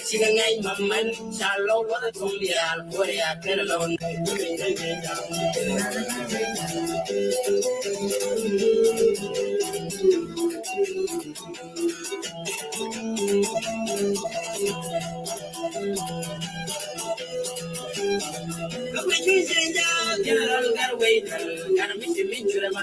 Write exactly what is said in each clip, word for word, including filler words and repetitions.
Cikɛ ŋɛny mamɛn ca lɔw luɔth a thuŋ diaal kuɔrɛ a kɛn lɔw. Kɛ kui̱ cui̱ jiɛn jaak kɛn rɔl gat wei kɛn gat mi ci mi curɛ ma.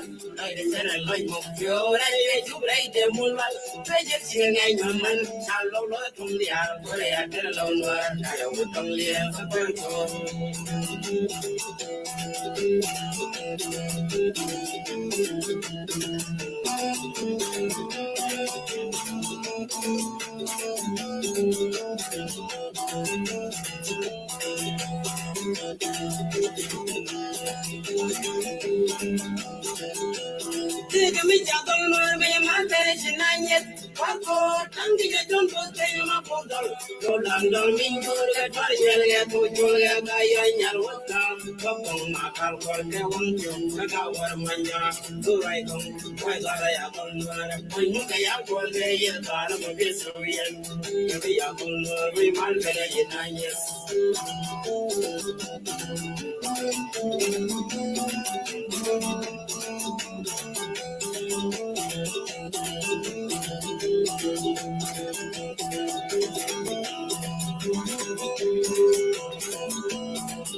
Tëëkɛ mi ca dhɔl nuɔr mi ma tëë ci na nyeth. Kuath koor taŋ di jɛ jɔn puɔth keny ma puɔth dhɔl. Jɔl daŋ dɔl min jor kɛ tuar jɛl kɛ tu jol kɛ ka yɔ nyal wä kam. Kɔ kɔŋ ma kal kɔr kɛ waŋ jɔŋ kɛ ka wär ma nyɔra. Thu ruac kɔŋ kuac dhɔl ya dhɔl nuɔr. Kuny muk kɛ ya kuɔr kɛ yɛ dhɔl ma bi through yɛn. Kɛ bi ya dhɔl nuɔr mi mal kɛ dɛ yi na nyeth.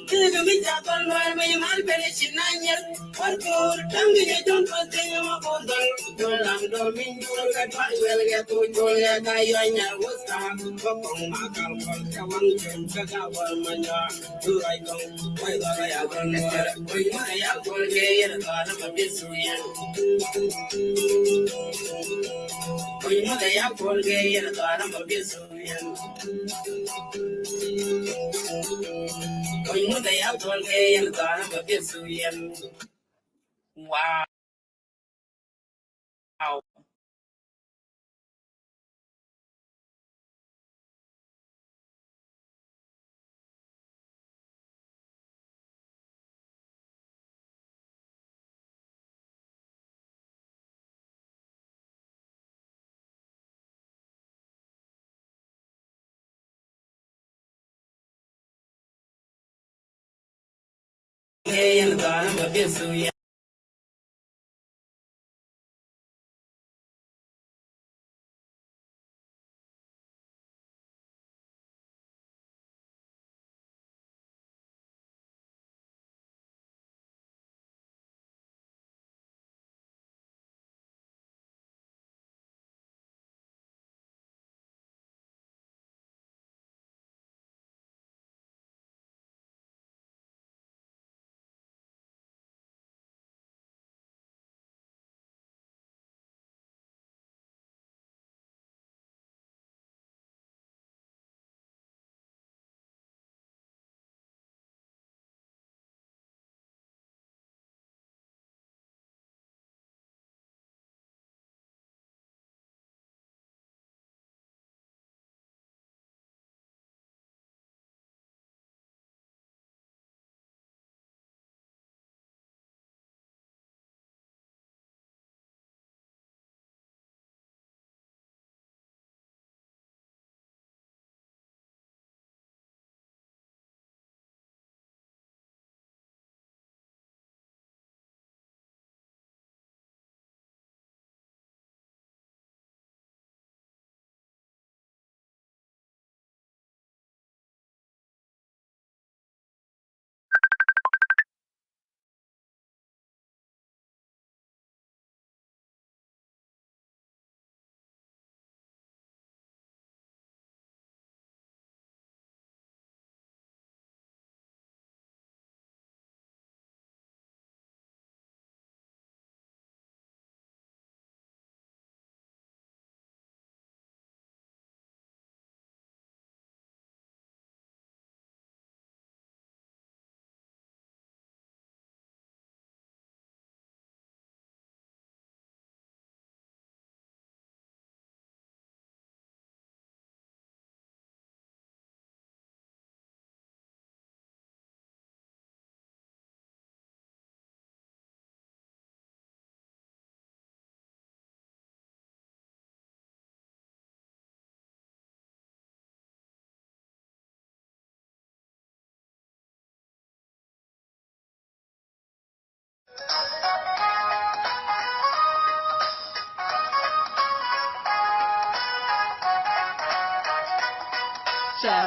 Kini kɛ mi ca kɔn nuɛɛr mi mal pɛlɛ ci na nyɛr. Kɔr koor daŋ di jɛ jɔn kɔn kɛ nyɛ ma kɔn dɔl. Jɔn lam dɔl mi jur kɛ tuar wel kɛ tu jɔl kɛ ka yɔ nyɛ wus ka. Kɔ kɔŋ ma kal kɔn kɛ waŋ jɔn kɛ ka wal ma nyɔ. Jur ay kɔŋ. Wow.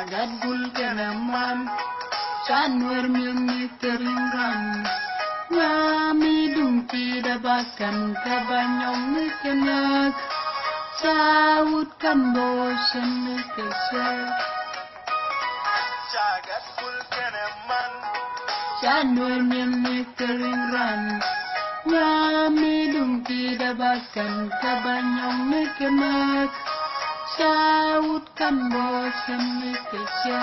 Gat bul kɛnɛ man, ca nuɛr mi̱em ni kɛ ri̱ŋ ran. Nyami duŋ ti dee ba kɛn kɛ ba nyɔŋ ni kɛ näk. Ca wut kan bo̱o̱ cɛn ni kɛ cɛ. Ca nuɛr mi̱em ni kɛ ri̱ŋ ran. Nyami duŋ ti dee ba kɛn kɛ ba nyɔŋ ni kɛ näk. Ca wut kan bo̱o̱ cɛn ni kɛ cɛ.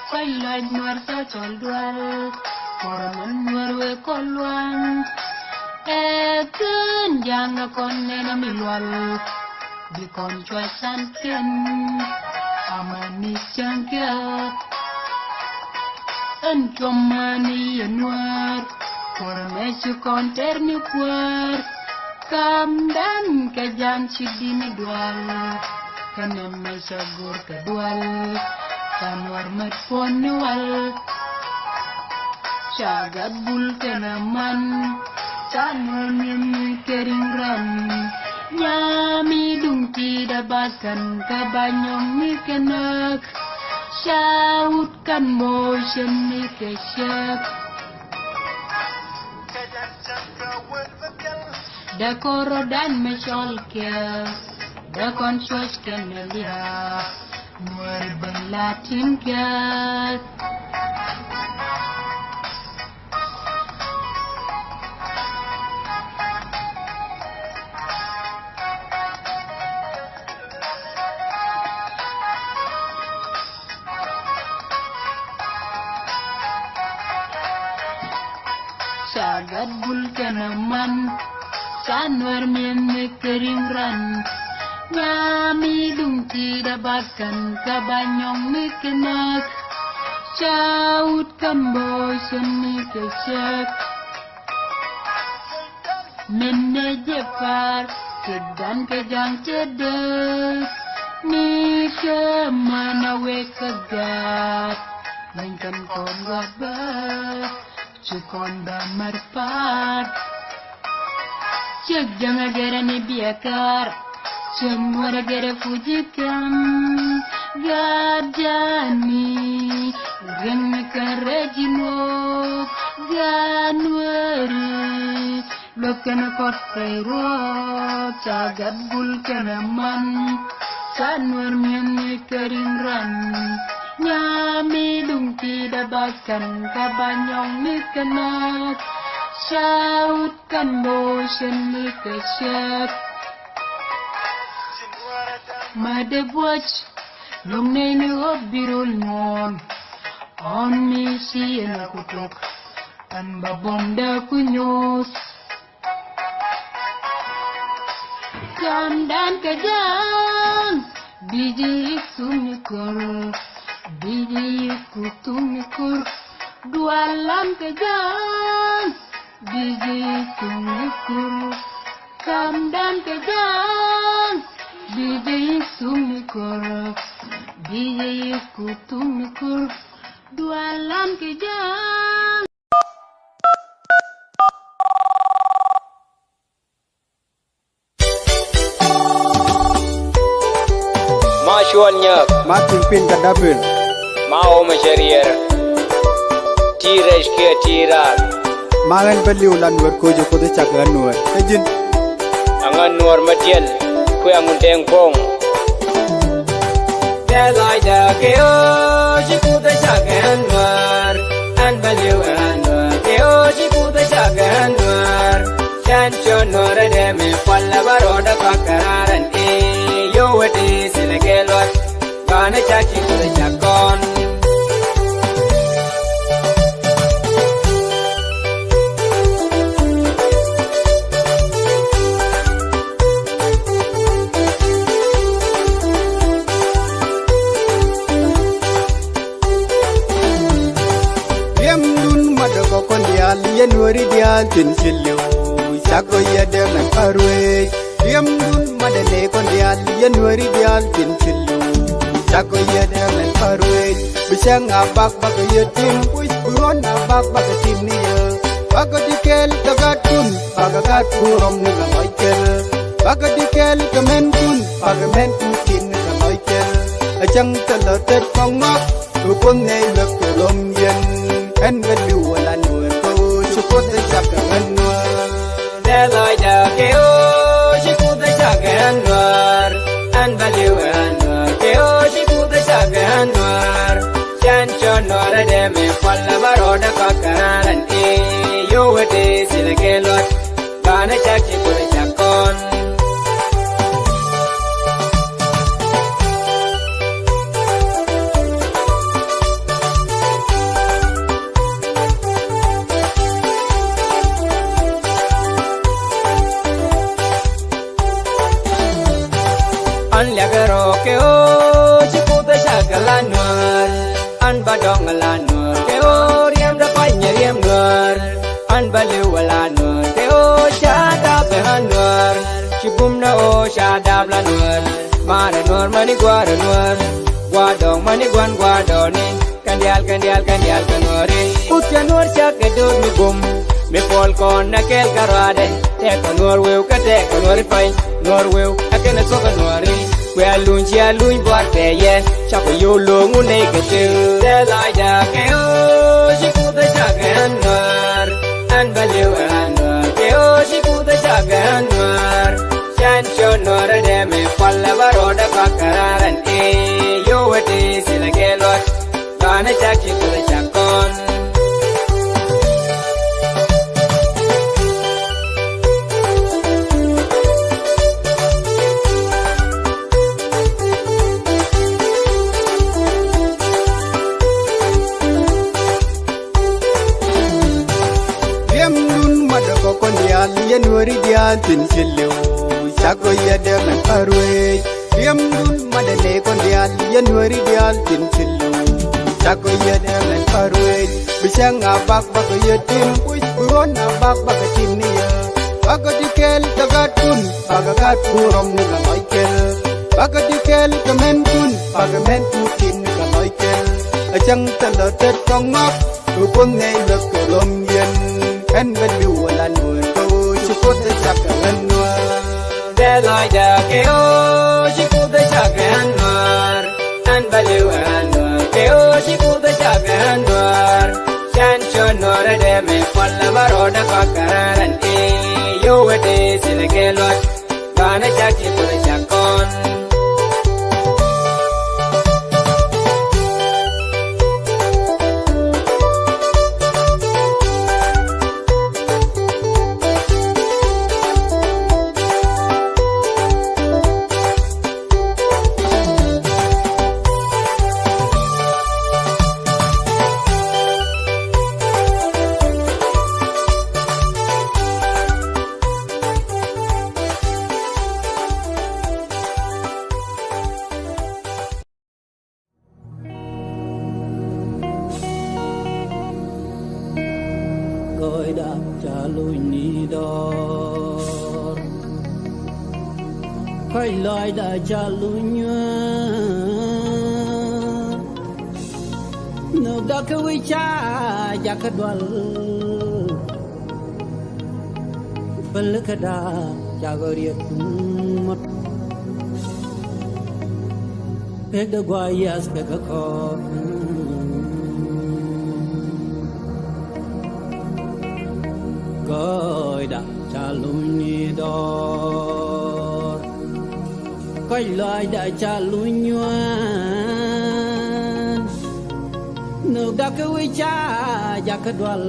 Kuany lac nuɛr ca cɔl dual. Kɔrɛ mɛn nuɛr wek kɔn luaŋ. Ɛ kän jaŋ ɛ kɔn nɛn ɛ mi lual. Bi kɔn cua can kiɛn. Amɛ ni cäŋ kiɛ. Ɛn cuɔm mani yɛ nuäär. Kuɔrɛ mɛ ci kɔn tɛr ni kuäär. Kamdan kɛ jaŋ ci di ni dual. Kɛ nɛmɛ ca go̱r kɛ dual. Ka nuɔr mɛ puɔn ni wal. Ca gat bul kɛnɛ man. Ca nuɔr mi̱em ni kɛ ri̱ŋ ran. Nyami duŋ ti dee ba kɛn kɛ ba nyɔŋ ni kɛ näk. Ca wut kan motion ni kɛ cɛk. Dee kɔrɔdan mɛ cɔl kɛ. Dee kɔn cuɔc kɛn liaak. Nuɔr ben la tin kɛ. Ca gat bul kɛnɛ man. Ca nuɛr mi̱em ni kɛ ri̱ŋ ran. Nyami duŋ ti dee ba kɛn kɛ ba nyɔŋ ni kɛ näk. Ca wut kan bo̱o̱ cɛn ni kɛ cɛk. Min nɛ jɛ pa̱a̱r kɛ dan kɛ jaŋ cɛ dee. Ni kɛ män a wek kä gaat. Min kɛn kɔn gɔaa bä. Ci kɔn bä mär pa̱a̱r. Ciek jäŋä gɛrɛ ni biɛ kär. Ciek nuɔrɛ gɛrɛ fuji kɛm. Gaat jani riŋ ni kärɛ ji̱ nuɔɔk. Gaat nuɛri luɔth kɛnɛ kɔt kɛ ruɔ̱ɔ̱k. Ca gat bul kɛnɛ man. Ca nuɛr mi̱em ni kɛ ri̱ŋ ran. Nyami duŋ ti dee ba kɛn kɛ ba nyɔŋ ni kɛ näk. Ca wut kan bo̱o̱ cɛn ni kɛ cɛk. Ma dee buɔc luŋ nɛy ni ɣöö bi rol nyuɔ̱ɔ̱n. Ɣɔn mi ci ɛn a ku tok ɛn ba buɔ̱m dee ku nyuuth. Kamdan kɛ ja̱a̱ŋ bi ji̱ yik thum ni kor. Bi ji̱ yik ku thum ni kor. Dualan kɛ ja̱a̱ŋ bi ji̱ yik thum ni kor. Kamdan kɛ ja̱a̱ŋ bi ji̱ yik thum ni kor. Bi ji̱ yik ku thum ni kor. Dualan kɛ ja̱a̱ŋ. Ma cuɔl nyäk. Ma ti̱ŋ pin kɛ dapin. Ma wä mɛ cɛ riɛr. Ti rɛc kiɛ ti raar. Ma ɣän bä li̱w la nuɛr koc ɛ Kuoth ɛ cak ɣän nuɛr. Kä ji̱n. Aŋä nuɔr ma tiɛl kuɛ aŋun tɛŋ puɔ̱ŋ. Tɛ lɔcdä kɛ ɣöö ci Kuoth ɛ cak ɣän nuɛr. Ɣän bä li̱w ɣän nuɛr kɛ ɣöö ci Kuoth ɛ cak ɣän nuɛr. Cɛn cuɔ̱n nuɔr ɛ dee mi kual ɛ bä rɔɔdɛ kɔak kɛ raar ɛn i̱ yio̱w ɛ ti thilɛ kɛ luɔt. Banɛ ca ci kɛ ca kɔn. Riɛmdun madɛ kɔ kɔn diaal, yɛn weri diaal tin ci liw, cakɔ yɛ dee mɛn paruec. Riɛmdun madɛ ley kɔn diaal, yɛn weri diaal tin ci liw, cakɔ yɛ dee mɛn paruec. Bi cäŋ a bak bak yɛ tim puc, bi ruɔ̱n a bak bak tim ni yɛ. Bakɛ di kɛɛl kɛ gatkun, bakɛ gatkun rɔm ni kɛ lɔc kɛl. Bakɛ di kɛɛl kɛ mɛnkun, bakɛ mɛnkun tin ni kɛ lɔc kɛl. Ɛ cäŋ thilɛ tet kɔŋ ŋɔak, kɛ Kuoth nɛy luäk kɛ lom yɛn. Ɛn bɛ li̱w wä la Nuäär kɛ ɣöö ci Kuoth ɛ cak kɛ ɣän Nuäär. Tɛ lɔcdä kɛ ɣöö ci Kuoth ɛ cak kɛ ɣän Nuäär. Ɛn bɛ li̱w ɣän Nuäär kɛ ɣöö ci Kuoth ɛ cak kɛ ɣän Nuäär. Cɛn cɔn Nuäär ɛ dee mi kual ɛ bä rɔɔdɛ kɔk kɛ raan rɛn i̱. Yio̱w ɛ tëë thilɛ kɛ luɔt. Banɛ cak ci Kuoth ɛ cak kɔn. An liakɛ rɔ kɛ ɣöö ci Kuoth ɛ cak kɛ la Nuäär. An ba dɔŋ la Nuäär kɛ ɣöö riɛmdɛ pany riɛm Nuäär. An ba li̱w la Nuäär kɛ ɣöö ca dap ɛ ɣän Nuäär. Ci bum ni ɣöö ca dap la Nuäär. Maarɛ Nuäär mani gua̱a̱rɛ Nuäär. Gua̱a̱r dɔŋ mani gua̱n gua̱a̱r dɔɔni. Kɛn diaal, kɛn diaal, kɛn diaal kɛ Nuääri. Kuth cɛ Nuäär cak kɛ do̱r mi bum. Mi puɔl kɔn nɛ kɛɛl kɛ ruaadɛ. Tɛkɛ Nuäär wëë kä tɛkɛ Nuääri pany. Nuäär wëë ɛ kɛn ɛ thuɔ̱k kɛ Nuääri. Kuɛ a luny ci a luny buar kɛ yɛ. Cakɔ yo̱o̱ lo̱o̱ŋ wun nɛy kɛ tëë. Tɛ lɔcdä kɛ ɣöö ci Kuoth ɛ cak kɛ ɣän Nuäär. Ɛn bä li̱w ɛ ɣän Nuäär kɛ ɣöö ci Kuoth ɛ cak kɛ ɣän Nuäär. Cɛn cɔn Nuäär ɛ dee mi kual ɛ bä rɔɔdɛ kɔk kɛ raan rɛn i̱. Yio̱w ɛ tëë thilɛ kɛ luɔt. Banɛ cak ci Kuoth ɛ cak kɔn. Riɛmdun madɛ kɔ kɔn diaal, yɛn Nuääri diaal tin ci li̱w. Cakɔ yɛ dee mɛn pa̱r wec. Riɛmdun madɛ nɛy kɔn diaal, yɛn Nuääri diaal tin ci li̱w. Cakɔ yɛ dee mɛn pa̱r wec. Bi cäŋ a bak bakɔ yɛ tim puc, bi ruɔ̱n a bak bakɔ tim ni yɛ. Bakɔ di kɛɛl kɛ gatkun, bakɔ gatkun rɔm ni kɛ lɔc kɛl. Bakɔ di kɛɛl kɛ mɛnkun, bakɔ mɛnkun tin ni kɛ lɔc kɛl. Ɛ cäŋ thilɛ tet kɔŋ ŋɔak. Kɛ Kuoth nɛy luäk kɛ lom yɛn. Ɛn bä li̱w wä la Nuäär kɛ ɣöö ci Kuoth ɛ cak kɛ ɣän Nuäär. Tɛ lɔcdä kɛ ɣöö ci Kuoth ɛ cak kɛ ɣän Nuäär. Ɛn bä li̱w wä la Nuäär kɛ ɣöö ci Kuoth ɛ cak kɛ ɣän Nuäär. Cɛn cɔn Nuäär ɛ dee mi kual ɛ bä rɔɔdɛ kɔk kɛ raan rɛn i̱. Yio̱w ɛ tëë thilɛ kɛ luɔt. Banɛ cak ci Kuoth ɛ cak kɔn. Gɔɔyda ca luny ni dɔɔr. Kɔc lɔcda ca luny nyuäär. Nhökda kɛ wi̱c ca jakä dual. Pälikäda cakɔ riet ŋuɔ̱t. Pekdɛ gua̱a̱th yiath kɛ kä kɔɔk. Gɔɔyda ca luny ni dɔɔr. Kɔc lɔcda ca luny nyuään. Nhökda kɛ wi̱c ca jakä dual.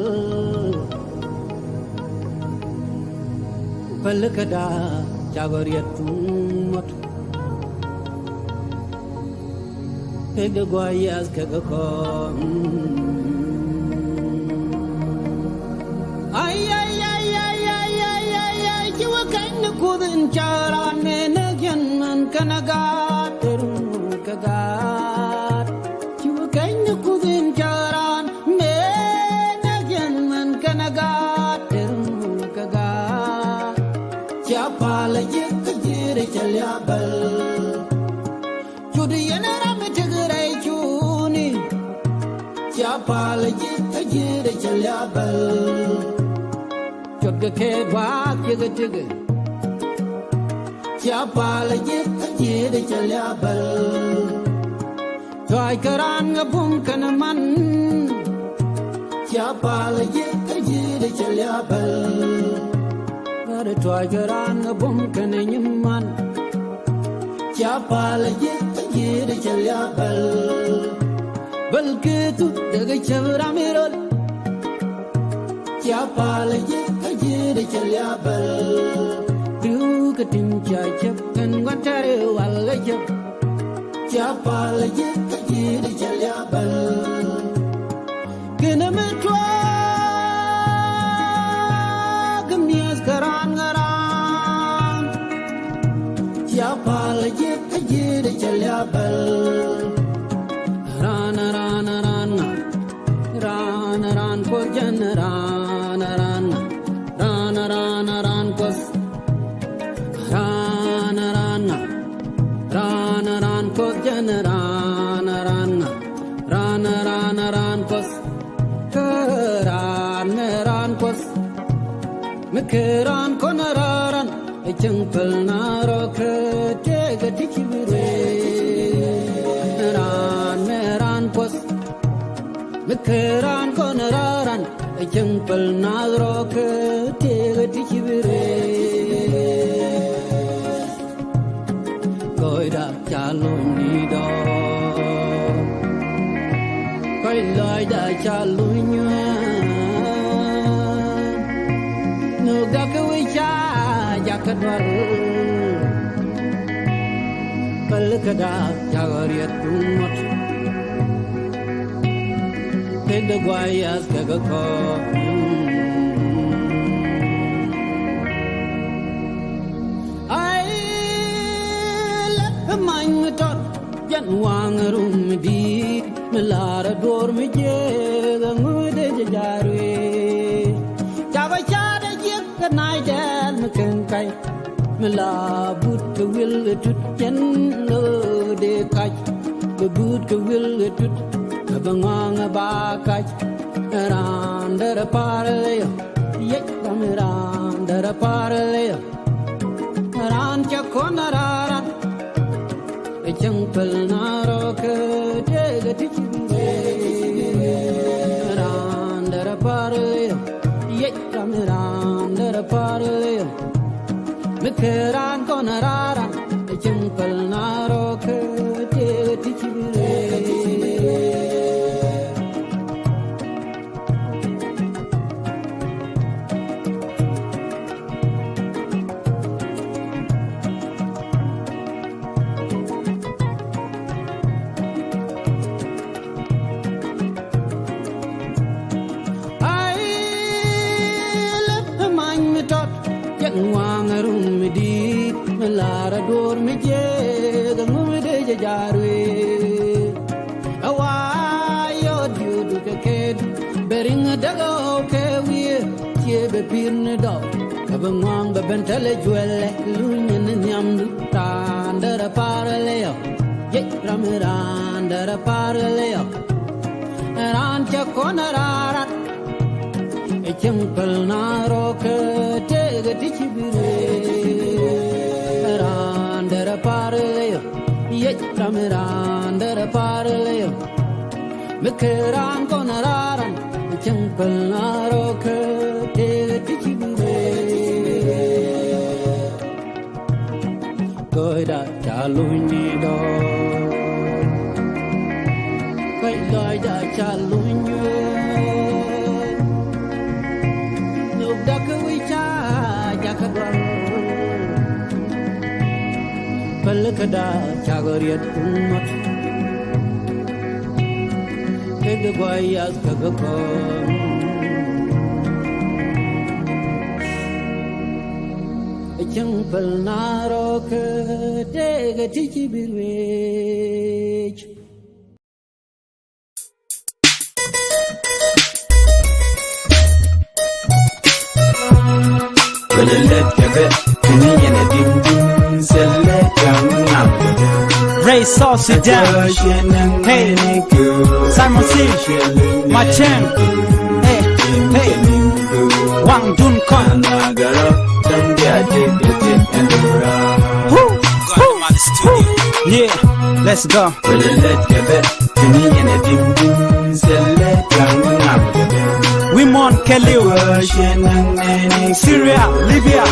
Pälikäda cakɔ riet thuŋ muɔ̱t. Pekdɛ gua̱a̱th yiath kɛ kä kɔɔk. Ay, ay, ay, ay, ci wä kɛny ni Kuoth in cä raan mëë näk yɛn män kɛnɛ gaat, tër män kɛ gaat. Ci wä kɛny ni Kuoth in cä raan mëë näk yɛn män kɛnɛ gaat, tër män kɛ gaat. Cia palä ji̱ kä ji̱ rɛy cä liabäl. Cut yɛn ram mi tek rɛy cuni. Cia pal ji̱ kä ji̱ rɛy cä liabäl. Kɛ kɛ gua̱a̱th kɛ kɛ tëkɛ. Cia pal ji̱ kä ji̱ di cɛ liabɛl. Cuac kɛ raan ŋä buŋ kɛnɛ man. Cia pal ji̱ kä ji̱ di cɛ liabɛl. Gat cuac kɛ raan ŋä buŋ kɛnɛ nyiman. Cia pal ji̱ kä ji̱ di cɛ liabɛl. Bäl kɛ thu dee kɛ cäp ram irol. Cia pal ji̱ kä ji̱ di cɛ liabɛl. Ri̱w kɛ ti̱n cia cäp kɛn gua̱n tɛr i̱ wal kɛ cäp. Cia pal ji̱ kä ji̱ di cɛ liabɛl. Kɛnɛ mi tuɔɔk kɛ mi̱eth kɛ raan ŋä raan. Cia pal ji̱ kä ji̱ di cɛ liabɛl. Raan, raan, raan ŋa. Raan, raan Kuoth jɛn raan, raan ŋa. Raan, raan, raan Kuoth. Raan, raan ŋa. Raan, raan Kuoth jɛn raan, raan ŋa. Raan, raan, raan Kuoth. Kä raan, raan Kuoth. Mi kɛ raan kɔn raan. Ɛ cäŋ päl na rɔ kä tëëkɛ ti ci bi rɛy. Raan mɛ raan Kuɔth. Mi kɛ raan kɔn raan. Ɛ cäŋ päl na rɔ kä tëëkɛ ti ci bi rɛy. Gɔɔyda ca lo̱ny ni dɔ̱. Kɔc lɔcda ca luny nyuään. Nhökda kɛ wec ca jakä dual. Pälikäda cakɔ riɛt duŋ ŋuɔ̱t. Kekdɛ guay yath kɛ kɛ kɔɔk. Ay lɛ many mi tɔt. Jɛn waŋ rum mi di̱i̱t mi la̱r ɛ duɔ̱ɔ̱r mi jiëëk ɛ ŋuuth ɛ jɛ ja̱a̱r wee. Ca bä ca̱a̱t ɛ jiäk kɛ nac dɛɛl mi kɛn kac. Mi la but kɛ wil ɛ tut jɛn lo̱o̱ dee kac. Bɛ but kɛ wil ɛ tut kɛ bɛ ŋɔ̱a̱ŋ ɛ ba kac. Ɛ raan derɛ pa̱a̱r ɛ leyɔ. Yec ram ɛ raan derɛ pa̱a̱r ɛ leyɔ. Raan cɛ kɔn a raar ran. Ɛ cäŋ päl na rɔ kä tëëkɛ ti ci bi rɛy. Raan derɛ pa̱a̱r leyɔ. Yec ram raan derɛ pa̱a̱r leyɔ. Mi kɛ raan kɔn a raar ran. Ɛ cäŋ päl na rɔ kä tëëkɛ ti ci bi rɛy. Ay lep many mi tɔt. Jɛn waŋ rum mi di̱i̱t mi la̱r a duɔ̱ɔ̱r mi jiëëk a ŋum dee jɛ ja̱a̱r wee. A wa yɔ diöödu kɛ kɛɛt bɛ riŋ a däk a ɣɔw kɛ wiee. Ciɛ bɛ pi̱i̱r ni dɔɔk kɛ bɛ ŋɔ̱a̱ŋ bɛ ben tɛlɛ juɛlɛ lunyɛ ni nhiamdu. Raan derɛ pa̱a̱r a leyɔ. Yec ram raan derɛ pa̱a̱r a leyɔ. Raan cɛ kɔn a raar ran. Ɛ cäŋ päl na rɔ kä tëëkɛ ti ci bi rɛy. Raan derɛ pa̱a̱r leyɔ. Yec ram raan derɛ pa̱a̱r leyɔ. Mi kɛ raan kɔn a raar ran. Ɛ cäŋ päl na rɔ kä tëëkɛ ti ci bi rɛy. Gɔɔyda ca luny ni dɔ̱. Kɔc lɔcda ca luny nyueen. Nhökda kɛ wi̱c ca jakä dual. Pälikäda cakɔ riɛt kuŋ mɔt. Kekdɛ guay yath kɛ kɛ kɔn. Ɛ cäŋ päl na rɔ kä tëëkɛ ti ci bi ruëëc. Kwenye lɛt kɛ kɛ kini yɛn ɛ dim dim sɛ lɛ cam nam. Ray South Sudan. Hey, Simon C. Macheng. Hey, hey. Waŋ dun Kɔn. Woo, woo, woo. Yeah, let's go. Wi muɔ̱ɔ̱n kɛɛliw. Syria, Libya,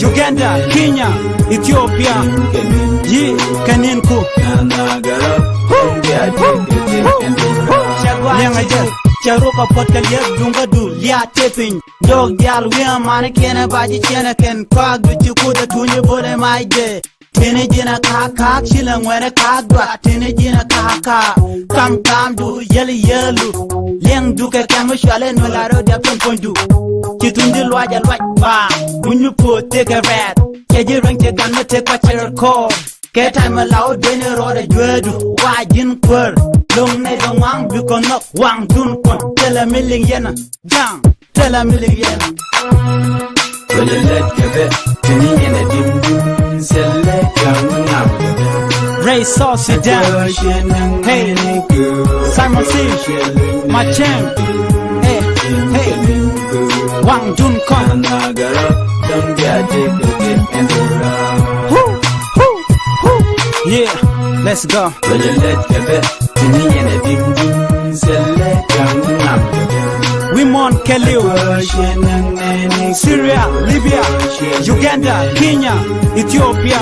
Uganda, Kenya, Ethiopia. Yi kɛ ni̱n ku. Woo, woo, woo, woo. Liɛŋɛ jɛ. Cɛ ruk a puɔt kɛ liɛp duŋ kä du liaat tëë piny. Jɔɔk diaal wi̱i̱ aman kiɛn ɛ ba ji̱ ciɛn ɛ kɛn kɔak duc ci kuth ɛ tuny ɛ bo̱l ɛ mac jɛ. Tini ji̱n ɛ ka̱a̱k ka̱a̱k ci lɛ ŋuɛn ɛ ka̱a̱k duaat tini ji̱n ɛ ka̱a̱k ka̱a̱k. Kam kamdu yɛl yɛlu. Liɛŋdu kɛ kɛm mi cual ɛ nuɔl a rɛw diap cɔm puɔ̱nydu. Ci tuny di luac ɛ luac ba. Muny mi puɔth tëëk ɛ rɛɛt. Cɛ ji̱ rueŋ cɛ gan mi tëëk kɔc cɛ rɛl kɔɔr. Kɛ ta̱y mi la wä dueeni rɔɔdɛ jueedu wa ji̱n kuäär. Lo̱ŋ nɛy dɔ̱ŋ waŋ bi kɔn nhɔk waŋdun kuɔn thilɛ mi liŋ yɛn. Ja̱a̱ŋ thilɛ mi liŋ yɛn. Rɛy South Sudan. Hey, Simon C. Machɛn. Hey, hey. Waŋdun kɔn. Woo, woo, woo. Yeah, let's go. Wi muɔ̱ɔ̱n kɛɛliw. Syria, Libya, Uganda, Kenya, Ethiopia.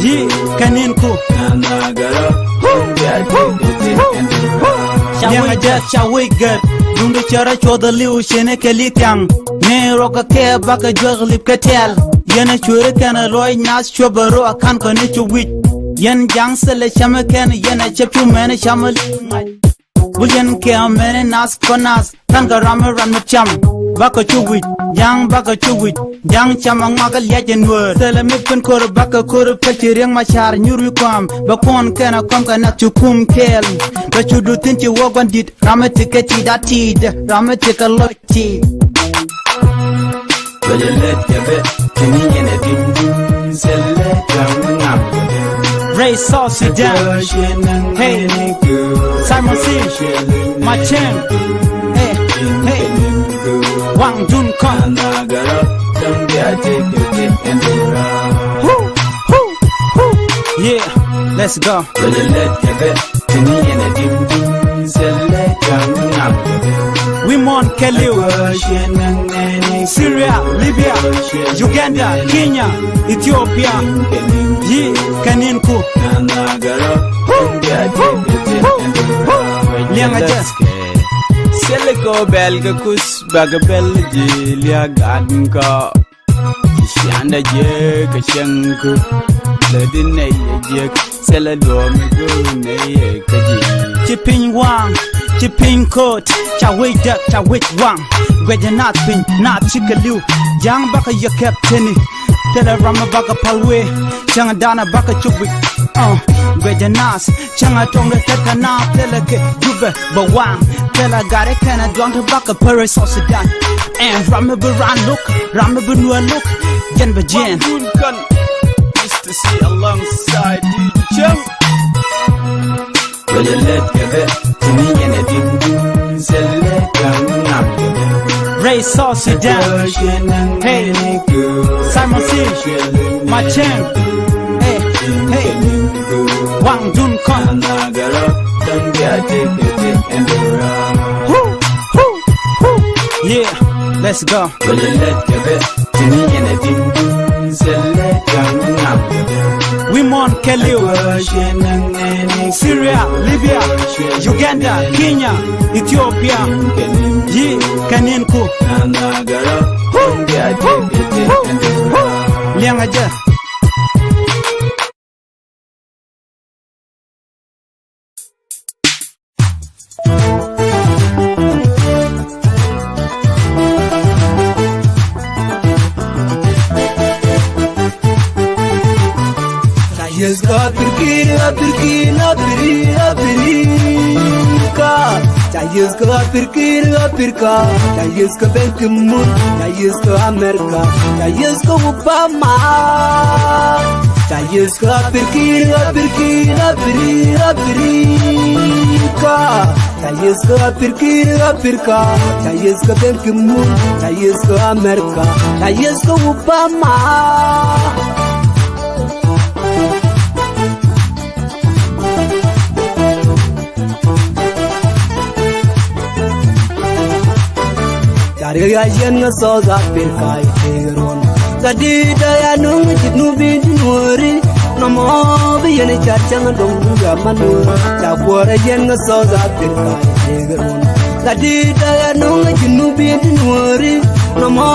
Yi kɛ ni̱n ku. Woo, woo, woo, woo. Liɛŋɛ jɛ ca wec gɛt. Duŋdu cɛ rɔ cuɔth aliw cɛn ɛ kɛ li̱th thiaŋ. Ni rɔ kɛ kɛ bakɛ juäk lip kɛ tiɛl. Yɛn ɛ cueri kɛn ɛ luɔc nath cuɔp ɛ rɔ a ka̱n kɔn i̱ cu wi̱c. Yɛn ja̱ŋ thilɛ cämɛ kɛn yɛn ɛ cäp cu mɛn ɛ cam ɛ li̱th ŋa̱c. Wul yɛn kɛ mɛn ɛ nath kɔn nath ka̱n kɛ ram ɛ ram ɛ cam. Bakɛ cu wi̱c ja̱ŋ bakɛ cu wi̱c ja̱ŋ cam ɛ ŋuak ɛ liac ɛ nuäär. Thilɛ mi pin ko̱r bakɛ ko̱r pɛl ci riäŋ ma ca̱r nyur wi̱i̱ kɔam. Bɛ kuɔn kɛn ɛ kɔm kɛ nath cu kum kɛɛl. Bɛ cu duth thi̱n ci wä gua̱n di̱t ram ɛ ti kɛ ti da ti dɛ ram ɛ ti kɛ lɔc. Ti. Rɛy South Sudan. Hey. Simon C. Machɛn. Hey. Hey. Waŋdun kɔn. Woo, woo, woo. Yeah, let's go. Wi muɔ̱ɔ̱n kɛɛliw. Syria, Libya, Uganda, Kenya, Ethiopia. Yi kɛ ni̱n ku. Liɛŋɛ jɛ. Thilɛ kɛ bɛl kɛ kuth bakɛ bɛl ji̱ liak gat kɔ. Ci ciandɛ jiäk kä cieŋ kä lätdi nɛy ɛ jiäk. Thilɛ duɔ̱ɔ̱p mi go̱o̱r nɛy ɛ kä ji̱. Ci piny waŋ, ci piny ko̱o̱t. Ca wec däk, ca wec waŋ. Guɛcɛ naath piny, naath cikɛ li̱w. Ja̱a̱ŋ bakɛ yɛ kɛp teni. Thilɛ ram mi bakɛ päl wee. Cäŋ danɛ bakɛ cuk wi̱c. Guɛcɛ naath. Cäŋ a tuɔ̱ŋdɛ thɛt kä naath thilɛ kɛ Jubɛ bɛ waŋ. Thilɛ gat ikɛn a duaŋ ti bakɛ pär ɛ South Sudan. Ɛn ram mi bi raan lo̱k, ram mi bi nuäär lo̱k. Jɛn bɛ jiɛɛn. Mister C alongside D J Chang. Rɛy South Sudan. Hey. Simon C. Machɛn. Hey, hey. Waŋdun kɔn. Woo, woo, woo. Yeah, let's go. Wi muɔ̱ɔ̱n kɛɛliw. Syria, Libya, Uganda, Kenya, Ethiopia. Yi kɛ ni̱n ku. Woo, woo, woo, woo. Liɛŋɛ jɛ. Ca Yesu ka pirkin, a pirkin, a piri, a pirika. Ca Yesu ka pirkin, a pirka. Ca Yesu ka ben kimur. Ca Yesu ka Amerika. Ca Yesu ka Obama. Ca Yesu ka pirkin, a pirkin, a piri, a pirika. Ca yeth kä Apirki, Apirka, ca yeth kä Ban Ki-moon, ca yeth kä Amerika, ca yeth kä Obama. Ca riɛk ya yɛn kä South Africa i̱ tëëk ruɔ̱n. Ca di̱i̱t dee ya nöŋ ji̱ Nubi ti Nuääri. Nɔmɔ bi yɛn i̱ car cäŋ dɔ̱ŋ ya man nuɔ̱ɔ̱r. Ca kuɔrɛ yɛn kä South Africa i̱ tëëk ruɔ̱n. Ca di̱i̱t dee ya nöŋ ji̱ Nubi ti Nuääri. Nɔmɔ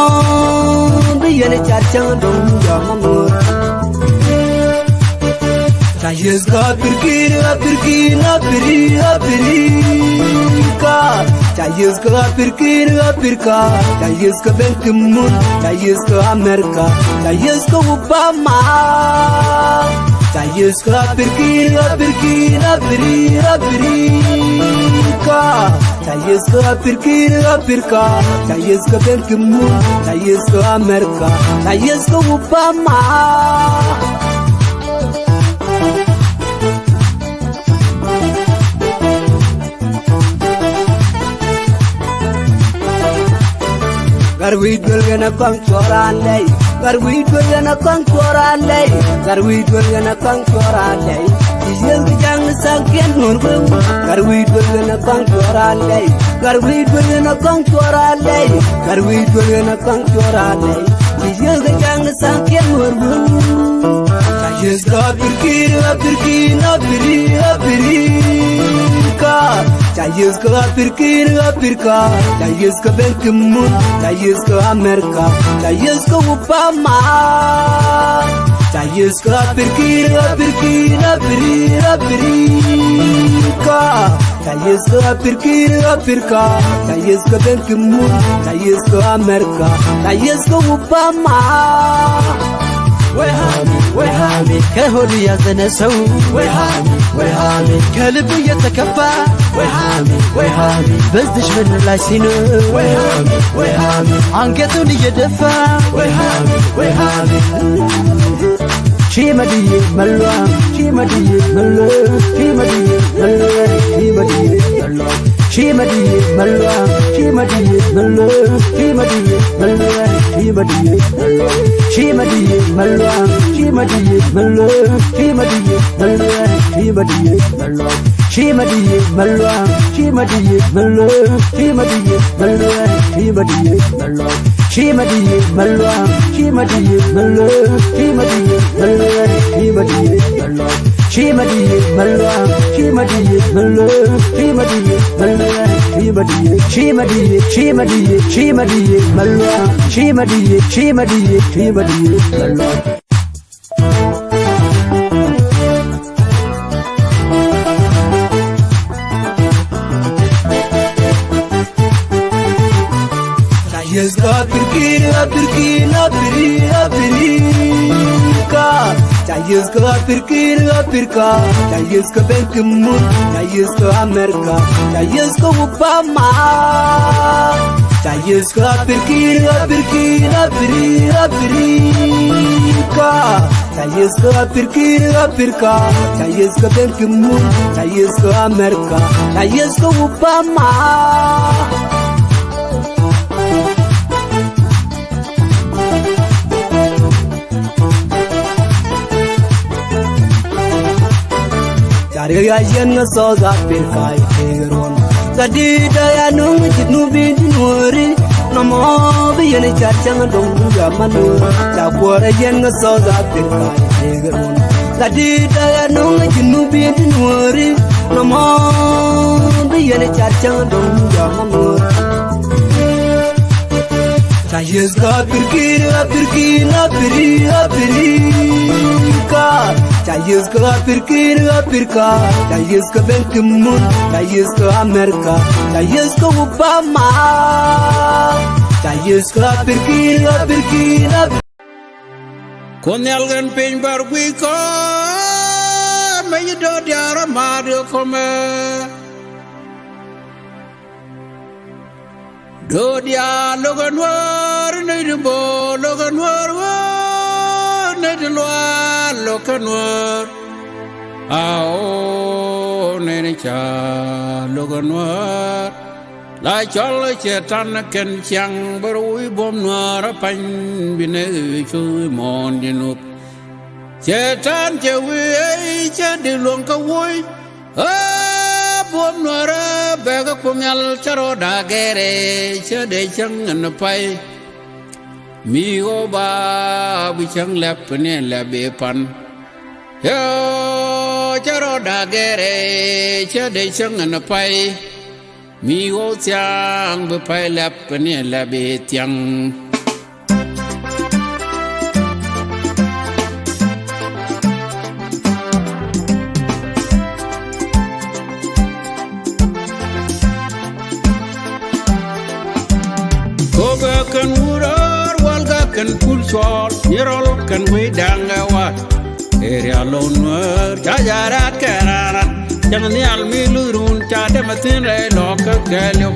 bi yɛn i̱ car cäŋ dɔ̱ŋ ya man nuɔ̱ɔ̱r. Ca yeth kä Apirki, Apirki, Apiri, Apirika. Ca yeth kä Apirki, Apirka. Ca yeth kä Ban Ki-moon. Ca yeth kä Amerika. Ca yeth kä Obama. Ca yeth kä Apirki, Apirki, Apiri, Apirika. Ca yeth kä Apirki, Apirka. Ca yeth kä Ban Ki-moon. Ca yeth kä Amerika. Ca yeth kä Obama. Gat wi̱i̱ duël ɣän a kɔaŋ cuɔ̱ɔ̱r an lɛy. Gat wi̱i̱ duël ɣän a kɔaŋ cuɔ̱ɔ̱r an lɛy. Gat wi̱i̱ duël ɣän a kɔaŋ cuɔ̱ɔ̱r an lɛy. Ci yiël kɛ ja̱ŋ ni thaŋkiɛn nuɔ̱ɔ̱r wee. Gat wi̱i̱ duël ɣän a kɔaŋ cuɔ̱ɔ̱r an lɛy. Gat wi̱i̱ duël ɣän a kɔaŋ cuɔ̱ɔ̱r an lɛy. Gat wi̱i̱ duël ɣän a kɔaŋ cuɔ̱ɔ̱r an lɛy. Ci yiël kɛ ja̱ŋ ni thaŋkiɛn nuɔ̱ɔ̱r wee. Ca yeth kä Apirki, Apirki, Apiri, Apirika. Ca yeth kä Apirki, Apirka. Ca yeth kä Ban Ki-moon. Ca yeth kä Amerika. Ca yeth kä Obama. Ca yeth kä Apirki, Apirki, Apiri, Apirika. Ca yeth kä Apirki, Apirka. Ca yeth kä Ban Ki-moon. Ca yeth kä Amerika. Ca yeth kä Obama. Wehami, wehami, kɛ holi ya zɛnɛ sɛw. Wehami, wehami, kɛ libi yɛ tɛ kɛ ba. Wehami, wehami, bes dishmin la sinu. Wehami, wehami, angetu ni yɛ defa. Wehami, wehami. Shima di ye malwa, shima di ye malwa, shima di ye malwa, shima di ye malwa. Shima di ye malwa, shima di ye malwa, shima di ye malwa, shima di ye malwa. Shima di ye malwa, shima di ye malwa, shima di ye malwa, shima di ye malwa. Shima di ye malwa, shima di ye malwa, shima di ye malwa, shima di ye malwa. Shima di ye malwa, shima di ye malwa, shima di ye malwa, shima di ye malwa. Shima di ye malwa, shima di ye malwa, shima di ye malwa, shima di ye, shima di ye, shima di ye, shima di ye malwa, shima di ye, shima di ye, shima di ye malwa. Ca yeth kä Apirki, Apirki, Apiri, Apirika. Ca yeth kä Apirki, Apirka. Ca yeth kä Ban Ki-moon. Ca yeth kä Amerika. Ca yeth kä Obama. Ca yeth kä Apirki, Apirki, Apiri, Apirika. Ca yeth kä Apirki, Apirka. Ca yeth kä Ban Ki-moon. Ca yeth kä Amerika. Ca yeth kä Obama. Ca riɛk ya yɛn kä South Africa i̱ tëëk ruɔ̱n. Ca di̱i̱t dee ya nöŋ ji̱ Nubi ti Nuääri. Nɔmɔ bi yɛn i̱ car cäŋ dɔ̱ŋ ya man nuɔ̱ɔ̱r. Ca kuɔrɛ yɛn kä South Africa i̱ tëëk ruɔ̱n. Ca di̱i̱t dee ya nöŋ ji̱ Nubi ti Nuääri. Nɔmɔ bi yɛn i̱ car cäŋ dɔ̱ŋ ya man nuɔ̱ɔ̱r. Ca yeth kä Apirki, Apirki, Apiri, Apirika. Ca yeth kä Apirki, Apirka. Ca yeth kä Ban Ki-moon. Ca yeth kä Amerika. Ca yeth kä Obama. Ca yeth kä Apirki, Apirki, Apirika. Kuoth Nhial ɣän piny bär guic kɔn, mec do̱r diaal rɔ ma̱a̱t ɣä kɔmɛ. Do̱r diaal lo̱kɛ nuäär, nɛy ti bo̱o̱r lo̱kɛ nuäär, ɣöö nɛy ti luaal lo̱kɛ nuäär. Ao̱o̱. Nɛn ca lo̱k ɛ nuäär la cɔl Cɛytan kɛn ciaŋ bär wi̱i̱ buɔ̱m nuäär a pa̱ny bi nɛ cu mɔɔn di nup. Cɛytan cɛ wi̱i̱ ëë cɛ di luɔ̱ŋ kä wo̱c. Aa buɔ̱m nuäärä bɛɛkä Kuoth Nhial cä rɔɔda gɛrɛ cä dee cäŋ ɛn pay. Mi ɣɔw ba bi cäŋ lɛp ni ɛn lɛp bi pan. Cä rɔɔda gɛrɛ cä dee cäŋ ɛn pay. Mi ɣɔw thia̱a̱ŋ bi pay lɛp ni ɛn lɛp bi thia̱a̱ŋ. Kobɛ kɛn wurär walgak kɛn pul cuɔl ni rɔl kɛn wec da̱ŋ ɛ wat. Area lo̱w nuäär ca jarat kɛ rarat. Cäŋ nhial mi luth run ca dɛmɛ thi̱n rɛy lɔk kä kɛɛliw.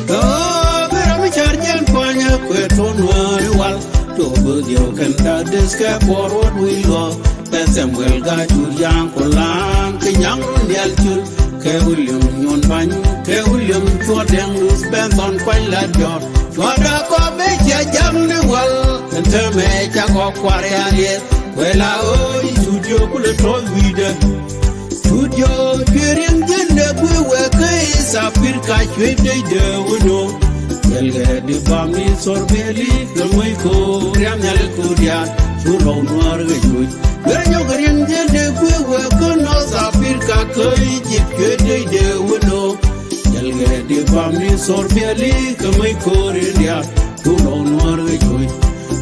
Ɣöö bi ram mi car jiɛn pua̱nyä kuɛ tuɔ̱ŋ nuäär i̱ wal. Tuɔɔk bi dhiɛw kɛn dak deth kɛ puɔr wä wi̱i̱ luɔ̱k. Kɛ Samuel Ga̱a̱c Cuut Ya̱a̱ŋ ku la̱a̱ŋ kɛ nyaŋ run diaal cul. Kɛ William Nyuɔn Bany kɛ William Cuɔt Dɛŋ Luth Bɛn Thɔn Kuany Lat Jɔr. Cuɔt dak kɔp bɛ cia jam ni wal. Ɛn täämɛ ca kɔk kuar ya liɛth. Kuɛ la ɣöö i̱ Cuut Jiök kulɛ tɔ̱ wi̱i̱dä. Cuut Jiök cuɛ riɛŋ jiɛn dee gui̱i̱ wee kä East Africa cuɛ dee dee wä nööŋ. Thilɛ kɛ di bam ni thor biɛli kɛ moc ko̱o̱r riam nhial i̱ ko̱o̱r diaal cu rɔw nuäär kɛ cuc. Cuɛ nyɔk riɛŋ jiɛn dee gui̱i̱ wee kä North Africa kä Egypt cuɛ dee dee wä nööŋ. Thilɛ kɛ di bam ni thor biɛli kɛ moc ko̱o̱r riam diaal. Cu rɔw nuɔ̱ɔ̱r kɛ cuc.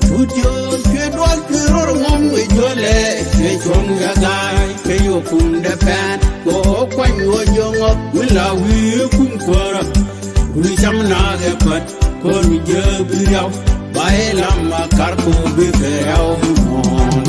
Cuut Jiök cuɛ dual cuɛ rɔr ŋɔm kɛ juɔlɛ. Cuɛ cuɔ̱ŋ kɛ ga̱a̱c kɛ yio̱w kumdɛ pɛn. Kɛ ɣöö kuany ɣöö jiök ŋɔth mi la wi̱i̱ kum kuäärä. Kuni cam naak ɛ pät kɔn mi jiääk bi riaw. Ba i̱ lam a kar kɛ ɣöö bi kɛ riaw bi muɔ̱ɔ̱n.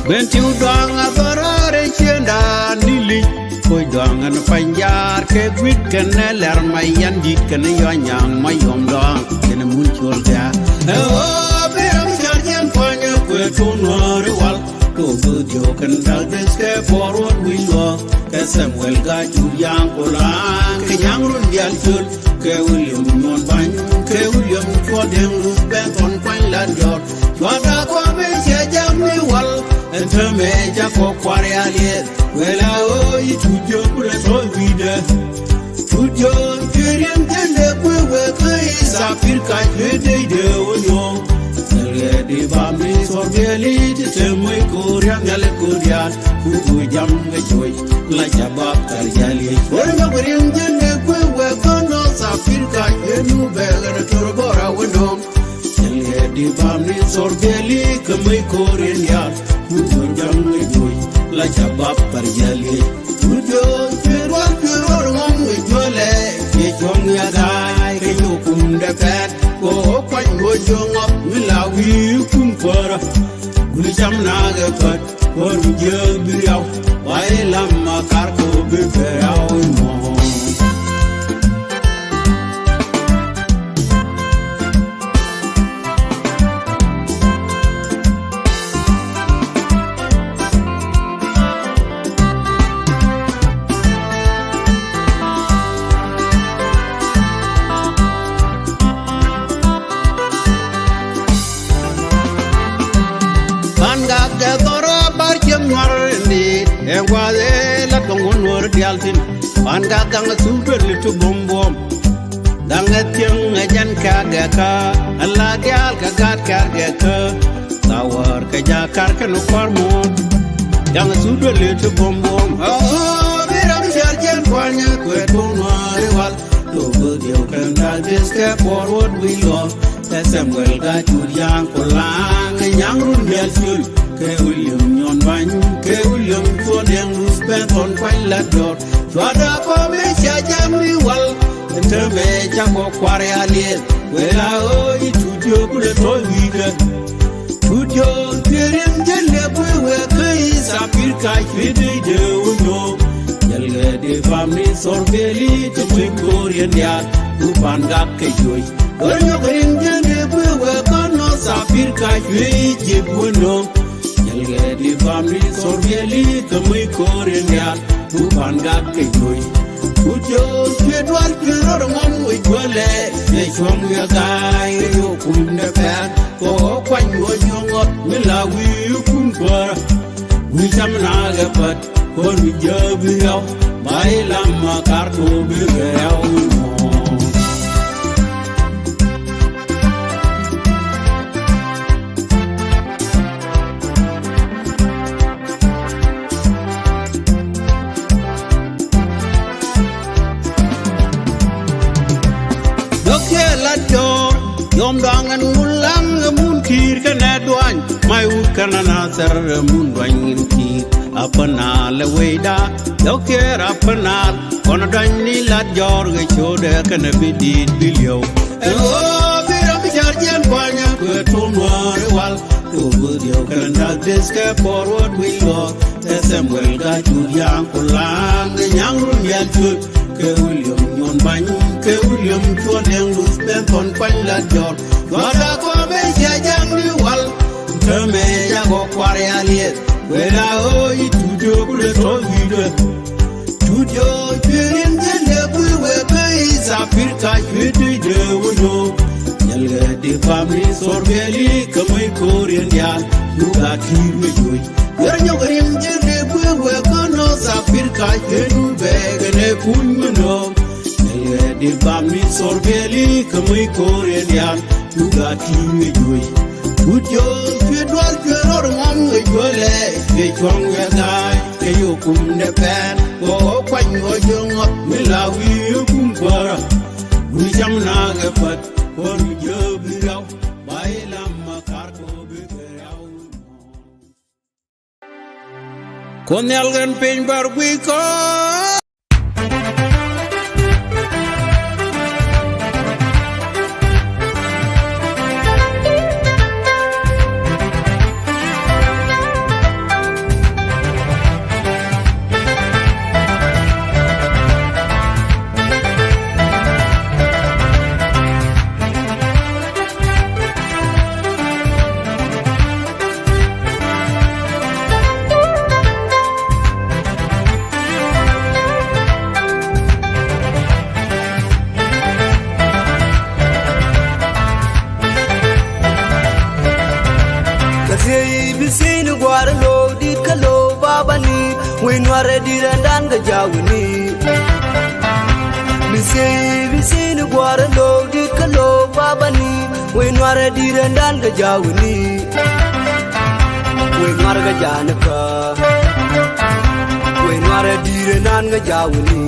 Ben tiu dɔaŋ a dhɔrɔrɛ ciënda ni lic. Koc dɔaŋ ɛn pa̱ny ja̱a̱r kɛ gui̱t kɛnɛ lɛr ma yɛn di̱t kɛnɛ yɔ̱a̱ nyaŋ ma yɔm dɔaŋ kɛnɛ mun col gɛ̈ɛ̈r. Ɛ ɣöö bi ram cɔr jiɛn puɔ̱nyä kuɛ tuɔ̱ŋ nuɔ̱ɔ̱ri wal. Kɛ ɣöö bi dhiöök kɛn dak deth kɛ puɔr wä wi̱i̱ luɔ̱k. Kɛ Samuel Ga̱a̱c Cuut Ya̱a̱ŋ ku la̱a̱ŋ kɛ nyaŋ run diaal col. Kɛ William Nyuɔn Bany kɛ William Cuɔt Dɛŋ Luth Bɛn Thɔn Kuany Lat Jɔr. Cuat dak kɔp bɛ cia jam ni wal. Ɛn täämɛ ca kɔk kuar ya liɛth. Kuɛ la ɣöö i̱ Cuut Jiök kulɛ tɔ̱ wi̱i̱dä. Cuut Jiök cuɛ riɛŋ jiɛn dee gui̱i̱ wee kä East Africa cuɛ dee dee wä nööŋ. Thilɛ kɛ di bam ni thor biɛli ti te moc ko̱o̱r riam nhial i̱ ko̱o̱r diaal. Cu tuɔɔk jam kɛ cuc la ca bap thar jiaal yiëc. Wä nyɔk riɛŋ jiɛn dee gui̱i̱ wee kä North Africa cuɛ nu bɛɛk rɛ to̱r bɔra wä nööŋ. Thilɛ kɛ di bam ni thor biɛli kɛ moc ko̱o̱r riam diaal. Cu tuɔɔk jam kɛ cuc la ca bap thar jiaal yiëc. Cuut Jiök cuɛ dual cuɛ rɔr ŋɔm kɛ juɔlɛ. Cuɛ cuɔ̱ŋ kɛ ga̱a̱c kɛ yio̱w kumdɛ pɛn. Kɛ ɣöö kuany ɣöö jiök ŋɔth mi la wi̱i̱ kum kuäärä. Kuni cam naak ɛ pät kuäär mi jiääk bi riaw. Ba i̱ lam a kar kɛ ɣöö bi kɛ riaw i̱ muɔ̱ɔ̱n. Ban gak kɛ dhɔr a bar ciɛŋ ŋuar in di̱i̱t. Ɛn gua̱a̱th ëë lat kɛ ŋuɔ̱n nuɔ̱ɔ̱r diaal thi̱n. Ban gak gaŋ a thuk duer li ti buɔ̱m buɔ̱m. Gaŋɛ thiäŋ ɛ jɛn kɛ gɛkä ɛ la diaal kɛ gaat kɛ gɛkä. Thawär kɛ ja̱ kar kɛn kua̱r muɔ̱ɔ̱n. Gaŋɛ thuk duël li ti buɔ̱m buɔ̱m. Ɣöö bi ram cär jiɛn kuanyä kuɛ tuɔ̱ŋ nuääri wal. Tuɔ̱k bi dhiɛw kɛn dak deth kɛ puɔr wä wi̱i̱ luɔ̱k. Kɛ Samuel Ga̱a̱c Cuut Ya̱a̱ŋ ku la̱a̱ŋ kɛ nyaŋ run diaal cul. Kɛ William Nyuɔn Bany kɛ William Cuɔt Dɛŋ Luth Bɛn Thɔn Kuany Lat Jɔr. Cuat dak kɔp bɛ cia jam ni wal. Ɛn täämɛ ca kɔk kuar ya liɛth. Kuɛ la ɣöö i̱ Cuut Jiök kulɛ tɔ̱ wi̱i̱dä. Cuut Jiök cuɛ riɛŋ jiɛn dee gui̱i̱ wee kä East Africa cuɛ dee dee wä nööŋ. Ɛlgɛ di famni sɔr beli kɛ kui̱ ko̱r yɛn diaal. Ku pan gak kɛ juɔ̱c. Gör nyɔk riŋ jɛn dee kui̱ wee kɔn nɔ sapir ka cuɛ Ijip wä nööŋ. Nyɛlkɛ di famni sɔr biɛli kɛ muc ko̱r in diaal. Ku pan gak kɛ juɔ̱c. Ku jiök cuɛ dual cuɛ rɔɔd ŋɔm wi̱c guäl lɛ. Yɛ cuɔ̱ŋ wiɛ ga̱a̱c kɛ yo̱o̱ kum dee pɛr. Kɛ ɣöö kuany ɣöö jiök ŋɔt mi la wi̱i̱ kum kuäärä. Wi̱i̱ cam na kɛ pät. Kɔn mi jiääk bi riaw, ba ilam ma kar ko bi kɛ riaw mɔ. Dɔ̱k yɛ lat jɔ̱ɔ̱r, yɔm dɔaŋ ɛn ŋun laŋ ɛ mun ki̱i̱r kɛnɛ duany, may wut kɛnɛ na thɛr ɛ mun duany in ki̱i̱r. Apä nal ɛ wecda yɔ̱kiɛɛr apä nal. Kɔn duany ni lat jɔ̱ɔ̱r kɛ codɛ kɛnɛ bi di̱i̱t bi li̱ew. Ɛn ɣöö bi ram bi jar jiɛn kuanyä kuɛ tuɔ̱m nuäär i̱ wal. Kɛ ɣöö bi diɛw kɛnɛ da̱k deth kɛ puɔr wä wi̱i̱ lɔɔr. Kɛ Samuel Ga̱a̱c Cuut Ya̱a̱ŋ ku la̱a̱ŋ kɛ nyaŋ run yɛl cuɔ̱t. Kɛ William Nyuɔn Bany kɛ William Cuɔ̱t Dɛŋ Luth Bɛn Thɔn Kuany Lat Jɔr. Cuɔ̱t a kɔn ben cia jaŋ ni wal. Täämɛ cakɔ kuar ya liɛth. Wela ɣöö i̱ Tuut Jɔk kulɛ tɔ̱ wi̱i̱dɛ. Tuut Jɔk cuɛ riɛn jiɛn dee kui̱ wee kä East Africa cuɛ dui̱dɛ wä nööŋ. Nyɛlkɛ di famni sɔr biɛli kɛ muc ko̱r yɛn diaal. Luk a ti̱i̱r mi juɔ̱c. Yɔr nyɔk riɛn jiɛn dee kui̱ wee kä North Africa cuɛ duut bɛɛkɛ nɛ kuny mi nööŋ. Ɛlɛ di bam mi sɔr biɛli kɛ muc ko̱r in diaal. Luk a ti̱i̱ ŋɛ juɔ̱c. Tuut Jɔk cuɛ dual cuɛ rɔɔd ŋɔm ŋɛ juɔ̱lɛ. Cuɛ cuɔ̱ŋ wiɛ ga̱a̱c kɛ yo̱o̱ kum dee pɛn. Kɛ ɣöö kuany ɣöö jiök ŋɔth mi la wi̱i̱ kum kuäärä. Wi̱i̱ cam na kɛ pät. Kɔn mi jiääk bi riaw. Ba ilam ma kar ko bi kɛ riaw. Kuoth Nhial kɛn piny bär guic kɔn. Kɛ thiey bi thiey ni gua̱a̱r lo̱o̱k di̱t kä lo̱o̱k babani. Wec nuarɛ di̱t ɛn da̱a̱n kɛ ja̱a̱k wi̱ni. Bi thiey bi thiey ni gua̱a̱r lo̱o̱k di̱t kä lo̱o̱k babani. Wec nuarɛ di̱t ɛn da̱a̱n kɛ ja̱a̱k wi̱ni. Wec nuarɛ kɛ ja̱a̱n kä. Wec nuarɛ di̱t ɛn da̱a̱n kɛ ja̱a̱k wi̱ni.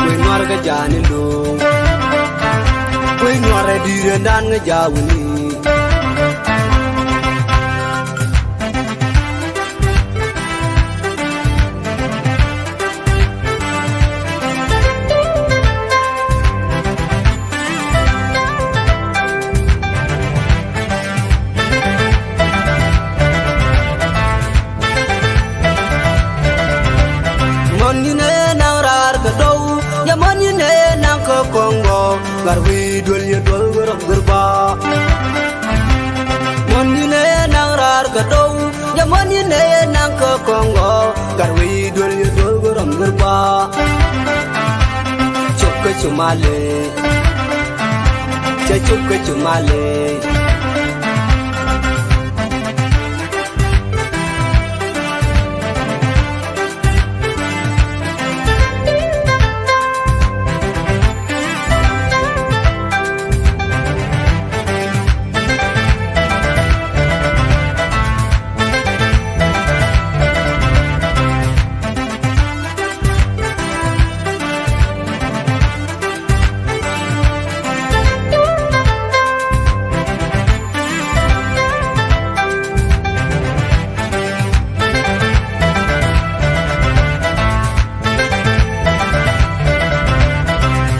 Wec nuarɛ kɛ ja̱a̱n lo̱o̱k. Wec nuarɛ di̱t ɛn da̱a̱n kɛ ja̱a̱k wi̱ni. Mɔn ni nɛ naŋ raar kɛ dɔw, jɛ mɔn ni nɛ naŋ kɛ kɔŋgɔ, gat wi̱i̱ duel yɛ duel wä rɔm gör ba. Mɔn ni nɛ naŋ raar kɛ dɔw, jɛ mɔn ni nɛ naŋ kɛ kɔŋgɔ, gat wi̱i̱ duel yɛ duel wä rɔm gör ba. Cop kä cu malɛ, cɛ cop kä cu malɛ.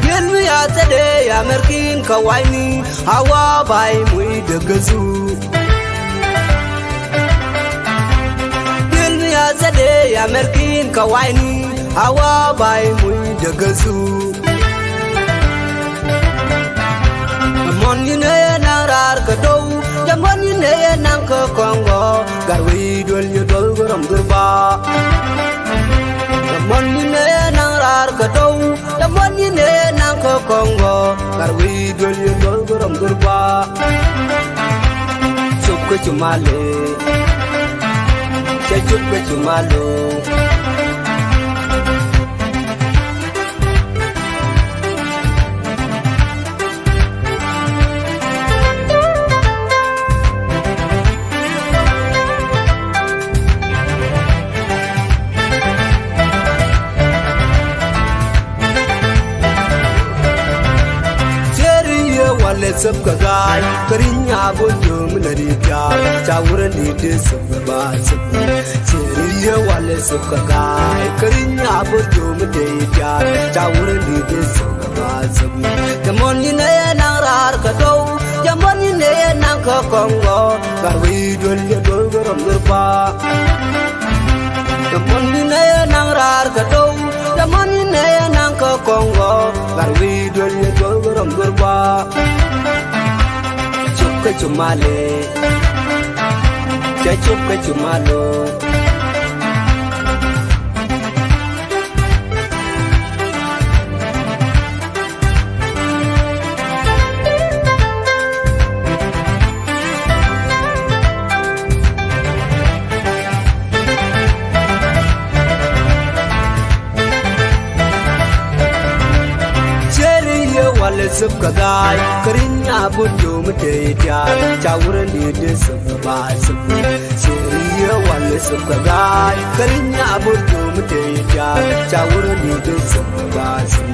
Diɛn mi a thädɛ ya mɛrkin kä wayni a wa bay muy dägäthu. Diɛn mi a Sɛ dee amɛrkin kɛ wa̱i̱ni a wa bay muc dee gäsu. Mɔn ni nɛ naŋ raar kɛ do̱w, jɛ mɔn ni nɛ naŋ kɛ kɔŋ gɔ̱, gat wi̱i̱ duel yɛ duɔl gɔ̱rɔm gɔ̱r ba. Jɛ mɔn ni nɛ naŋ raar kɛ do̱w, jɛ mɔn ni nɛ naŋ kɛ kɔŋ gɔ̱, gat wi̱i̱ duel yɛ duɔl gɔ̱rɔm gɔ̱r ba. Cop kä cu malɛ, cɛ cop kä cu malɛ. Cieri yɛ walɛ sep kɛ ga̱a̱c, kä ri̱ny a bot yom nɛ ri diaal, ca wurɛ ni dee sep kɛ ba sep. Cieri yɛ walɛ sep kɛ ga̱a̱c, kä ri̱ny a bot yom nɛ ri diaal, ca wurɛ ni dee sep kɛ ba sep. Jɛ mɔn ni nɛ naŋ raar kɛ do̱w, jɛ mɔn ni nɛ naŋ kɛ kɔŋ gɔ̱, gat wi̱i̱ duel yɛ duɔl gɔ̱rɔm gɔ̱r ba. Jɛ mɔn ni nɛ naŋ raar kɛ do̱w, jɛ mɔn ni nɛ naŋ kɛ kɔŋ gɔ̱, gat wi̱i̱ duel yɛ duɔl gɔ̱rɔm gɔ̱r ba. Cop kä cu malɛ, cɛ cop kä cu malɛ. Cieri yɛ walɛ sep kɛ ga̱a̱c, kä ri̱ny a bot yom nɛ ri diaal, ca wurɛ ni dee sep kɛ ba sep. Cieri yɛ walɛ sep kɛ ga̱a̱c, kä ri̱ny a bot yom nɛ ri diaal, ca wurɛ ni dee sep kɛ ba sep.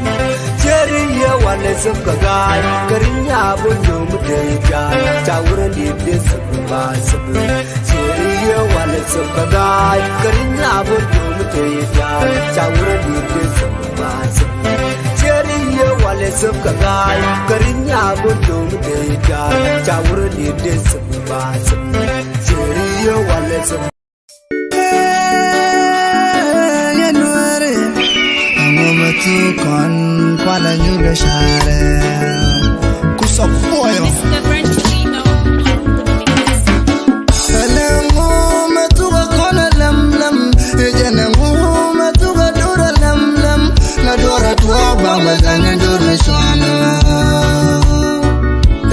Cieri yɛ walɛ sep kɛ ga̱a̱c, kä ri̱ny a bot yom nɛ ri diaal, ca wurɛ ni dee sep kɛ ba sep. Cieri yɛ walɛ sep kɛ ga̱a̱c, kä ri̱ny a bot yom nɛ ri diaal, ca wurɛ ni dee sep kɛ ba sep. Cieri yɛ walɛ sep kɛ ga̱a̱c, kä ri̱ny a bot yom nɛ ri diaal, ca wurɛ ni dee sep kɛ ba sep. Cieri yɛ walɛ sep. Yɛ nuɛri, aŋɔ mɛ tu kɔn kualɛ nyur bɛ share. Kusɔ puɔyɔ. Ɛlɛ ŋu mɛ tu kɛ kɔn ɛ lɛm lɛm, ɛ jɛn ɛ ŋu mɛ tu kɛ dur ɛ lɛm lɛm. La dur ɛ tuɔ ba mɛ dani dur mɛ shwana.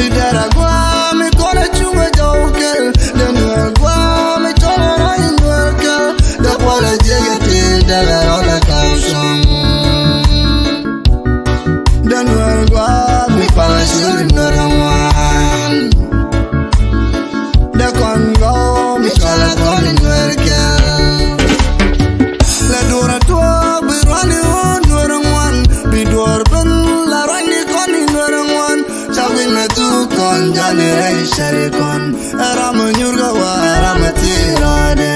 Idara guam ikɔn a cuŋ a jɔw kɛl. Dee nuɛr guam icɔl a rɔy nuɛr kɛl. Dee kual a jiɛc a ti dee lɛ rɔl a kap cuŋ. Dee nuɛr guam ipal a cul nuɛr a ŋuan. Dee kɔn guam icɔl a kɔn nuɛr kɛl. Lɛ duɔr a tuɔɔk bi ruan iwä nuɔr ŋuan, bi duɔr ben la ruan ikɔn inuɔr ŋuan. Ca wi̱c mɛ thuk kɔn jani rɛy cɛri kɔn. Ɛ ram ɛ nyur kɛ wa ɛ ram ɛ thil rɔɔdɛ.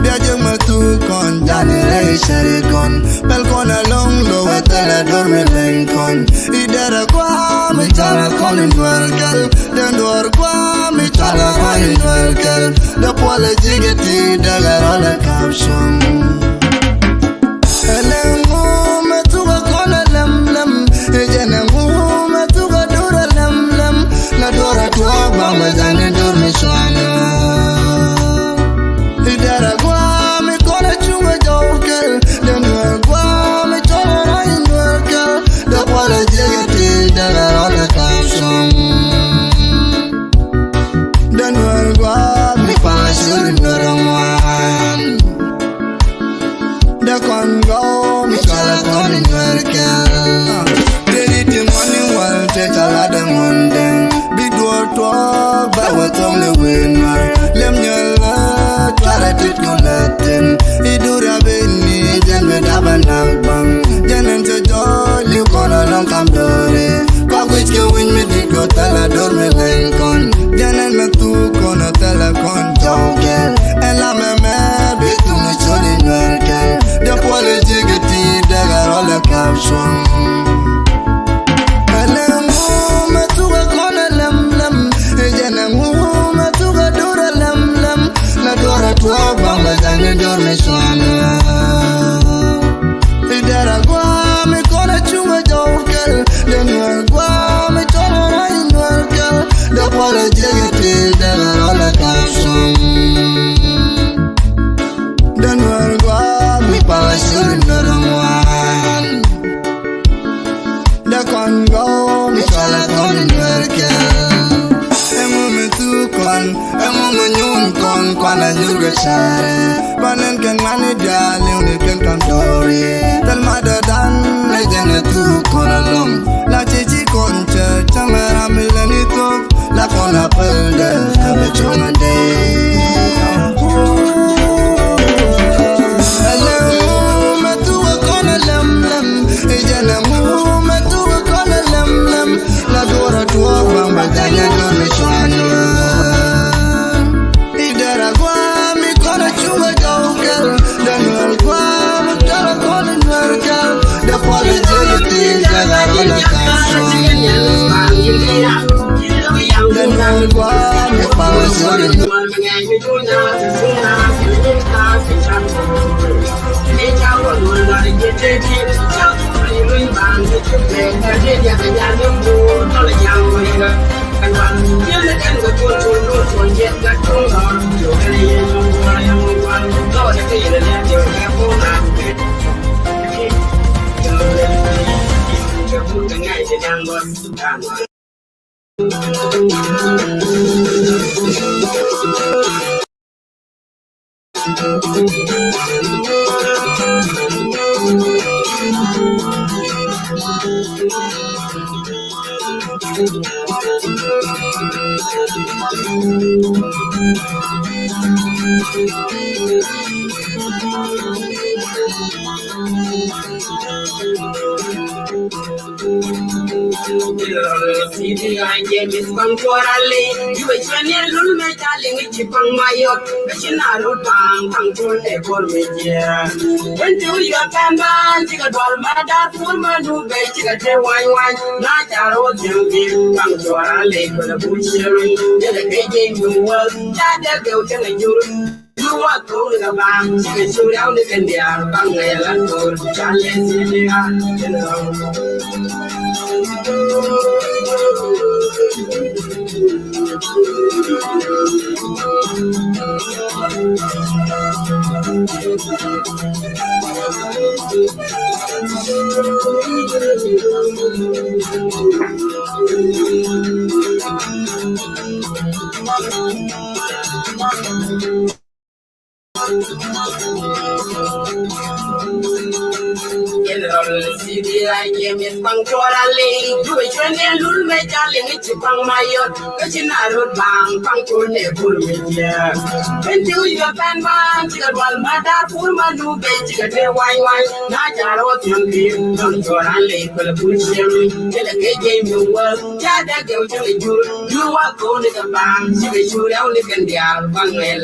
Bia jek mɛ thuk kɔn jani rɛy cɛri kɔn. Pɛl kɔn ɛ loŋ lo ɛ thɛl ɛ dor mi leny kɔn. Idɛrɛ kua mi cara kɔn inuɔr kɛl. Den duɔr kua mi cara kɔn inuɔr kɛl. Dee puɔl ɛ ji̱ kɛ ti dee kɛ rɔl ɛ kap cuŋ. Ɛlɛ ŋu mɛ thuk ɛ kɔn ɛ lɛm lɛm. Ɛ jɛn ɛ ŋu mɛ thuk ɛ dur ɛ lɛm lɛm. La dur ɛ tuɔɔk ba mɛ dhani dur mi cuanɛ. Idɛrɛ guam ikɔn ɛ cuŋ ɛ jɔw kɛl. Dee nuɛr guam icɔl ɛ rɔy nuɛr kɛl. Dee puɔl ɛ jiɛc ɛ ti dee kɛ rɔl ɛ kap cuŋ. Dee nuɛr guam ipal a cul nuɛr ŋuan. Dee kɔn gɔw mi cɔl a kɔn nuɛr kɛl. Dee di ti ŋuan ni wal te ca la dee ŋuan dee. Bi duɔr tuɔɔk bɛ wä thɔŋ ni wen nuɛr. Lem nyɛl la tuar a tit kɔn la thin. Idur a ben ni jɛn mi daba nak baŋ. Jɛn ɛn cɛ jɔɔc liu kɔn a lɔŋ kam dɔɔri. Kɔk wi̱c kɛ wi̱ny mi dit kɔ thɛl a dor mi leny kɔn. Jɛn ɛn mɛ thuk kɔn a thɛl a kɔn jɔw kɛl. Ɛn la mɛ mɛ bi thuk mi col inuɛr kɛl. Dee puɔl i̱ ji̱ kɛ ti dee kɛ rɔl ɛ kap cuɔ̱ŋ. Ɛlɛ ŋu mɛ thuk ɛ kɔn ɛ lɛm lɛm. Ɛ jɛn ɛ ŋu mɛ thuk ɛ dur ɛ lɛm lɛm. La dur ɛ tuɔɔk ba mɛ dhani dur mi cuan. Nyukä carɛ banɛn kɛ ŋuani diaal liŋni kɛn kam dɔɔri. Thil ma dɔdan lɛ jɛn ɛ thuk kɔn ɛlɔŋ. La ci ci kɔn cɛ cäŋ ɛ ram mi lɛ ni thok. La kɔn a päl dɛ kä bɛ cuɔ̱ŋ a dee. Ɛlɛm mɛ thuk ɛ kɔn ɛ lɛm lɛm. Ijɛn ɛ ŋu mɛ thuk ɛ kɔn ɛ lɛm lɛm. La duɔrɔ tuɔɔk baŋ bɛ ganyɛ dɔr mi cuan. Idara guam ikɔn a cuŋ a jɔw kɛl. Daniel guam ikɔn a kɔn a nuɛr kɛl. The politics is a run a country. Daniel guam ikɔn a cuŋ a jɔw kɛl. City I get this control. Ci paŋ Mayɔt, kä ci na rut paŋ, paŋ tuɔl ɛ kor mi jiɛ. When ti wi̱i̱ yɔ pɛn ban, cikɛ dual ma dar pur ma nu bɛ, cikɛ te wany wany. Na ca rot jiɛn ti, paŋ tuɔra lɛ kɔlɛ bu ciɛ mi. Jɛlɛ kɛ jɛ mi wä, ca dɛ gɛw cɛ na jur. Yu wa kor ni ka ban, cikɛ cu rɛw ni kɛ ndiar, paŋ ɛ la kor, ca lɛ si ni a, you know. General C D I James Pancora Lee, you a training Lul Majal in it, Pang Mayor, Kachina Road Bang, Pancora Kurmitia. When do you a pan man, Chica Gual Mada, Kurma Nube, Chica Wine Wine, Naja Road Yampi, Pancora Lee, Kulapushim, Chica Game you work, Chada Gauchang, you are going to the band, Chica Shura, Likandia, Bangladesh.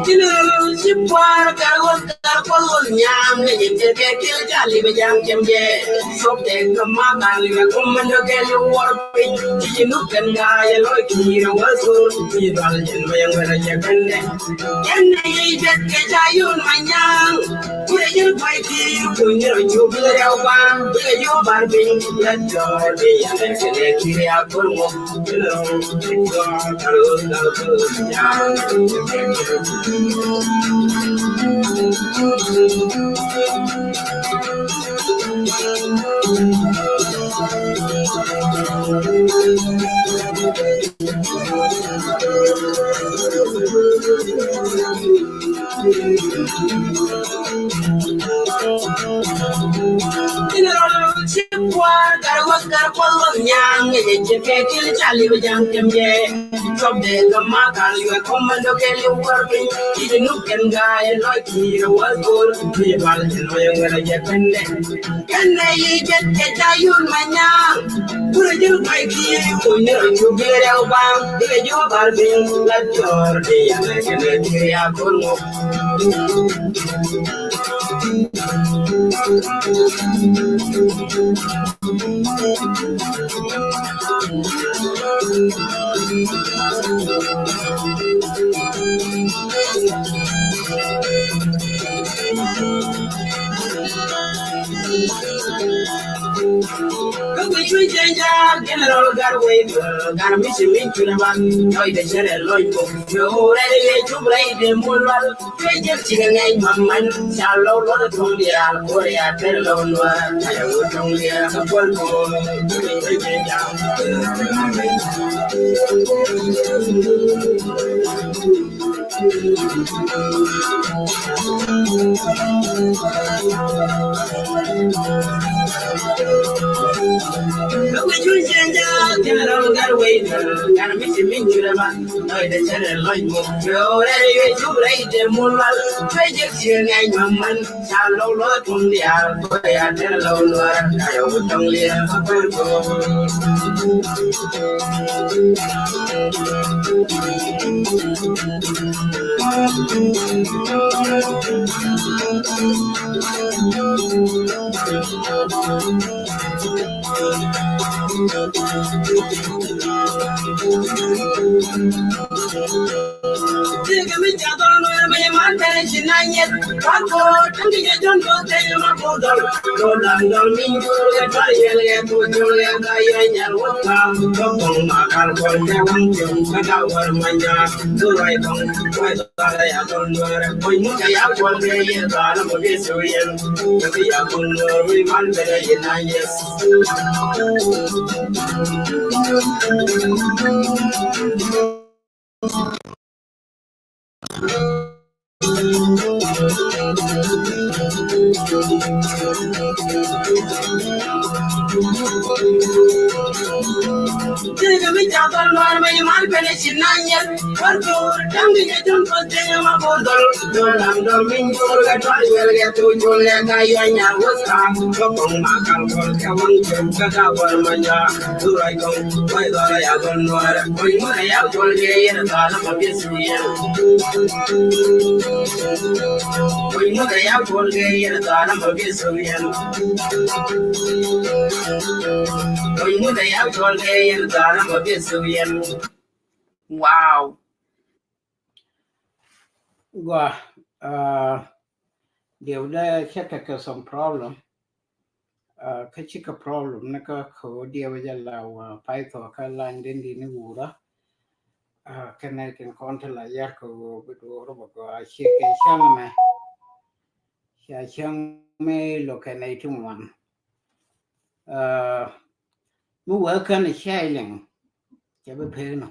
General Chief War Garwal Garwal Wal Nyam ni te ke kil jali be jam kem je. Sok te kama kan le kumando ke le war pin. Ti nu kan ga ye lo ki ro wa so ti dal jin me yang ra je kan ne. Yan ne ye jet ke jayun manyang. Kure jil pai ti kun ro ju bi le wa. Bi le ju bar bin la jo di ya ne ke le ki ya kur mo. General Chief War Garwal Garwal Nyang, ye je ke kil jali be jam kem je. Chop de kama kan you a commando ke you working. Ti nu kan ga ye lo ki ro wa gor. Ti bal ti lo yang ra je pende. Kan ne ye jet ke jayun manyang. Kure jil pai ki kun ro ju bi le wa. Bi le ju bar bin la jor di ya ne ke ne ti ya kun mo. Kä bi cuc jɛn jaak General Gatwec, Gat mi ci min cuc ban tɔc de cɛ rɛ lɔc kok. Yɛ ɣöö rɛy yɛ cup rɛy de mul wal. Cuc jɛn cikɛ ŋɛc maman ca lɔw luɔt tuŋ diaal kuɔr ya tɛr lɔw nuɔr. Ca yɛ wut tuŋ diaal kä kuɔl kok. Cuc jɛn jaak General Gatwec. Kä bi cuc jɛn jaak General Gatwec, Gat mi ci min cuc ban tɔc de cɛ rɛ lɔc kok. Yɛ ɣöö rɛy yɛ cup rɛy de mul wal. Cuc jɛn cikɛ ŋɛc maman. Ca lɔw luɔt tuŋ diaal kuɔr ya tɛr lɔw nuɔr. Ca yɛ wut tuŋ diaal kä kuɔl kok. Tëëkɛ mi ca dhɔl Nuɛɛr mi man tëë ci na nyɛth. Kuath ko̱o̱r täŋ ti jɛ jɔ̱n ko̱o̱r tëë ma ko̱o̱r dhɔl. Ko̱o̱r dhɔl dhɔl min ko̱o̱r kɛ tuar yɛl kɛ ko̱o̱r jɔl kɛ ka yɛ nyal wä kaam. Kɛ kɔŋ ma kal kɔn kɛ waŋ cieŋ kɛ ka wär ma nyaar. Ko̱o̱r ruac kɔŋ ruac dhɔl ya dhɔl Nuɛɛr. Ko̱o̱r mut kɛ ya kuɔl kɛ yɛ dhɔl mut kɛ suriɛn. Kɛ bi ya kuɔl Nuɛɛr mi man tëë ci na nyɛth. Tëëkɛ mi ca dhɔl Nuɛɛr mi mal pɛlɛ ci na nyɛth. Kuath ko̱o̱r täŋ ti jɛ jɔ̱n ko̱o̱r tëë ma ko̱o̱r dhɔl. Dhɔl lam dhɔl min ko̱o̱r kɛ tuar yɛl kɛ ko̱o̱r jɔl kɛ ka yɛ nyal wä kaam. Kɛ kɔŋ ma kal kɔl kɛ waŋ cieŋ kɛ ka wär ma nyaar. Ko̱o̱r ruac kɔŋ ruac dhɔl ya dhɔl Nuɛɛr. Ko̱o̱r mut kɛ ya kuɔl kɛ yɛ dhɔl ma bi suriɛn. Ko̱o̱r mut kɛ ya kuɔl kɛ yɛ dhɔl ma bi suriɛn. Ko̱o̱r mut kɛ ya kuɔl kɛ yɛ dhɔl ma bi suriɛn. Wow. Gua, uh, diɛw dee cɛ tekɛ some problem. Uh, kä cikɛ problem ni kä kɛ ɣöö diɛw jɛ la wä pay thɔɔ kä lany den di ni wurä. Uh, kɛ nɛy tin kɔn ti la yar kɛ ɣöö bi duɔɔr bä gɔaa ciek kɛ cäŋ mɛ. Ca cäŋ mɛ lo̱kɛ nɛy ti ŋuan. Uh, mi wee kän cäy liŋ cɛ bi pek nɔ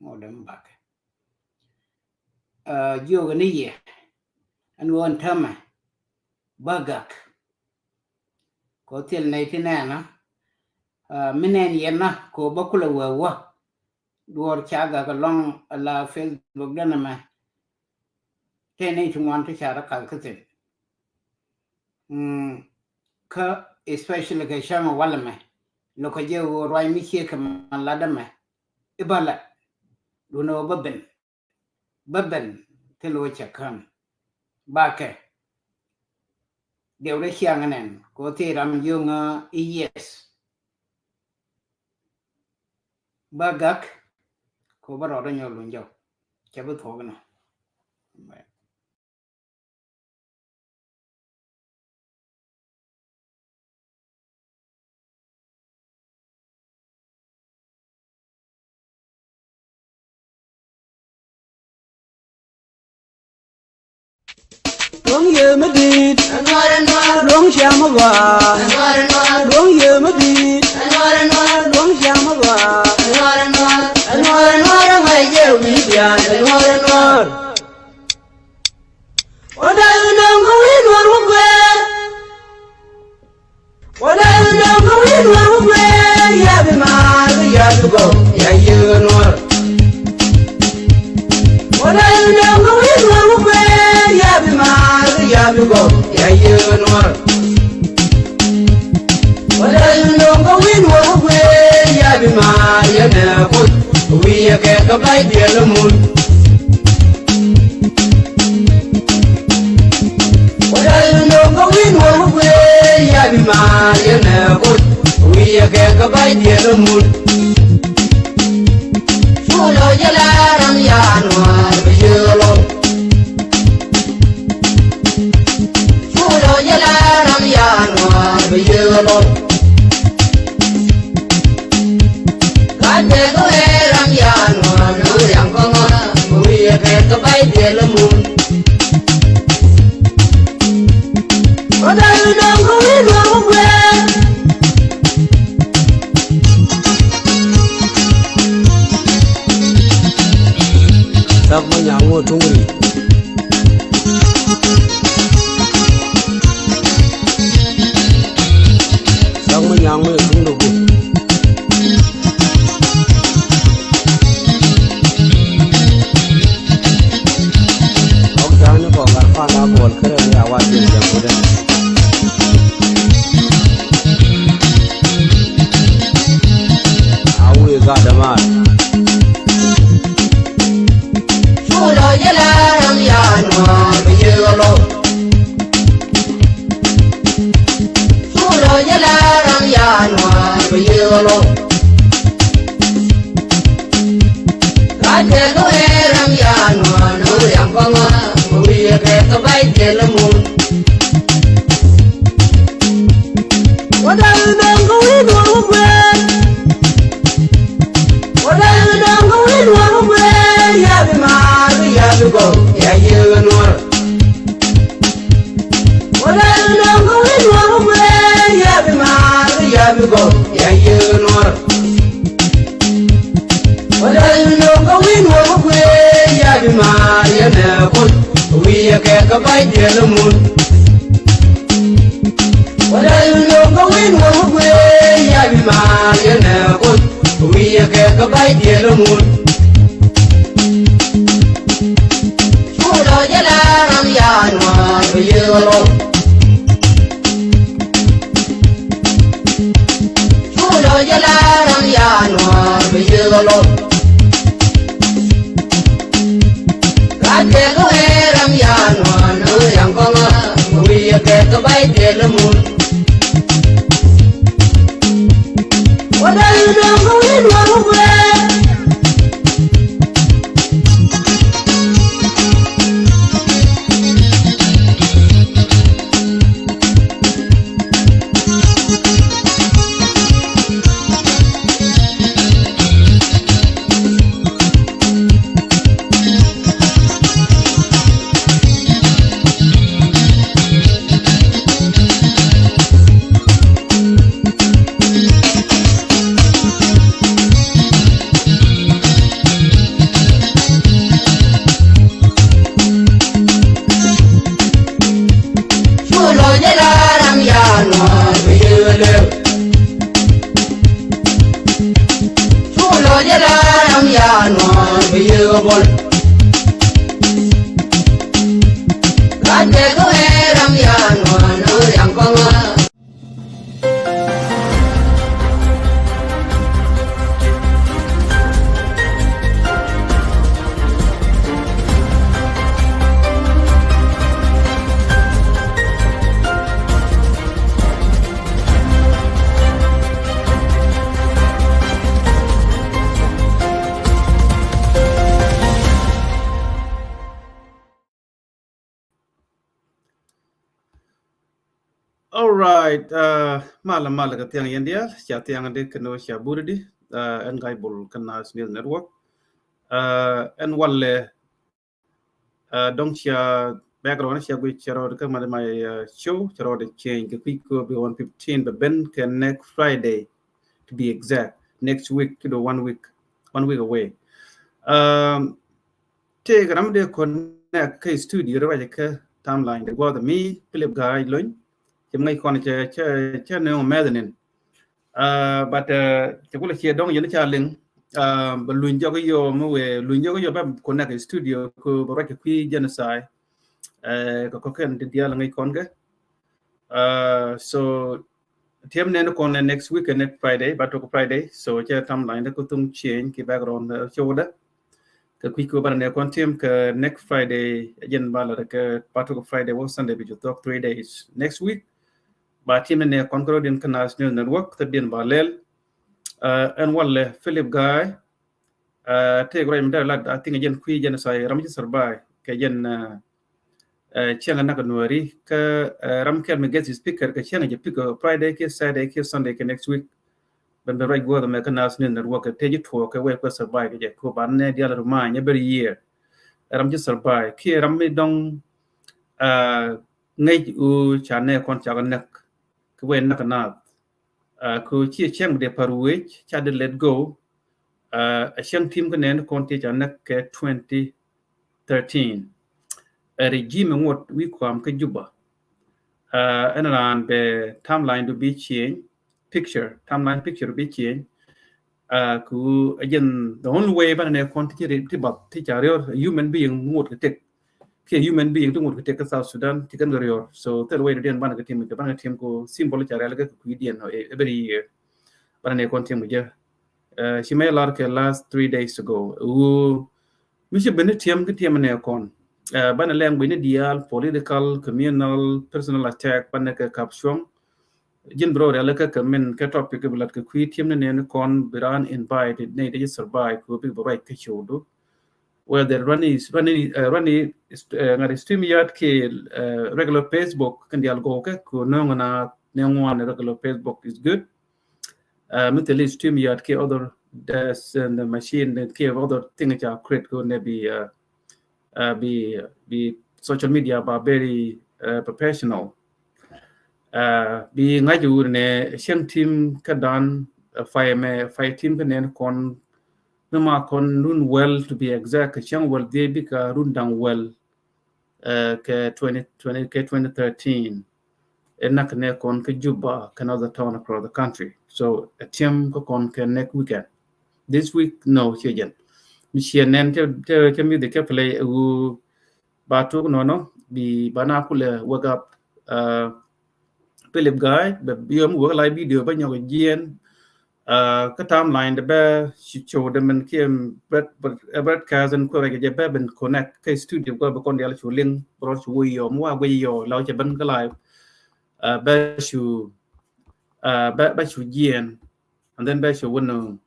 ŋɔ däm bakɛ. Uh, jiök ni yɛ ɛn ɣöö ɛn tämɛ bä gak. Kɛ ɣöö thil nɛy ti nɛɛnä, uh, mi nɛn yɛn na kɛ ɣöö bä kulɛ wee wä. Duɔ̱ɔ̱r ca gak ɛlɔ̱ŋ ala Facebook den ɛmɛ. Tëë nɛy ti ŋuan ti ca rɔ kath kä thi̱n. Mm, kä especially kɛ cäŋ ɛ wal ɛmɛ. Lo̱kɛ jɛ ɣöö ruac mi ciek kɛ ma lat ɛmɛ i̱ bä lat. Duundɛ ɣöö bä ben. Bä ben thil ɣöö cɛ kän. Bakɛ. Diɛw dee ciaŋ ɛnɛn kɛ ɣöö thil ram yio̱ŋä i̱ yes. Bä gak kɛ ɣöö bä rɔɔdä nyɔk luny jɔk. Cɛ bi thuɔ̱k inɔ. Luɔ̱ŋ yee mi di̱i̱t. Luɔ̱ŋ ciaŋ mi gɔaa. Luɔ̱ŋ yee mi di̱i̱t. Luɔ̱ŋ ciaŋ mi gɔaa. Wä dal nöŋ kä wi̱i̱ Nuɔ̱ɔ̱r wä guɛɛr. Wä dal nöŋ kä wi̱i̱ Nuɔ̱ɔ̱r wä guɛɛr, ya bi maar kä ya bi gɔw, ya yiëë Nuɔ̱ɔ̱r. Wä dal nöŋ kä wi̱i̱ Nuɔ̱ɔ̱r wä guɛɛr, ya bi maar kä ya bi gɔw, ya yiëë Nuɔ̱ɔ̱r. Wä dal nöŋ kä wi̱i̱ Nuɔ̱ɔ̱r wä guɛɛr, ya bi maar yɛn ɛ Kuoth, wi̱i̱ yɛ kɛ kä ba̱y diɛl mun. Wä dal nöŋ kä wi̱i̱ Nuɔ̱ɔ̱r wä guɛɛr, ya bi maar yɛn ɛ Kuoth, wi̱i̱ yɛ kɛ kä ba̱y diɛl mun. Cu lɔ jɛ la ram ya Nuɔ̱ɔ̱r bi yëë lɔ. Dak ma nyaŋ wä tuŋ ri. Dak ma nyaŋ wä tuŋ ri. Ɔk ja̱a̱n ni kɔ gat pan a buɔl kärɛ ni a wa jiɛn jɛ kudɛ. A wee gat dämaar. Culɔ jɛ la ram ya nuɔɔr bi yee ɣä lɔ. Culɔ jɛ la ram ya nuɔɔr bi yee ɣä lɔ. Gat kɛ kɛ wee ram ya nuɔɔr ni wee ram kɔŋä. Bi wee kɛ kɛ bay kɛ lɛ mun. Wä dal nɔŋ kɛ wee nuɔɔr wä guɛɛr. Wä dal nɔŋ kɛ wee nuɔɔr wä guɛɛr. Ya bi maar bi ya bi gɔw ya yee ɣä nuɔɔr. Wä dal nɔŋ kɛ wee nuɔɔr wä guɛɛr. Ya bi maar bi ya bi gɔw ya yee ɣä nuɔɔr. Wä dal nɔŋ kɛ wee nuɔɔr wä guɛɛr. Ya bi maar yɛ nɛ kun. Wi̱i̱ yɛ kɛ kɛ bay diɛl mun. Wä dal nɔŋ kɛ wee nuɔɔr wä guɛɛr. Ya bi maar yɛ nɛ kun. Wi̱i̱ yɛ kɛ kɛ bay diɛl mun. Culɔ jɛ la ram ya nuɔɔr bi yee ɣä lɔ. Culɔ jɛ la ram ya nuɔɔr bi yee ɣä lɔ. Gat kɛ kɛ wee ram ya nuɔɔr ni wee ram kɔŋä. Wi̱i̱ yɛ kɛ kɛ bay diɛl mun. Wä dal nɔŋ kɛ wee nuɔɔr wä guɛɛr. Culɔ jɛ la ram ya nuɔɔr bi yee lɛw. Culɔ jɛ la ram ya nuɔɔr bi yee bol. Gat kɛ kɛ wee ram ya nuɔɔr ni wee ram kɔŋä. All right, uh, malɛ malɛ kɛ thiaŋ yɛn diaal, ca thiaŋ di kɛn wä ca buri di, uh, ɛn ga̱a̱c bul kɛn Nas News Network. Uh, ɛn walɛ, uh, dɔŋ ca background ca guic ca rɔɔd kä mani my, uh, show ca rɔɔd change kɛ kui̱ kɛ bi one fifteen bɛ ben kɛ next Friday, to be exact, next week, kɛ do one week, one week away. Um, Tëëkɛ ram dee connect kä studio rɛ ruacɛ kä timeline dee guɔth mi Philip Ga̱a̱c Lony. Cɛ mi ŋäc kɔn cɛ, cɛ, cɛ nööŋ mɛth nin. Uh, but, uh, cɛ kulɛ ciɛ dɔŋ yɛn ca liŋ, uh, bɛ luny jɔk yɔ mi wee luny jɔk yɔ bɛ connect studio kɛ bɛ ruacɛ kui̱ genocide. Uh, kɛ kɔkɛn di diaal ŋäc kɔn kɛ. Uh, so tiɛm nɛn kɔn next week, next Friday, ba tok Friday. So cɛ timeline dɛ kɛ thuŋ change ki background, uh, show dɛ. Kɛ kui̱ kɛ ba nɛ kɔn tiɛm kɛ next Friday, jɛn ba la kɛ ba tok Friday wä Sunday bi ju thok three days next week. Ba tiɛm nɛ kɔn kɛ rɔ din kɛ Nas News Network, thɛ din ba lɛl. Uh, ɛn walɛ Philip Ga̱a̱c, uh, tëëkɛ ruac mi dee la, I think jɛn kui̱ jɛn sa ram ci survive kɛ jɛn, uh, Cäŋ näk Nuäri kä ram kɛl mi guest speaker kɛ cäŋ jɛ pick Friday kiɛ Saturday kiɛ Sunday kɛ next week. Bɛn bɛ ruac guɔth mɛ kä Nas News Network kɛ tëë ji̱ tuɔɔk kɛ wee kuɛ survive kɛ jɛ kɛ ban nɛ dial remind every year. Ram ji̱ survive kiɛ ram mi dɔŋ ŋäc u ca nɛ kɔn ca kɛ näk kɛ wee näk Naath. Kɛ ciɛ cäŋ dee par wec ca dee let go. A cäŋ tim kä nɛn kɔn ti ca näk kɛ twenty thirteen. Ɛ regime ŋuɔt wi̱i̱ kuam kä Juba. Ɛn raan bɛ timeline du bi change, picture, timeline picture bi change. Ku again, the only way banɛ nɛ kɔn ti ci ti bath ti ca riɔr human being ŋuɔt kɛ tek. Kiɛ human being ti ŋuɔt kɛ tek kä South Sudan ti kɛn kɛ riɔr. So thil way du diɛn banɛ kɛ tim kɛ banɛ kɛ tim ku symbol ca rial kɛ kui̱ diɛn every year. Banɛ nɛ kɔn tim kɛ jɛ. Ci mɛ lar kɛ last three days ago. Wu mi ci ben ni tiɛm kä tiɛm nɛ kɔn. Banɛ lɛŋ ben ni diaal political, communal, personal attack banɛ kɛ kap cuɔŋ. Ji̱n bi rɔ rial kä kɛ min kɛ topic bi lat kɛ kui̱ tiɛm ni nɛ ni kɔn bi raan invited ni dee survive kɛ bi bi ruac kä ciw du. Whether rani rani rani ŋa̱t StreamYard kɛ regular Facebook kɛn diaal gɔw kɛ ku nöŋ na nɛ ŋuan regular Facebook is good. Mi thil StreamYard kɛ other, the machine kɛ other thing ca create kɛ nɛ bi bi bi social media ba very professional. Bi ŋa̱c wur nɛ cäŋ tim kä dan fire mɛ fire tim kä nɛn kɔn mi ma kɔn run well, to be exact, cäŋ well dhiec bika run daŋ well. Kɛ twenty twenty kɛ twenty thirteen. Ɛ nak nɛ kɔn kä Juba kɛ other town across the country. So ɛ tiɛm kä kɔn kɛ next weekend. This week no, ciɛ jɛn. Mi ciɛ nɛn cɛ mi dhi kɛ play ɛ wu ba tuk nɔnɔ bi ba na kulɛ wake up. Philip Guy bɛ yom wek live video bä nyɔk jiɛn. Kä timeline de bɛ ci show de min kiɛ broadcast in kuɛ jɛ bɛ bin connect kä studio kuɛ bɛ kɔn dial cu link bro cu wo yɔ mi wa guɛ yɔ law cɛ ben kä live. Bɛ cu bɛ bɛ cu jiɛn and then bɛ cu wun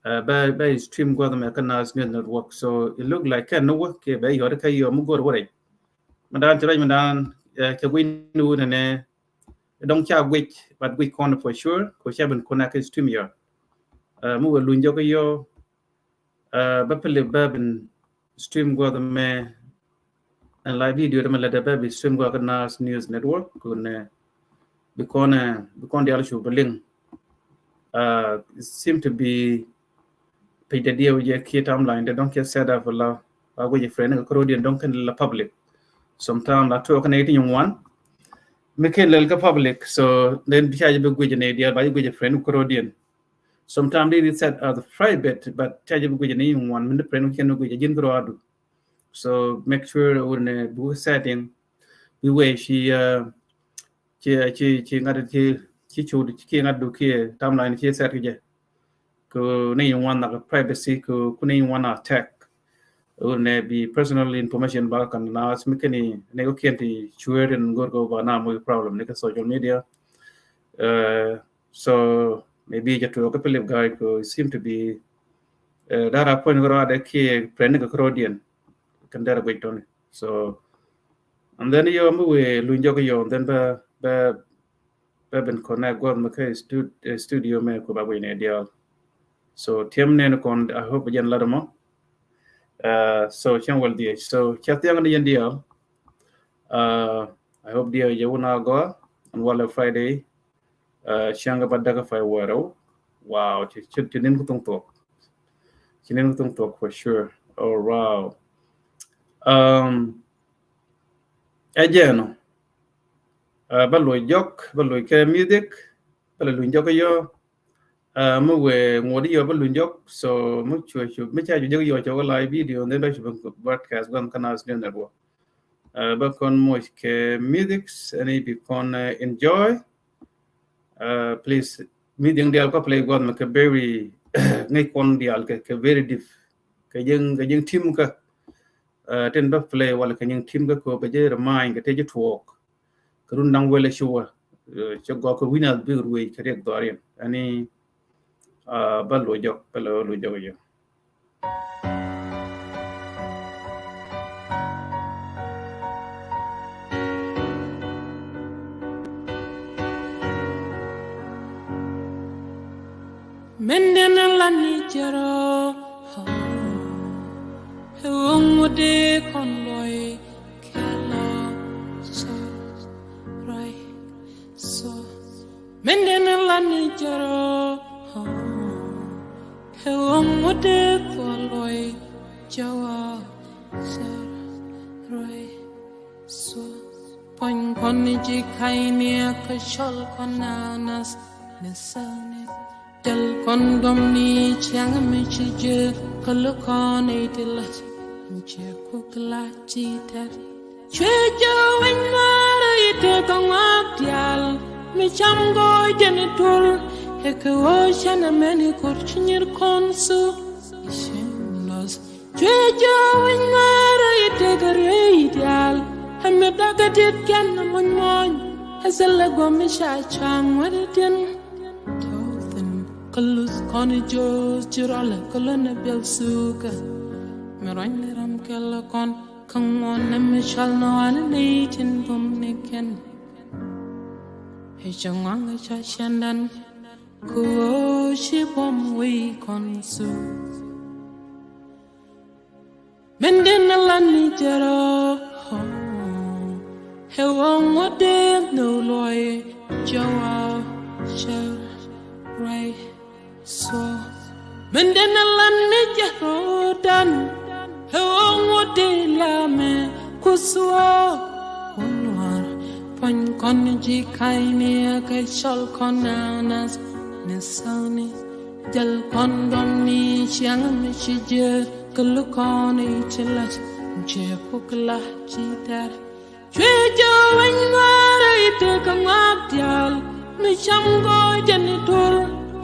bɛ bɛ stream guɛ mɛ kä Nas News Network. So it look like kɛn ni wä kiɛ bɛ yɔ de kä yɔ mi gor wä rɛy. Mi dan ci rɛy mi dan cɛ guic ni wun ne. Dɔŋ ca guic, but guic kɔn for sure, ko ca ben connect kɛ StreamYard. Mi wä luny jɔk yɔ, bä pili bä bin stream guɔ mɛ, and live video dɛ mɛ lɛ dɛ bä bi stream guɔ kɛ Nas News Network, ko nɛ bi kɔn bi kɔn dial cu bi link. It seem to be page dɛ diɛw jɛ kiɛ timeline dɛ dɔŋ kiɛ set up la ba guic friend kɛ koro diɛn dɔŋ kɛn la public. Sometime la tuɔ kɛn iti nyuŋ wan mi kɛn lɛl kɛ public, so then bi ca jɛ bi guic nɛ diɛl ba jɛ guic friend koro diɛn. Sometime they set as private, but ca jɛ bi guic nɛ nyuŋ wan mi ni friend kɛn guic jɛ ji̱n koro adu. So make sure wur nɛ bu setting bi wee ci ci ci ci ŋa̱t ci ci cu ci ŋa̱t du kiɛ timeline ci set ki jɛ. Ku ni ŋuan nak privacy ku ku ni ŋuan attack. Wur nɛ bi personal information ba kan na mi keni ni ko kiɛn ti cuer in gor ko ba na mo problem ni ka social media. So maybe jɛ tuɔ ka Philip Guy ko seem to be dara point ko rade kiɛ friend ni ka koro diɛn kan dara guic toni. So and then yɔ mi wee luny jɔk yɔ, and then bɛ bɛ bɛ ben connect guɔth mi kä studio mɛ ku ba guic nɛ dial. So tiɛm nɛn kɔn, I hope jɛn lat mɔ. So cɛn wal diɛ, so ca thiaŋ ni yɛn dial. I hope diɛ yɛ wun a gɔa and wal Friday. Cäŋ ba dak fay wärä. Wow, ci ci ci nin ku thuŋ thuɔk. Ci nin ku thuŋ thuɔk for sure. Oh wow. Um, ɛ jɛn ɔ. Ba luɔc jɔk, ba luɔc kɛ music, ba la luny jɔk yɔ. Mi wee ŋuɔt yɔ ba luny jɔk, so mi cuɛ cuɛ mi ca cuɛ jɔk yɔ cɔk live video, and then ba cuɛ broadcast gua̱n kä Nas News Network. Ba kɔn moc kɛ music, ɛn i̱ bi kɔn enjoy. Please, mi dhiɛŋ diaal kɔ play gua̱th mɛ kɛ very ŋäc kɔn diaal kɛ kɛ very deep. Kɛ jiŋ kɛ jiŋ tim kä tin bä play wala kɛ jiŋ tim kä kɛ bɛ jɛ remind kɛ te jɛ tuɔɔk. Kɛ run daŋ wɛlɛ cuwä cɛ gɔk kɛ wi̱n a bik ruëc kɛ riɛk dhɔriɛn. Ani ba luɔ jɔk, ba luɔ jɔk jɛ. Min den a lan ni jɛrɔ. Ɛ ɣöö ŋut dee kɔn luɔi kɛ lɔ cär ruac sɔ. Min den a lan ni jɛrɔ. Ɛ ɣöö ŋut dee kɔn luɔi cɛ wa cär ruac sɔ. Puɔ̱ny kɔn ni ji̱ ka̱cni kä cɔl kɔn nanas ni sani. Jäl kɔn dɔm ni ciaŋ mi ci jek kä lukɔn i̱ ti la̱t. Ci kuk la̱t ci tɛr. Cuɛ jɛ wec ŋa̱r i̱ tëë kä ŋɔak diaal mi cam gɔɔy jɛn i̱ tuɔr. Ɛ kɛ ɣöö cɛn ɛmɛn i̱ ko̱r ci nyir kɔn su i̱ cieŋ lɔth. Cuɛ jɛ wec ŋa̱r i̱ tëë kä ruëëc diaal. Ɛ mi dakä diet kɛn muɔ̱ny muɔ̱ny. Ɛ thilɛ guɔ̱m mi ca cuaŋ wä di tin. Tɔ̱ thi̱n kä luth kɔn i̱ jo̱o̱th ci rɔlɛ kä lönɛ biɛl thukä. Mi ruanyni ram kɛl kɔn kä ŋuɔ̱n ni mi cɔal ni ɣɔ̱a̱ni nɛy tin bum ni kɛn. I̱ cɛ ŋuaŋ i̱ ca cɛndan kä ɣöö ci buɔ̱m wec kɔn thuk. Min den a lan ni jɛrɔ. Ɛ ɣöö ŋut dee nhök luɔi cɛ wa cär ruac sɔ. Min den a lan ni jɛrɔ dan. Ɛ ɣöö ŋut dee liamɛ ku thuɔ̱k wä nuaar. Puɔ̱ny kɔn ni ji̱ ka̱cni ɛ kɛ cɔl kɔn nanas ni sani. Jäl kɔn dɔm ni ciaŋ mi ci jek kä lukɔn i̱ ci la̱t. Cɛ kuk la̱t ci tɛr. Cuɛ jɛ wec ŋa̱r i̱ tëë kä ŋɔak diaal mi cam gɔɔy jɛn i̱ tuɔr.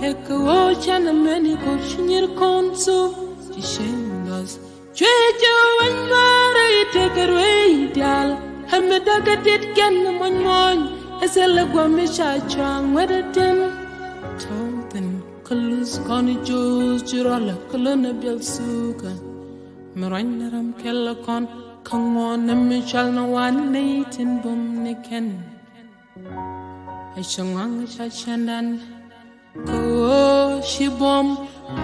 Ɛ kɛ ɣöö cɛn ɛmɛn i̱ ko̱r ci nyir kɔn thuk ci cieŋ lɔth. Cuɛ jɛ wec ŋa̱r i̱ tëë kä ruëëc diaal. Ɛ mi dakä diet kɛn muɔ̱ny muɔ̱ny. Ɛ thilɛ guɔ̱m mi ca cuaŋ wä di tin. Tɔ̱ thi̱n kä luth kɔn i̱ jo̱o̱th ci rɔlɛ kä lönɛ biɛl thukä. Mi ruanyni ram kɛl kɔn kä ŋuɔ̱n ni mi cɔal ni ɣɔ̱a̱ni nɛy tin bum ni kɛn. Ɛ cɛ ŋuaŋ i̱ ca cɛndan kä ɣöö ci buɔ̱m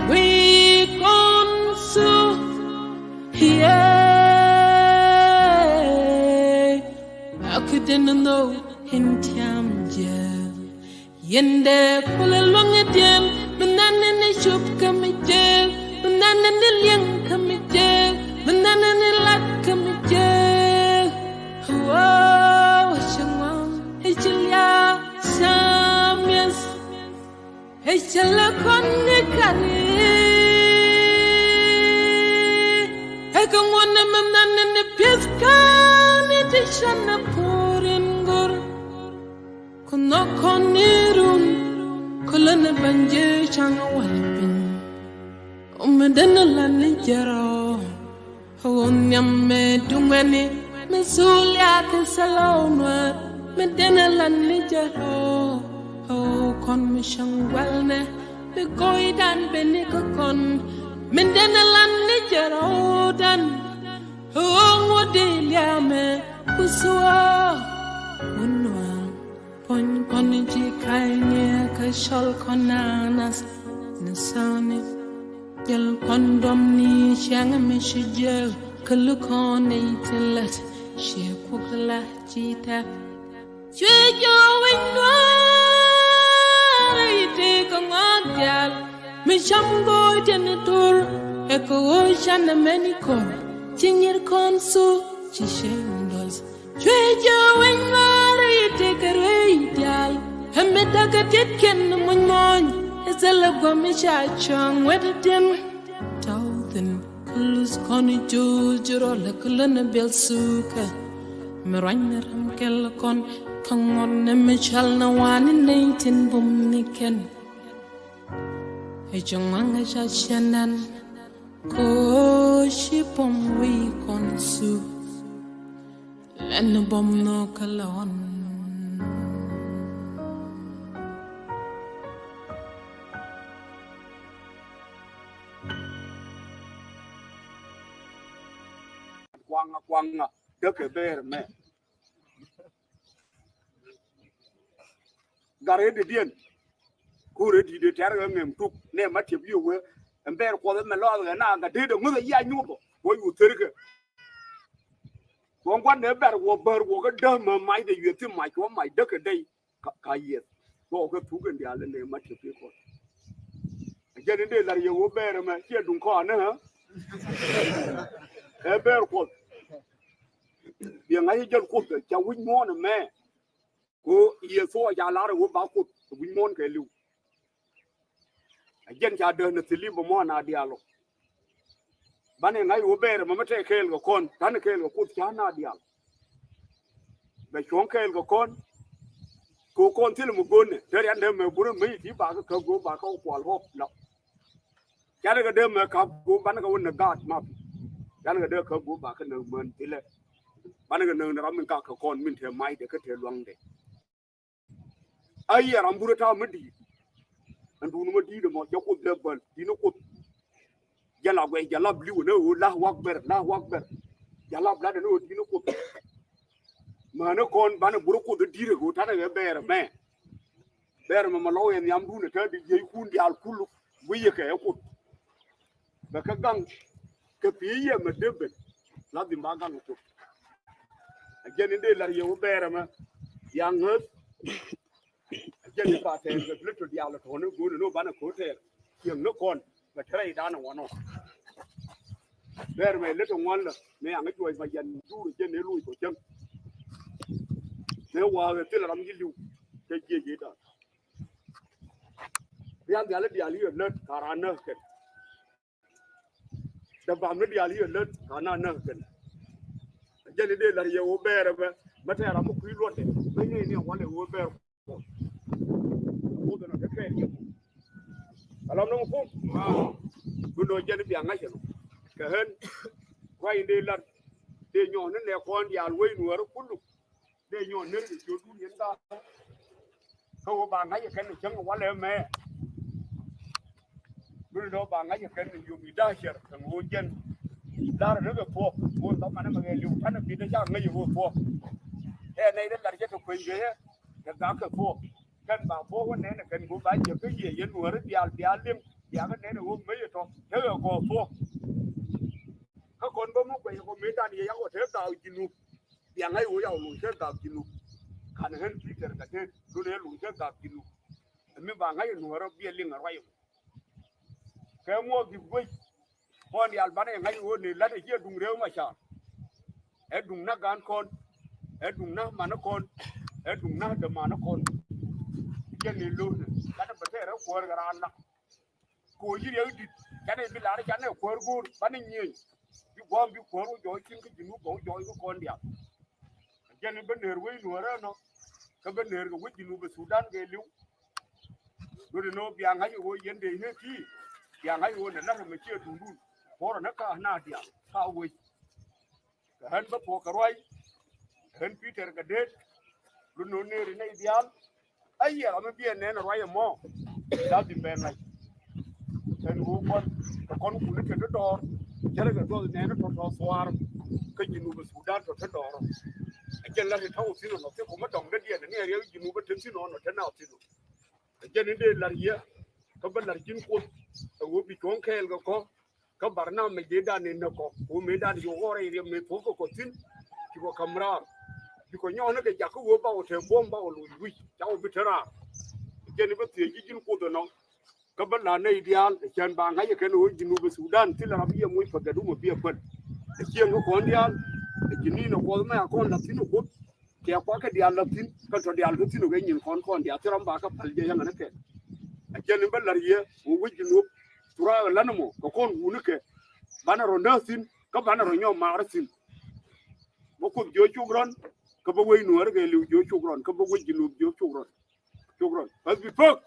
wec kɔn thuk. Yee. A kɛ den nhök in tiam jɛ. Yɛn dee kulɛ luäŋ i̱ diɛn, mi nɛn ni cop kä mi jek, mi nɛn ni liɛŋ kä mi jek, mi nɛn ni lat kä mi jek. Wow, cɛ ŋuan i̱ ci lia̱a̱ camiɛth. Ɛ cɛ lɛ kɔn ni kari. Ɛ kɛ ŋuɔn ni mi nɛn ni pi̱th kä ni ti cɛn ni puur in go̱r. Ku nhɔk kɔn ni run, ku lä ni bän ji̱ ca̱ŋ wal piny. Ɔ mi den a lan ni jɛrɔ. Ɔ nhiam mɛ duŋɛni mi thul ya kɛ thilɛ ɔ nuäär mi den a lan ni jɛrɔ. Ɔ kɔn mi cäŋ gualnɛ mi go̱o̱ydan beni kä kɔn mi den a lan ni jɛrɔ dan. Ɔ ŋuɔ̱t di liamɛ ku thuɔ̱k wun nuäär. Puɔ̱ny kɔn ji̱ ka̱cniɛ kä cɔl kɔn nanas ni thäni. Jäl kɔn dɔm ni ciaŋ mi ci jiäk kä lukɔn nɛy tin lät ciɛ kuk la ci tɛk. Cuɛ jɔw wi̱ny nuäär i̱ tëë kä ŋɔak diaal mi cam go̱o̱c tin i̱ tur. Ɛ kɛ ɣöö can ɛmɛn i̱ kɔn ci nyir kɔn thuk ci cieŋ dɔth. Cuɛ jɛ wec ŋa̱r i̱ tëë kɛ ruëëc diaal. Ɛ mi da̱k ɛ ti̱t kɛn muɔ̱ny muɔ̱ny. Ɛ thilɛ gua̱m i̱ ca cua̱ŋ wet i̱ ti̱n. Tɔ̱ thi̱n kä luth kɔn i̱ jo̱o̱c ji̱ rɔl ɛ kä lön ɛ biɛl thukä. Mi ruany ni ram kɛl kɔn kä ŋuɔ̱t ni mi cɔal ni wa̱a̱ ni nɛy tin bum ni kɛn. Ɛ cɛ ŋua̱ŋ ɛ ca ciɛn ɛn. Koci buɔ̱m wi̱i̱ kɔn thuk. Lɛn buɔ̱m nhök kä lɛ ɣɔn. Kuaŋa kuaŋa kä kɛ ber mɛ. Gat i̱ di̱diɛn. Kurɛ di̱t ɛ tɛ̈r kɛ ŋɛm tuk nɛ ma tiɛp yio̱k wee. Ɛn bɛɛr kuɔth ɛmɛ lɔɔth kɛ na ŋa deet ɛ ŋuth ɛ yia nyuɔth ɔ wä yuth thɛr kɛ. Kuɔn gua̱n nɛ bɛr wä bär wä kä däm mɛ mac dee yueth ti mac wä mac däk kɛ dɛy. Ka, ka yieth bä wä kä thuk in diaal in dee ma tiɛp i̱ kuɔth. Ɛ jɛn in dee la̱r yɛ wä bɛɛr ɛmɛ ciɛ duŋ kɔn ni ɣä. Ɛ bɛɛr kuɔth. Biɛ ŋa̱c i̱ jäl kuoth ca wi̱c muɔ̱ɔ̱n ɛmɛ. Ko Yecu a ca lar ɛ wä ba kuoth wi̱c muɔ̱ɔ̱n kɛ li̱w. A jɛn ca däk ni thili bä muɔ̱ɔ̱n a diaal ɔ. Banɛ ŋa̱c wä bɛɛr ɛmɛ mi tɛ kɛɛl kɛ kɔn ta̱n kɛɛl kɛ kuoth ca na diaal. Bɛ cuɔ̱ŋ kɛɛl kɛ kɔn. Ko kɔn thil mi go̱n ni te rian dee mɛ burä mi ti ba kä kä go̱ ba kä kual hop la. Canɛ kɛ dee mɛ ka go̱ banɛ kɛ wä ni gaat ma. Canɛ kɛ dee kä go̱ ba kä ni män thilɛ. Banɛ kɛ ni ram min ka kɛ kɔn min te mac dee kä te luaŋ dee. A yɛ ram burä ta̱a̱ mi di̱i̱t. Ɛn duuni ma di̱i̱t ɛmɔ jɛ kuoth lɛ bäl di̱t ni kuoth. Jɛ la guɛc jɛ la bli̱w ni ɣöö la wak bɛr la wak bɛr. Jɛ la blat ni ɣöö di̱t ni kuoth. Mäni kɔn banɛ burä kuoth di̱i̱t ɛ ɣöö ta̱nɛ ɣɛ bɛɛr ɛmɛ. Bɛɛr ɛmɛ ma lɔw ɛ nhiamdun ɛ tɛn di jiɛckun diaal kul guiyɛ kɛ ɛ kuoth. Bɛ kä gaŋ kɛ pi̱i̱ yɛ mɛ dee ben la dhim ba gaŋ kɛ kuoth. A jɛn in dee la̱r yɛ wä bɛɛr ɛmɛ ya ŋäth. A jɛn in ba tɛɛr kɛ bi lät tɔ diaal tɔ̱ ni go̱o̱n in wä banɛ ko̱ tɛɛr. Cieŋ ni kɔn bɛ tɛrɛ i̱ da̱a̱n in wanɔ. Bɛɛr ɛmɛ lät in ŋuan lä mëë aŋä juɔc ma yɛn duur jɛn in luc kɔ cäŋ. Mëë wa̱a̱ ɣɛ thil ram ji̱ li̱w kɛ jiɛc i̱ da̱a̱n. Rian diaal i̱ diaal i̱ ɣä lät ka raan näk kɛn. Däbam ni diaal yɛ lät ka na näk kɛn. Jɛn in dee la̱r yɛ wä bɛɛr ɛmɛ mɛ tɛɛr ram mi kui̱ luɔtdɛ mɛ nyɛ in ɛ walɛ wä bɛɛr. Wä bɛ nɔ te kɛɛl yɛ mɔ. Alam nɔmɔ kum. Bi nɔ jɛn in bia ŋa̱c ɛnɔ kɛ ɣän. Kuay in dee la̱r dee nyɔɔn ni nɛ kɔn diaal wec nuäärä kuluk. Dee nyɔɔn ner kɛ ciötdun yɛn gaat. Kä ɣöö ba ŋa̱c ɛ kɛn ɛ cäŋ ɛ walɛ mɛ. Duni dɔ̱ ba ŋa̱c ɛ kɛn ɛ yom i̱ da̱a̱ cɛr kɛ ŋo̱o̱ jɛn. La̱r ɛ ni kɛ thuɔ̱k ɣöö dhɔmanɛ mɛ kɛ li̱w ta̱nɛ bi̱t ɛ ca ŋäc ɛ ɣöö thuɔ̱k. Ɛ nɛy dee la̱r cɛ kɛ kueny kɛ yɛ kɛ gak kɛ thuɔ̱k. Kɛn ba thuɔ̱k wä nɛn ɛ kɛn go̱o̱r ba jiäk kä yiëë yɛn nuääri diaal bia li̱em bia kä nɛn ɛ ɣöö mec ɛ tɔ̱ tekɛ gɔɔk thuɔ̱k. Kä kɔn bä mi kuɛc kɔ mëëdan yɛ yak wä te dhaaw Jinub. Bia ŋa̱c ɣöö yak luny te dhaaw Jinub. Kan ɣän Peter kɛ te lun ɛ luny te dhaaw Jinub. Ɛ mi ba ŋa̱c ɛ nuɔ̱ɔ̱rä biɛ liŋ ɛ ruac ɛmɔ. Kɛ muɔɔk gi̱k guec kɔn diaal banɛ ŋa̱c ɣöö ni la̱t ɛ jiɛ duŋ rɛw ma caar. Ɛ duŋ na gaan kɔn ɛ duŋ na man kɔn ɛ duŋ na däman kɔn. Jɛ ni lo̱o̱nɛ la̱t ɛ bɛ tɛɛrɛ kuäär kɛ raan la. Ko̱o̱c i̱ riɛk i̱ di̱t canɛ bi lar canɛ kuäär go̱o̱r banɛ nyiëëny. Bi gua̱a̱m bi kuäär wä jɔɔc cin kä Jinub bɛ wä jɔɔc kä kɔn diaal. Jɛn i̱ bä neer wec nuäärä ɛnɔ kä bä neer kɛ wec Jinub ɛ Sudan kɛ li̱w. Dot inɔ bia ŋa̱c i̱ ɣöö yɛn dee i̱ ti bia ŋa̱c i̱ ɣöö nɛ la̱t ɛmɛ ciɛ duundun. Kuɔrɛ ni ka na diaal ka wec. Kɛ ɣän bä puɔ̱k kɛ ruac. Kɛ ɣän Peter kɛ deet. Dot inɔ neer inɛ i̱ diaal. A yiɛl ɔ mi biɛ nɛn ruac ɛmɔ. Da̱th in bɛ ŋa̱c. Kɛn ɣöö kɔn kɛ kɔn kuni kɛ ti dɔɔr. Cärɛ kɛ duɔth nɛn tɔ̱ tɔ̱ thuaar. Kä Jinub Sudan tɔ̱ ti dɔɔr. A jɛn la ti ta̱w thi̱n ɔnɔ thi̱n kumä dɔŋ dee diɛn ni a riɛk Jinub a te thi̱n ɔnɔ te na thi̱n ɔ. A jɛn in dee la̱r yɛ kä bä la̱r ji̱n kuoth. A ɣöö bi cuɔ̱ŋ kɛɛl kɛ kɔ. Kä barnamij dee dan in nɛ kɔ wä mëë dan yɛ ɣɔrɛ in riɛm mëë thuɔ̱k kɛ kɔ thi̱n. Ci kɔ ka̱m raar. Ci kɔ nyɔɔn ni kɛ jak kä wee bakɔ te buɔ̱m bakɔ loc wi̱c cakɔ bi te raar. Jɛn i̱ bä thiec ji̱ ji̱n kuoth ɛnɔ. Kä bä la nɛy diaal ɛ cän ba ŋa̱c ɛ kɛn ɣöö Jinub Sudan thilɛ ram yɛ moc pɛ gɛt wumɛ bi ɛ päl. Ɛ cieŋ kä kɔn diaal ɛ ji̱ ni̱n ɛ kuɔth mɛ a kɔn la thi̱n ɛ kuoth. Kiɛ kuakä diaal la thi̱n kä tɔ diaal kä thi̱n ɔ kɛ nyin kɔn kɔn diaal thil ram ba kä päl jɛ yäŋɛ ni kɛ. A jɛn in bä la̱r yɛ wä wec Jinub thuraak ɛ la̱t ni mɔ kɛ kɔn wuni kɛ. Banɛ rɔ nääk thi̱n kä banɛ rɔ nyɔk maarä thi̱n. Bä kuoth jiö cuk rɔn kä bä wec nuäärä kɛ li̱w jiö cuk rɔn kä bä wec Jinub jiö cuk rɔn. Cuk rɔn bäth bi pök.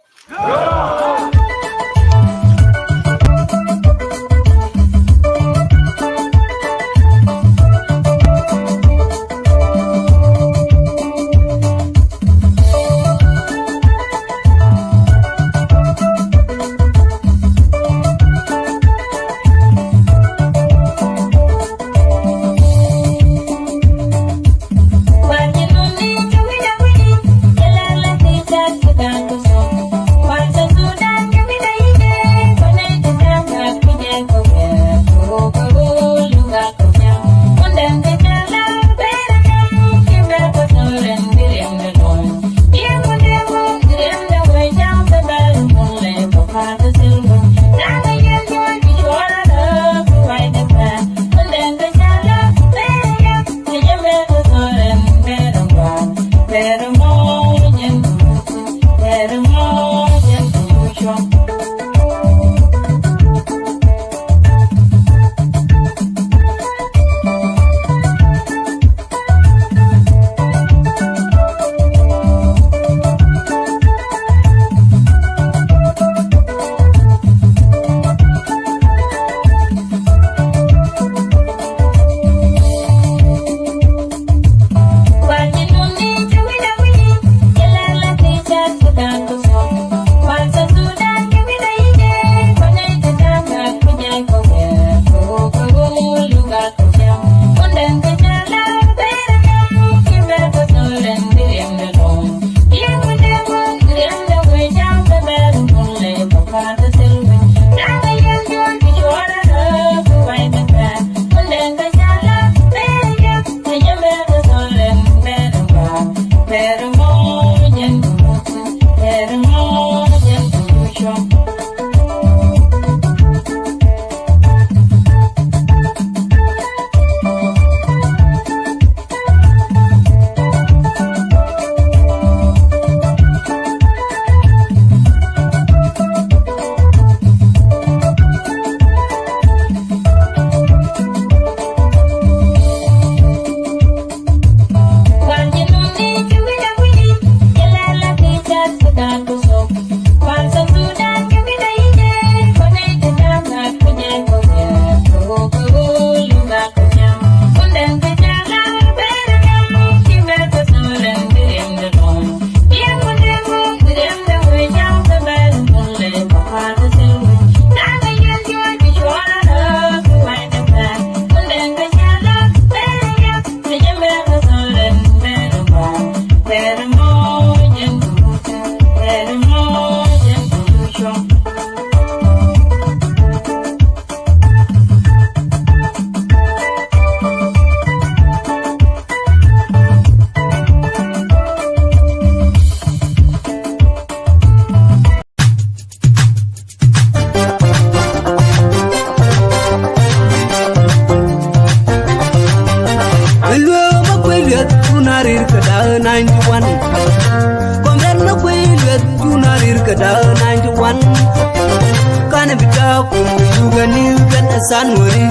Sanweri,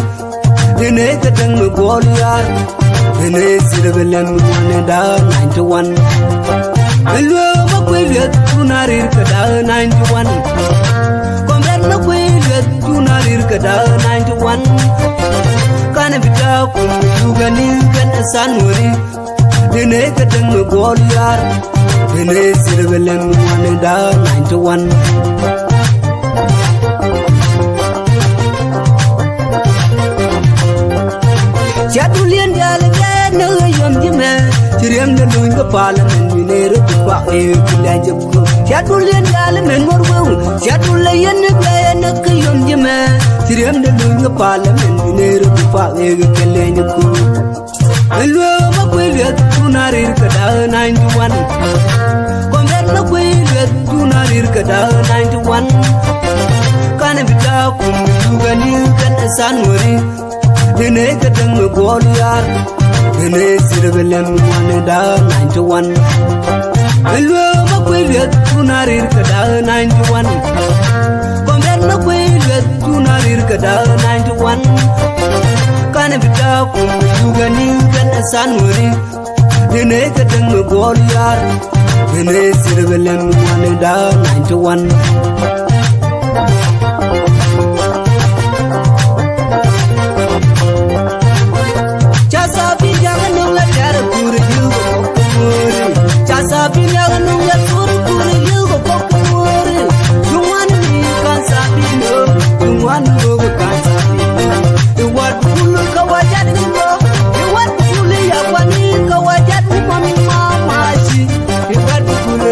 dene kɛ däŋ mi guɔl yar, dene sirɛ bɛ lɛm mi ŋuan ɛ da̱a̱ ninety one. Ɛ lueek ma kui̱ lueth tun a rir kɛ da̱a̱ ninety one. Kɔmrɛt ma kui̱ lueth tun a rir kɛ da̱a̱ ninety one. Kanɛ bi ta̱a̱ kum mi yuk ɛ ni kɛn ɛ Sanweri. Dene kɛ däŋ mi guɔl yar, dene sirɛ bɛ lɛm mi ŋuan ɛ da̱a̱ ninety one. Cia duliɛn diaal kɛ ni ɣä yom ji̱ mɛ, ci riɛm ni luny kä parliament mi ne rɔ ti kuak ëë ti lɛ jɛ kuɔth. Cia duliɛn diaal mɛn wär weu, cia duliɛn ni bɛ ni kä yom ji̱ mɛ, ci riɛm ni luny kä parliament mi ne rɔ ti kuak ëë kɛ lɛ jɛ kuɔth. Ɛ lueek ma kui̱ lueth tun a rir kɛ da̱a̱ ninety one. Kɔmrɛt ma kui̱ lueth tun a rir kɛ da̱a̱ ninety one. Kanɛ bi ta̱a̱ kum mi yuk ɛ ni kɛn ɛ Sanweri. Dene kɛ däŋ mi guɔl yar, dene sirɛ bɛ lɛm mi ŋuan ɛ da̱a̱ ninety one. Ɛ lueek ma kui̱ lueth tun a rir kɛ da̱a̱ ninety one. Kɔmrɛt ma kui̱ lueth tun a rir kɛ da̱a̱ ninety one. Kanɛ bi ta̱a̱ kum mi yuk ɛ ni kɛn ɛ Sanweri. Dene kɛ däŋ mi guɔl yar, dene sirɛ bɛ lɛm mi ŋuan ɛ da̱a̱ ninety one. Ca thabi yak nuŋ la jar kur yuk kok nuɔri. Ca thabi yak nuŋ la kur kur yuk kok nuɔri. Yuŋwan ni kan thabi no, yuŋwan ni kan thabi no. Iwat kulu ka wajat ni no, iwat kulu ya kwani ka wajat ni mama maji. Iwat kulu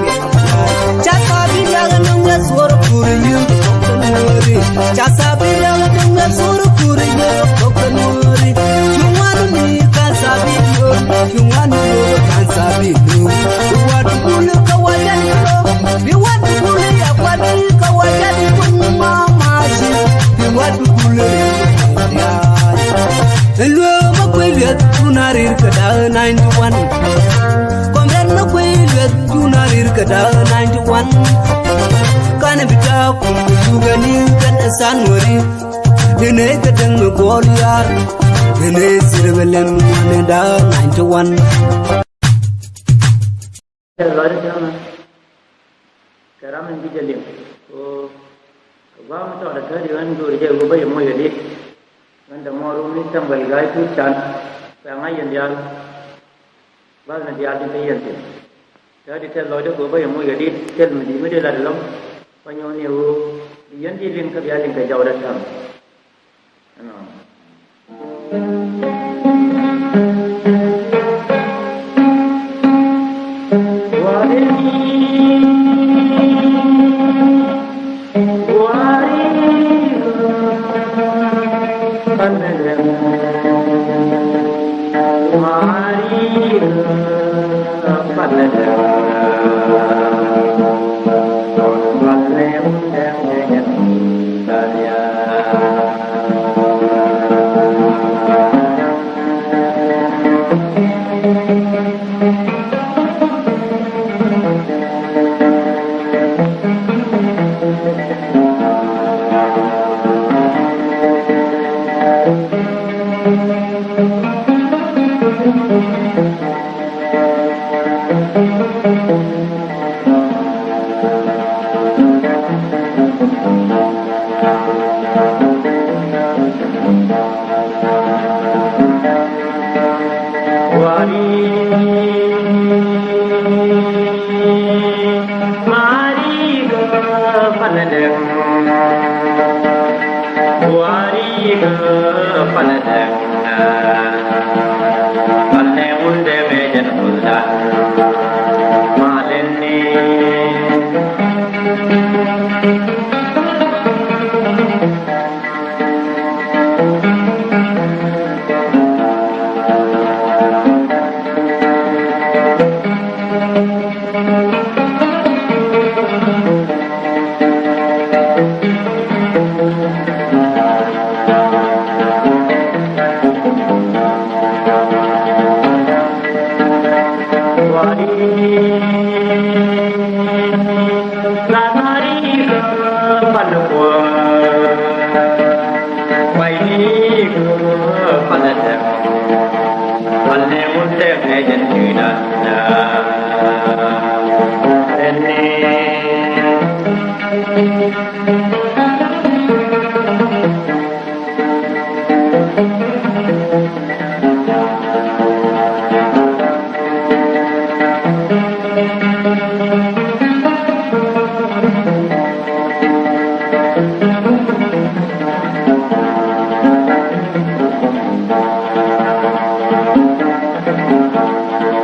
ya kwani. Ca thabi yak nuŋ la kur kur yuk kok nuɔri. Ca thabi yak nuŋ la kur kur yuk kok nuɔri. Yuŋwan ni kan thabi no, yuŋwan ni kan thabi no. Iwat kulu ka wajat ni no, iwat kulu ya kwani ka wajat ni mama maji. Iwat kulu ya kwani. Ɛ lueek ma kui̱ lueth tun a rir kɛ da̱a̱ ninety one. Kɔmrɛt ma kui̱ lueth tun a rir kɛ da̱a̱ ninety one. Kanɛ bi ta̱a̱ kum mi yuk ɛ ni kɛn ɛ Sanweri. Dene kɛ däŋ mi guɔl yar, dene sirɛ bɛ lɛm mi ŋuan ɛ da̱a̱ ninety one. Lɔcdä täämɛ kɛ ram in bi jɛ liŋ. Ko kɛ gua̱a̱th mi tɔɔdɛ tätdi ɣän go̱o̱ri jɛ ɣöö bä yɛ moc kɛ dit. Ɣän dämuɔɔr wä mi Samuel Gai Tuut Can. Kɛ ŋa̱c yɛn diaal. Gua̱a̱th ni diaal tin te yɛn thi̱n. Tätdi tɛth lɔcdä go̱o̱r bä yɛ moc kɛ dit thil mi di̱i̱t mi dee lat ɛlɔ̱ŋ. Bä nyuɔ̱n ni ɣöö bi yɛn ji̱ liŋ kä bia liŋ kɛ jɔwdä täämɛ.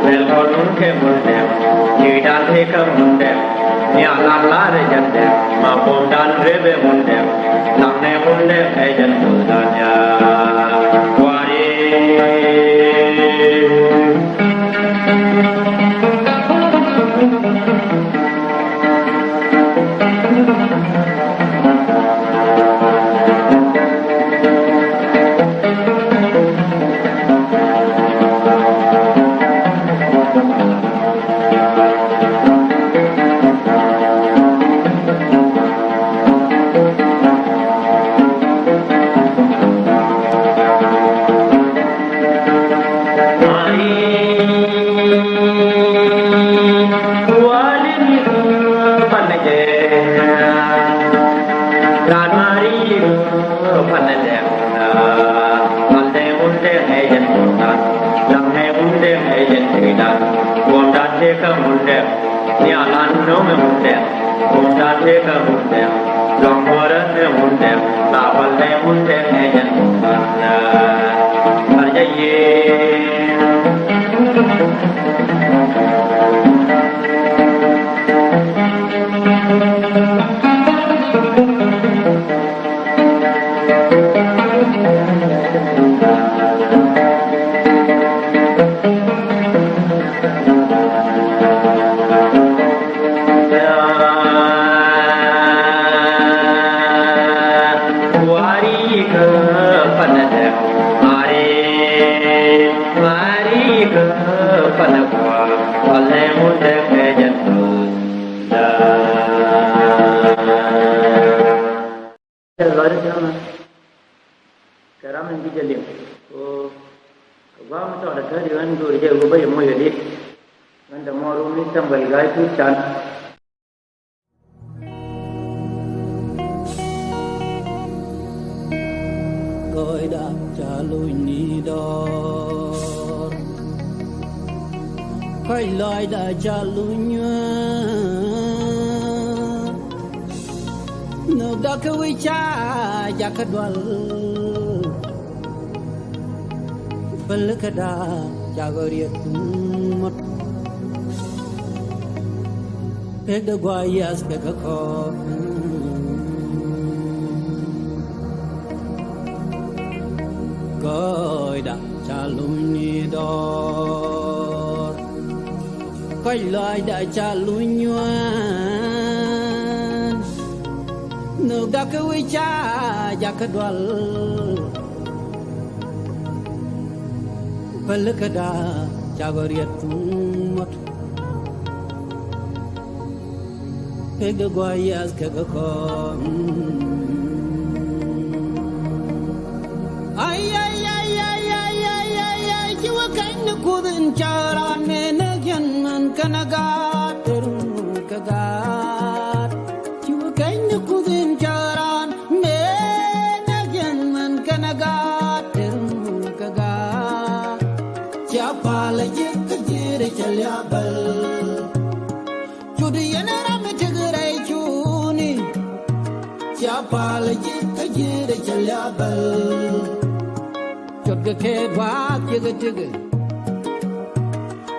Bɛl kɔn mun kɛ mun dɛm, ti dan ti kɛ mun dɛm, ni a lan la rɛ jɛn dɛm, ma bom dan rɛ bɛ mun dɛm, laŋ nɛ mun dɛm ɛ jɛn mun dan ya. Wari. Ni a lan no̱o̱ŋ ɛ mun dɛm, mun dan tëëkä mun dɛm, lɔ̱ŋ muɔ̱rä ɛ mun dɛm, la pal ɛ mun dɛm ɛ jɛn mun dan. Mar jɛ yee. Lɔcdä cäŋ kɛ ram in bi jɛ liŋ. Ko kɛ gua̱a̱th mi tɔɔt ɛ täri ɣän go̱o̱ri jɛ ɣöö bä yɛ moc ɛ dit. Ɣän te mɔɔr rum ni Samuel Gai Tuur Can. Kɔcda ca luny ni dɔɔr, kɔc lɔcda ca luny nyuään. Nhökda kä wi̱c ca jakä dual, pälikäda cakɔ riet ŋuɔ̱t. Pekdɛ gua̱a̱th yiath kɛ kä kɔɔk. Kɔcda ca luny ni dɔɔr, kɔc lɔcda ca luny nyuään. Nhökda kä wi̱c ca jakä dual, pälikäda cakɔ riet ŋuɔ̱t. Pekdɛ gua̱a̱th yiath kɛ kä kɔɔk. Ay, ay, ay, ay, ci wä kɛny ni kuth in cä raan mëë näk yɛn män kɛnɛ gaat, tër män kä gaat. Ci wä kɛny ni kuth in cä raan mëë näk yɛn män kɛnɛ gaat, tër män kä gaat. Cia pal ji̱ kä ji̱ ri cä liabäl. Cut yɛn ram mi tek rɛy cuni. Cia pal ji̱ kä ji̱ ri cä liabäl. Cut kɛ kɛ gua̱a̱th ji̱ kä tek.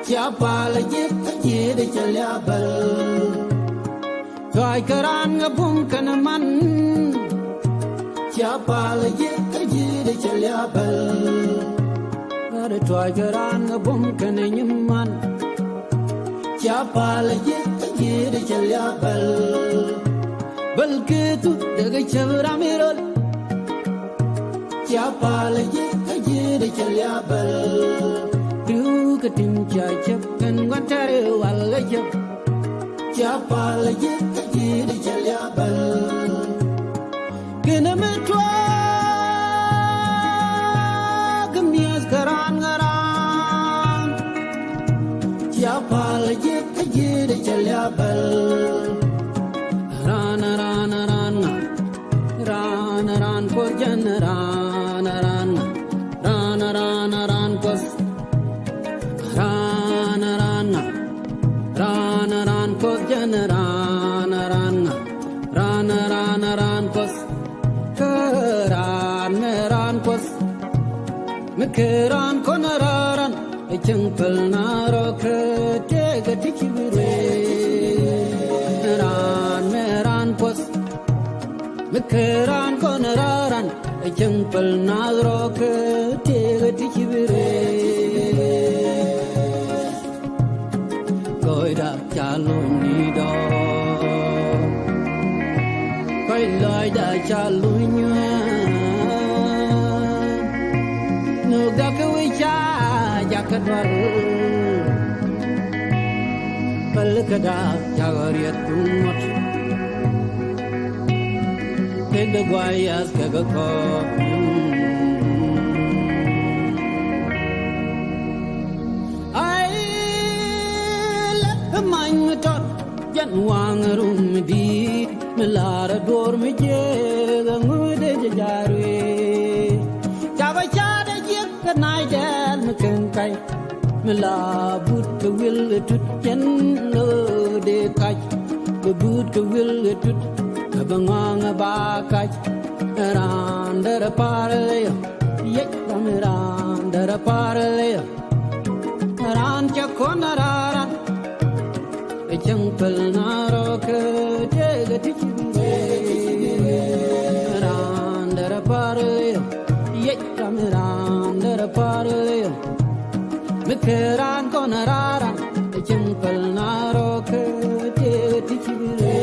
Cia pal ji̱ kä ji̱ ri cä liabäl. Tuac kä raan ŋä bum kɛnɛ man. Cia pal ji̱ kä ji̱ ri cä liabäl. Gat tuac kä raan ŋä bum kɛnɛ nyiman. Cia pal ji̱ kä ji̱ ri cä liabäl. Bäl kɛ thuk dee kɛ cäp ram mi rol. Cia pal ji̱ kä ji̱ ri cä liabäl. Ri̱w kɛ tim cia cäp kɛn gua̱n tɛr i̱ wal kɛ cäp. Cia pal ji̱ kä ji̱ ri cä liabäl. Kɛnɛ mi tuɔɔk kɛ mi̱eth kɛ raan ŋä raan. Cia pal ji̱ kä ji̱ ri cä liabäl. Raan, raan, raan ŋa. Raan, raan, kuɔth jɛn, raan, raan ŋa. Raan, raan, raan, kuɔth. Raan, raan ŋa. Raan, raan, kuɔth jɛn, raan, raan ŋa. Raan, raan, raan, kuɔth. Kä raan. Kuɔth mi kɛ raan kɔn raran, ɛ cäŋ päl na rɔ kä tëëkɛ ti ci bi rɛy. Raan mi raan Kuɔth mi kɛ raan kɔn raran, ɛ cäŋ päl na rɔ kä tëëkɛ ti ci bi rɛy. Gɔɔyda ca luny ni dɔɔ. Kɔc lɔcda ca luny nyuɛ. Nhökda kɛ wi̱c ca jakä dual. Pälikäda ca riɛth ku ŋuɔ̱t. Pek de guay yath kɛ kɛ kɔɔk. Ay lɛ many mi tɔt jɛn waŋ rum mi di̱i̱t mi lar a duɔ̱ɔ̱r mi jiëëk a ŋuu̱dɛ jɛ ja̱a̱r wee. Ca bä ca̱a̱t a jiäk kɛ nac dɛɛl mi kɛn kac. Mi la but kɛ wil kɛ tut cɛn lo̱o̱dɛ kac. Kɛ but kɛ wil kɛ tut kɛ bä ŋɔaŋ a ba kac. Raan derɛ pa̱r leyɔ. Yec ram raan derɛ pa̱r leyɔ. Raan cɛ kɔn a raran. Ɛ cäŋ päl na rɔ kä tëëkɛ ti ci bi rɛy. Raan derɛ pa̱r leyɔ. Yec ram raan derɛ pa̱r leyɔ. Mi kɛ raan kɔn a raran. Ɛ cäŋ päl na rɔ kä tëëkɛ ti ci bi rɛy.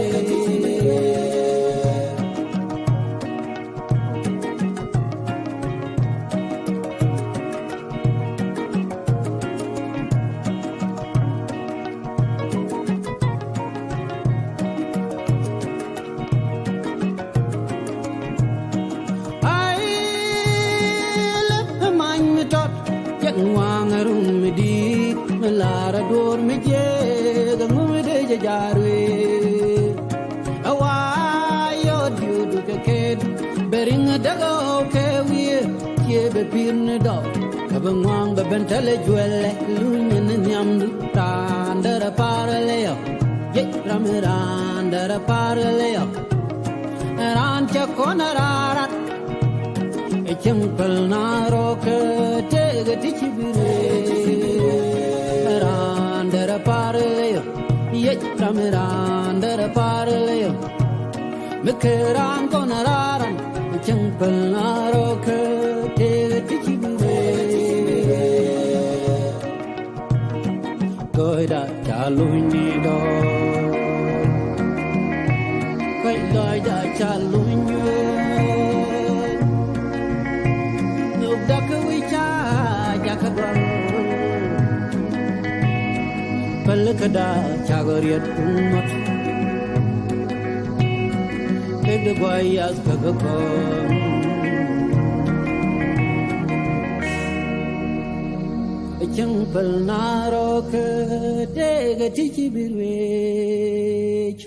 Ay lɛ many mi tɔt cɛn waŋ rum mi di̱i̱t mi lar a duɔ̱ɔ̱r mi jiëëk a ŋuu̱dɛ jɛ ja̱a̱r wee. A wa yɔ diöödu kɛ kɛɛdu bɛ riŋ a däk a ɣɔw kɛ wiee. Ciɛ bɛ pi̱i̱r ni dɔw kɛ bɛ ŋua̱a̱ŋ bɛ ben tɛlɛ juɛlɛ luny ni nhiamdu. Raan derɛ pa̱r leyɔ. Yec ram raan derɛ pa̱r leyɔ. Raan cɛ kɔn a raran. Ɛ cäŋ päl na rɔ kä tëëkɛ ti ci bi rɛy. Raan derɛ pa̱r leyɔ. Yec ram raan derɛ pa̱r leyɔ. Mi kɛ raan kɔn a raran. Ɛ cäŋ päl na rɔ kä tëëkɛ ti ci bi rɛy. Gɔɔyda ca luny ni dɔɔ. Kɔc lɔcda ca luny wee. Nhökda kɛ wi̱c ca jakä dual. Pälikäda ca riɛth ku ŋuɔ̱t. Pek de guay yath kɛ kɛ kɔɔk. Ɛ cäŋ päl na rɔ kä tëëkɛ ti ci bi ruëëc.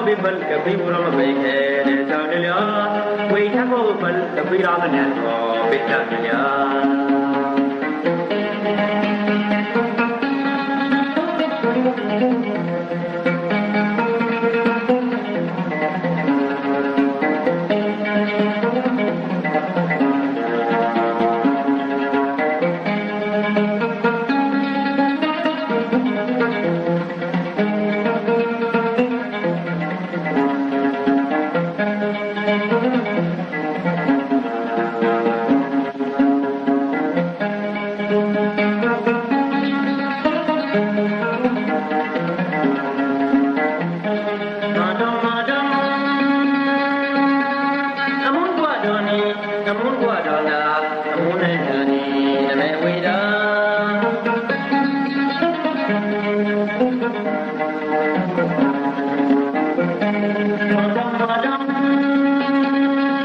Bi päl kɛ kui̱ wurä mɛ bɛy kɛ dee tɔ̱ ni lia̱a̱. Wec ta̱kɔ bi päl kɛ kui̱ ram mɛ nɛn kɔ bi tɔ̱ ni lia̱a̱. Madam, madam, amun guadoni, amun guadona, amun ayani, name wida. Madam, madam,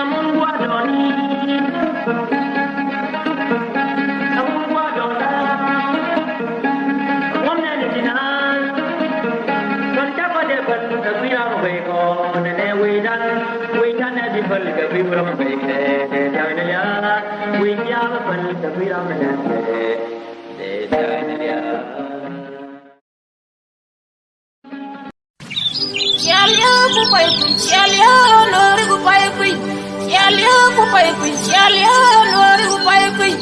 amun guadoni, amun guadona, amun ayani. Kɔn ca kɔn dee päl kɛ kui̱ ram mɛ bɛy kɔ nɛnɛ wecdan, wecdan ɛ bi päl kɛ kui̱ wurä mɛ bɛy kɛ dee tɔ̱ ni lia̱a̱. Wec diaal bi päl kɛ kui̱ ram mɛ nɛn kɛ dee tɔ̱ ni lia̱a̱. Cialia ku pay kui̱, cialia nuɔri ku pay kui̱. Cialia ku pay kui̱, cialia nuɔri ku pay kui̱.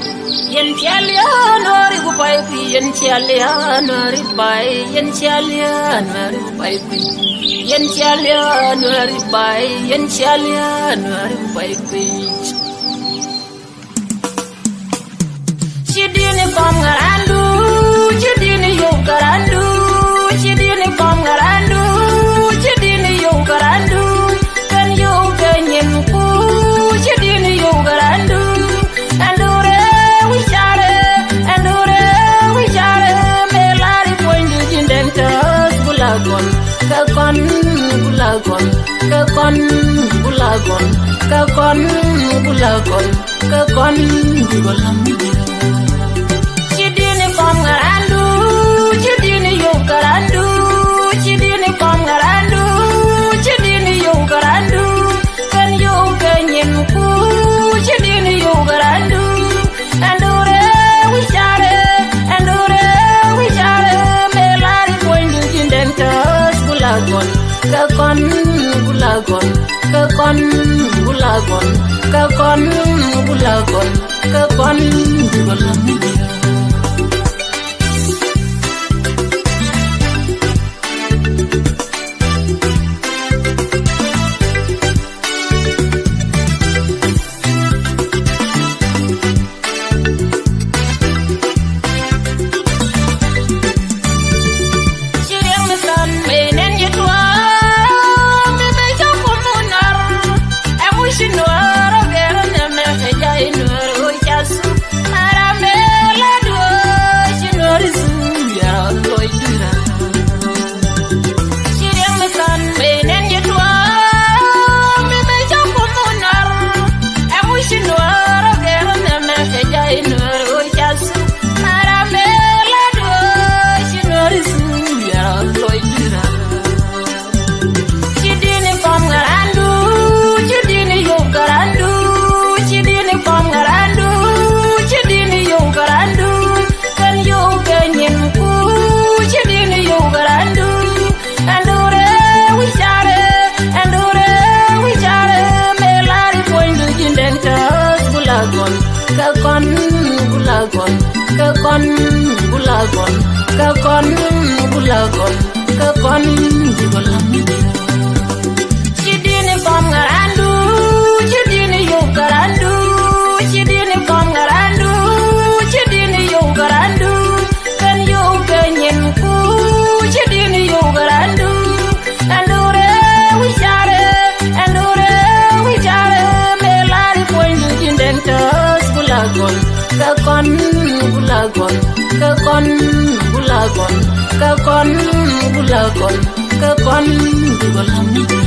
Yɛn cialia nuɔri ku pay kui̱, yɛn cialia nuɔri pay, yɛn cialia nuɔri ku pay kui̱. Yɛn cialia nuɔri pay, yɛn cialia nuɔri ku pay kui̱. Ci di̱ni kɔm ŋa̱randu, ci di̱ni yop ŋa̱randu, ci di̱ni kɔm ŋa̱randu, ci di̱ni yop ŋa̱randu. Kɛn yop kɛ nyin ku, ci di̱ni yop ŋa̱randu. Ɛn duŋ rɛw wi̱c carɛ, ɛn duŋ rɛw wi̱c carɛ, mëë lar i̱ puɔ̱nydu ji̱n Dɛŋ Tɔ̱th Gulagɔn, kɛ kɔn Gulagɔn, kɛ kɔn Gulagɔn, kɛ kɔn Gulagɔn. Kä kɔn bikɔ lam mi di̱i̱t. Ci di̱i̱t ni kɔm ŋa̱randu, ci di̱i̱t ni yop ŋa̱randu, ci di̱i̱t ni kɔm ŋa̱randu, ci di̱i̱t ni yop ŋa̱randu. Kɛn yop kɛ nyin ku, ci di̱i̱t ni yop ŋa̱randu. Ɛn duŋ rɛw wi̱c carɛ, ɛn duŋ rɛw wi̱c carɛ, mëë lar i̱ puɔ̱nydu ji̱n Dɛŋ Tɔ̱th Gulagɔn, kä kɔn Gulagɔn. Kä kɔn Gulagɔn, kä kɔn Gulagɔn, kä kɔn Gulagɔn. Ci di̱i̱t ni kɔm ŋa̱randu, ci di̱i̱t ni yop ŋa̱randu, ci di̱i̱t ni kɔm ŋa̱randu, ci di̱i̱t ni yop ŋa̱randu. Kɛn yop kɛ nyin ku, ci di̱i̱t ni yop ŋa̱randu. Ɛn duŋ rɛw wi̱c carɛ, ɛn duŋ rɛw wi̱c carɛ, mëë lar i̱ puɔ̱nydu ji̱n Dɛŋ Tɔ̱th Gulagɔn, kä kɔn Gulagɔn, kä kɔn Gulagɔn, kä kɔn Gulagɔn, kä kɔn Gulagɔn. Ci di̱i̱t ni kɔm ŋa̱randu, ci di̱i̱t ni yop ŋa̱randu, ci di̱i̱t ni kɔm ŋa̱randu, ci di̱i̱t ni yop ŋa̱randu. Kɛn yop kɛ nyin ku, ci di̱i̱t ni yop ŋa̱randu. Ɛn duŋ rɛw wi̱c carɛ, ɛn duŋ rɛw wi̱c carɛ, mëë lar i̱ puɔ̱nydu ji̱n Dɛŋ Tɔ̱th Gulagɔn, kä kɔn Gulagɔn, kä kɔn Gulagɔn, kä kɔn Gulagɔn, kä kɔn Gulagɔn.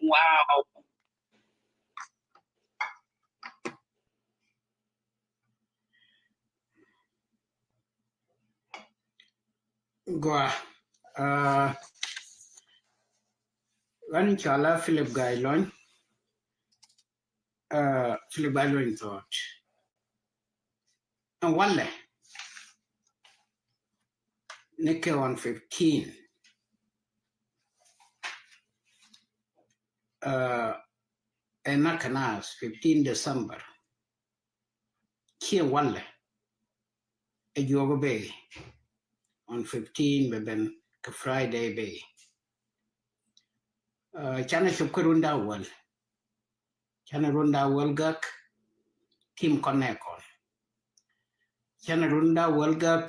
Wow. Gua. Uh, ɣän cɔala Philip Gai Lony. Uh, Philip Gai Lony thought. Ɛn walɛ ni kɛ ɣɔn fifteen. Ɛ nak kɛ naath fifteen December. Ciɛ walɛ ɛ juɔk bɛ on fifteen bɛ ben kɛ Friday bɛ. Canɛ cop kä run da̱ŋ wäl. Canɛ run da̱ŋ wäl gak. Tim kɔn nɛ kɔn. Canɛ run da̱ŋ wäl gak.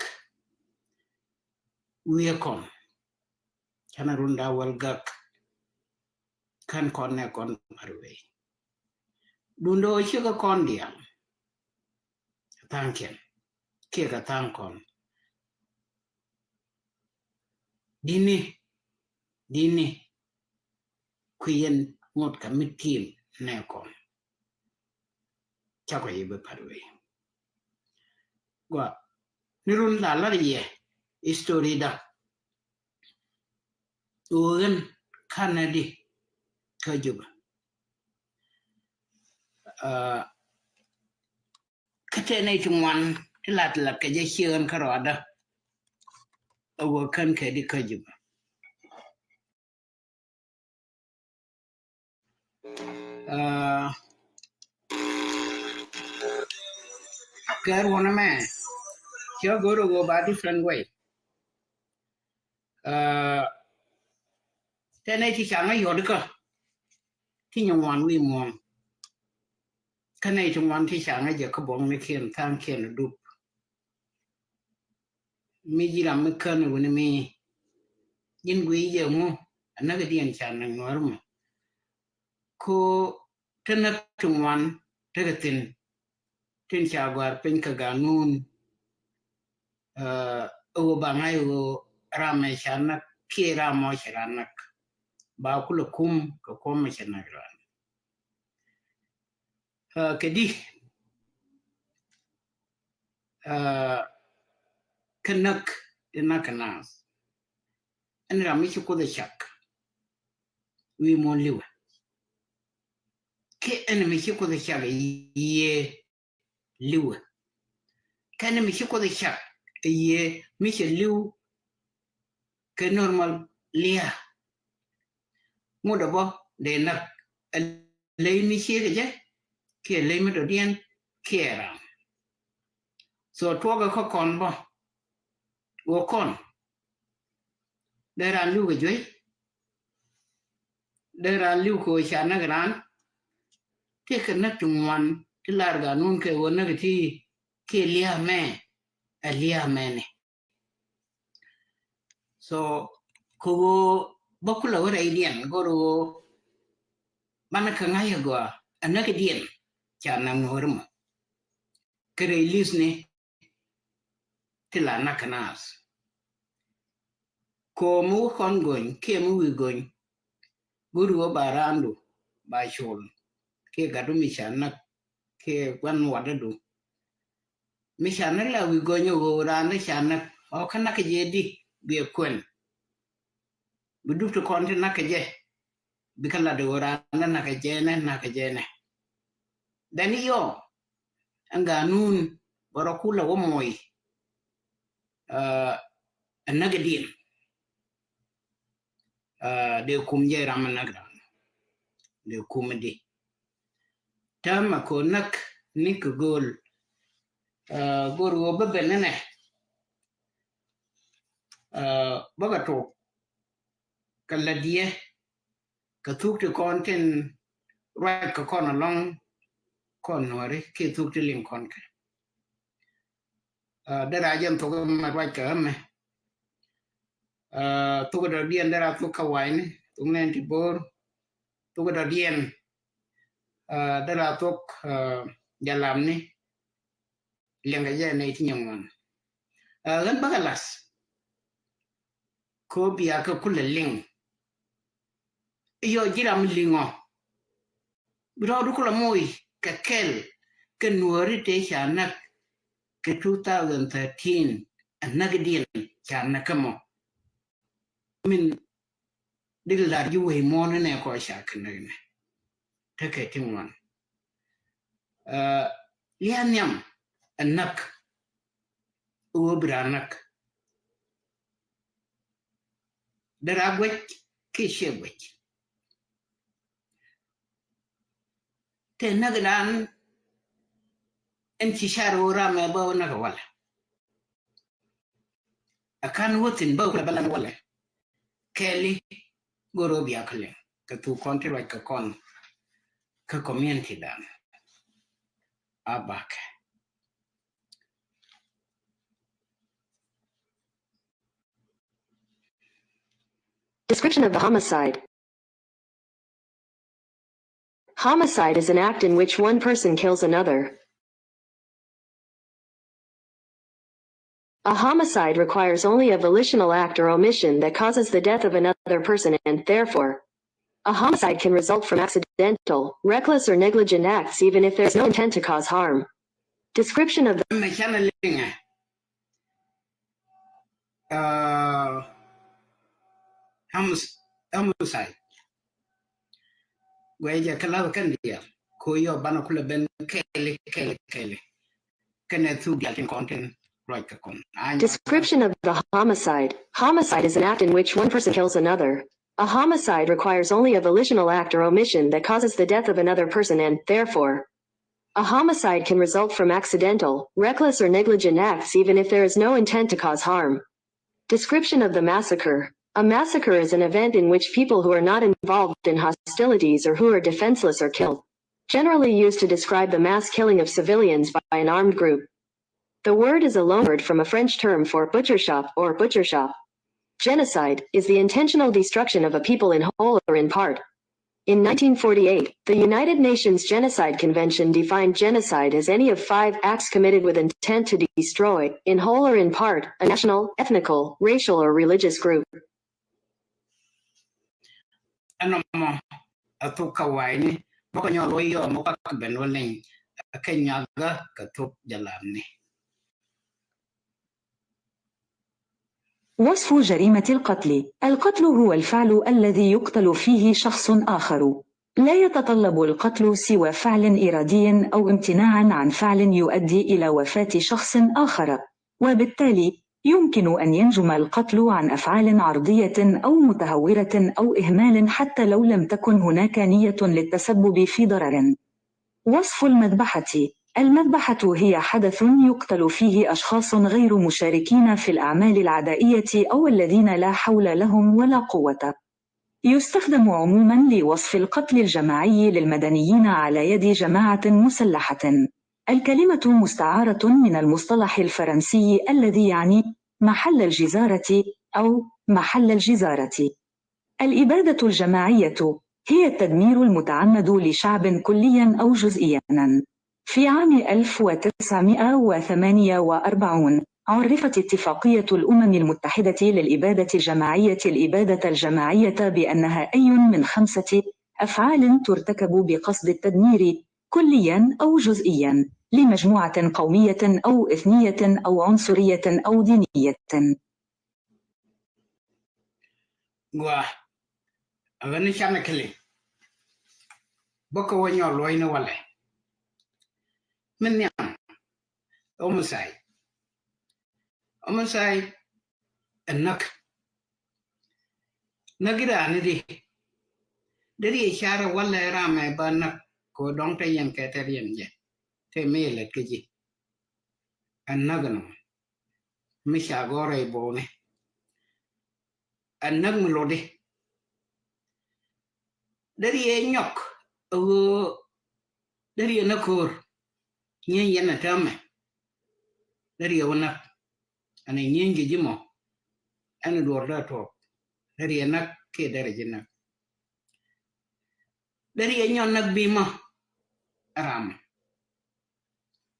Wiɛ kɔn. Canɛ run da̱ŋ wäl gak. Kän kɔn nɛ kɔn par wee. Duundɛ ɣöö ciek kä kɔn diaal. Tha̱a̱ŋkiɛn kiɛ kɛ tha̱a̱ŋ kɔn. Di̱ni, di̱ni kui̱ yɛn ŋot kɛ mi tim nɛ kɔn. Cakɔ yi bi pat wee. Gua ni run la lar yɛ history da. Ɣöö ɣän kanɛ di kä Juba. Kä tɛn nɛy ti ŋuan ti lat lat kɛ jɛ ciɛ ɣän kärɔadä. Ɛ wä kän kɛ di kä Juba. Kɛ ruɔ̱n ɛmɛ cä go̱r ɛ wä ba different way. Tɛn nɛy ti ca ŋä yɔt kä ti nyɛ ŋuan wi̱i̱ muɔ̱ɔ̱ŋ. Kä nɛy ti ŋuan ti ca ŋä jɛ kä buɔ̱ŋnikiɛn tha̱a̱ŋkiɛn dup. Mi ji̱ ram mi kän wuni mi ji̱n guiy jɛ ŋu anäk diɛn ca näk nuɔ̱r mɔ. Ko te näk ti ŋuan tekɛ thi̱n. Tin ca gɔ̱a̱r piny kɛ ganun. Ɛ ɣöö ba ŋa̱c ɣöö ram mɛ ca näk kiɛ ram mɔ cɛ ran näk. Ba kulɛ kum kɛ kuɔ̱m mɛ cɛ näk ran. Kɛ di kä näk ti näk kɛ naath. Ɛn ram mi ci Kuoth ɛ cak wi̱i̱ muɔ̱ɔ̱n li̱wɛ. Kiɛ ɛn mi ci Kuoth ɛ cak ɛ yiëë li̱wɛ. Kɛn mi ci Kuoth ɛ cak ɛ yiëë mi cɛ li̱w kɛ normal lia̱a̱. Ŋut ɛ bä dee näk ɛ ley mi ciek ɛ jɛ kiɛ ley mi dɔ̱diɛn kiɛ ram. So tuɔkɛ kä kɔn bä wä kɔn dee ran li̱w kɛ juey. Dee ran li̱w kɛ wä ca näk ran. Ti kɛ näk ti ŋuan ti lar ganun kɛ wä näk ti kiɛ lia̱a̱ mɛ ɛ lia̱a̱ mɛ ni. So kɛ ɣöö bä kulɛ wä rɛydiɛn go̱r ɣöö banɛ kɛ ŋa̱c agɔaa ɛ näkdiɛn ca naŋ nuɔ̱ɔ̱ri mɔ. Kɛ rɛy li̱thni ti la nak kɛ naath. Kɛ ɣöö mi wä kɔn gony kiɛ mi wi̱i̱ gony go̱r ɣöö ba raandu ba col kiɛ gatdu mi ca näk kiɛ gua̱n nuɔɔdädu. Mi ca näk la wi̱i̱ gony ɣöö raan dee ca näk ɔ kä nak kɛ jɛ di biɛ kuɛn. Bi dup ti kɔn ti nak kɛ jɛ bikɛ lat ɣöö raan dee nak kɛ jɛ nɛ nak kɛ jɛ nɛ. Dhɛn iɔ ɛn ganun bɛ rɔ kulɛ wä moc. Ɛ näk diɛn dee kum jɛ ram ɛ näk ram dee kum di. Täämɛ kɛ näk ni kɛ gööl. Go̱r ɣöö bä ben nɛnɛ bä kɛ tok kɛ la diɛ kɛ thuk ti kɔn tin ruac kɛ kɔn alɔŋ kɔn nuɔri kiɛ thuk ti liŋ kɔn kɛ. Dee ra jɛn thok mɛ ruac kɛ ɛmɛ. Thok dɔ̱diɛn dee ra thok kä wayni thok nɛn ti bo̱o̱r. Thok dɔ̱diɛn dee ra thok jalamni. Liɛŋkɛ jɛ nɛy ti nyɛ ŋuan. Ɣän bäkɛ lath. Ko bia kɛ kulɛ liŋ. Iyɔ ji̱ ram liŋɔ. Bi rɔɔdu kulɛ moc kɛ kɛl kɛ nuɔ̱ɔ̱ri tëë ca näk kɛ two thousand thirteen. Ɛ näk diɛn ca näk kä mɔ. Min dikɛ lar ji̱ wec muɔ̱ɔ̱n inɛ kɔ ca kɛ näk inɛ. Tekɛ ti ŋuan. Lia̱a̱ nhiam ɛ näk. Ɣöö bi raan näk. Dee raa guec kiɛ ciɛ guec. Te näk dan ɛn ci car wä ram ɛ bä wä näk walɛ. A kan wä thin bä kulɛ bä lan walɛ. Kɛli goro bia kɛ liŋ kɛ thuk kɔn ti ruac kɛ kɔn kä community dan. A bakɛ. Description of the homicide. Homicide is an act in which one person kills another. A homicide requires only a volitional act or omission that causes the death of another person and, therefore, a homicide can result from accidental, reckless, or negligent acts even if there is no intent to cause harm. Description of the Mɛ canɛ liŋɛ. Uh, homic-, homicide. Guɛ jɛ kɛ lath kɛn diaal ko yɔ banɛ kulɛ ben kɛɛli kɛɛli kɛɛli. Kɛnɛ thuk diaal tin kɔn tin ruac kɛ kɔn. Description of the homicide. Homicide is an act in which one person kills another. A homicide requires only a volitional act or omission that causes the death of another person and, therefore, a homicide can result from accidental, reckless, or negligent acts even if there is no intent to cause harm. Description of the massacre. A massacre is an event in which people who are not involved in hostilities or who are defenseless are killed, generally used to describe the mass killing of civilians by an armed group. The word is a loanword from a French term for butcher shop or butcher shop. Genocide is the intentional destruction of a people in whole or in part. In nineteen forty-eight, the United Nations Genocide Convention defined genocide as any of five acts committed with intent to destroy, in whole or in part, a national, ethnical, racial, or religious group. Ɛnɔ mɔ a thok kä wa̱i̱ni bä kɛ nyɔk luɔ̱c yɔ mɔ kak ben wä leny kɛ nyakä kɛ thok jɛ lamni. وصف جريمة القتل. القتل هو الفعل الذي يقتل فيه شخص آخر. لا يتطلب القتل سوى فعل إرادي أو امتناعا عن فعل يؤدي إلى وفاة شخص آخر، وبالتالي يمكن أن ينجم القتل عن أفعال عرضية أو متهورة أو إهمال حتى لو لم تكن هناك نية للتسبب في ضرر. وصف المذبحة. المذبحة هي حدث يقتل فيه أشخاص غير مشاركين في الأعمال العدائية أو الذين لا حول لهم ولا قوة. يستخدم عموما لوصف القتل الجماعي للمدنيين على يد جماعة مسلحة. الكلمة مستعارة من المصطلح الفرنسي الذي يعني محل الجزارة أو محل الجزارة. الإبادة الجماعية هي التدمير المتعمد لشعب كليا أو جزئيا. في عام ألف وتسعمائة وثمانية وأربعين، عرفت اتفاقية الأمم المتحدة للإبادة الجماعية الإبادة الجماعية بأنها أي من خمسة أفعال ترتكب بقصد التدمير كليا أو جزئيا لمجموعة قومية أو إثنية أو عنصرية أو دينية. Gua, a ɣän ni canɛ kɛ liŋ. Bä kɛ wä nyɔk luɔ̱c ni walɛ. Min nhiam, homicide. Homicide ɛ näk. Näk i̱ raan i̱di. Deri ɛ carɛ walɛ ram ɛ ba näk kɛ dɔ̱ŋ te yɛn kɛ te riɛm jɛ. Te mi lät kä ji̱. Ɛ näk ɛnɔ. Mi ca gɔ̱r rɛy bo̱o̱ŋɛ. Ɛ näk mi lotdi. Deri ɛ nyɔk ɛ ɣöö deri ɛ näk ko̱o̱r. Nyieny yɛn ɛ täämɛ. Deri ɛ wä näk. Ɛn ɛ nyieny kɛ ji̱ mɔ. Ɛn ɛ duɔ̱ɔ̱r dee tuɔɔk. Deri ɛ näk kiɛ deri ji̱ näk. Deri ɛ nyɔk näk bi mɔ. Ɛ ram.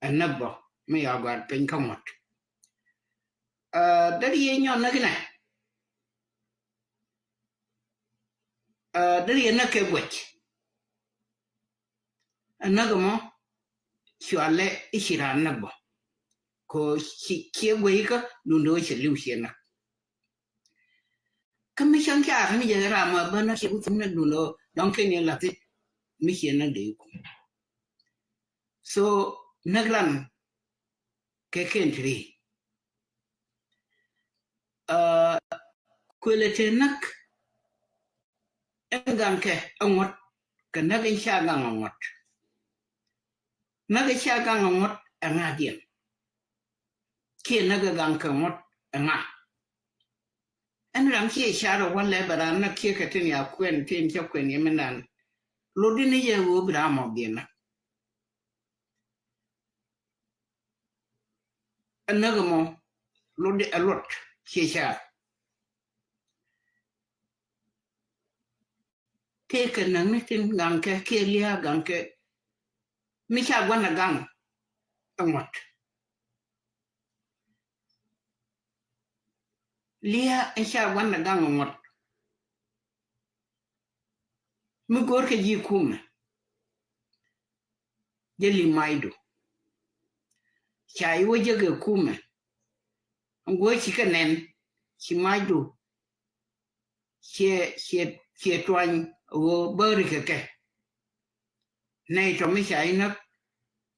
Ɛ näk bɔ mi ya gɔaa piny kä ŋuɔ̱t. Ɛ, deri ɛ nyɔk näk inɛ. Ɛ, deri ɛ näk kɛ guɛc. Ɛ näk ɛmɔ cualɛ i̱ ci raan näk bɔ. Kɛ ɣöö ci, ciɛ guɛc ikä duundɛ ɣöö cɛ li̱w ciɛ näk. Kä mi cäŋ ca ɣän jɛ ram a bä näk ciɛ ku thum näk duundɛ ɣöö dɔ̱ŋ kɛn yɛn la̱thi mi ciɛ näk dee iku. So näk ran kɛ kɛn ti ri. Ɛ, kuëlɛ te näk ɛn gaŋkɛ ɛ ŋuɔ̱t kɛ näk ɛn ca gaŋ ɛ ŋuɔ̱t. Näk ɛ cia gaŋ ɛ ŋuɔ̱t ɛ ŋa̱diɛn. Kiɛ näk ɛ gaŋ kɛ ŋuɔ̱t ɛ ŋa̱. Ɛn ram kiɛ car ɛ wälɛ bɛ ran näk kiɛ kɛ tin ya kuɛn tin cä kuɛn yɛ min dan. Lotdi ni yɛ ɣöö bi ram mɔ biɛ näk. Ɛ näk ɛmɔ lotdi ɛ luɔt kiɛ car. Tëëkɛ näk ni tin gaŋkɛ kiɛ lia̱a̱ gaŋkɛ. Mi ca gua̱n ɛ gaŋ ɛ ŋuɔ̱t. Lia̱a̱ in ca gua̱n ɛ gaŋ ɛ ŋuɔ̱t. Mi go̱o̱rkɛ ji̱ kumɛ. Jɛ li macdu. Ca iwä jek ɛ kumɛ. Ŋuɔ ci kɛ nɛn ci macdu. Ciɛ, ciɛ, ciɛ tuany ɣöö bäri kɛ kɛ. Nɛy tɔ mi ca inäk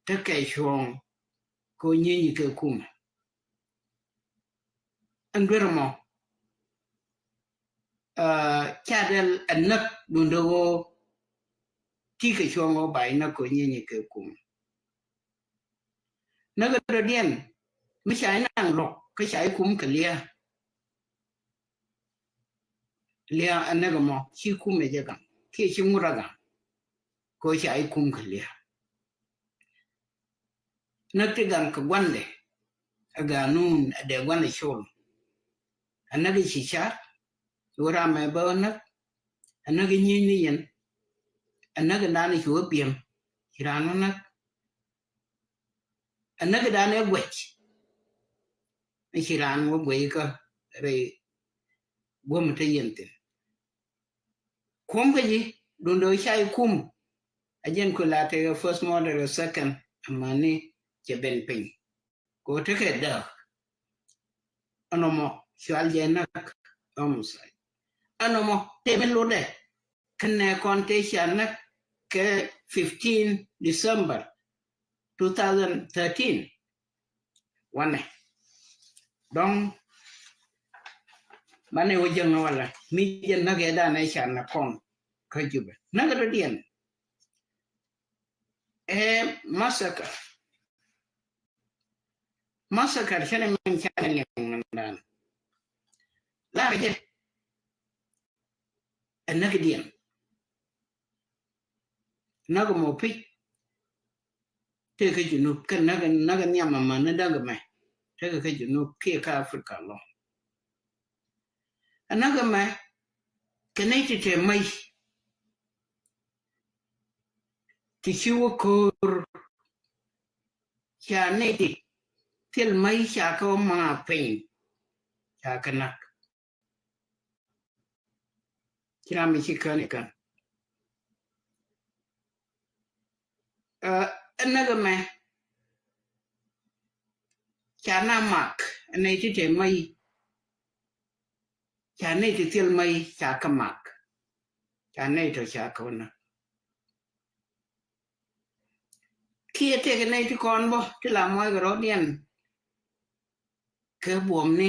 tekɛ cuɔ̱ɔ̱ŋ kɛ ɣöö nyieeny kɛ kumɛ. Ɛn duer mɔ. Aa, ca dɛl ɛ näk duundɛ ɣöö ti kɛ cuɔ̱ɔ̱ŋ ɣöö ba inäk kɛ ɣöö nyieeny kɛ kumɛ. Näk ɛ dɔ̱diɛn mi ca inaŋ lɔk kä ca ikum kɛ lia̱a̱. Lia̱a̱ ɛ näk ɛmɔ ci kumɛ jɛ gaŋ kiɛ ci ŋut a gaŋ. Kɛ ɣöö ca ikum kɛ lia̱a̱. Näk ti gaŋ kɛ gua̱ndɛ ɛ ga̱a̱nun ɛ dee gua̱ndɛ col. Ɛ näk i̱ ci car ci wä ram ɛ bä näk. Ɛ näk i̱ nyieeny ni yɛn. Ɛ näk i̱ naan i̱ ci wä biɛm ci raan wä näk. Ɛ näk i̱ daan ɛ guɛc. I̱ ci raan wä guɛc ikä rɛy guäm te yɛn thi̱n. Kum kä ji̱ duundɛ ca i̱ kum. A jɛn ku la tekɛ first model second. Amani cɛ ben piny. Ko tekɛ däk. Ɛnɔmɔ cual jɛ näk homicide. Ɛnɔmɔ tëë mi lotdɛ kɛnɛ kɔn tëë ca näk kɛ fifteen December two thousand thirteen. Wanɛ dɔŋ manɛ wä jäŋ wala mi jɛ näk ɛ danɛ ca näk kɔn kä Jubɛ näk ɛ dɔ̱diɛn. Ɛ massacre. Massacre cɛnɛ mɛn canɛ liɛŋ dan. Lar jɛ ɛ näk diɛn. Näk mɔ pi̱c. Tëë kä Junub kɛ näk, näk nhiam amä ni däk mɛ. Tëë kä Junub kiɛ kä Africa lɔ. Ɛ näk mɛ kɛ nɛy ti tëë mäc. Ti ci wä ko̱o̱r ca nɛy ti thil mäc ca kɛ wä maak piny. Ca kɛ näk. Ci ram mi ci kän ikä. Ɛ näk mɛ ca na mak nɛy ti te mäc. Ca nɛy ti thil mäc ca kɛ mak. Ca nɛy tɔ ca kɛ wä näk. Kiɛ tëëkɛ nɛy ti kɔn bä ti la muɔckɛ rɔ̱diɛn. Kɛ buɔmni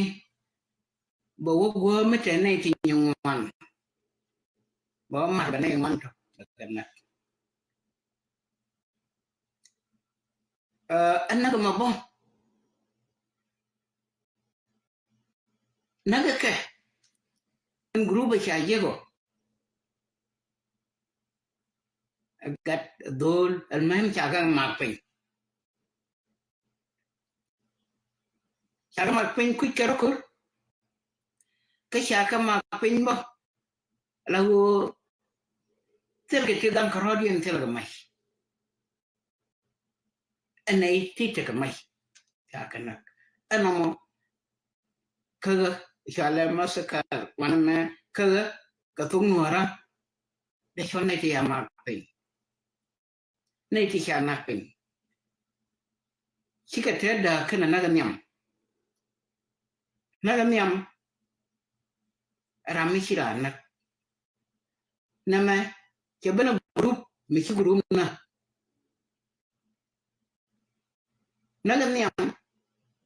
bɛ wä guäär mi te nɛy ti nyin ŋuan. Bɛ wä mat bɛ nɛy ŋuan tɔ bɛ kɛ näk. Ɛ näk mɛ bä. Näk kɛ ɛn group ca jiɛk ɔ. Gat dhol almuhim ca kɛ mak piny. Ca kɛ mak piny kuc kɛ rɔ ko̱r. Kä ca kɛ mak piny bä. La ɣöö thil kɛ ti gaŋ kɛ rɔ̱diɛn thil kɛ mac. Ɛn nɛy ti tekɛ mac ca kɛ näk. Ɛn ɔmɔ kä ɣä cɔalɛ massacre wanɛ mɛ kä ɣä kɛ thok nuɔ̱ɔ̱rä. Dee cɔl nɛy ti ca mak piny. Nɛy ti ca näk piny. Cikɛ tɛt dääk kɛnɛ näk nhiam. Näk nhiam ram mi ci raan näk. Nɛmɛ cɛ ben a group mi ci group nä. Näk nhiam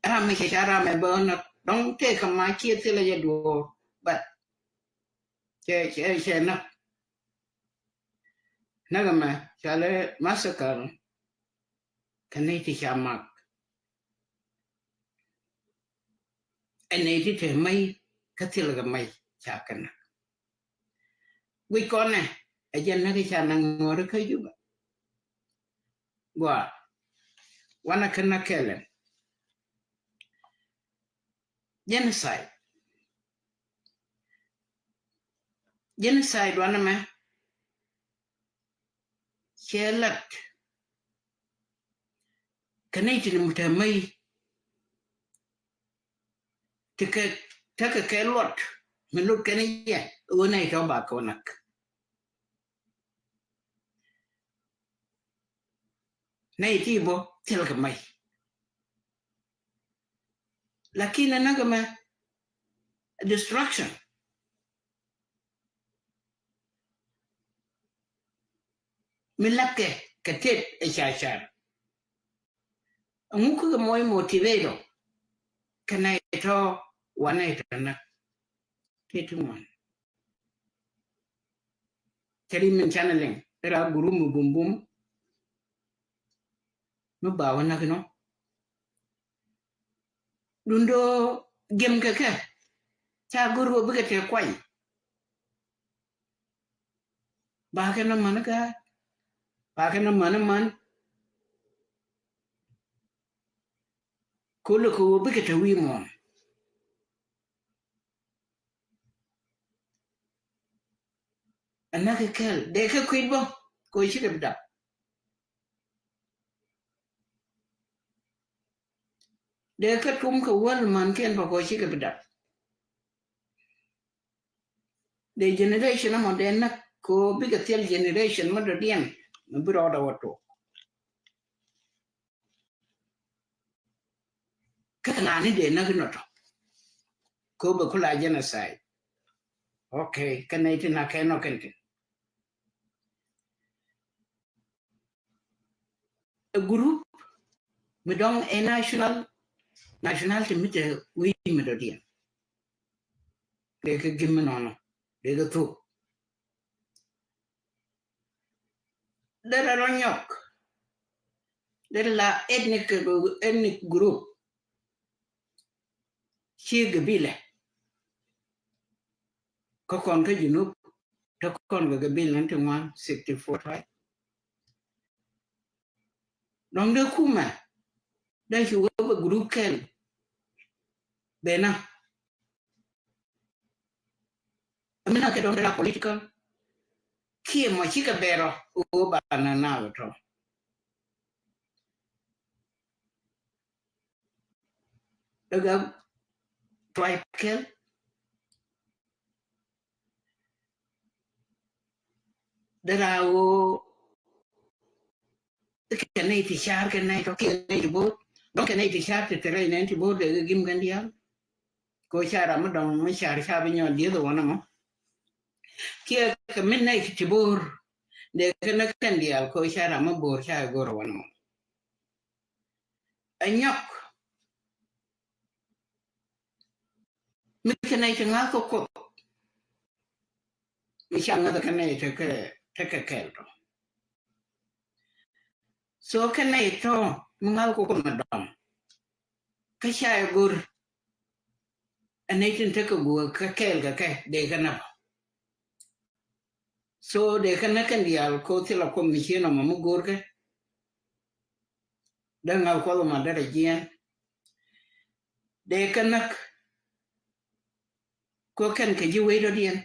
ram mi cɛ ca ram mɛ bä näk dɔ̱ŋ tëë kɛ ma ciɛ thilɛ jɛ duɔ̱ɔ̱r. But cɛ cɛ cɛ näk. Näk mɛ cɔalɛ massacre. kɛ nɛy ti ca mak. Ɛ nɛy ti te mɛy kä thilɛ kɛ mɛy ca kɛ nak. Guic kɔnɛ ɛ jɛn näk ca naŋ ŋɔri kä Juba. Gua wanɛ kɛ nak kɛlɛ. Genocide. Genocide wanɛ mɛ cɛ lat kɛ nɛy tin mutɛ mɛy. Ti kɛ tekɛ kɛ luɔt mi lut kɛn yɛ ɣöö nɛy tɔ ba kɛ wä nak. Nɛy ti bɔ thil kɛ mɛy. Lakin ɛ näk ɛmɛ destruction. Mi latkɛ kɛ tet ɛ cacar. Ɛŋu kä kɛ mɔc motivator kɛ nɛy tɔ wanɛ tɔ näk. Tet ti ŋuan. Cɛ ri min canɛ liŋ ira gurum mi bumbum. Mi ba wä näk inɔ. Dundo gem kɛ kɛ ca go̱r wä bikɛ tɛ kuay. Ba kɛ nɔ man kä ba kɛ nɔ man man. Kolo kɛ wä bikɛ tɛ wi̱i̱ muɔ̱ɔ̱n. Anakɛ kɛl dee kɛ kui̱t bä kɛ wä cikɛ bi dap. Dee kɛ tum kɛ wäl man kɛn bä kɛ wä cikɛ bi dap. Dee generation amɔ dee nak kɛ wä bikɛ thil generation mɛ dɔ̱diɛn mɛ bi rɔɔdɛ wä tok. Kä kɛ nani dee näk inɔ tɔ. Kɛ wä bɛ kula genocide. Okay, kɛ nɛy ti nak kɛ nɔ kɛn kɛn. A group mi dɔŋ ɛ national, nationality mi te wi̱i̱ mi dɔ̱diɛn. Dee kɛ gim mi nɔnɔ dee kɛ thuk. Derɛ rɔ nyɔk. Derɛ la ethnic, ethnic group. Ci gabilɛ. Kä kɔn kä Junub te kɔn kɛ gabilɛ ni ti ŋuan, sixty-four tribe. Dɔŋ dee kumɛ dee ci wee bɛ group kɛl. Bena Mina kɛ dɔ̱ŋ dee la political kiɛ mɔ cikɛ bɛrɔ ɣöö ba na na wä tɔ. Dee gɛ tribe kɛl. Dee la ɣöö kɛ nɛy ti car kɛ nɛy tɔ kiɛ nɛy ti bo̱o̱r. Dɔ̱ŋ kɛ nɛy ti car ti tɛrɛ nɛy ti bo̱o̱r dee gɛ gim kɛn diaal. Ko ca ram mi dɔŋ mi car ca bi nyɔl dieth wanɛ mɔ. Kiɛ kɛ mi nɛy ti bo̱o̱r dee kɛ nɛ kɛn diaal ko ca ram mi bo̱o̱r ca go̱r wanɛ mɔ. Ɛ nyɔk mi kɛ nɛy ti ŋa̱th kɛ Kuoth. Mi ca ŋäth kɛ nɛy tekɛ tekɛ kɛl tɔ. So kɛ nɛy tɔ mi ŋa̱th kɛ Kuoth mi dɔŋ. Kä ca ɛ go̱r ɛ nɛy tin tekɛ guɔ kɛ kɛɛl kɛ kɛ dee kɛ näk. So dee kɛ näk kɛn diaal ko thilɛ Kuoth mi cieen ɔmɔ mi go̱r kɛ. Dee ŋa̱th Kuɔth ɔmɔ derɛ jiɛɛn. Dee kɛ näk ko kɛn kɛ ji̱ wec dɔ̱diɛn.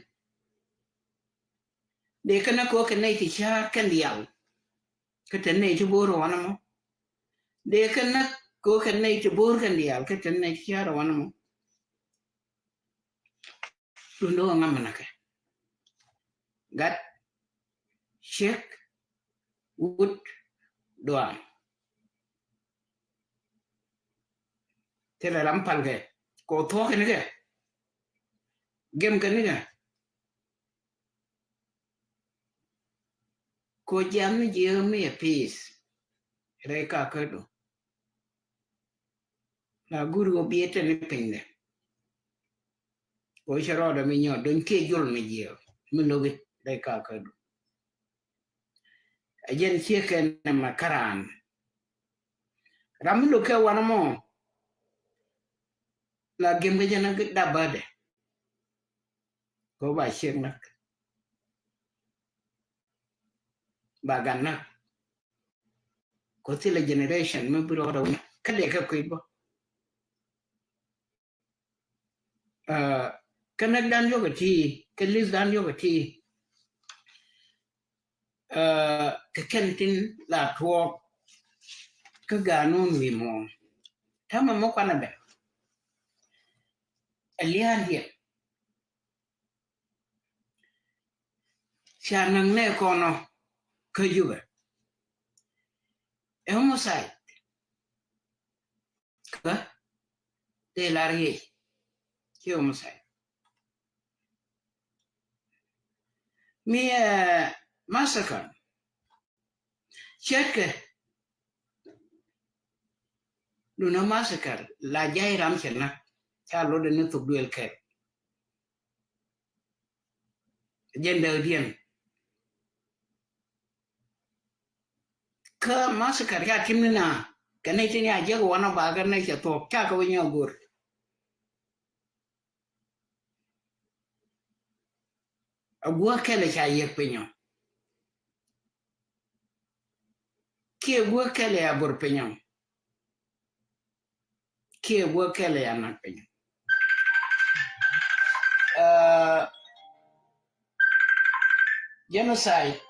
Dee kɛ näk ko kɛ nɛy ti ca̱a̱r kɛn diaal. Kä te nɛy ti bo̱o̱r wanɛ mɔ. Dee kɛ näk ko kɛ nɛy ti bo̱o̱r kɛn diaal kä te nɛy ti ca̱a̱r wanɛ mɔ. Dundo ŋa mɛ näkɛ. Gat ciek wut duaŋ. Thilɛ ram pal kɛ ko thuɔk kɛ nikɛ. Gem kɛ nikɛ. Ko jiath mi jiɛ mi ɛ peace rɛy kakädu. La guri wä biɛ tɛn ni piny dɛ. Ko cɛ rɔɔdɛ mi nyɔɔt do̱ny kiɛ jul mi jiɛ mi logi rɛy kakädu. A jɛn ciɛ kɛn nɛ ma karan. Ram mi lo̱k kɛ wanɛ mɔ. La gem kɛ jɛn a dap bädɛ. Kɛ ba ciek nak. Ba gan nak. Kɛ thilɛ generation mi bi rɔɔdɛ wä nak. Kä dee kɛ kui̱ bä. Kä näk dan yɔk ɛ ti, kä lith dan yɔk ɛ ti. Kä kɛn tin la tuɔɔk kä ganun wi̱i̱ muɔ̱ɔ̱ŋ. Täämɛ mi kuanɛ bɛ. Ɛ lia̱a̱n diɛ. Ca näk nɛ kɔnɔ kä Jubɛ. Ɛ homicide. Kä dee lar yɛ ci homicide. Mi ɛ massacre. Ce̱tkɛ. Dun ɛ massacre la jay ram cɛ nak. Ca lotdɛ ni thuk duël kɛk. Jɛn dääkdiɛn. Kä massacre ca tim ni na kɛ nɛy tin ya jek wanɔ ba kɛ nɛy cɛ thuɔ̱k ca kɛ wä nyɔk go̱r. A guäk kɛlɛ ca yiëk pinyɔ. Kiɛ guäk kɛlɛ a bor pinyɔ. Kiɛ guäk kɛlɛ a nak piny. Genocide.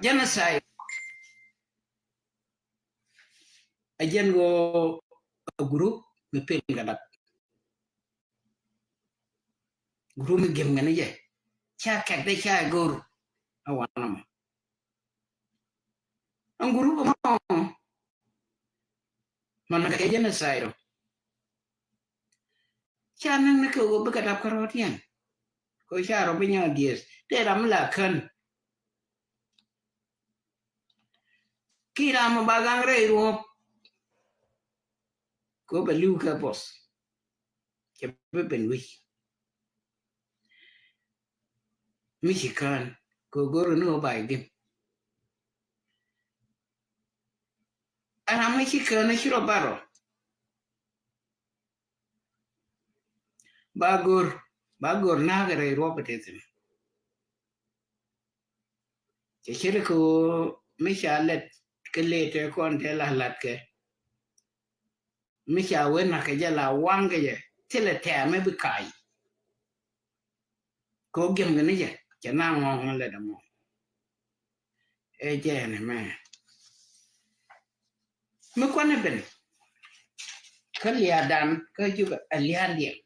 Genocide. A jɛn ɣöö a group mi pin kɛ dap. Group mi gem kɛ ni jɛ ca kɛk dee ca go̱r. A wanɔ mɔ. An group mɔ mɔ na kɛ genocide ɔ. Ca näk ni kɛ ɣöö bikɛ dap kärɔɔdiɛn. Kɛ ɣöö ca rɔ bi nyɔk dieth tëë ram mi la kän. Ki ram mi ba gaŋ rɛy ruɔ̱p. Kɛ ɣöö bɛ li̱w kɛ puɔth. Cɛ bi ben wi̱c. Mi ci kään kɛ ɣöö go̱r ni ɣöö ba i̱ gim. Ɛ ram mi ci kään ci rɔ barɔ. Ba go̱r, ba go̱r na̱a̱k rɛy ruɔ̱p ɛ te thi̱n. Cɛ ce̱t kɛ ɣöö mi ca lɛt kɛ lëë tëë kɔn tëë la la̱t kɛ. Mi ca wen na kɛ jɛ la waŋ kɛ jɛ thilɛ tɛ̈ɛ̈ mi bi ka̱a̱c. Kɛ ɣöö giɛm kɛ ni jɛ cɛ na ŋɔ̱ɔ̱ŋ lɛt ɛmɔ. Ɛ jɛ ɛn ɛmɛ. Mi kuanɛ ben kä lia̱a̱dan kä Jubɛ ɛ lia̱a̱n diɛn.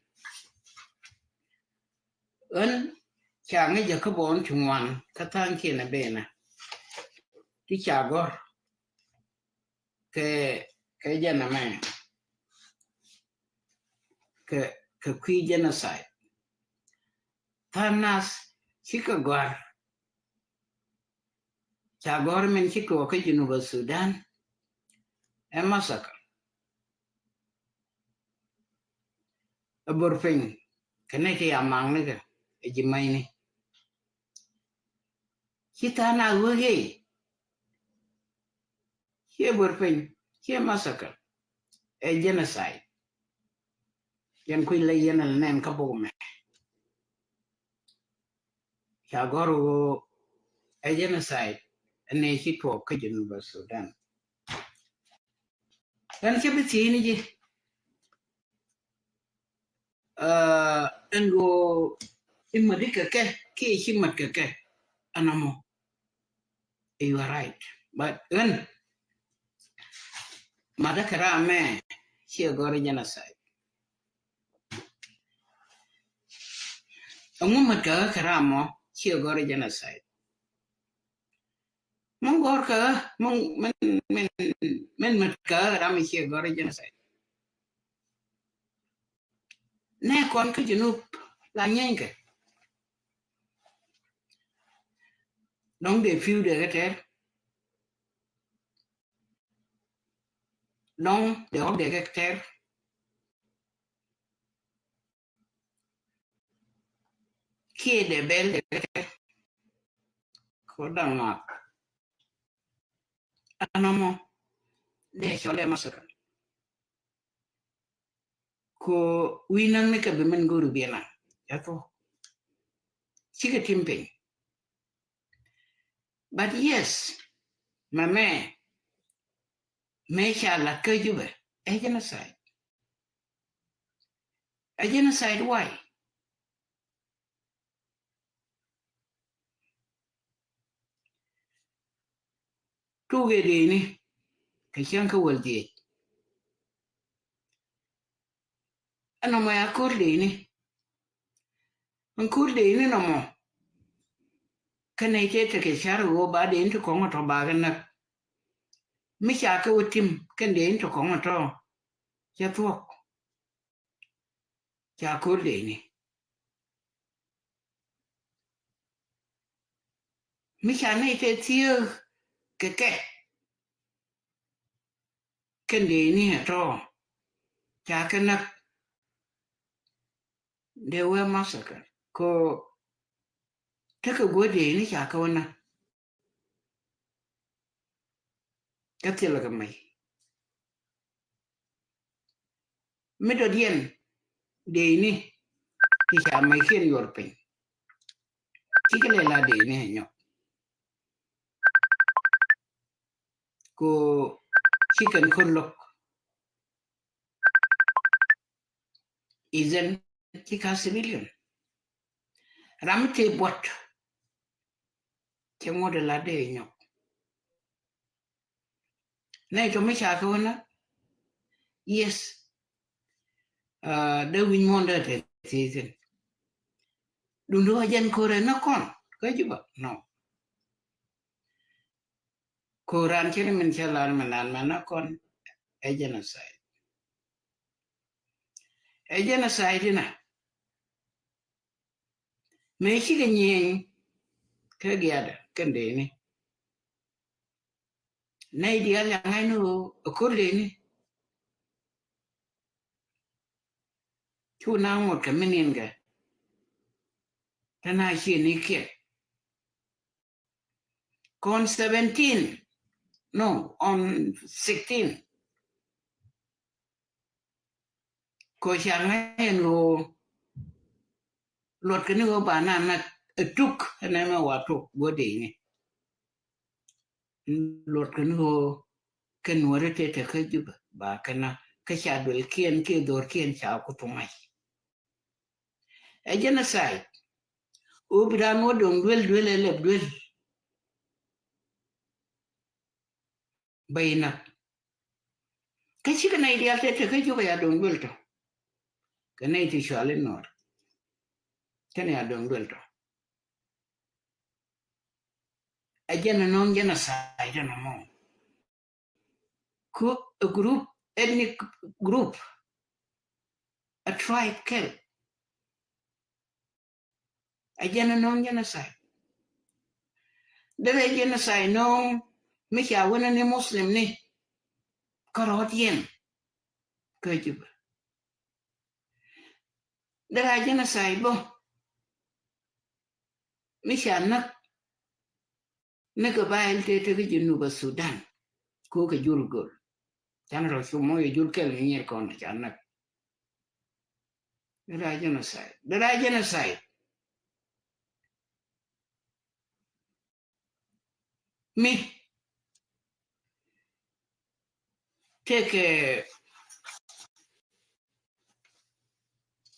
Ɣän ca ŋäc jɛ kä bɔɔn ti ŋuan kä tha̱a̱ŋ kiɛn ɛ benä. Ti ca gɔ̱r kɛ, kɛ jɛn ɛmɛ. Kɛ, kɛ kui̱ genocide. Tha̱a̱ŋ nath cikɛ gɔ̱a̱r. Ca gɔ̱r min ci tuɔɔk kä Junub Sudan. Ɛ massacre. Ɛ bor piny kɛ nɛy ti a maknikɛ ɛ ji̱ ma̱cni. Ci tha̱a̱ŋ nath wee gee. Ciɛ bor piny, ciɛ massacre. Ɛ genocide. Yɛn kui̱ la yɛn ala nɛn kä bok mɛ. Ca gɔ̱r ɣöö ɛ genocide ɛn ɛ ci tuɔɔk kä Junub Sudan. Ɣän cä bi thiecni ji̱. Ɛn ɣöö i̱ mädi kɛ kɛ kiɛ ci mät kɛ kɛ. Ɛn ɛmɔ. You are right. But ɣän ma̱tdä kɛ ram mɛ ciɛ gɔ̱r genocide. Ɛŋu mät kɛ ɣä kɛ ram mɔ ciɛ gɔ̱r genocide. Min gɔ̱r kɛ ɣä min, min, min, min mät kɛ ɣä ram mɔ ciɛ gɔ̱r genocide. Nɛ kɔn kä Junub la nyienkɛ. Dɔ̱ŋ dee pi̱w dee kɛ tɛr. Dɔ̱ŋ dee ɣɔ̱k dee kɛ tɛr. kiɛ dee bɛl dee kɛ. Ko daŋ ŋak. Anɔmɔ dee cɔlɛ massacre. Ko wi̱i̱ naŋ ni kɛ bi mɛn go̱o̱ri biɛna. Ca thuɔ̱k. Cikɛ tim piny. But yes, mɛmɛ, mɛ ca lat kä Jubɛ, ɛ genocide. Ɛ genocide why? Tukɛ dee ni kɛ cäŋ kä wäl dhiec. Ɛn nɔmɔ ya ko̱r dee ni. Ɛn ko̱r dee ni nɔmɔ. Kä nɛy tëë tekɛ car ɣöö ba dee ni ti kɔŋ tɔ bakɛ näk. Mi ca kɛ wä tim kɛn dee ni ti kɔŋ tɔ. Cɛ thuɔ̱k. Ca ko̱r dee ni. Mi ca nɛy tëë thiek kɛ kɛ. Kɛn dee ni ɛ tɔ. Ca kɛ näk. Dee wee massacre. Ko tekɛ guäth dee ni ca kɛ wä näk. Kä thilɛ kɛ mɛy. Mi dɔ̱diɛn dee ni ti ca mɛy kiɛn yuɔr piny. Cikɛ lɛ la dee ni ɛ nyɔk. Ko cikɛn ko̱r lo̱k. Isn't ci ka civilian. Ram mi tëë buɔt. Cɛ ŋuɔ̱t ɛ la dee nyɔk. Nɛy tɔ mi ca kɛ wä näk. Yes. Dee wi̱ny muɔ̱ɔ̱n dee te thiecin. Duundä wä jɛn ko̱rɛ näk kɔn kä Jubɛ. No. Ko̱ran cini min cɛ lar min nan mɛ na kɔn ɛ genocide. Ɛ genocide inɛ. Mëë cikɛ nyieny kä giaadɛ kɛn dee ni. Nɛy diaal ca ŋa̱c ni ɣöö ɛ ko̱r dee ni. Cu naŋ ŋot kɛ mi nin kɛ. Te na cie ni kiɛn. Kɔn seventeen, no, on sixteen. Ko ca ŋa̱c ɛn ɣöö luɔt kɛ ni ɣöö ba na nak ɛ tuk ɛn ɛmɛ wa tuk guɔ dee ni. Luɔt kɛ ni ɣöö kɛ nuɔri tëë te kä Jubɛ ba kɛ na kä ca duel kiɛn kiɛ dhor kiɛn ca ku thuŋ ŋa̱c. Ɛ genocide. Ɣöö bi raan wä do̱ŋ duel duel ɛ lɛp duel. Bä inä. Kä cikɛ nɛy diaal te te kä Jubɛ ya do̱ŋ duel tɔ. Kɛ nɛy ti cual in nuɔr. Kɛn ya do̱ŋ duel tɔ. Ɛ jɛn ɛ nɔŋ genocide ɛn ɔmɔ. Ku a group, ethnic group, a tribe kɛl. A jɛn a nɔŋ genocide. Derɛ genocide nɔŋ mi ca wänä ni Muslim ni kärɔɔdiɛn kä Jubɛ. Derɛ a genocide bä mi ca näk ni kɛ bayil tëë te kä Junub Sudan. Ko kɛ jul göl. Can rɔ cu moc jul kɛl mi nyier kɔn ca näk. Dera genocide. Dera genocide. Mi. Tekɛ,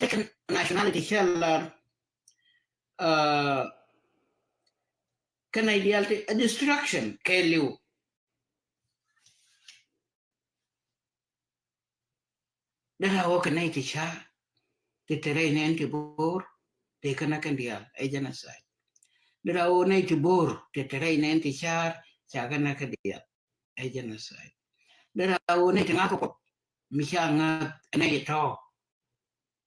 tekɛ nationality cɛ lar, uh, kɛnɛ dial ti a destruction kɛ liw. Dera wä kɛ nɛy ti car ti te rɛy nɛn ti bo̱o̱r ti kɛnɛ kɛn dial ɛ genocide. Dera wä nɛy ti bo̱o̱r ti te rɛy nɛn ti car ca kɛnɛ kɛ dial ɛ genocide. Dera wä nɛy ti ŋa̱k kɛ kɔp mi ca ŋa̱k nɛy ti tɔ̱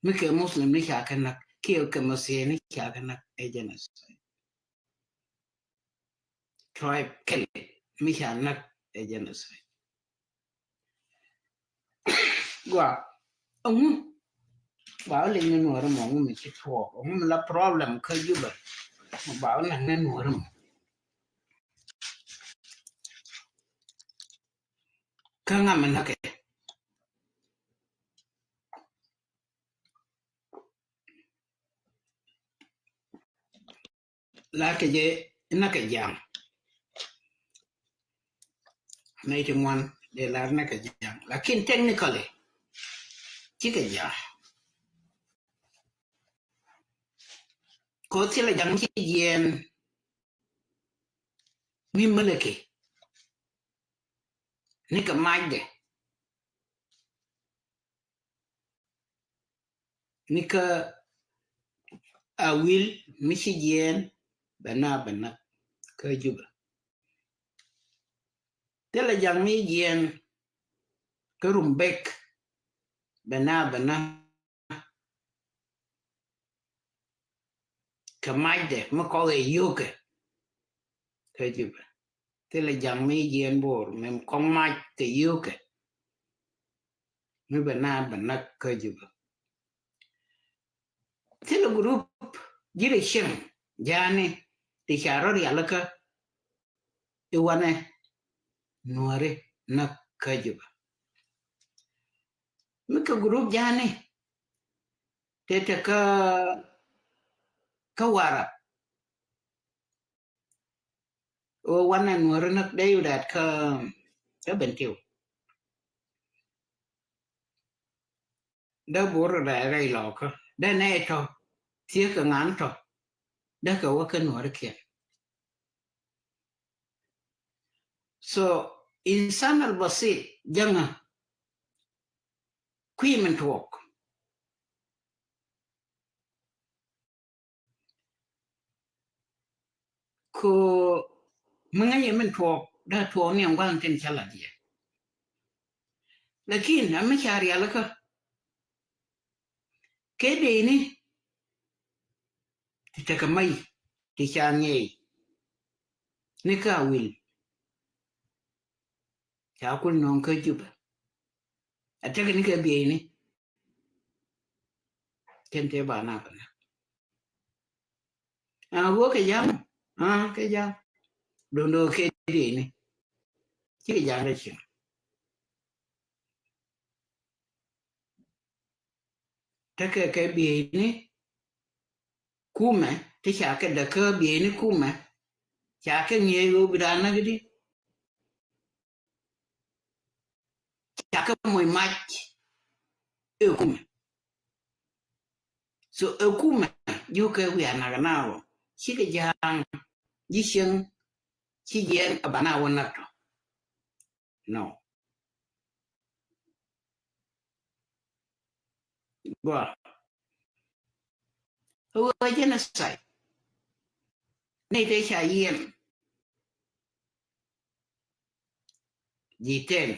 mi kɛ Muslim ni ca kɛ näk kiɛ kɛ Masihi ni ca kɛ näk ɛ genocide. Tribe kɛl mi ca näk ɛ genocide. Gua, ɛŋu ba wä leny ni Nuɔ̱ɔ̱ri mɔ, ŋu mi ci tuɔɔk, ŋu mi la problem kä Juba. Ba wä naŋ ni Nuɔ̱ɔ̱ri mɔ. Kä ŋa mi näkɛ? La kɛ jɛ, inɛ kɛ ja̱a̱ŋ. Nɛy ti ŋuan dee lar inɛ kɛ ja̱a̱ŋ. Lakin technically, cikɛ ja̱a̱ŋ. Kɛ ɣöö thilɛ ja̱a̱ŋ ci jiɛɛn mi Malaki ni kɛ macdɛ. Ni kä Awil mi ci jiɛɛn bɛ na bɛ na kä Juba. Thilɛ ja̱a̱ŋ mi jiɛɛn kä Rumbek bɛ na bɛ na kɛ macdɛ mi kɔk ɛ yio̱o̱kɛ kä Juba. Thilɛ ja̱a̱ŋ mi jiɛɛn Bor mi kɔk mac kɛ yio̱o̱kɛ mi bɛ na bɛ na kä Juba. Thilɛ group ji̱ rɛ cieŋ ja̱a̱ni ti ca rɔ rialikä i̱ wanɛ Nuɔ̱ɔ̱ri näk kä Juba. Mi kɛ group ja̱a̱ni tete kä, kä Warap. Ɣöö wanɛ Nuɔ̱ɔ̱ri näk dee yu dat kä, kä Bentiu. Dee Bor rɛy rɛy lɔkä. Dee nɛy tɔ thiekä ŋa̱n tɔ. Dee kɛ wä kä Nuɔ̱ɔ̱rikiɛn. So, insan al basit jäŋä kui̱ min tuɔɔk. Ko mi ŋäcɛ min tuɔɔk, dee tuɔɔk ni ɛn gua̱n tin cä la̱t yɛ. Lakin a mi ca rialikä kɛ dee ni ti tekɛ mac ti ca ŋiɛy ni kä Awil. Ca kul nɔŋ kä Juba. A tekɛ ni kɛ bieyni. Kɛn te ba na bä na. A wä kɛ jam. A kɛ jam. Do̱n do̱ kɛ dee ni. Cikɛ jam rɛ cieŋ. Tekɛ kɛ bieyni kumɛ ti ca kɛ däkä bieyni kumɛ. Ca kɛ ŋiɛc ɣöö bi raan näk di. Ca kɛ moc mac ɛ kumɛ. So ɛ kumɛ ji̱ kɛ wiaa nak na wä cikɛ ja̱a̱ŋ ji̱ cieŋ ci jiɛɛn kɛ ba na wä nak tɔ. No. Gua. Ɣöö genocide. Nɛy te ca yiɛn. Ji̱ tɛn.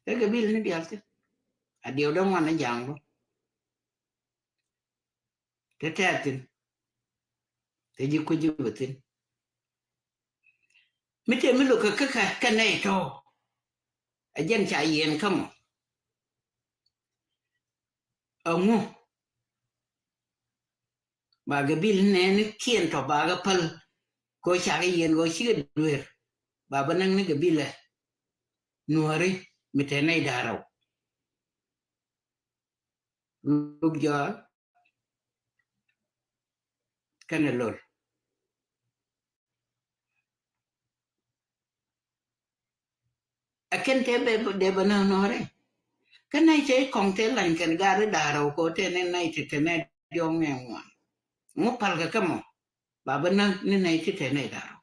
Ɛ kɛ bil ni dial ti. A diɛw dee ŋuan ni ja̱a̱ŋ bä. Te tɛ̈thin. Te ji̱ kui̱ ji̱ bä thi̱n. Mi te mi lo̱k kä kä kä nɛy tɔ̱. A jɛn ca yiɛn kä mɔ. Aŋu. Ba gɛ bil nɛɛni kiɛn tɔ̱ ba gɛ päl. Kɛ ca kɛ yiɛn kɛ cikɛ duer. Ba bä näk ni gɛ bilɛ. Nuɔ̱ɔ̱ri mi te nɛy da̱rɛw. Luk jɔal kɛnɛ lol. Ɛ kɛn te bɛ dee bɛ nä nɔrɛ. Kɛ nɛy te kɔŋ te lany kɛn gari da̱rɛ wä kɔ te nɛ nɛy te te nɛ diɔŋ nɛ ŋuan. Ŋu pal kɛ kɛ mɔ ba bɛ nä ni nɛy te te nɛ da̱rɛ.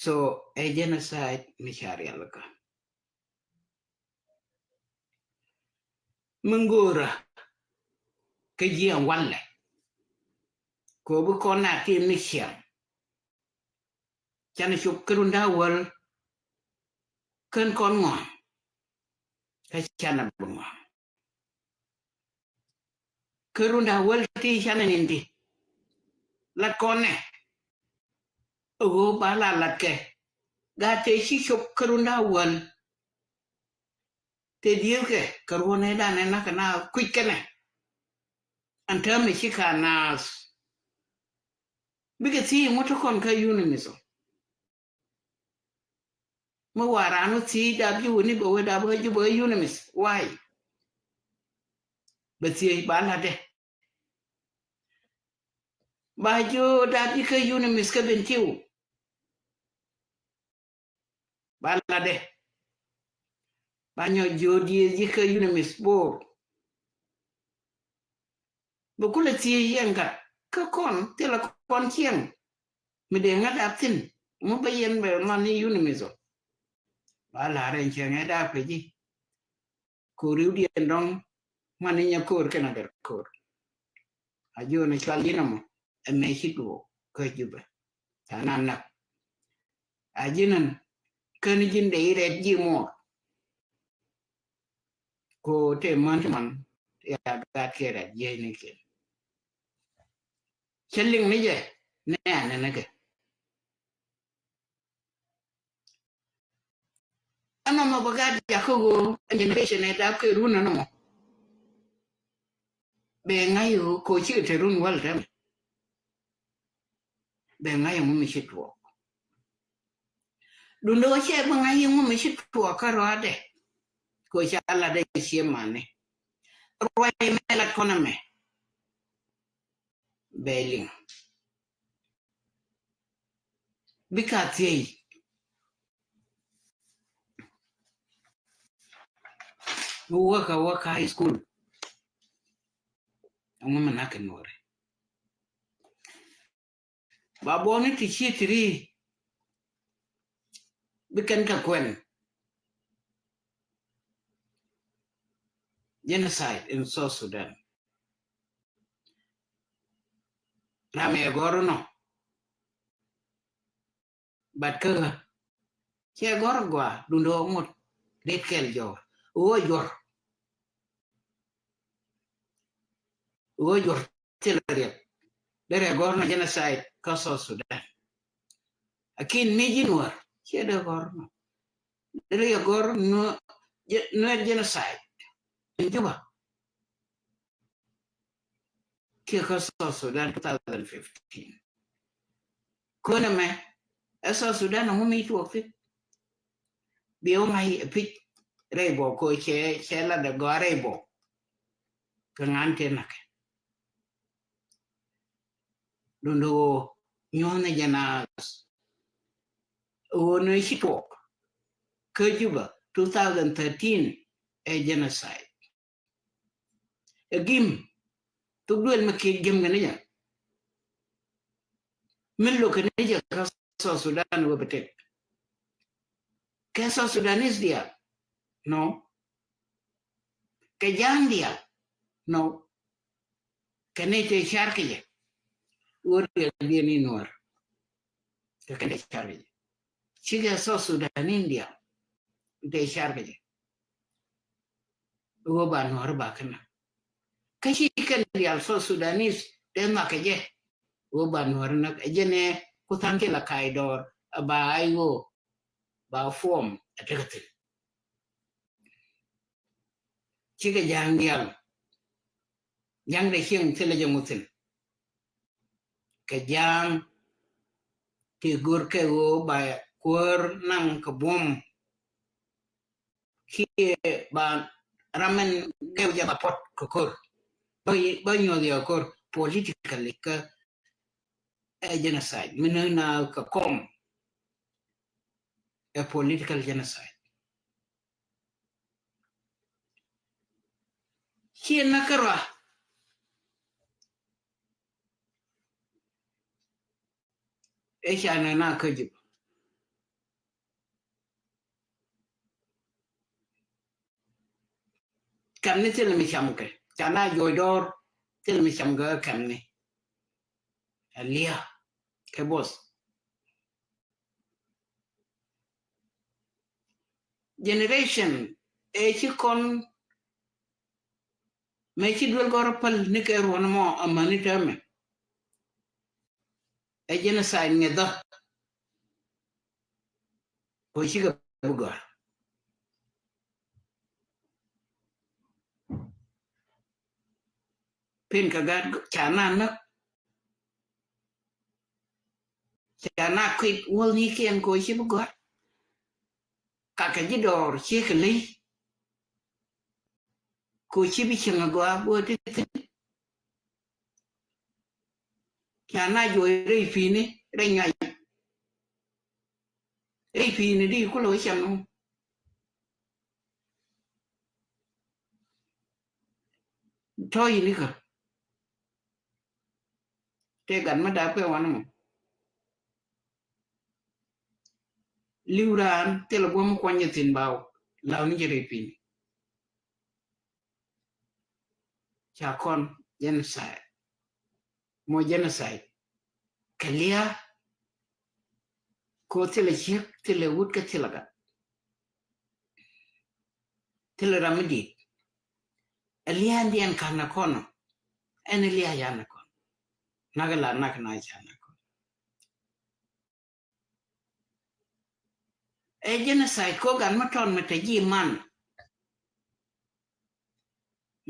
So ɛ genocide mi ca rialikä. Mi ŋo̱o̱rä kä jiɛn walɛ. Kɛ ɣöö bi kɔn na tin ni ciaŋ. Canɛ cop kä runda wäl. Kän kɔn ŋɔaŋ. Kä canɛ bi ŋɔaŋ. Kä runda wäl ti canɛ nin ti. Lat kɔn nɛ. Ɛ ɣöö ba la lat kɛ. Gat te ci cop kä runda wäl. Tëë diëëthkɛ kɛ ruɔ̱n ëëdan ɛ nak kɛ na kui̱c kɛnɛ. Ɛn täämɛ ci ka naath. Bikɛ thiec ŋut ti kɔn kä UNMISS ɔ. Mi wa raan wä thiec dap ji̱ wä ni bɛ wä dap wä ji̱ bɛ wä UNMISS. Why? Bɛ thiec ba latdɛ. Ba ji̱ wä dap ji̱ kä UNMISS kä Bentiu. Ba latdɛ. Ba nyɔ ji̱ wä dieth ji̱ kä UNMISS Bor. Bɛ kulɛ thiec yɛn gat kä kɔn thilɛ kɔn ciɛŋ. Mi dee ŋa̱t dap thi̱n mi bä yɛn bɛ man ni UNMISS ɔ. Ba la̱r ɛn cɛ ŋɛ dap kɛ ji̱. Ko̱r riwdiɛn dɔ̱ŋ man ni nyɛ ko̱r kɛn a gɛr ko̱r. A ji̱ ɣän a cual ji̱n ɛmɔ ɛ mɛ ci duɔɔk kä Jubɛ. Ca nan nak a ji̱n ɛn kä ni ji̱n dee i̱ rɛt ji̱ muɔɔr. Ko te män ti man ya gat kɛ rɛt jiɛc ni kɛ. Cä liŋ ni jɛ nɛ anɛ ni kɛ. Ɛn nɔmɔ bä gat jakä ɣöö ɛn generation ɛ dap kɛ run ɛn nɔmɔ. Bɛ ŋa̱c ɣöö ko cikɛ te run wäl tɛmɛ. Bɛ ŋa̱c ɣöö mi ci tuɔɔk. Duundɛ ɣöö cɛ bä ŋa̱c ɣöö mi ci tuɔɔk kä rɔadɛ. Ko ca latdɛ cie mani. Ruac mɛ lat kɔn ɛmɛ. Bɛ liŋ. Bika thiec. Wä kä wä kä high school. Ɛŋu mi nak kɛ nuɔrɛ. Ba buɔni ti ci tiri. Bi kɛn kɛ kuɛn. Genocide in South Sudan. Ram ɛ gɔr nɔ. But kä cɛ gɔr gua dundo ŋut rit kɛl jɔ. Wä juɔr. Wä juɔr thil riɛk. Derɛ gɔr nɔ genocide kä South Sudan. Akin mi ji̱ nuɔr cɛ dee gɔr nɔ. Derɛ gɔr nɔ nuɛr genocide in Juba. Kiɛ kä South Sudan two thousand fifteen. Könɛ mɛ ɛ South Sudan ɛŋu mi tuɔɔk thi̱n. Bi wä ŋa̱c ɛ pi̱c rɛy bɔ ko cɛ cɛ lat ɛ gɔaa rɛy bɔ. Kɛ ŋa̱n te nakɛ. Duundɛ ɣöö nyuɔ̱thni jɛ naath ɣöö ni ci tuɔɔk kä Juba two thousand thirteen ɛ genocide. Ɛ gim thuk duël mi kiɛk gim kɛ ni jɛ. Min lo̱k kɛ ni jɛ kä South Sudan wä bi tek. Kɛ South Sudanese diaal nɔ. Kɛ ja̱a̱ŋ diaal nɔ. Kɛ ni te car kɛ jɛ. Wä riɛk diɛn i̱ nuɔr. Kɛ kɛn te car kɛ jɛ. Cikɛ South Sudanese diaal te car kɛ jɛ. Wä ba nuɔr ba kɛ nak. Kä ci kɛn diaal South Sudanese te nak kɛ jɛ. Wä ba nuɔr nak ɛ jɛ nɛ ku tha̱a̱ŋ kɛ la ka̱a̱c dɔɔr a ba ay wä ba form a tekɛ thi̱n. Cikɛ ja̱a̱ŋ diaal. Ja̱a̱ŋ de cieŋ thilɛ jɛ ŋuthin. Kɛ ja̱a̱ŋ ti go̱r kɛ ɣöö ba kuäär naŋ kɛ buɔ̱m. Kiɛ ba ram ɛn gɛw jɛ ba puɔt kɛ ko̱r. Ba, ba nyuɔth yɛ ko̱r politically kä ɛ genocide. Mi näk na kɛ kɔm ɛ political genocide. Ciɛ na kärɔa. Ɛ ca na na kä Juba. Kɛmni thilɛ mi cam kɛ ca na juɔc dɔɔr. Thilɛ mi cam kɛ kɛmni. Ɛ lia̱a̱ kɛ both. Generation ëë ci kɔn mëë ci duel gɔr päl ni kɛ ruɔ̱n mɔ amäni täämɛ. Ɛ genocide ŋi̱thä. Kɔ cikɛ bi gɔ̱a̱r. Pen kɛ gat ca na näk. Ca na kui̱t wäl ni kiɛn ko ci bi gɔ̱a̱r. Ka kɛ ji̱ dɔɔr ci kɛ ley. Ko ci bi cieŋ a gɔaa guɔ ti thi̱n. Ca na juɔc rɛy pi̱i̱ni rɛy nyuac. Rɛy pi̱i̱ni di kulɛ wä cɛn ŋu. Tɔ̱ yini kä. Tëë gat mi dap kɛ wanɛ mɔ. Li̱w raan thilɛ guɔ̱m kuɔny yɛ thi̱n ba la̱w ni jɛ rɛy pi̱i̱ni. Ca kɔn genocide. Mɔ genocide. Kɛ lia̱a̱. Ko thilɛ ciek, thilɛ wut, kä thilɛ gat. Thilɛ ram mi dit. Ɛ lia̱a̱ ndiɛn ka̱n a kɔn ɔ. Ɛn ɛ lia̱a̱ yan a kɔn. Nak ɛ la nak na can a kɔn. Ɛ genocide ko gat mi tɔn mi te ji̱ man.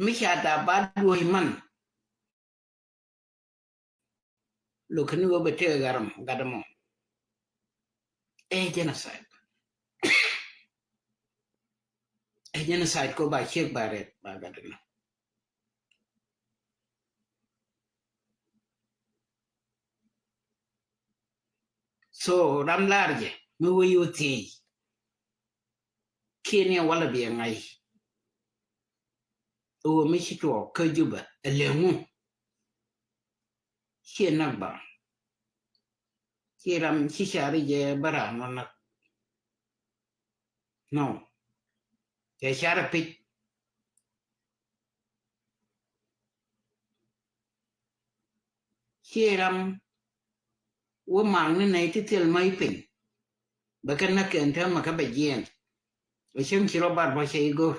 Mi ca dap ba duɔ̱ɔ̱c man. Lo̱k kä ni wä bɛ tëë gat mɔ, gat mɔ. Ɛ genocide. Ɛ genocide ko ba ciek ba rɛt ba gat ni. So ram lar jɛ mi wä yo̱ thiec. Kiɛ ni walɛ biɛ ŋa̱c. Ɣöö mi ci tuɔɔk kä Jubɛ ɛ lɛ ŋu. Ciɛ näk ba. Ci ram ci cari jɛ bä ram nɔ näk. No. Cɛ carɛ pic. Ciɛ ram wä maŋ ni nɛy ti thil mac piny. Bɛ kɛ näk kɛn täämɛ kä bɛ jiɛn. Ɛ cäŋ ci rɔ bar bɔ cɛ i̱ go̱r.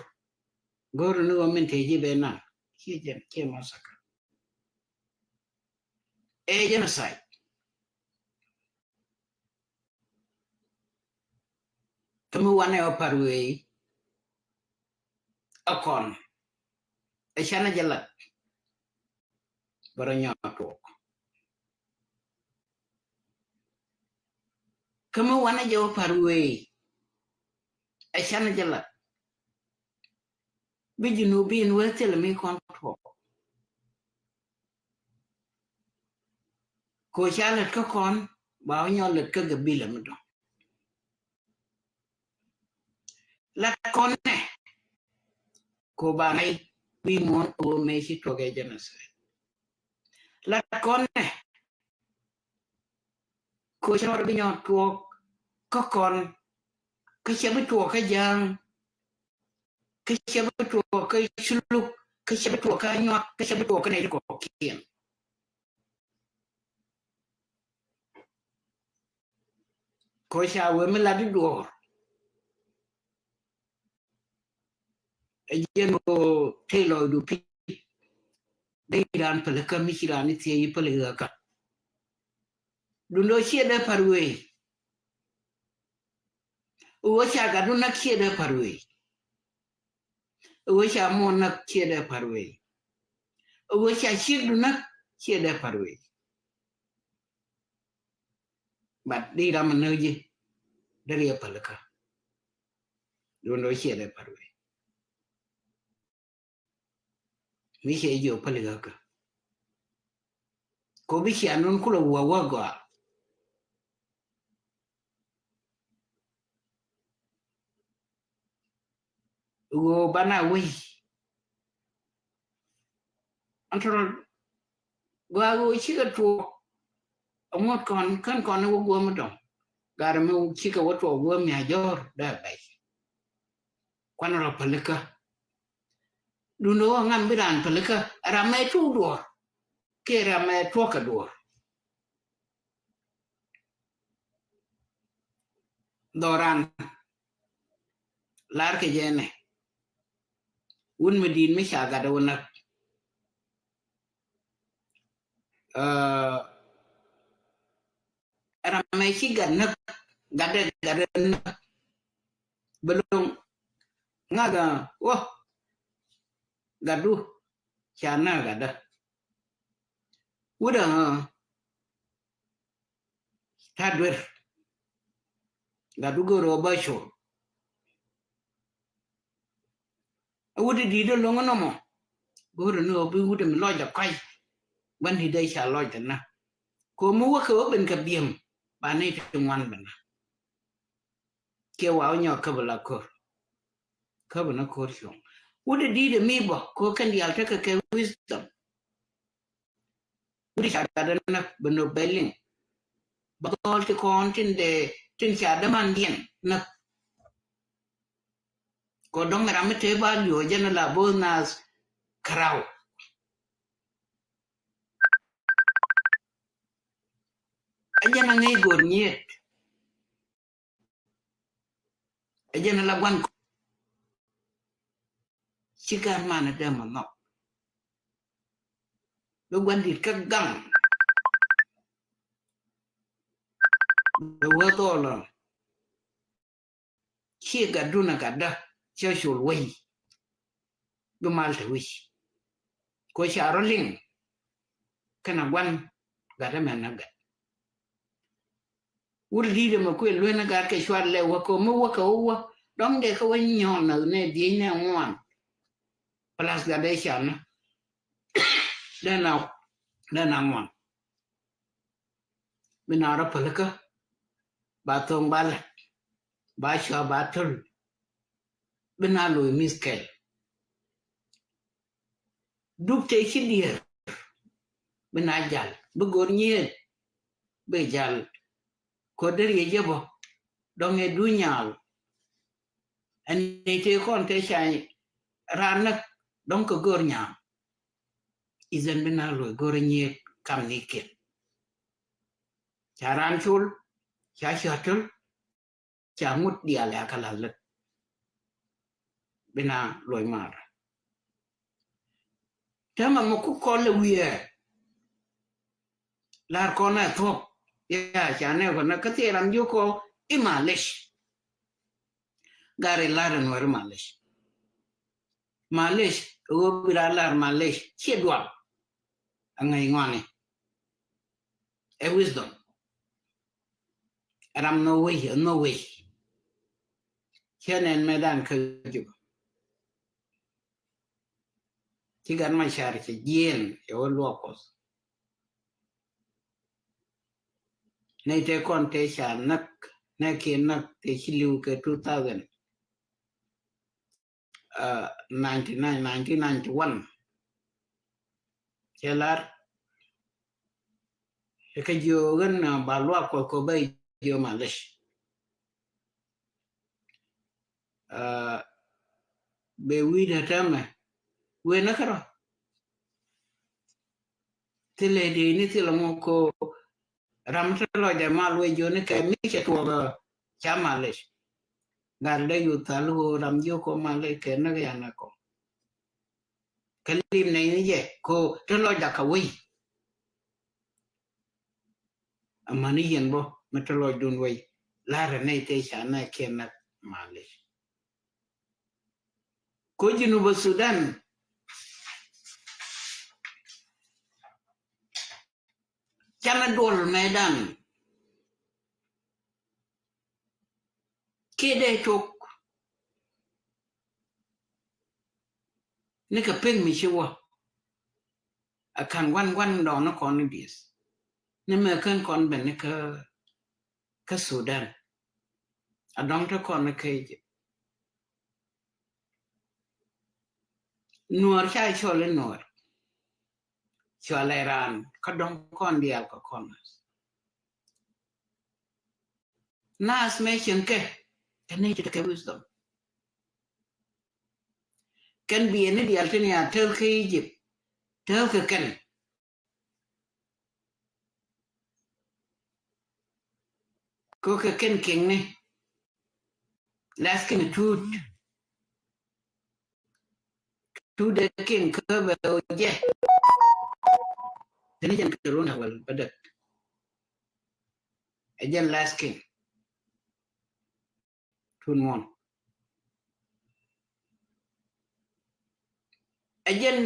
Go̱r ni wä min te ji̱ bɛ naŋ. Ciɛ jɛn ciɛ masaka. Ɛ genocide. Kä mi wanɛ ɔ par wee. Ɛ kɔn. Ɛ canɛ jɛ lat. Bä rɔ nyɔk tuɔk. Kä mi wanɛ jɛ wä par wee. Ɛ canɛ jɛ lat. Bi Junubin wee thilɛ mi kɔn tuɔk. Ko ca lät kä kɔn ba wä nyɔk lät kä gabila mi dɔ̱ŋ. Lat kɔn nɛ ko ba ŋa̱c wi̱i̱ muɔ̱ɔ̱n ɣöö mëë ci tuɔk ɛ genocide. Lat kɔn nɛ ko cɛ rɔ bi nyɔk tuɔk kä kɔn kä cɛ bi tuɔk kä ja̱a̱ŋ. Kä cɛ bi tuɔɔk kä Culuk, kä cɛ bi tuɔɔk kä Anyuak, kä cɛ bi tuɔɔk kä nɛy ti kɔ̱kiɛn. Kɔ ca wee mi lat di duɔɔr. Ɛ jɛn ɣöö tëë lɔcdu pi̱i̱. Dee raan pälikä mi ci raan i̱ thiec i̱ pälikä kä. Duundɛ ɣöö ciɛ dee pa̱r wee. Ɣöö ca gatdu näk ciɛ dee pa̱r wee. Ɣöö ca muɔ̱ɔ̱n näk ciɛ dee pa̱r wee. Ɣöö ca ciekdu näk ciɛ dee pa̱r wee. But di ram a näk ji̱ dee riɛ pälikä. Duundɛ ɣöö ciɛ dee pa̱r wee. Mi cɛ jiök päli ɣäkä. Ko bi cia nun kulɛ wä wä gɔaa. Ɣöö bana wei. An tɔrɔ gɔaa ɣöö cikɛ tuɔɔk. Aŋuɔ̱t kɔn kän kɔn ni wä guäm mi dɔ̱ŋ. Garɛ mi cikɛ wä tuɔɔk guäm mi a jɔ̱ɔ̱r dee a bɛc. Kuan rɔ pälikä. Duundɛ ɣöö ŋa̱n bi raan pälikä ɛ ram mɛ tuuk duɔ̱ɔ̱r kiɛ ram mɛ tuɔ̱kä duɔ̱ɔ̱r. Dhɔran lar kɛ jɛ nɛ wun mi di̱i̱t mi ca gat wä näk. Ɛ ram mɛ ci gat näk gatdɛ gatdɛ näk. Bɛ lo̱ŋ ŋa̱k ɛ wä gatdu ca näk gatdä. Wut ɛ ɣä? Ta̱a̱ duer. Gat wut go̱o̱r ɣä bä col. Ɛ wut i̱ di̱i̱t ɛ lo̱ŋ ɛ nɔmɔ. Go̱o̱r ɛ ni ɣä bi wut ɛ mi lɔcdɛ kɔ̱a̱c. Gua̱n di̱i̱t ɛ ca lɔcdɛ na. Ko̱mi wä kɛ wä ben kɛ bi̱em. Ba nɛy ti ŋuan ben na. Kiɛ wa wä nyɔk käp ɛ la ko̱r. Käp ɛ na ko̱r cuɔ̱ŋ. Wut i̱ di̱i̱t ɛ mi bä ko̱ kɛn diaal tekɛ kɛ wisdom. Wut i̱ ca gat ɛ näk bɛ nöp bɛ liŋ. Bä gɔl ti kɔn tin dee tin ca dämandiɛn näk. Kɔ dɔ̱ŋ ram mi te ba li̱o̱ jɛn la bo̱o̱th naath kärɔw. Ɛ jɛn a ŋäc go̱r nyiet. Ɛ jɛn a la gua̱n kɔ. Ci gat man a dee ma nhɔk. Bi gua̱n di̱t kä gaŋ. Bi wä thɔɔl ɔ. Ci gatdun a gatdä cä col wei. Bi mal te wi̱c. Ko ca rɔ liŋ. Kɛn a gua̱n gat ɛmɛn a gat. Wut di̱i̱t ɛmɛ kuëë lue̱n a gat kɛ cuat lɛ wä kɛ mi wä kɛ wä wä. Dɔ̱ŋ dee kä wä nyɔn na nɛ diec nɛ ŋuan. Plus gat dee ca na. Dee na, dee na ŋuan. Bi na rɔ pälikä ba thoŋ ba lɛ ba cua ba töl. Bi na lo̱c mi̱th kɛl. Dup te ci dier bi na jal bi go̱r nyiet. Bi jal ko̱där yɛ jɛ bä dɔ̱ŋ ɛ du nyal. Ɛn ni te kɔn te ca raan näk dɔ̱ŋ kɛ go̱r nyal. Ithan bi na lo̱c go̱r nyiet kam ni kiɛn. Ca raan col ca cua töl. Ca ŋut diaal ya kä la̱th lät. Bi na luɔc mar. Täämɛ mɛ ku kɔl lɛ wiee. Lar kɔn ɛ thuɔ̱k. Ya ca nɛ kɔn kä thil ram jiök kɔ i̱ malish. Gari lar in weri malish. Malish ɣöö bi lar malish ciɛ dual. Aŋäc ŋɔni. Ɛ wisdom. Ram no way, no way. Cɛ nɛn mɛ dan kä Juba. Ci gat ma car cɛ jiɛn cɛ wä luɔk Kuɔth. Nɛy te kɔn te ca näk, nɛy kiɛ näk te ci li̱w kɛ two thousand. Uh, ninety nine, nineteen ninety one. Cɛ lar kä jiö ɣän, uh, ba luak kɔ kɔ bä jiö malish. Uh, bɛ wi̱i̱dɛ täämɛ wen kä rɔ. Thilɛ dee ni thilɛ ŋɔ ko ram te lɔcdɛ mal wee jiöni kɛ mi cɛ tuɔɔk ca malish. Gal dee yu thal ɣöö ram jiök kɔ malish kɛ näk yan ɛ kɔ. Kɛ lim nɛy ni jɛ ko te lɔcdɛ kɛ wei. Amäni yɛn bä mi te lɔcdun wei. La̱rɛ nɛy te ca nɛy kiɛ näk malish. Ko Junub Sudan. Canɛ duɔl mɛ dan. Kiɛ dee cok. Ni kɛ pek mi ci wä. A kan guan guan dɔɔn ni kɔn ni dieth. Ni mɛ kän kɔn ben ni kä, kä Sudan. A dɔŋ te kɔn ni kä Egypt. Nuɔr ca cɔl i̱ nuɔr. Cɔl ɛ raan kä dɔŋ kɔn diaal kä kɔn. Naath mëë cieŋ kɛ kɛ ni ci tekɛ wisdom. Kɛn biɛ ni diaal tin ya tɛth kä Egypt. Tɛth kɛ kɛn. Ko kɛ kɛn kiɛŋni. Last king tuut. Tuut dee king kä bɛ o jɛ. Teni jɛn kɛ run awal bä däk. Ɛ jɛn last king. Tun muɔn. Ɛ jɛn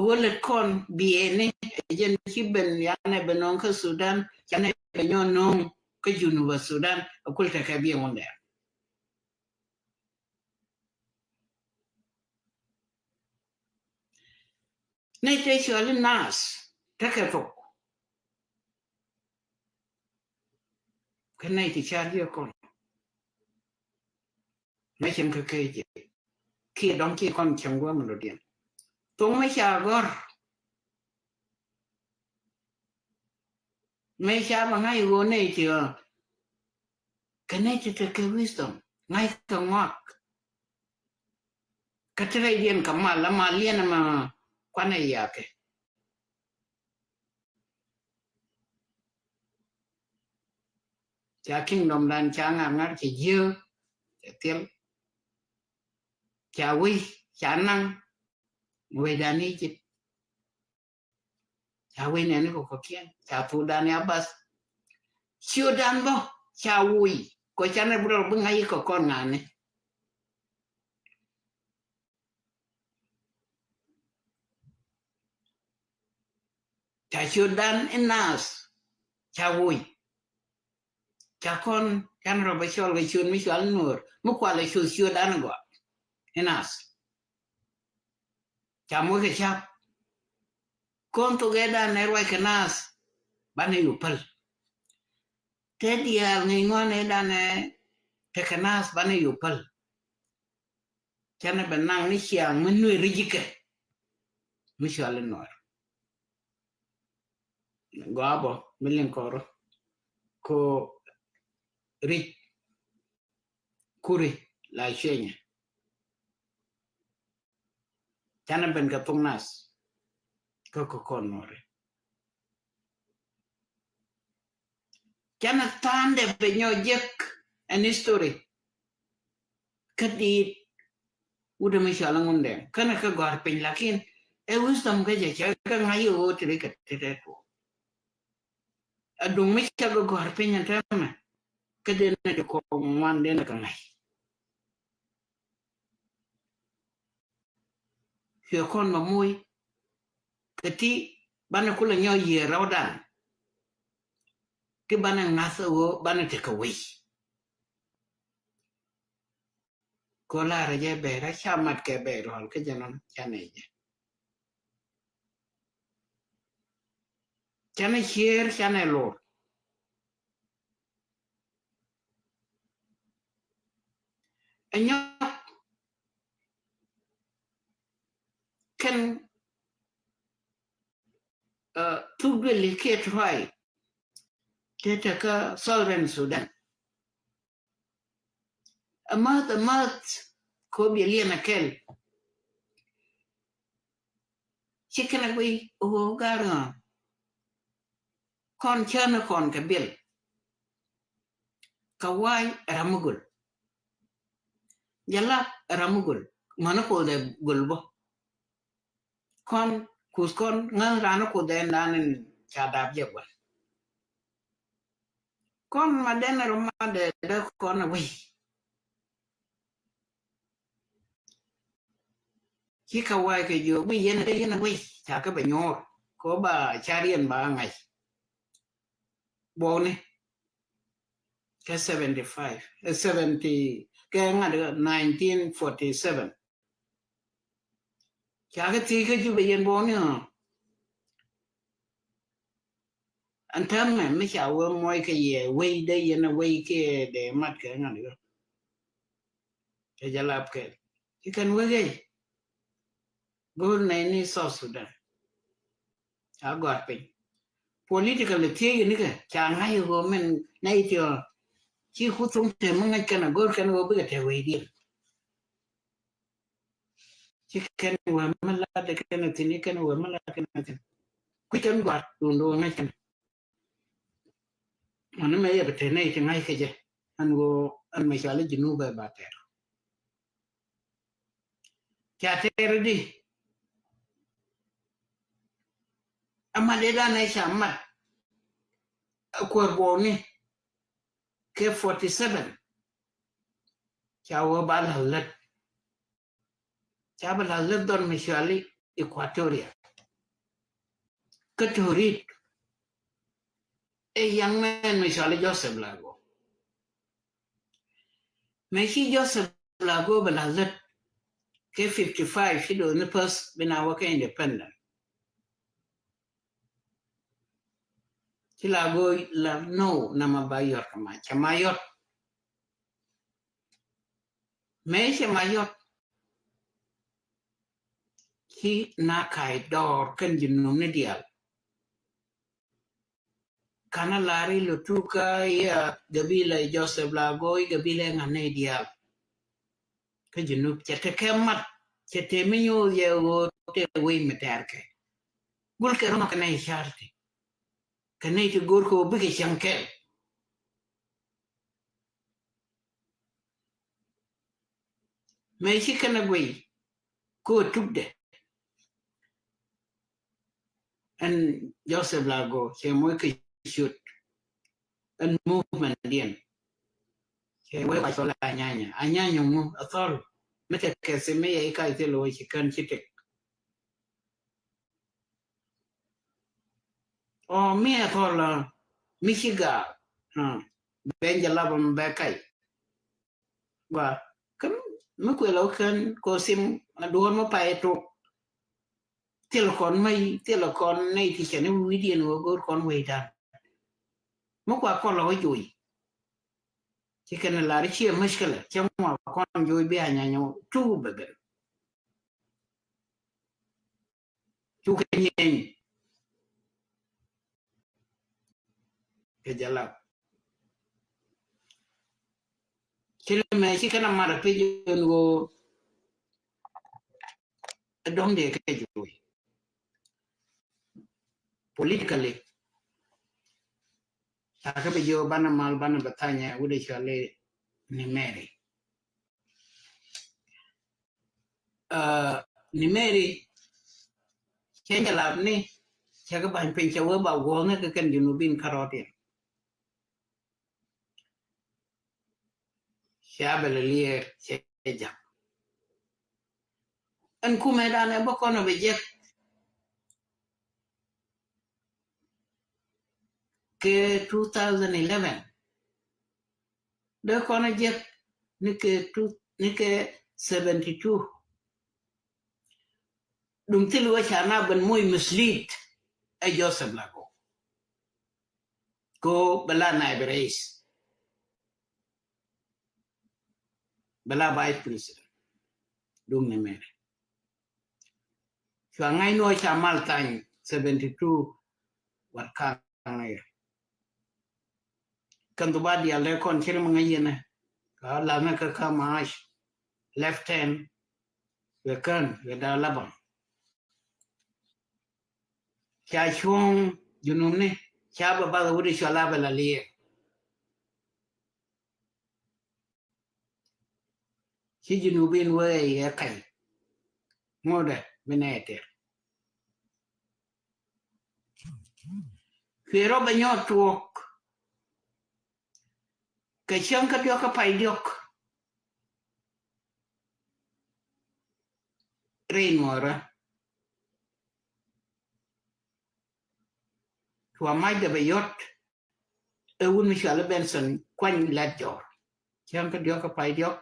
ɣöö lät kɔn bieyni, ɛ jɛn ci ben, yanɛ ben nööŋ kä Sudan, yanɛ ben nyɔk nööŋ kä Junub Sudan, ɛ kul tekɛ bieyni wundɛ. Nɛy tëë cɔali naath tekɛ thok. Kä nɛy ti ca liek kɔn. Mɛ cieŋ kä kɛ jɛ. Kiɛ dɔ̱ŋ ci kɔn cieŋ guɔ mi lotdiɛn. Thok mɛ ca gɔ̱r. Mɛ ca bɛ ŋa̱c ɣöö nɛy ti ɣä. Kɛ nɛy ti tekɛ wisdom. Ŋa̱c kɛ ŋɔak. Kä ti rɛydiɛn kɛ mal, la mal yɛn ɛmɛ kuanɛ yakɛ. Ca kingdom dan ca ŋa̱r ŋa̱r, cɛ jiö, cɛ thil. Ca wei, ca naŋ, wei dan Egypt. Ca wei nɛni kɛ kɔkiɛn, ca thuk dan ya bath. Ciö dan bä, ca woi, kɔ canɛ bi rɔ bi ŋa̱c kɛ kɔn ŋa̱ni. Ca ciötdan in naath ca woi. Ca kɔn can rɔ bä cɔl kɛ ciöt mi cɔal Nuɔɔr mi kualɛ ciöt ciötdan in gɔaa in naath. Ca moc kɛ cap. Kɔn thok ëëdan ɛ ruac kɛ naath banɛ yop päl. Te diaal ŋi̱i̱c ŋuan ëëdan ɛ tekɛ naath banɛ yop päl. Canɛ bɛ naŋ ni ciaŋ mi nuëë ri̱c ikɛ mi cɔal in Nuɔɔr. Gɔaa bä mi liŋ kɔrɔ ko ri̱c kuri la cuɛnyɛ. Canɛ ben kɛ thok naath kä kɛ kɔn Nuɔɔri. Canɛ tha̱a̱ndɛ bɛ nyɔk jek ɛn history. Kä diit wut ɛmɛ cɔal ŋundɛ känɛ kä gɔ̱a̱r piny, lakin ɛ wisdom kä jɛ cɛ kä ŋa̱c i̱ ɣöö ti ri kɛ ti tɛt tuɔɔk. Ɛ duŋ mi cɛ kɛ gɔ̱a̱r piny ɛn täämɛ kä den ɛ ti kɔŋ ŋuan den ɛ kɛ ŋa̱c. Cuɛ kɔn bɛ moc kɛ ti banɛ kulɛ nyɔk yiëë rɔ̱dan. Ti banɛ ŋa̱th ɣöö banɛ tekɛ wec. Ko laarä jɛ bɛɛr a ca mat kɛ bɛɛr ɣɔl kä jɛ nɔn canɛ jɛ. Canɛ ciëër canɛ lor. Ɛ nyɔk kɛn thuk duëli kiɛ tuay tëë tekä Southern Sudan. Amäth amäth ko biɛ liɛn akɛl. Ci kɛn a guiy ɣöö gar ɣä kɔn cän kɔn kɛ bil. Kɛ wa̱a̱y ram mi göl. Jalap ram mi göl. Ŋɔni koth ɛ göl bä. Kɔn kuth kɔn ŋäth raan kuth ɛn dan in ca dap jɛ gua̱n. Kɔn ma den ɛ rɔ ma dee dee kɔn ɛ wei. Ci kɛ wa̱a̱y kɛ jiök bi yɛn ɛ dee yɛn ɛ wei ca kɛ bɛ nyuur kɛ ɣöö ba ca riɛn ba ŋa̱c. Buɔkni kɛ seventy five, eh, seventy, kɛ ŋa̱t nineteen forty seven. Ca kɛ thiec kä Jubɛ yɛn buɔkni ɣä. Ɛn täämɛ mi ca wee muɔc kɛ yɛ wei dee yɛn ɛ wei kiɛ dee mat kɛ ŋa̱t ɣä. Cɛ jɛ lap kɛl ci kɛn wek ɣɛy. Go̱o̱r nɛy ni South Sudan. Ca gɔ̱a̱r piny. Political thiec yɛ nikɛ ca ŋa̱c ɣöö min nɛy tiɔ ci ku thoŋ te mi ŋäc kɛn a go̱o̱r kɛn ɣöö bikɛ te wecdiɛn. Ci kɛn wee mi lat kɛn a thi̱n, ci kɛn wee mi lat kɛn a thi̱n. Kui̱ kɛn gɔ̱a̱r duundɛ ɣöö ŋäc kɛn. Mani mɛ yɛ bi te nɛy ti ŋa̱c kɛ jɛ ɛn ɣöö ɛn mɛ cɔal i̱ Junub ɛ ba tɛr. Ca tɛr di. Ɛ mat ëëdan ɛ ca mat. Ɛ kuäär buɔkni kɛ forty seven. Ca wee ba la̱th lät. Ca bi la̱th lät dhɔn mi cɔal i̱ Equatoria. kä Torit. Ɛ young man mi cɔali Joseph Lagu. Mëë ci Joseph Lagu bɛ la lät kɛ fifty five, ci do̱r ni first bi na wä kɛ independent. Ci Lagu la, no, na ma ba yɔt kɛ ma, cɛ ma yɔt. Mëë cɛ ma yɔt, ci na ka̱a̱c dɔɔr kɛn ji̱ num ni diaal. Kana lari lo tuka ya gabila Joseph Lagu, gabila ŋa nɛy diaal. Kä Junub cɛ te kɛ mat, cɛ te mi nyoth yɛ ɣöö te wec mi tɛɛr kɛ. Gul kɛ rɔmɔ kɛ nɛy carti. Kɛ nɛy ti go̱r kɛ ɣöö bikɛ cäŋ kɛl. Mëë ci kɛn ɛ guey ko tukdɛ. Ɛn Joseph Lagu cɛ moc kɛ ciöt. Ɛn movement diɛn cɛ wee wa cɔl Anyanya. Anyanya ŋu a thɔl mi te kɛsi mi yɛ i̱ kac thil wee ci kän ci tek. Ɔ mi a thɔl mi ci gaak. Ben jɛ lap mi bɛ kac. Gua kä mi kuël ɔ kän ko sim a duɔ̱ɔ̱r mi pay tok. Thil kɔn mi thil kɔn nɛy ti cɛ ni wi̱i̱diɛn wä go̱o̱r kɔn wecdan. Mi kua kɔl ɔ joc. Ci kɛn lar ciɛ mushkila cɛ ŋua kɔn joc bi Anyanya tuk bɛ ben. Cukɛ nyieeny kɛ jalap. Ci ni mɛ ci kɛn a mat a pec in ɣöö ɛ dɔ̱ŋ dee kɛ joc. Politically ca kɛ bi jiök banɛ mal banɛ bɛ thanyɛ wut ɛ cɔali Nimeri. Nimeri cɛ jɛ lap ni cɛ kɛ ba̱ny piny cɛ wee ba guɔ̱ɔ̱ŋ ni kɛ kɛn Junubin kärɔɔdiɛn. Cɛ a bɛ lɛ liɛɛr cɛ jɛ ja̱k. Ɛn kumɛ danɛ bä kɔn ɔ bɛ jek kɛ two thousand eleven. Dee kɔn a jek ni kɛ two, ni kɛ seventy two. Dum thil wä ca na ben moc mislead ɛ Joseph Lagu. Ko bɛ la naib rais. Bɛ la vice president. Dum ni mɛnɛ. Cua ŋa̱c ni wä ca mal thany seventy two wat kaŋ ɛ. Kɛn dhuba dial dee kɔn cir mi ŋäc yɛn ɛ ka la̱th ni kä kä maac left hand. Wek kän wek da̱a̱ Laban ca cuɔ̱ŋ Junubni ca bɛ bath a wut i̱ cual a bɛ la liɛɛr. Ci Junubin wee yɛ ka̱ny ŋotdɛ mi nɛy tɛr. Cuɛ rɔ bɛ nyɔɔt tuɔɔk kɛ cäŋ kä diɔ̱k kä pay diɔ̱k. Rɛy nuɔɔrä cua macdɛ bɛ yɔ̱t. Ɛ wut mi cuali Benson Kuany Lat Jɔr. Cäŋ kä diɔ̱k kä pay diɔ̱k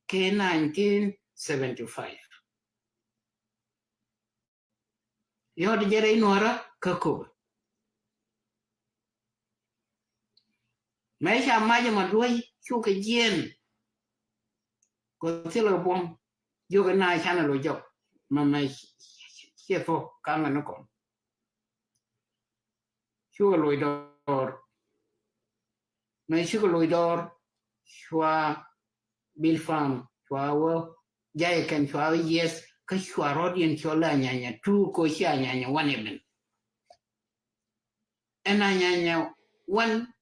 kɛ nineteen seventy five. Yɔ̱t jɛ rɛy nuɔrä kä kop. Mɛ ca mac ma duɔ̱c cukɛ jiɛn. Kɔ thilɛ buɔ̱m jiök ina canɛ lo jɔk. Mɛ mɛ ciɛ thok kaŋɛ ni kɔn. Cukɛ loc dɔɔr. Mɛ cukɛ loc dɔɔr cua Bil Farm cua wä jayɛ kɛn cua wä yieth kä cua rɔ̱diɛn cua la Anyanya two ko ci Anyanya one ibin. Ɛn Anyanya one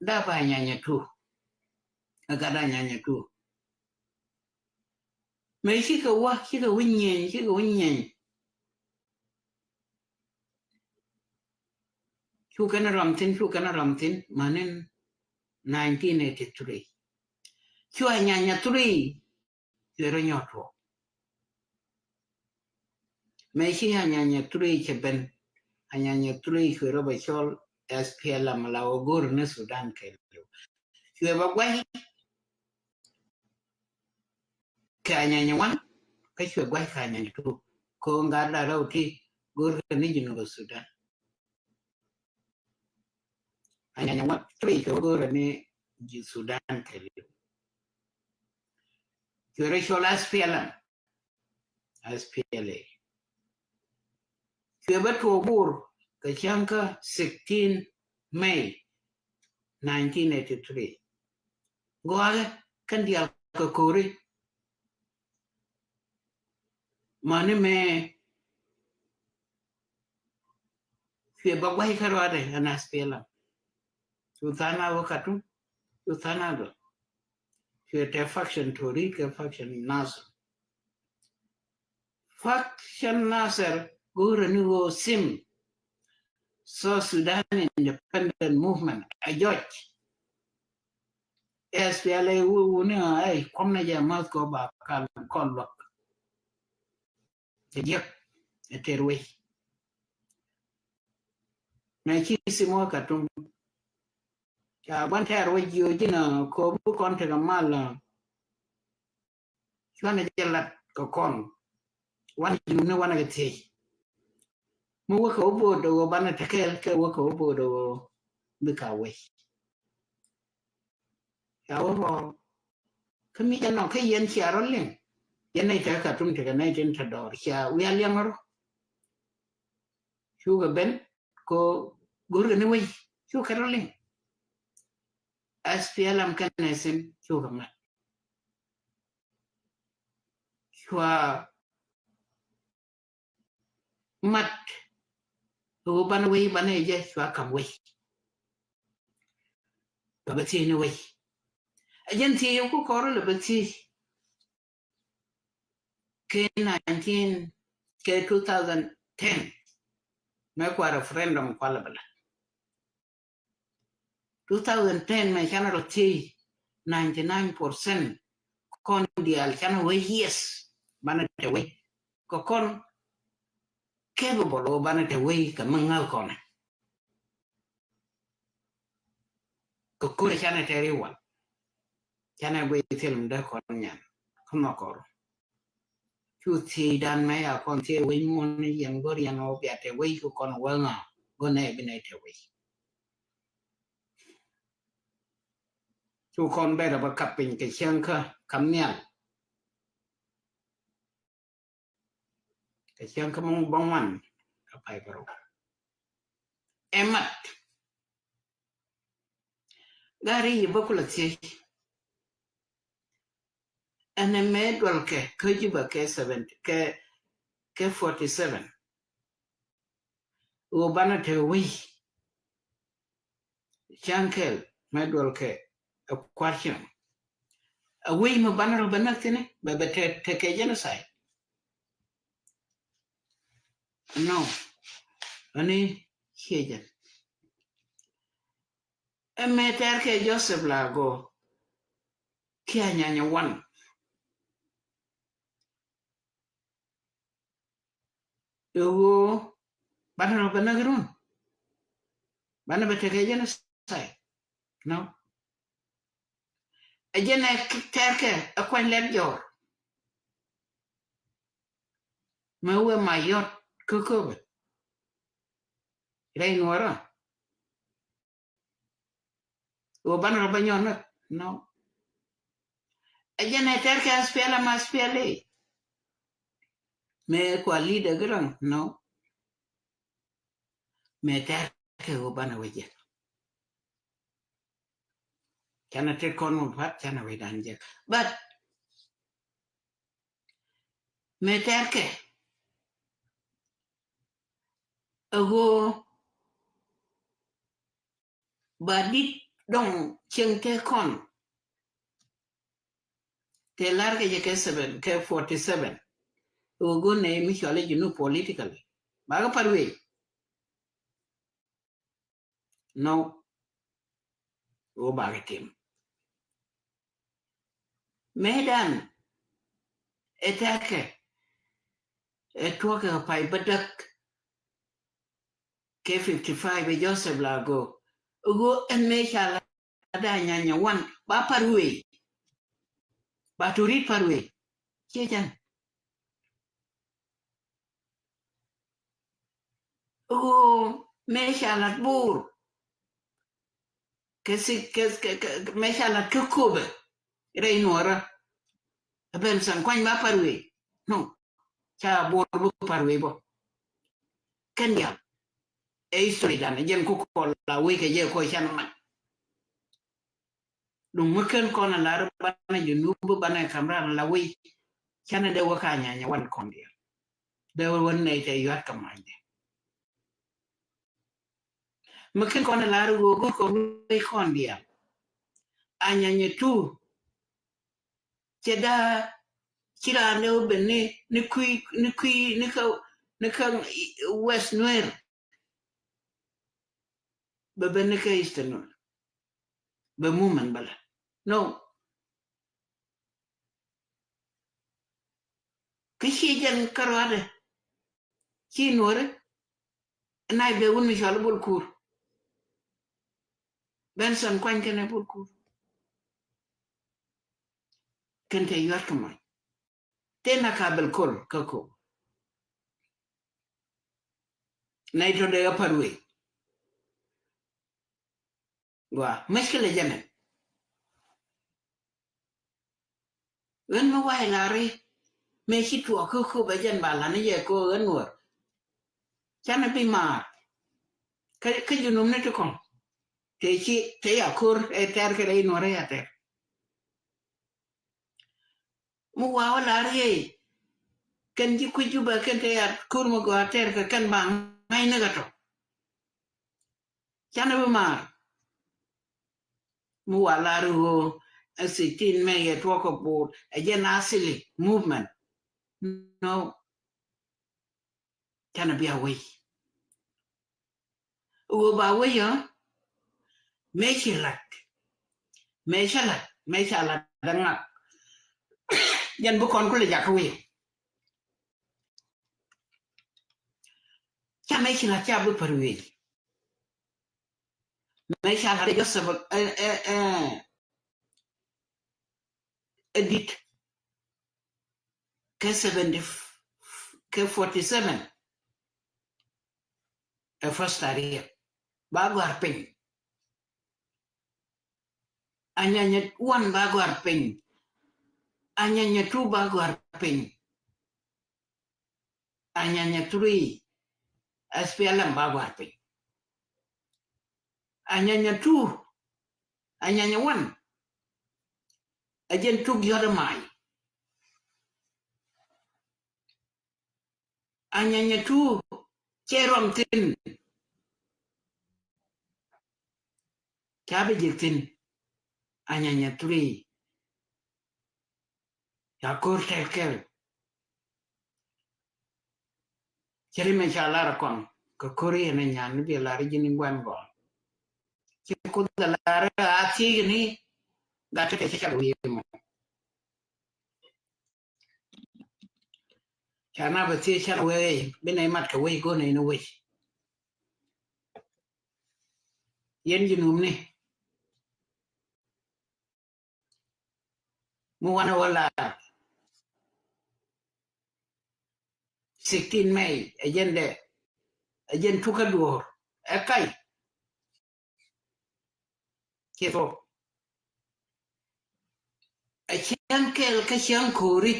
dap Anyanya two. Ɛ gat Anyanya two. Mɛ cikɛ wä cikɛ wä nyieny cikɛ wä nyieny. Cu kɛn ram thi̱n cu kɛn ram thi̱n manin nineteen eighty three. Cu Anyanya three cuɛ rɔ nyɔt wä. Mɛ ci Anyanya three cɛ ben. Anyanya three cuɛ rɔ bɛ cɔl S P L M la wä go̱r ni Sudan kɛɛliw. Cuɛ bɛ guay kɛ Anyanya one, kä cuɛ guay kɛ Anyanya two. Ko ŋa̱r la rɛw ti go̱r kɛ ni Junub Sudan. Anyanya one, three cuɛ go̱r ni Junub Sudan kɛɛliw. Cuɛ rɔ cɔl S P L M, S P L A. Cuɛ bä tuɔɔk Bor kɛ cäŋ kä sixteen May nineteen eighty-three. Gɔaaɛ kɛn diaal kɛ ko̱ri. Mani mɛ cuɛ bä guay kä ruaadɛ ɛn S P L M. Cu tha̱a̱ŋ a wä Khartoum, cu tha̱a̱ŋ a dɔ. Cuɛ tɛ faction Torit kɛ faction Nasir. Faction Nasir go̱o̱rɛ ni ɣöö sim South Sudan Independent Movement a jɔc. S P L A wuni a ɛ kuɔm na jɛ math kɔ ba kal kɔn luak. Cɛ jiäk ɛ tɛr wec. Mɛ ci sim wä Khartoum. Ca gua̱n tɛr wec jiö ji̱n a kɔ bi kɔn tekɛ mal. Cuanɛ jɛ lat kɛ kɔn. Wanɛ ji̱ ni wanɛ kɛ thiec. Mi wä kɛ wä bo̱o̱t dɔgɔ banɛ tekɛɛl kɛ wä kɛ wä bo̱o̱t dɔgɔ bi ka wec. Ca wä rɔ kä mi jɛ nɔ kä yɛn cia rɔ liŋ. Yɛn nɛy tekɛ Khartoum tekɛ nɛy tin te dɔɔr cia wi̱i̱ a liɛŋ rɔ. Cukɛ ben ko go̱rkɛ ni wec cukɛ rɔ liŋ. S P L M kɛnɛ sim cukɛ mat. Cua mat ɣöö banɛ wec banɛ jɛ cua kam wec. Bɛ bɛ thiec ni wec. A jɛn thiec ku kɔrɔ lɛ bɛ thiec. Kɛ nineteen kɛ two thousand ten mɛ kua referendum kua lɛ bɛ la. Two thousand ten mɛ canɛ rɔ thiec ninety nine percent kɔn diaal canɛ wec yes banɛ te wec. Kɛ kɔn capable ɣöö banɛ te wec kɛ mi ŋäk kɔnɛ. Kɛ ko̱rɛ canɛ tɛr iwal. Canɛ guic thil mi dee kɔn nyan kä nhɔkɔr. Cu thiecdan mɛ ya kɔn thiec wec muɔ̱n ni yɛn go̱r yɛn ɣöö bia te wec ku kɔn wee ŋa go̱r nɛ bi nɛ te wec. Cu kɔn bɛr bä kap piny kɛ cäŋ kä kam nhial. Kɛ cäŋ kä muŋ bä ŋuan kä pay bä rou. Ɛ mat. Gari yi bä kulɛ thiec. Ɛn ɛ mɛ duɔlkɛ kä Juba kɛ seventy kɛ kɛ forty seven. Ɣöö banɛ te wec. Ca̱ŋ kɛl mɛ duɔlkɛ ɛ kua̱r ciɛŋ. A wec mi banɛ rɔ bɛ näk thi̱n bɛ bɛ te te kɛ genocide. No. Ani ciɛ jɛn. Ɛ mɛ tɛr kɛ Joseph la go. Kiɛ nyanya wan. Ɛ ɣöö banɛ rɔ bɛ näk run. Banɛ bɛ tekɛ genocide. No. Ɛ jɛn ɛ tɛrkɛ ɛ kuany lɛt jɔɔr. Mɛ wee ma yɔt kä köpɛ. Rɛy nuɔrä. Ɣöö banɛ rɔ bä nyɔr näk. No. Ɛ jɛn ɛ tɛrkɛ S P L M, S P L A. Mɛ kua leader Garaŋ. No. Mɛ tɛrkɛ ɣöö banɛ wee jɛ. Canɛ tet kɔn wä pat canɛ wee dan jɛ. But mɛ tɛrkɛ ɛ ɣöö ba dit dɔŋ cieŋ te kɔn. Te lar kɛ jɛ kɛ seven kɛ forty seven. Ɛ ɣöö go̱n nɛ mi cɔal i̱ Junub politically. Bakɛ pat wee. No. Ɣöö bakɛ tim. Mëëdan ɛ tɛkɛ ɛ tuɔkɛ pay bädäk. Kɛ fifty five ɛ Joseph la go̱o̱k. Ɣöö ɛn mëë ca la da nyanya wan ba par wëë. Ba turit par wëë. Ciɛ jɛn. Ɣöö mëë ca lat Bor. Kɛ si kɛ kɛ kɛ mëë ca lat kä Köpɛ. Rɛy Nuɔrä. Ɛ Benson Kuany ba par wëë. No. Ca Bor bi par wëë bä. Kɛn diaal. Ɛ history dan jɛn ku kɔn la wëë kɛ jɛ kɔ can man. Duŋ mi ken kɔn a lar banɛ Junub banɛ Kamran la wei. Canɛ dee wä ka nyanya wan kɔn diaal. Dee wä wä nɛy tɛ yuat kɛ manyɛ. Mi ken kɔn a lar wä go̱r kɔn wei kɔn diaal. A nyanya tu. Cɛ daa ci raan dee wä ben ni, ni kui, ni kui, ni kä, ni kä West Nuer. Bɛ ben ni kä Eastern Nuer. Bɛ movement bä la. No. Kä ci jɛn kä ruadɛ. Ci Nuɔri. Naac bɛ wun mi cɔal Bol Kur. Benson Kuany kɛnɛ Bol Kur. Kɛn tɛ yuat kɛ mɔc. Tëë na ka bel kol kä ko. Nɛy tɔ dee ɣä pat wei. Gua, mushkila jɛn ɛ. Ɣän mi wa̱a̱ ilari mëë ci tuɔɔk kä Köpɛ jɛn ba lan i̱ jɛ ko ɣän Nuɔr. Canɛ bi maar. Kä, kä Junub ni ti kɔŋ. Tëë ci, tëë ya ko̱r ɛ tɛr kɛ rɛy Nuɔr ɛ ya tɛr. Mi wa̱a̱ wä lar yey. Kɛn ji̱ kui̱ Jubɛ kɛn te ya ko̱r mi gɔaa tɛr kɛ kɛn ba ŋa̱cni kɛ tɔ. Canɛ bi maar. Mi wa̱a̱ lar ɣöö ɛ sixteen May ɛ tuɔɔk kɛ Bor ɛ jɛn a silly movement. No. Canɛ bi a wec. Ɣöö ba wec ɔ mëë ci lat. Mëë ca lat, mëë ca lat da̱ŋ ŋak. Jɛn bi kɔn kulɛ jakä wec. Ca mëë ci lat ca bi pär wec. Mëë ca lat ɛ Joseph ɛ, ɛ, ɛ, ɛ dit. Kɛ seventy, kɛ forty seven. Ɛ first tarik. Ba gɔ̱a̱r piny. Anyanya one ba gɔ̱a̱r piny. Anyanya two ba gɔ̱a̱r piny. Anyanya three, S P L M ba gɔ̱a̱r piny. Anyanya two, Anyanya one, a jɛn tuk yɔt a may. Anyanya two, cɛ ruam thin. Ca bi jek thin. Anyanya three. Ya ko̱r tɛl kɛl. Cɛ ri mɛ ca lar a kɔn kɛ ko̱r yɛn a nyan ni bi lar ji̱n in guan gɔn. Ci Kuoth a lar a thiec ni gat kɛ cɛ ca wi̱i̱ mɔ. Ca na bɛ thiec ca wee bi nɛ mat kɛ wec go̱n in wec. Yɛn Junubni. Mi wanɛ wä lar. Sixteen May, ɛ jɛn dɛ, ɛ jɛn tukä duɔ̱ɔ̱r, ɛ kac. Ci thok. Ɛ cäŋ kɛl kä cäŋ ko̱ri.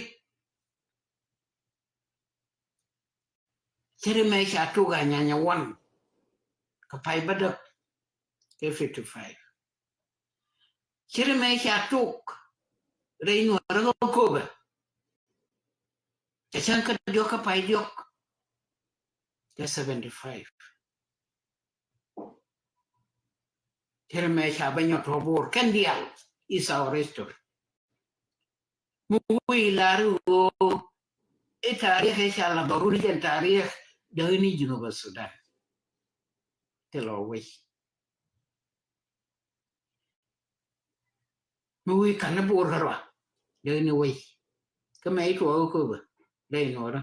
Cɛ ri mɛ ca tuk Anyanya one. Kä pay bädäk kɛ fifty five. Cɛ ri mɛ ca tuk rɛy Nuɔrä kä Köpɛ. Cɛ cäŋ kä diɔk kä pay diɔk. Kɛ seventy five. Cɛ ri mɛ ca bä nyɔt tɔ Bor kɛn diaal is our history. Mi wi̱i̱ lar ɣöö i̱ tarik ɛ ca la dhɔrun i̱ jɛn tarik däk ni Junub Sudan. Thilɛ wec. Mi wi̱i̱ ka̱n ni Bor kärɔa däk ni wec. Kä mɛ i̱ tuɔɔk i̱ Köpɛ dee i̱ Nuɔrä.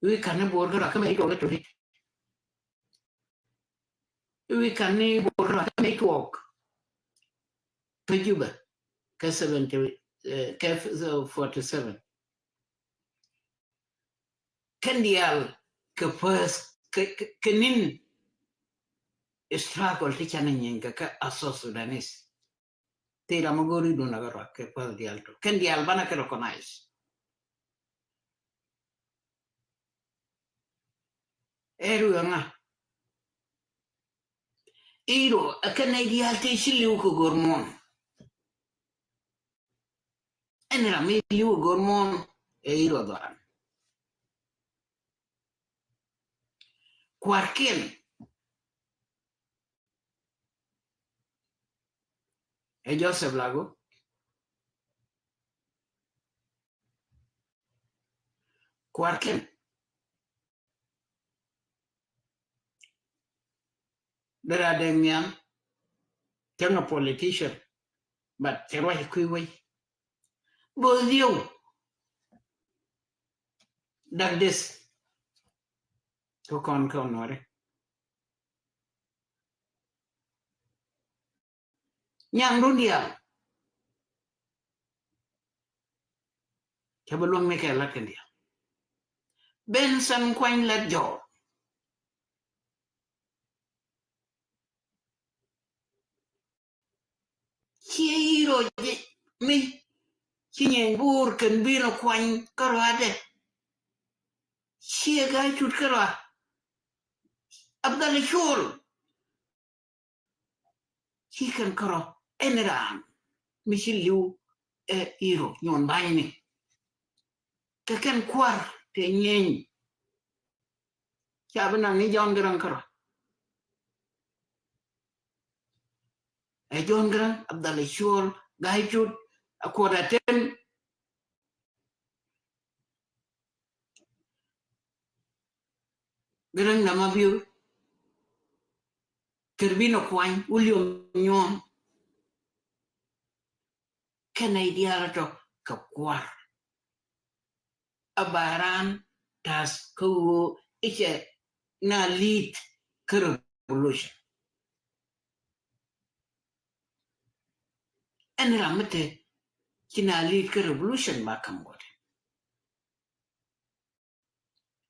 Wi̱i̱ ka̱n ni Bor kärɔa kä mɛ i̱ tuɔɔk i̱ Torit. Wi kan ni bor la mi tuɔk. Kä Juba. Kä seventy, eh, kä forty seven. Kɛn diaal kɛ first, kɛ, kɛ, kɛ ni̱n struggle ti canɛ nyin kɛ, kɛ a South Sudanese. Thil ram mi go̱o̱ri dun a kɛ ruak kɛ first diaal tɔ. Kɛn diaal banɛ kɛ recognize. Ɛ ru ɛŋa? Iro ɛ kɛn nɛy diaal tëë ci li̱w kɛ go̱r muɔ̱ɔ̱n. Ɛn ram mi li̱w kɛ go̱r muɔ̱ɔ̱n ɛ Iro dhɔran. Kuarkiɛn ɛ Joseph Lagu. Kuarkiɛn dera dɛŋ nhiam. Cäŋ a politician, but cɛ ruac kui̱ wei. Both you. Dak this. Kä kɔn kä Nuɔri. Nyaŋ run diaal. Cä bi luäŋ ni kɛ lat kɛn diaal. Benson Kuany Lat Jɔɔk. Ciɛ Iro ji̱ mi ci nyɛn buur kɛn bin ɔ kuany kä ruaadɛ. Ciɛ Ga̱a̱c Tut kä rua. Abdalla Cuɔl. Ci kɛn kärɔ ɛn raan mi ci li̱w ɛ Iro nyuɔn ba̱nyni. Kɛ kɛn kua̱r tɛ nyieeny. Ca bi naŋ ni Jɔ̱ɔ̱n Gɛrɛŋ kärɔ. Ɛ Jɔ̱ɔ̱n Gɛrɛŋ, Abdalla Cuɔl, Ga̱a̱c Tut, a Kuɔt Atem. Gɛrɛŋ Dama Biur. Kɛr bin ɔ kuany, William Nyuɔ̱ɔ̱n. Kɛn nɛy diaal tɔ kɛ kua̱r. A ba raan ta̱a̱th kä ɣöö i̱ cɛ na lead kä revolution. Ɛn ram mi te ci na lead kä revolution ba ka̱m guɔ̱t.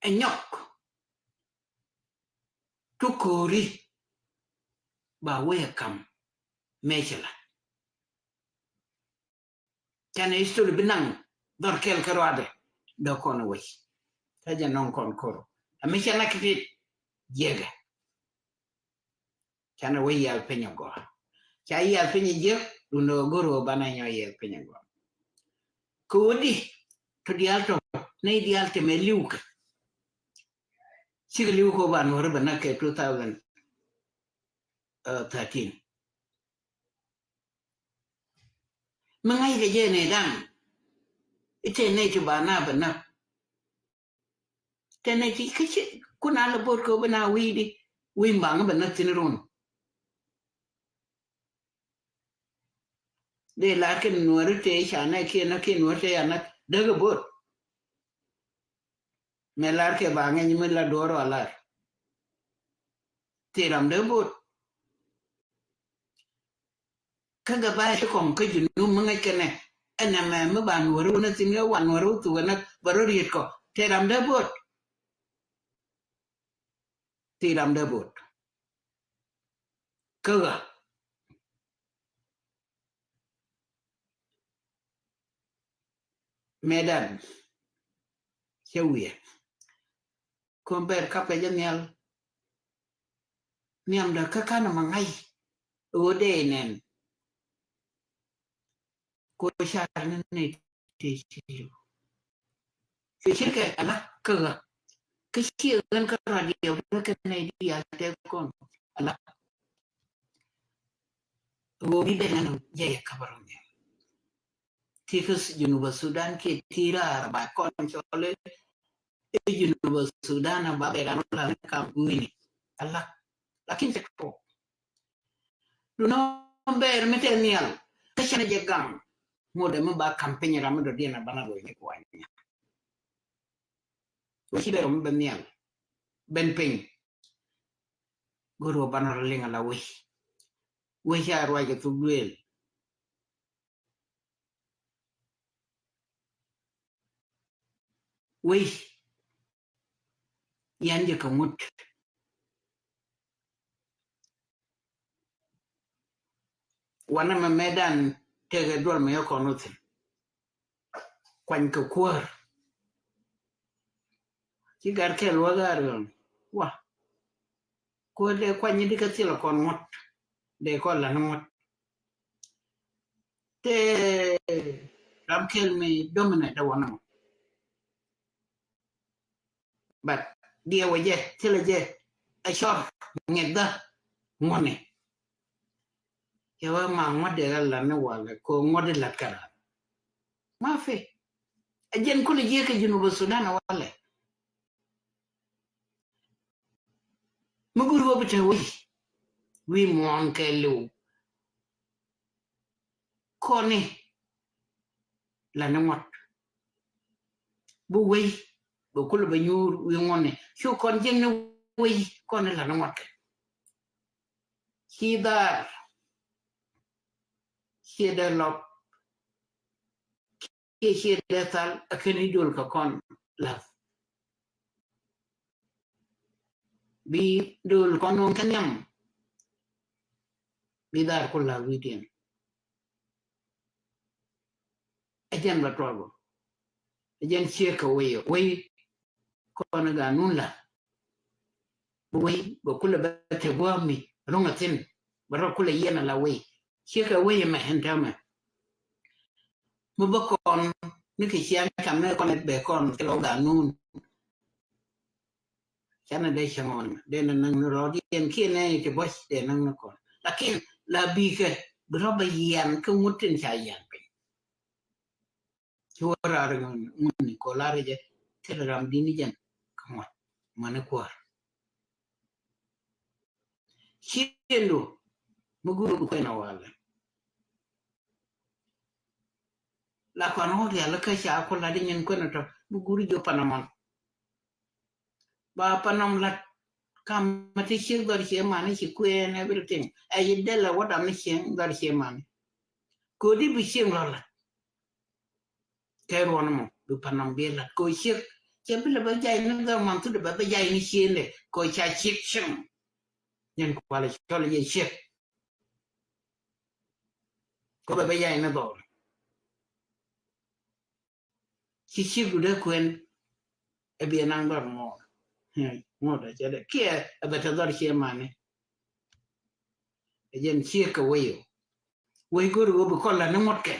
Ɛ nyɔk. Tuko̱ri ba wee kam mecila. Canɛ history bi naŋ dhɔr kɛl kä ruadɛ dɔ̱k kɔn wec. Ca jɛ nɔŋ kɔn koro. Ami ca nak kitit jiɛgɛ. Canɛ wec yial piny agɔa. Ca yial piny jiɛk dundɛ wä goro banɛ nyɔ yial piny agɔa. Kɛ wä di to dial to nɛy dial te mɛ liw kɛ. Cikɛ liw kɛ ban wä rɛ bɛ nak kɛ two thousand thirteen. Mi ŋa̱ckɛ jɛ nɛ da̱ŋ. Itɛ nɛ ti ba na bɛ na. Tɛ nɛ ti kä ci kun a lɛ bot kɛ bɛ na wi̱i̱ di wi̱i̱ baŋ bɛ na thin run. Dee lar kɛ nuɔri tɛ ca nɛ kiɛ na kiɛ nuɔri tɛ ya na däk bot. Mɛ lar kɛ ba ŋɛny mi la duɔr wa lar. Ti ram dee bot. Kä gɛ ba ti kɔŋ kä Junub mi ŋäc kɛnɛ. Ɛn ɛmɛ mi ba nuɔri wä na thin ɣä wa nuɔri wä thuk ɛnä bɛ rɔ riet kɔ. Ti ram dee bot. Ti ram dee bot. Kä ɣä. Mëëdan cɛ wiɛ. Kɔn bɛr kapɛ jɛ nhial. Nhiamdä kä kanɛ ma ŋa̱c ɣöö dee nɛn. Ko car ni ni ti ci liw. Cuɛ cirkɛ ala kä ɣä. Kä ci ɣän kä radio kä kɛ nɛy diaal tɛ kɔn ala. Ɣöö bi ben ɛn jɛ yɛ kabar ni. Ti kä Junuba Sudan kiɛ ti raar ba kɔn cɔl i̱ Junuba Sudan ba bɛ ran la kam guini. Ala. Lakin cɛ kɔ. Dunɔ bɛɛr mi tɛ nhial kä cɛn jɛ gaŋ. Ŋot ɛmɛ ba kam piny ram mi dɔ̱diɛn a bana rɔy ni kuany. Wä ci bɛ rɔ mi bɛ nhial. Ben piny. Go̱r wä banɛ rɔ liŋ ala wec. Wec a ruac kɛ thuk duëël. Wec yan jɛ kɛ ŋut. Wanɛ mɛ mɛtdan tekɛ duɔl mɛ yɛ kɔn wä thi̱n. Kuany kɛ kuäär. Ci gat kɛl wä gat ɣän wa kuäär dee kuany di kä thilɛ kɔn ŋuɔ̱t. Dee kɔn la̱t ni ŋuɔ̱t. Te ram kɛl mi dominate dee wanɛ mɔ. But diɛ wä jɛ thilɛ jɛ ɛ cɔr ŋɛk dhä ŋuɔ̱ni. Yɛ wä ma ŋuɔ̱t dee lat ni walɛ ko ŋuɔ̱t di lat kɛ ran. Ma fi ɛ jɛn kulɛ jiɛ kɛ Junub Sudan ɛ walɛ. Mi guri wä bi te wei wi̱i̱ muɔ̱ɔ̱n kɛ liw. Kɔni la ni ŋuɔ̱t bi wei bɛ kulɛ bɛ nyuur wi̱i̱ ŋuɔ̱ni cu kɔn jiäkni wei kɔni la ni ŋuɔ̱t kɛ. Ci dhar ci dee lɔp. Kiɛ ciɛ dee thal a keni dol kɛ kɔn lath. Bi dol kɔn wä kɛ nhiam. Bi dhar ku lath wi̱diɛn. Ɛ jɛn bɛ tuɔl bä. Ɛ jɛn ciek kɛ wei wei kɔn ganun la. Bi wei bɛ kulɛ bɛ te guami ruŋ a thin bɛ rɔ kulɛ yɛn a la wei. Ciek kɛ wei mɛ ɛn täämɛ. Mi bä kɔn ni kɛ ciaŋ cam ni kɔn bɛ kɔn kɛ lɔ ganun. Canɛ dee cäŋ ɔn dee na naŋ ni rɔɔd yɛn kiɛ nɛ ti bɔc dee naŋ ni kɔn. Lakin la bikɛ bi rɔ bɛ yian kä ŋut tin ca yian piny. Ci wä raar ŋun ni kɔ lar jɛ thil ram dini jɛn kä ŋuɔt mani kuäär. Ciendu mi guru du kuɛn a walɛ. La kɔn wä rial kä ca ku lat nyin kuɛn tɔ mi guru jo panamɔn. Ba panam lat kam ma ti ciek dhɔr cie mani ci kuɛn everything. Ɛ yi dela wä dam ni ciek dhɔr cie mani. Kodi bi ciek lɔ lat. Kɛ ruɔn mɔ bi panam bi lat ko ciek. Cɛ bi lɛ bä jay ni dhɔr man thut bä bä jay ni ciendɛ ko ca ciek cieŋ. Nyin kualɛ cɔl jɛ ciek. Ko bɛ bɛ yay ni dhɔr. Ci ciek du dee kuɛn. Ɛ bi naŋ dhɔr ŋɔɔd. Ŋɔɔd ɛ cɛ dee kiɛ ɛ bɛ te dhɔr cie mani. Ɛ jɛn ciek kɛ wei ɔ. Wei go̱ri wä bi kɔn la ni ŋuɔ̱t kɛ.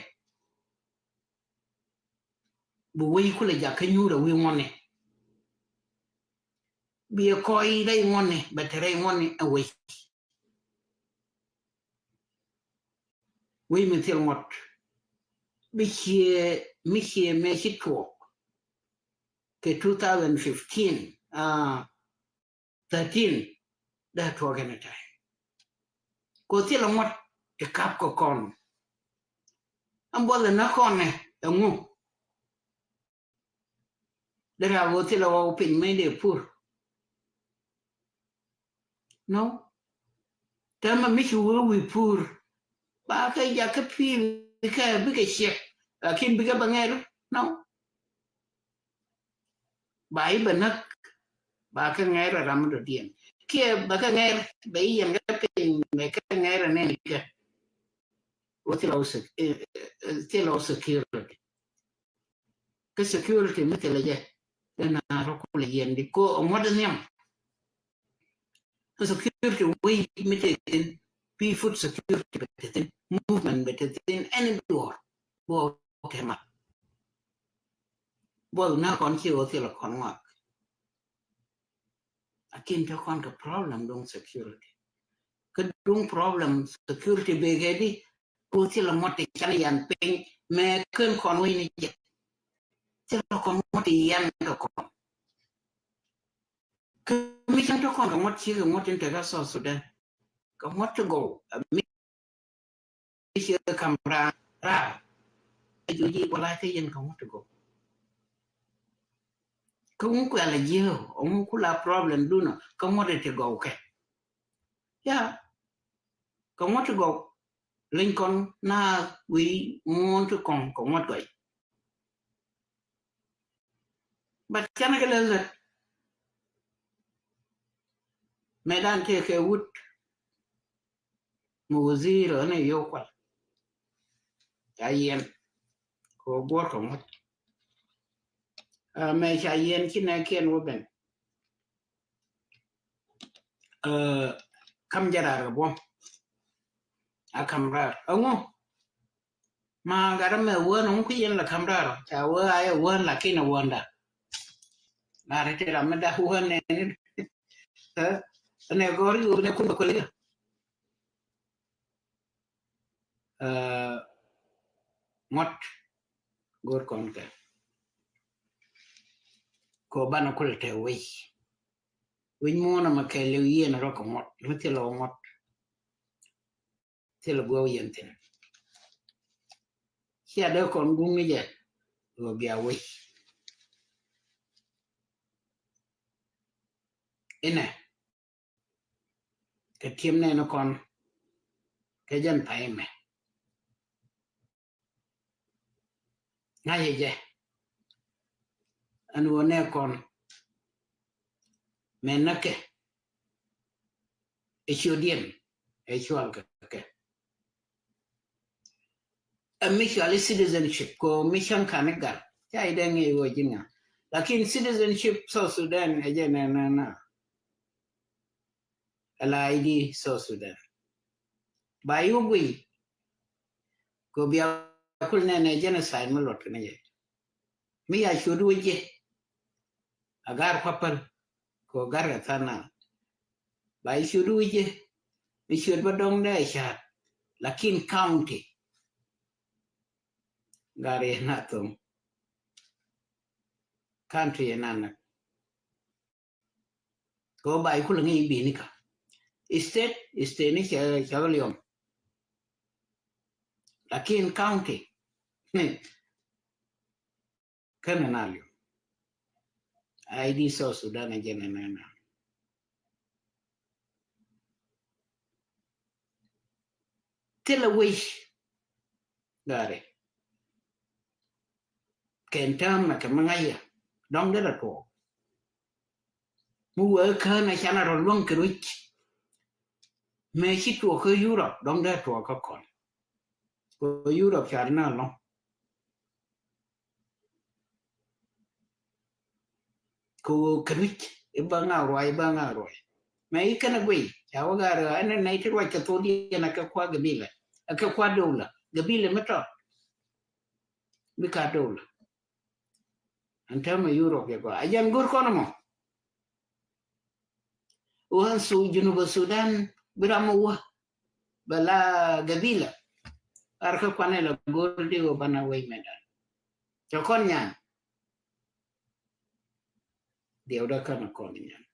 Bi wei kulɛ jak kä nyuur ɛ wi̱i̱ ŋuɔ̱tni. Bi ɛ kɔc rɛy ŋuɔ̱tni bɛ te rɛy ŋuɔ̱tni ɛ wei. Wei mi thil ŋuɔ̱t bi cie mi cie mɛ ci tuɔɔk kɛ two thousand fifteen, ah, thirteen dee tuɔɔk ɛn ɛ ta̱a̱. Ko thil ŋuɔ̱t ti kap kɛ kɔn. Ɛn buɔth ɛ nä kɔn ɛ ŋu. Dee raa wä thilɛ wä piny mëë dee pur. No. Täämɛ mi ci wä wi̱i̱ pur. Ba kɛ jak kä pi̱i̱ kɛ bikɛ ciek. Lakin bikɛ bɛ ŋɛr. No. Ba i̱ bɛ näk. Ba kɛ ŋɛr ɛ ram dɔ̱diɛn. Kiɛ bɛ kɛ ŋɛr bɛ i̱ yɛn kɛ piny bɛ kɛ ŋɛr ɛ nɛn kɛ. Wä thilɛ wä sec-, eh, eh, thilɛ wä security. Kä security mi thilɛ jɛ dee na rɔ kulɛ yɛn di ko ŋuɔ̱t nhiam. Kä security wei mi te thin bi food security bɛ te thin, movement bɛ te thin, any duɔr bɔ kɛ mat. Bɔth na kɔn ci wä thilɛ kɔn ŋɔak. Lakin te kɔn kɛ problem duŋ security. Kä duŋ problem security bekɛ di ko thilɛ ŋuɔ̱t ti can yan piny mɛ kön kɔn wec ni jɛ. Thilɛ kɔn ŋuɔ̱t ti yan kɛ kɔn. Kä mi can te kɔn kɛ ŋuɔ̱t ci kɛ ŋuɔ̱t tin te kä South Sudan. Kɛ ŋuɔ̱t ti gɔw a mi I̱ ciɛ kam raar raar. Ɛ juɔc i̱ wala kä yɛn kä ŋuɔ̱t ti gɔw. Kä ŋu kuɛ la jiɛ ɔ ŋu kula problem dunɔ kä ŋuɔ̱t ti gɔw kɛ. Ya. Kɛ ŋuɔ̱t ti gɔw. Leny kɔn na wi̱i̱ ŋuɔ̱n ti kɔŋ kɛ ŋuɔ̱t gɔy. But canɛ kɛ lɛ lät. Mɛ dan tëë kɛ wut. Mi wazir ɣän ɛ yio̱w kual. Ca yiɛn. Kɛ wä guɔ̱r kɛ ŋuɔ̱t. Ɛ, mɛ ca yiɛn ci nɛ kiɛn wä ben. Ɛ, kam jɛ raar kɛ buɔ̱m. A kam raar. Ɛŋu? Ma gat mɛ wään ŋu ki yɛn la kam raar. Ca wee a yɛ wään lakin a wään da. Gat ti ram mi da wään nɛ ni. Ɛ, nɛ gɔr yu nɛ kun bɛ kuɛl yɛ. Ɛ, ŋuɔ̱t go̱o̱r kɔn kɛ. Kɛ banɛ kulɛ te wec. Wec muɔ̱ɔ̱n ɛmɛ kɛ liw yieen rɔ kɛ ŋuɔ̱t. Mi thilɛ wä ŋuɔ̱t. Thilɛ guɛw yɛn thi̱n. Cia dee kɔn guŋ ni jɛ. Ɣöö bia wec. Inɛ. Kɛ ti̱em nɛn kɔn kɛ jɛn pay mɛ. Ŋa̱cɛ jɛ. Ɛn ɣöö nɛ kɔn mɛ näkɛ. Ɛ ciötdiɛn ɛ cual kɛ kɛ. Ɛ mi cual i̱ citizenship ko mi cäŋ kan i̱ gal ca i̱ dee ŋi̱i̱c ɣöö ji̱n ŋa. Lakin citizenship South Sudan ɛ jɛ nɛ nɛ nɛ. Ala I D South Sudan. Ba yu gui. Ko bia kul nɛ nɛ genocide mi luɔt kɛ nɛ jɛ. Mi ya ciöt wä jɛ. A gar papal. Ko gar kɛ than na. Ba ciöt wä jɛ. Mi ciöt bä dɔŋ dɛ ca̱a̱t. Lakin county. Gar yɛ na thom. County yɛ na na. Kɛ ɣöö ba i̱ kulɛ ŋi̱i̱c bi̱i̱ni kä. State, state ni cɛ, cɛ kɛ liɔm. Lakin county. Känɛ na liɔm. I D South Sudan ɛ jɛn ɛ nɛn na. Thilɛ wec. Gari. Kɛn täämɛ kɛ mi ŋa̱cä dɔ̱ŋ derɛ tuɔɔk. Mi wee kään a canɛ rɔ luäŋ kɛ ruec. Mëë ci tuɔɔk kä Europe dɔ̱ŋ derɛ tuɔɔk kä kɔn. Kɛ Europe car na lɔ̱ŋ. Kɛ ɣöö kɛ ruec i̱ bä ŋa̱ ruac, i̱ bä ŋa̱ ruac. Mɛ i̱ kɛn a guiy ca wä ga̱r ɣä ɛn nɛy ti ruac kɛ thok diɛn a kɛ kua gabila, a kɛ kua dowla, gabila mi tɔt. Mi ka dowla. Ɛn täämɛ Europe yɛ gɔaa a jɛn go̱r kɔn ɛmɔ. Wä Su-, Junub Sudan bi ram wä bɛ la gabila. Ar kä kuanɛ la go̱r di wä banɛ wec mɛ dan. Cɛ kɔn nyan. Diɛw da kän kɔn nyan.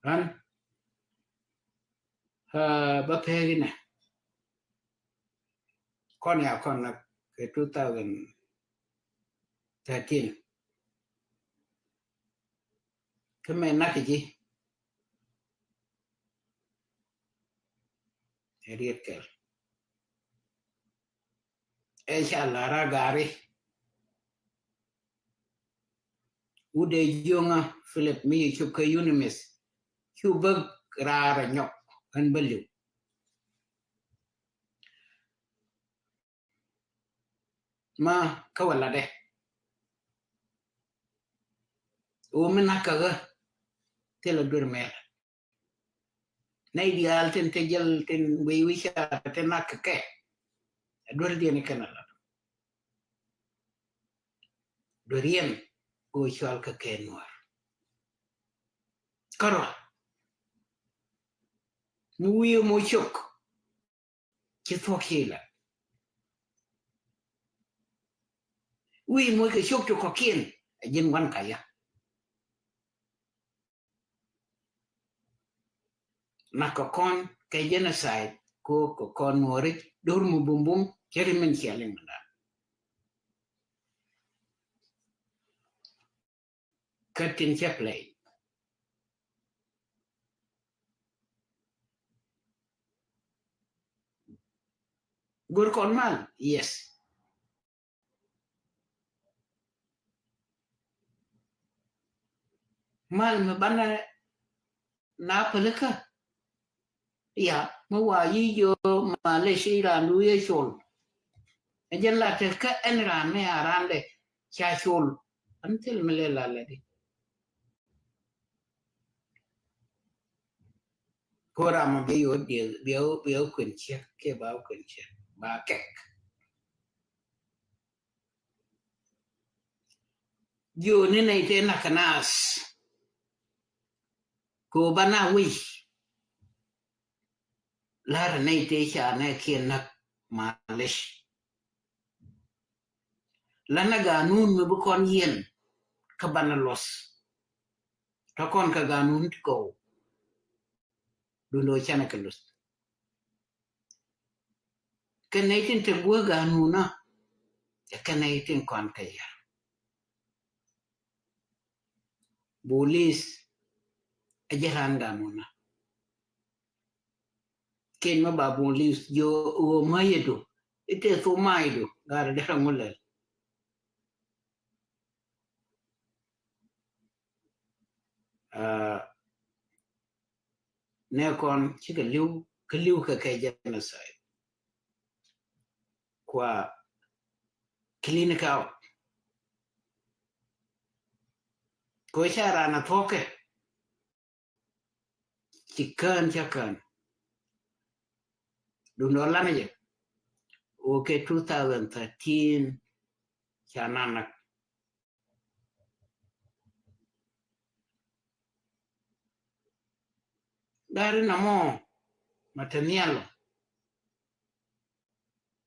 Ɣän, ah, bä pek inɛ. Kɔn ya kɔn nak kɛ two thousand thirteen. Kä mɛ nak ji̱. Ɛ riet kɛl. Ɛ ca lar a gari. Wut dee jiöŋä Philip mi ci cop kä Unimith. Cu bäk raar a nyɔk ɣän bä li̱w. Ma kä wä latdɛ. Ɣöö mi nak kä ɣä thilɛ duer mɛl. Nɛy diaal tin te jäl tin wec wi̱c ca te nak kɛ kɛ. Ɛ duer diɛn ikɛn a lat. Duer yɛn kɛ ɣöö cual kɛ kɛ Nuäär. Kärɔa. Mi wi̱i̱ mɔ cok. Ci thuɔ̱k ci la. Wi̱i̱ moc kɛ cok ti kɔ̱kiɛn a ji̱n wan ka ya. Nak kɛ kɔn kɛ genocide ko kɛ kɔn Nuɔri dor mi bumbum cɛ ri min ciɛ liŋ da. Kä tin cɛ play. Go̱r kɔn mal, yes. Mal mi banɛ na pälikä. Ya, mi wa yi jiö ma lɛ ci ran du yɛ col. Ɛ jɛ la te kä ɛn ran mi a ran dɛ ca col. An thil mi lɛ la lɛ di. Ko ram mi bi yɔ diɛ, bi yɔ, bi yɔ kuen ciɛ, kɛ ba kuen ciɛ, ba kɛk. Jiöni nɛy tëë nak kɛ naath. Kɛ ɣöö banɛ wi̱c. La̱rä nɛy tëë ca nɛɛkiɛn näk, malish. Lanɛ ganun mi bi kɔn yiɛn kä banɛ luɔth. Tɔ kɔn kɛ ganun ti gɔw. Duundɛ ɣöö canɛ kɛ luth. Kɛ nɛy tin te guäk ganunä. Ɛ kɛ nɛy tin kɔn kɛ yär. Bolis ɛ jɛ ran ganunä. Ken ma ba bolis jiö ɣöö mäyädu i̱ te thok maydu, gat dee ŋu lɛl. Aa, nɛ kɔn cikɛ li̱w, kä li̱w kɛ kɛ genocide. Kua clean it out. Ko ca ran a thuɔkɛ. Ci kään, ca kään. Duundɛ ɣöö lanɛ jɛ. Wä kɛ two thousand thirteen ca nanak. Gari na mɔ ma te nhial ɔ.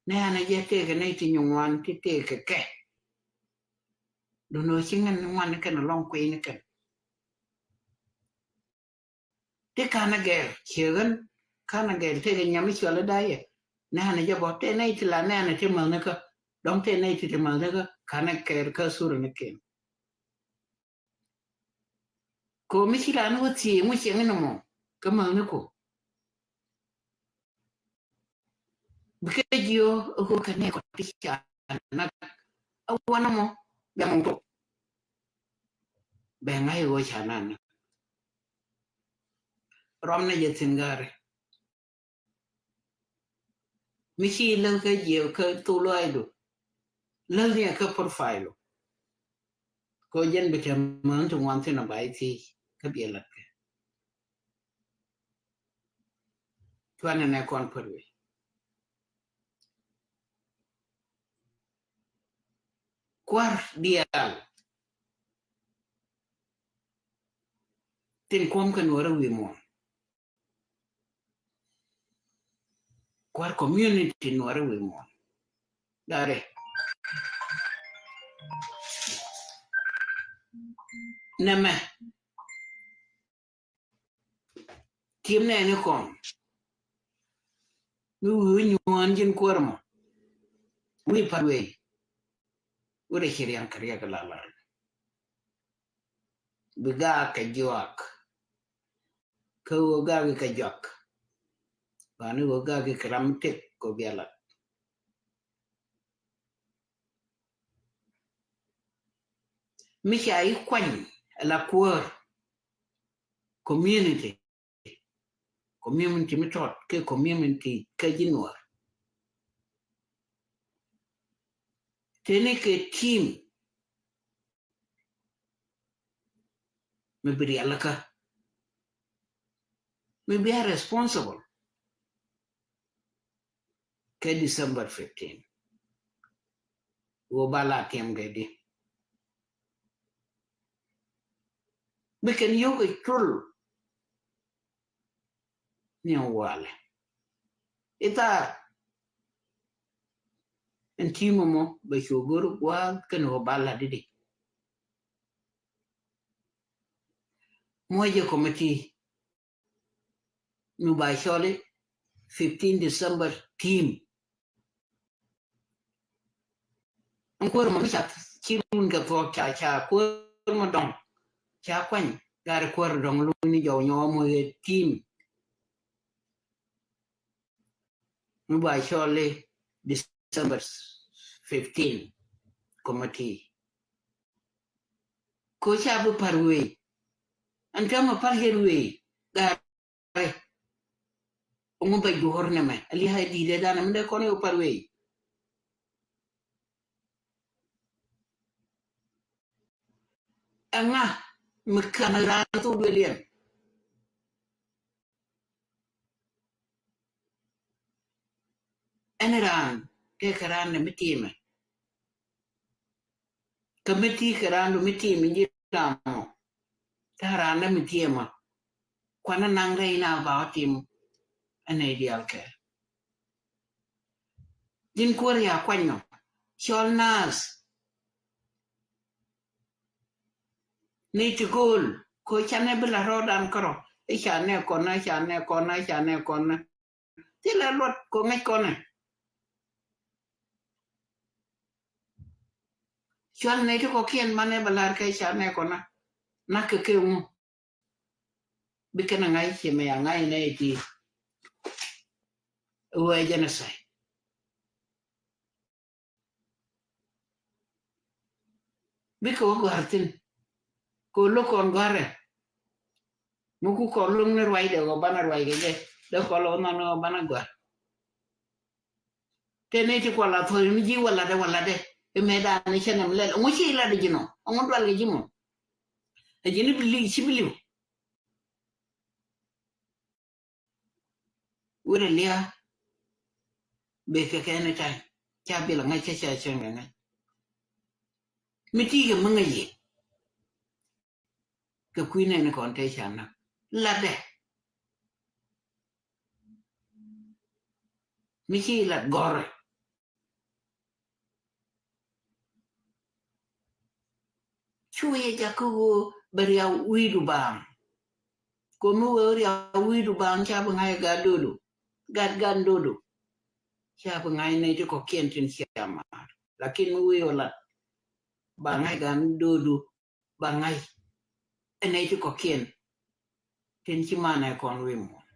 Nɛnɛ jɛ tëëkɛ nɛy ti nyin ŋuan ti tëëkɛ kɛ. Duundɛ ɣöö ci ŋän ŋuan ni kɛn alɔŋ kuiy ni kɛn. Ti kanɛ gɛr ciɛ ɣän kanɛ gɛr tëëkɛ nyam mi cual i̱ dayɛ. Nɛnɛ jɛ bɔ tëë nɛy ti la nɛnɛ ti mäthnikä. Dɔ̱ŋ tëë nɛy ti ti mäthnikä kanɛ kɛɛr kä thurɛ ni ken. Ko mi ci raan wä thiee ŋu cieŋ ni mɔ kä mäthni ko. Bikɛ jiö ɛ ɣöö kɛ nɛy kɔ ti ca nak. Ɛ wanɛ mɔ bɛ mɔŋ tok. Bɛ ŋa̱c ɛ ɣöö ca nak nak. Rɔm nɛ jɛ thi̱n gari. Mi ci läl kä jiɛ kä thok lɔaacdu. Läl ni ɛ kä profile. Ko jɛn bi te män ti ŋuan thin a ba i̱ thiec kä biɛ latkɛ. Cuanɛ nɛ kɔn pär wei. Kua̱r diaal. Tin kuɔm kɛ nuɔrɛ wi̱i̱ muɔ̱ɔ̱n. Kua̱r community nuɔrɛ wi̱i̱ muɔ̱ɔ̱n. Dari. Nɛmɛ. Tim nɛɛni kɔn. Mi wi̱i̱ nyuɔ̱ɔ̱n ji̱n kuäär mɔ. Wi̱i̱ pa̱t wei. Wut ɛ ci riaŋ kɛ riɛk ɛ lalar. Bi gaak kɛ juak. Kä ɣöö gaak kɛ juak. Bani ɣöö gaak kɛ ram tëk kɛ bialat. Mi ca i̱ kuany ala kuäär. Community. Community mi tɔt kɛ community kä ji̱ nuɔr. Teni kɛ team mi bi rialikä mi bi a responsible. Kɛ December fifteen. Wä ba la tiɛm kɛ di. Bi kɛn yio̱k kɛ cul. Ni walɛ. Ithaar. Ɛn team mɔ bɛ cu go̱r gua̱a̱th kɛn wä ba la di di. Muɔcɛ committee. Nu ba cɔli fifteen December team. Ɛn kuäär mɔ mi ca ci run kɛ thuɔk ca ca kuäär mɔ dɔŋ. Ca kuany gari kuäär dɔŋ luni jɔw nyɔwä mɔ yɛ team. Mi ba cɔli December fifteen committee. Ko ca bi par wei. Ɛn täämɛ par yɛn wei. Gaa Ɛ ŋu bɛ juɔ̱ɔ̱r nɛmɛ a lia̱a̱ ɛ di̱i̱t ɛ danɛ mi dee kɔn ɛ wä par wei. Ɛŋa mi ka̱n raan thok duël yɛn? Ɛn raan tëëkɛ raan nɛ mi ti̱i̱mɛ. Kä mi ti kɛ raan du mi tim in ji̱ ram mɔ. Kä raan dä mi tiɛmä. Kuanä naŋ rɛy na ba wä tim. Ɛn nɛy diaal kɛ. Ji̱n kuäär ya kuany nɔ. Cɔl naath. Ni ti go̱o̱l ko canɛ bi la rɔɔdan kärɔ. I̱ canɛ kɔnä, canɛ kɔnä, canɛ kɔnä. Thilɛ luɔt kɔ ŋäc kɔnɛ. Cual nɛy ti kɔkiɛn manɛ bɛ lar kɛ ca nɛ kɔnä. Nak kɛ kɛ ŋu. Bi kɛn a ŋa̱c ciɛ mɛ a ŋa̱c nɛy ti. Wee genocide. Bikɛ wä gɔ̱a̱r thi̱n. Kɛ wä lo̱k kɔn gɔ̱a̱rɛ. Mi ku kɔn lo̱k ni ruacdɛ wä banɛ ruac kɛ jɛ. Dee kɔn lo̱k nɔn wä banɛ gɔ̱a̱r. Tëë ni ti kual a thuɔ̱k mi ji̱ wä latdɛ wä latdɛ. Imɛ da̱a̱n ni cɛ nɛm lɛl. Ɛŋu ci latdɛ ji̱ nɔ. Ɛŋu dual kɛ ji̱ mɔ. Ɛ ji̱ ni bi li̱w ci bi li̱w. Wurɛ lia̱a̱. Bekɛ kɛ anytime. Ca bilɛ ŋa̱c kä ca cäŋ kɛ ŋa̱c. Mi ti̱i̱ kɛ mi ŋäc yɛ. Kɛ kui̱ nɛn kɔn te ca näk. Latdɛ. Mi ci lat gɔ̱rɛ. Cu yɛ jak kä ɣöö bɛ riaw wi̱i̱du baaŋ. Komi wee riaw wi̱i̱du baaŋ ca bi ŋa̱c gat do̱du. Gat gan do̱du. Ca bi ŋa̱c nɛy ti kɔ̱kiɛn tin cia maar. Lakin mi wee wä lat. Ba ŋa̱c gan do̱du. Ba ŋa̱c. Ɛ nɛy ti kɔ̱kiɛn. Tin ci manɛ kɔn wi̱i̱ muɔ̱ɔ̱n.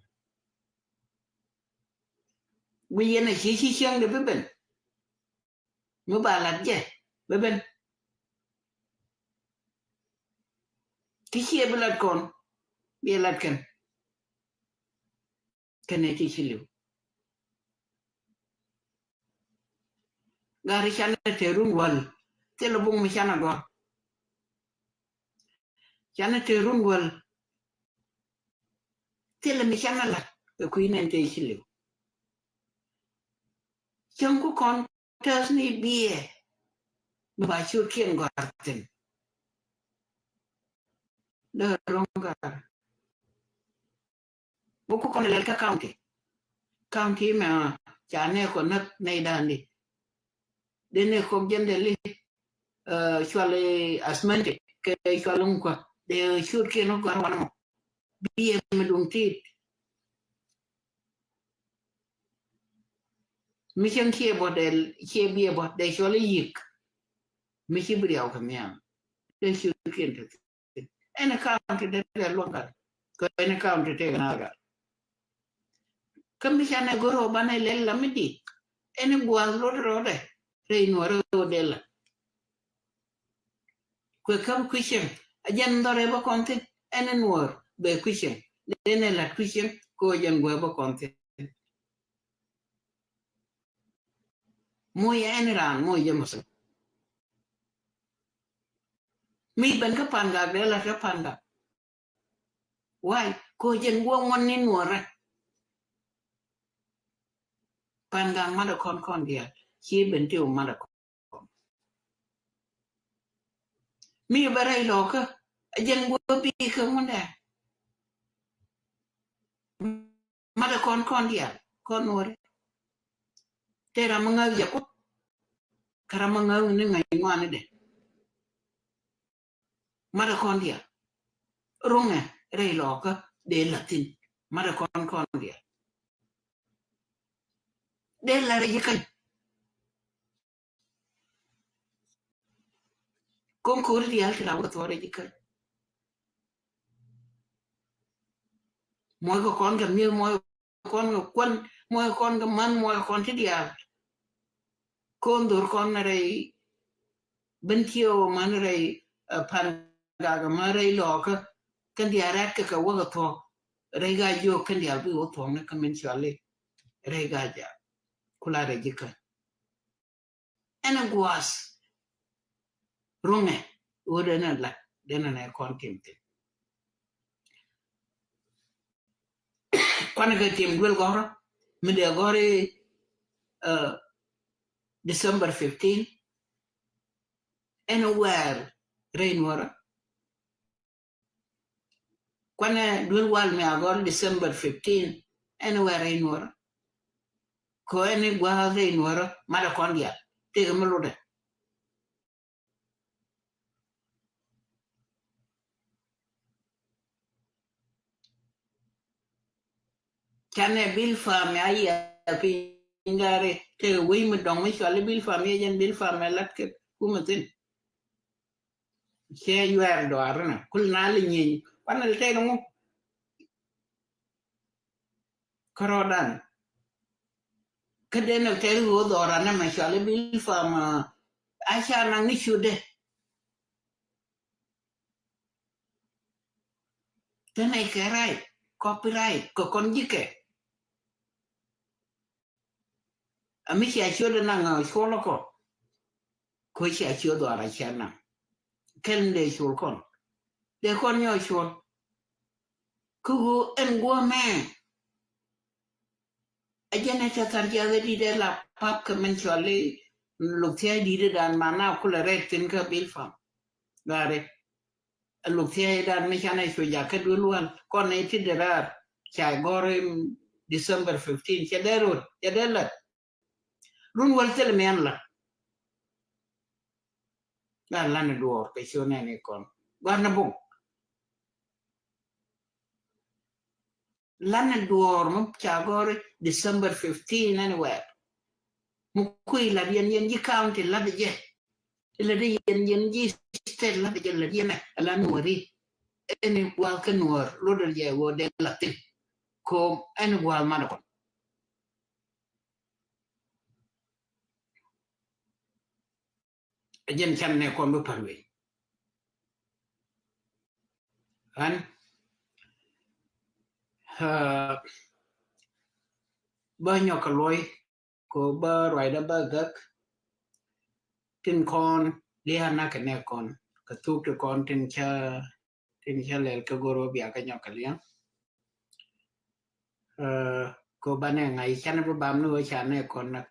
Wi̱i̱ yɛn a ci ci cieŋ de bi ben. Mi ba lat jɛ bi ben. Ti ciɛ bi lat kɔn. Bi lat kɛn. Kɛnɛ ti ci li̱w. Gari canɛ te run wäl. Thilɛ buŋ mi canɛ gɔ̱r. Canɛ te run wäl. Thilɛ mi canɛ lat kɛ kui̱ nɛn te ci li̱w. Cäŋ ku kɔn tɛth ni biɛ. Mi ba ciötkiɛn gɔ̱r thi̱n. Dee ro̱ŋ gari. Wä ku kɔn lɛl kä county. County mɛ ca nɛ kɔ näk nɛy da̱a̱n di. Dee nɛ kɔk jɛn dee li cual asmɛnti kɛ cual ŋukɔ dee ciötkiɛn wä gɔ̱a̱r wanɛ mɔ. Biɛ mi duŋ tit. Mi cieŋ ciɛ bɔ dee ciɛ biɛ bɔ dee cual i̱ yi̱k. Mi ci bi riaw kɛ nhiam. Dee ciötkiɛn te. Any county dee dee luɔ̱ŋ gat. Kɛ any county tëë na gat. Kä mi canɛ go̱r ɔ banɛ lɛl la mi dik. Any gua̱a̱th luɔt rɔɔdɛ rɛy nuɔ̱ɔ̱r rɛw dee la. Kuɛ käp kui̱cieŋ a jɛn dhɔrɛ bä kɔn thi̱n. Any nuɔ̱ɔ̱r bɛ kui̱cieŋ dee nɛ lat kui̱cieŋ kɛ ɔ jɛn gua̱a̱th bä kɔn thi̱n. Moc yɛ ɛn raan moc yɛ mɔsɛ. Mi ben kä Pangak dee lat kä Pangak. Why? Ko jɛn guɔ ŋuɔn ni nuɔrɛ. Pangak madɛ kɔn kɔn diaal ci ben ti o madɛ kɔn. Mi bɛ rɛy lɔkä a jɛn guɔ bi kä ŋundɛ. Madɛ kɔn kɔn diaal kɔn nuɔrɛ. Te ram a ŋäth jɛ kuɔth. Kä ram a ŋäth ni ŋäc ŋuan ni dɛ. Madɛ kɔn diaal. Ruŋɛ rɛy lɔkä dee la̱th thi̱n. Madɛ kɔn kɔn diaal. Dee la̱th rɛy ji̱ käny. Ko̱n ko̱ri diaal ti la wä thuɔ̱ɔ̱r rɛy ji̱ käny. Muɔckɛ kɔn kɛ mi̱eth, muɔckɛ kɔn kɛ kuän, muɔckɛ kɔn kɛ män, muɔckɛ kɔn ti diaal. Kon dhor kɔn rɛy ben tio man rɛy, eh, pan gak ma rɛy lɔkä. Kɛn diaal rɛt kɛ kɛ wäk a thuɔk rɛy ga jiök kɛn diaal bi wä thuɔk ni kä min cɔali rɛy ga ja kula rɛy jikä. Ɛn a guas ruŋɛ wä den a la den a nɛ kɔn tim thin. Kuan kɛ tim duel gɔrɔ mi dee gɔri, eh, December fifteen. Ɛn a wɛɛr rɛy nuɔrɔ. Kuanɛ duel wal mi a gɔr December fifteen. Ɛn a wɛɛr rɛy nuɔrɔ. Kɔ ɛn a gua̱a̱th rɛy nuɔrɔ madɛ kɔn diaal tëëkɛ mi lotdɛ. Canɛ Bilpam ya yɛ piny gari te wei mi dɔŋ mi cɔali Bilpam yɛ jɛn Bilpam ɛ lat kɛ kumɛ thin. Cɛ yuɛɛr dɔaarä na kul na li nyieeny kuan li tɛɛr ŋu. Kärɔɔdan kä den ɛ tɛɛr ɣöö dhɔran ɛmɛ cɔali Bilpam, ah, a ca naŋ ni ciötdɛ. Tɛn ɛ kɛ right, copyright kɛ kɔn ji̱kɛ. A mi cia ciötdɛ naŋ cuɔl kɔ. Kɔ cia ciöt dhɔaarä cia naŋ kɛl dee cuɔl kɔn dee kɔn nyɔ cuɔl. Kä ɣöö ɛn guɔ mɛ a jɛn ɛ tɛ thar jiath ɛ di̱t ɛ la pap kɛ min cɔali Luk Thia̱a̱c di̱t ɛ dan man na kulɛ rɛt thin kä Bilpam. Gari Luk Thia̱a̱c dan mi canɛ cu jakä duel wal kɔn ɛ ti dee raar ca gɔr in December fifteen cɛ dee rot cɛ dee lät. Run wäl thil miɛn la. La lan duɔɔr kɛ ciö nɛn ikɔn guarnɛ buŋ. Lanɛ duɔɔr mi ca gɔri December fifteen anywhere. Mi kui̱ lat yɛn yɛn ji̱ county lat jɛ. Lat yɛn yɛn ji̱ state lat jɛ lat yɛn ɛ lan wari. Ɛn gua̱a̱th kä nuɔɔr lotdɛ jɛ wä dee lat thin. Ko ɛn gua̱a̱th mat kɔn. Ɛ jɛn can nɛ kɔn bi pal wei. Ɣän, ah, bä nyɔk kɛ luɔy ko bä ruacdä bä gäk. Tin kɔn lia̱a̱ nak kɛ nɛ kɔn kɛ thuk ti kɔn tin ca tin cä lɛl kä go̱r wä bia kä nyɔk kɛ liɛŋ. Ɛ, ko banɛ ŋa̱c canɛ bi bam ni wä canɛ kɔn nak.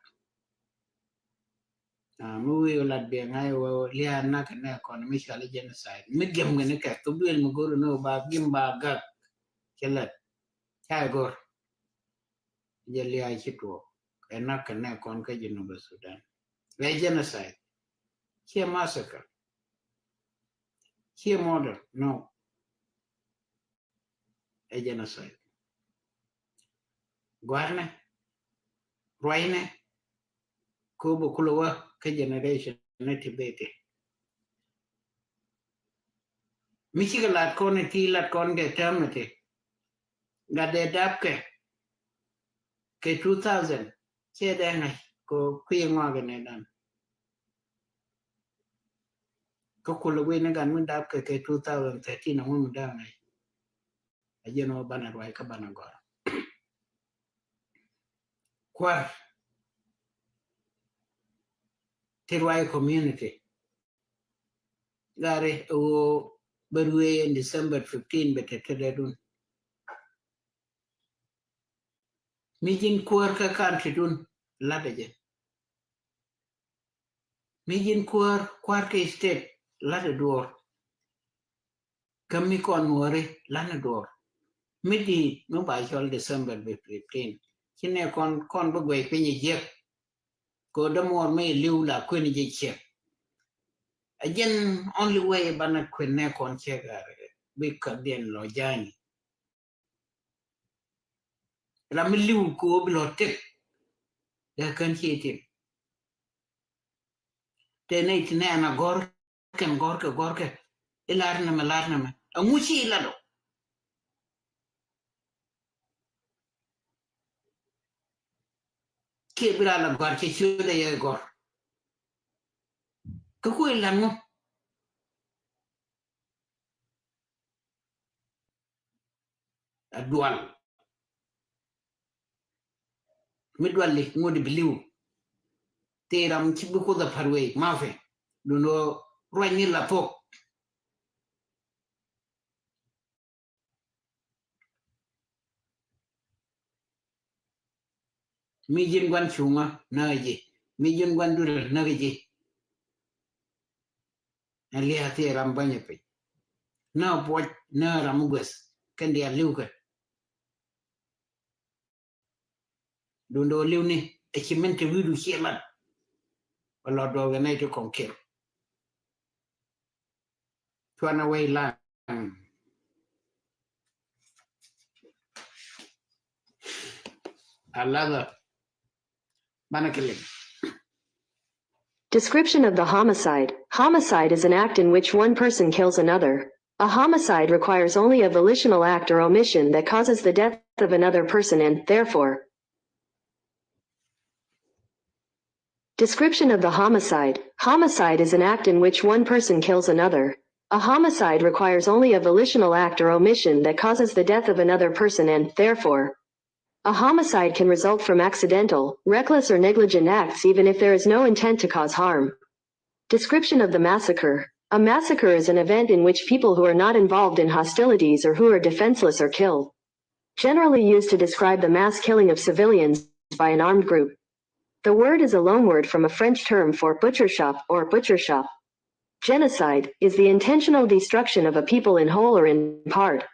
Ɛ, mi wi̱i̱ wä lat bia ŋa̱c wä lia̱a̱ nak kɛ nɛ kɔn mi cɔal i̱ genocide mi gem kɛ ni kɛ thuk duël mi go̱r ni wä ba gim ba gak. Cɛ lät ca go̱r. Jɛ lia̱a̱ ci tuɔɔk ɛ nak kɛ nɛ kɔn kä Jinub Sudan. Ɛ genocide. Ciɛ massacre. Ciɛ murder, no. Ɛ genocide. Gua̱rnɛ, ruacnɛ, ko bä kulɛ wä kä generation ni ti beti. Mi cikɛ lat kɔn iti lat kɔn kɛ täämɛ ti. Gat dee dap kɛ kɛ two thousand cɛ dee ŋa̱c ko kui̱ ŋɔak inɛ dan. Kä kulɛ wi̱i̱ ni gat mi dap kɛ kɛ two thousand thirteen aŋun mi dee ŋa̱c. A jɛn wä banɛ ruac kä banɛ gɔr. Kuar ti ruac community. Gari ɣöö bä ruëë in December fifteen bɛ te te dee dun. Mi ji̱n kuäär kä country dun latdɛ jɛ. Mi ji̱n kuäär kua̱r kɛ state latdɛ duɔ̱ɔ̱r. Kä mi kɔn nuɔ̱ɔ̱ri latdɛ duɔ̱ɔ̱r. Mi di̱i̱t mi ba cɔl December bɛ fifteen. Ci nɛ kɔn kɔn bi guɛc piny jiäk. Kɛ ɣöö däm ɣɔr mi li̱w la kuën ji̱ ciɛk. A jɛn only way banɛ kuën nɛ kɔn ciɛk a bi käk diɛn lɔ ja̱a̱ny. Ram mi li̱w kɛ ɣöö bi lɔ tëk. Dee kän ci tim. Tëë nɛy ti nɛɛn a gɔ̱r kɛn gɔ̱rkɛ gɔ̱rkɛ. Ilar nɛmɛ lar nɛmɛ. Aŋu ci ilat ɔ. Kiɛ bi ral a gɔ̱r cɛ ciötdɛ yɛ gɔ̱r. kui̱ lan ŋu. A dual. Mi dual li ŋut bi liw. Ti ram ci bi kuth a par wei, mafi. Dundo ruany ni la thok. Mi ji̱n guan cuŋä näk ji̱. Mi ji̱n guan duel näk ji̱. Ɛ lia̱a̱ thiee ram bänyɛ piny. Näk puɔc, näk ram gueth. Kɛn diaal li̱w kɛ. Dundo li̱w ni, ɛ ci min te wi̱i̱du ciɛ lat. Bɛ lɔ duɔk ɛ nɛy ti kɔŋ kiɛr. Cuanɛ wei lan. Alathä. Banɛ kɛ liŋ. Description of the homicide. Homicide is an act in which one person kills another. A homicide requires only a volitional act or omission that causes the death of another person and, therefore, Description of the homicide. Homicide is an act in which one person kills another. A homicide requires only a volitional act or omission that causes the death of another person and, therefore, a homicide can result from accidental, reckless or negligent acts even if there is no intent to cause harm. Description of the massacre. A massacre is an event in which people who are not involved in hostilities or who are defenseless are killed. Generally used to describe the mass killing of civilians by an armed group. The word is a loanword from a French term for butcher shop or butcher shop. Genocide is the intentional destruction of a people in whole or in part.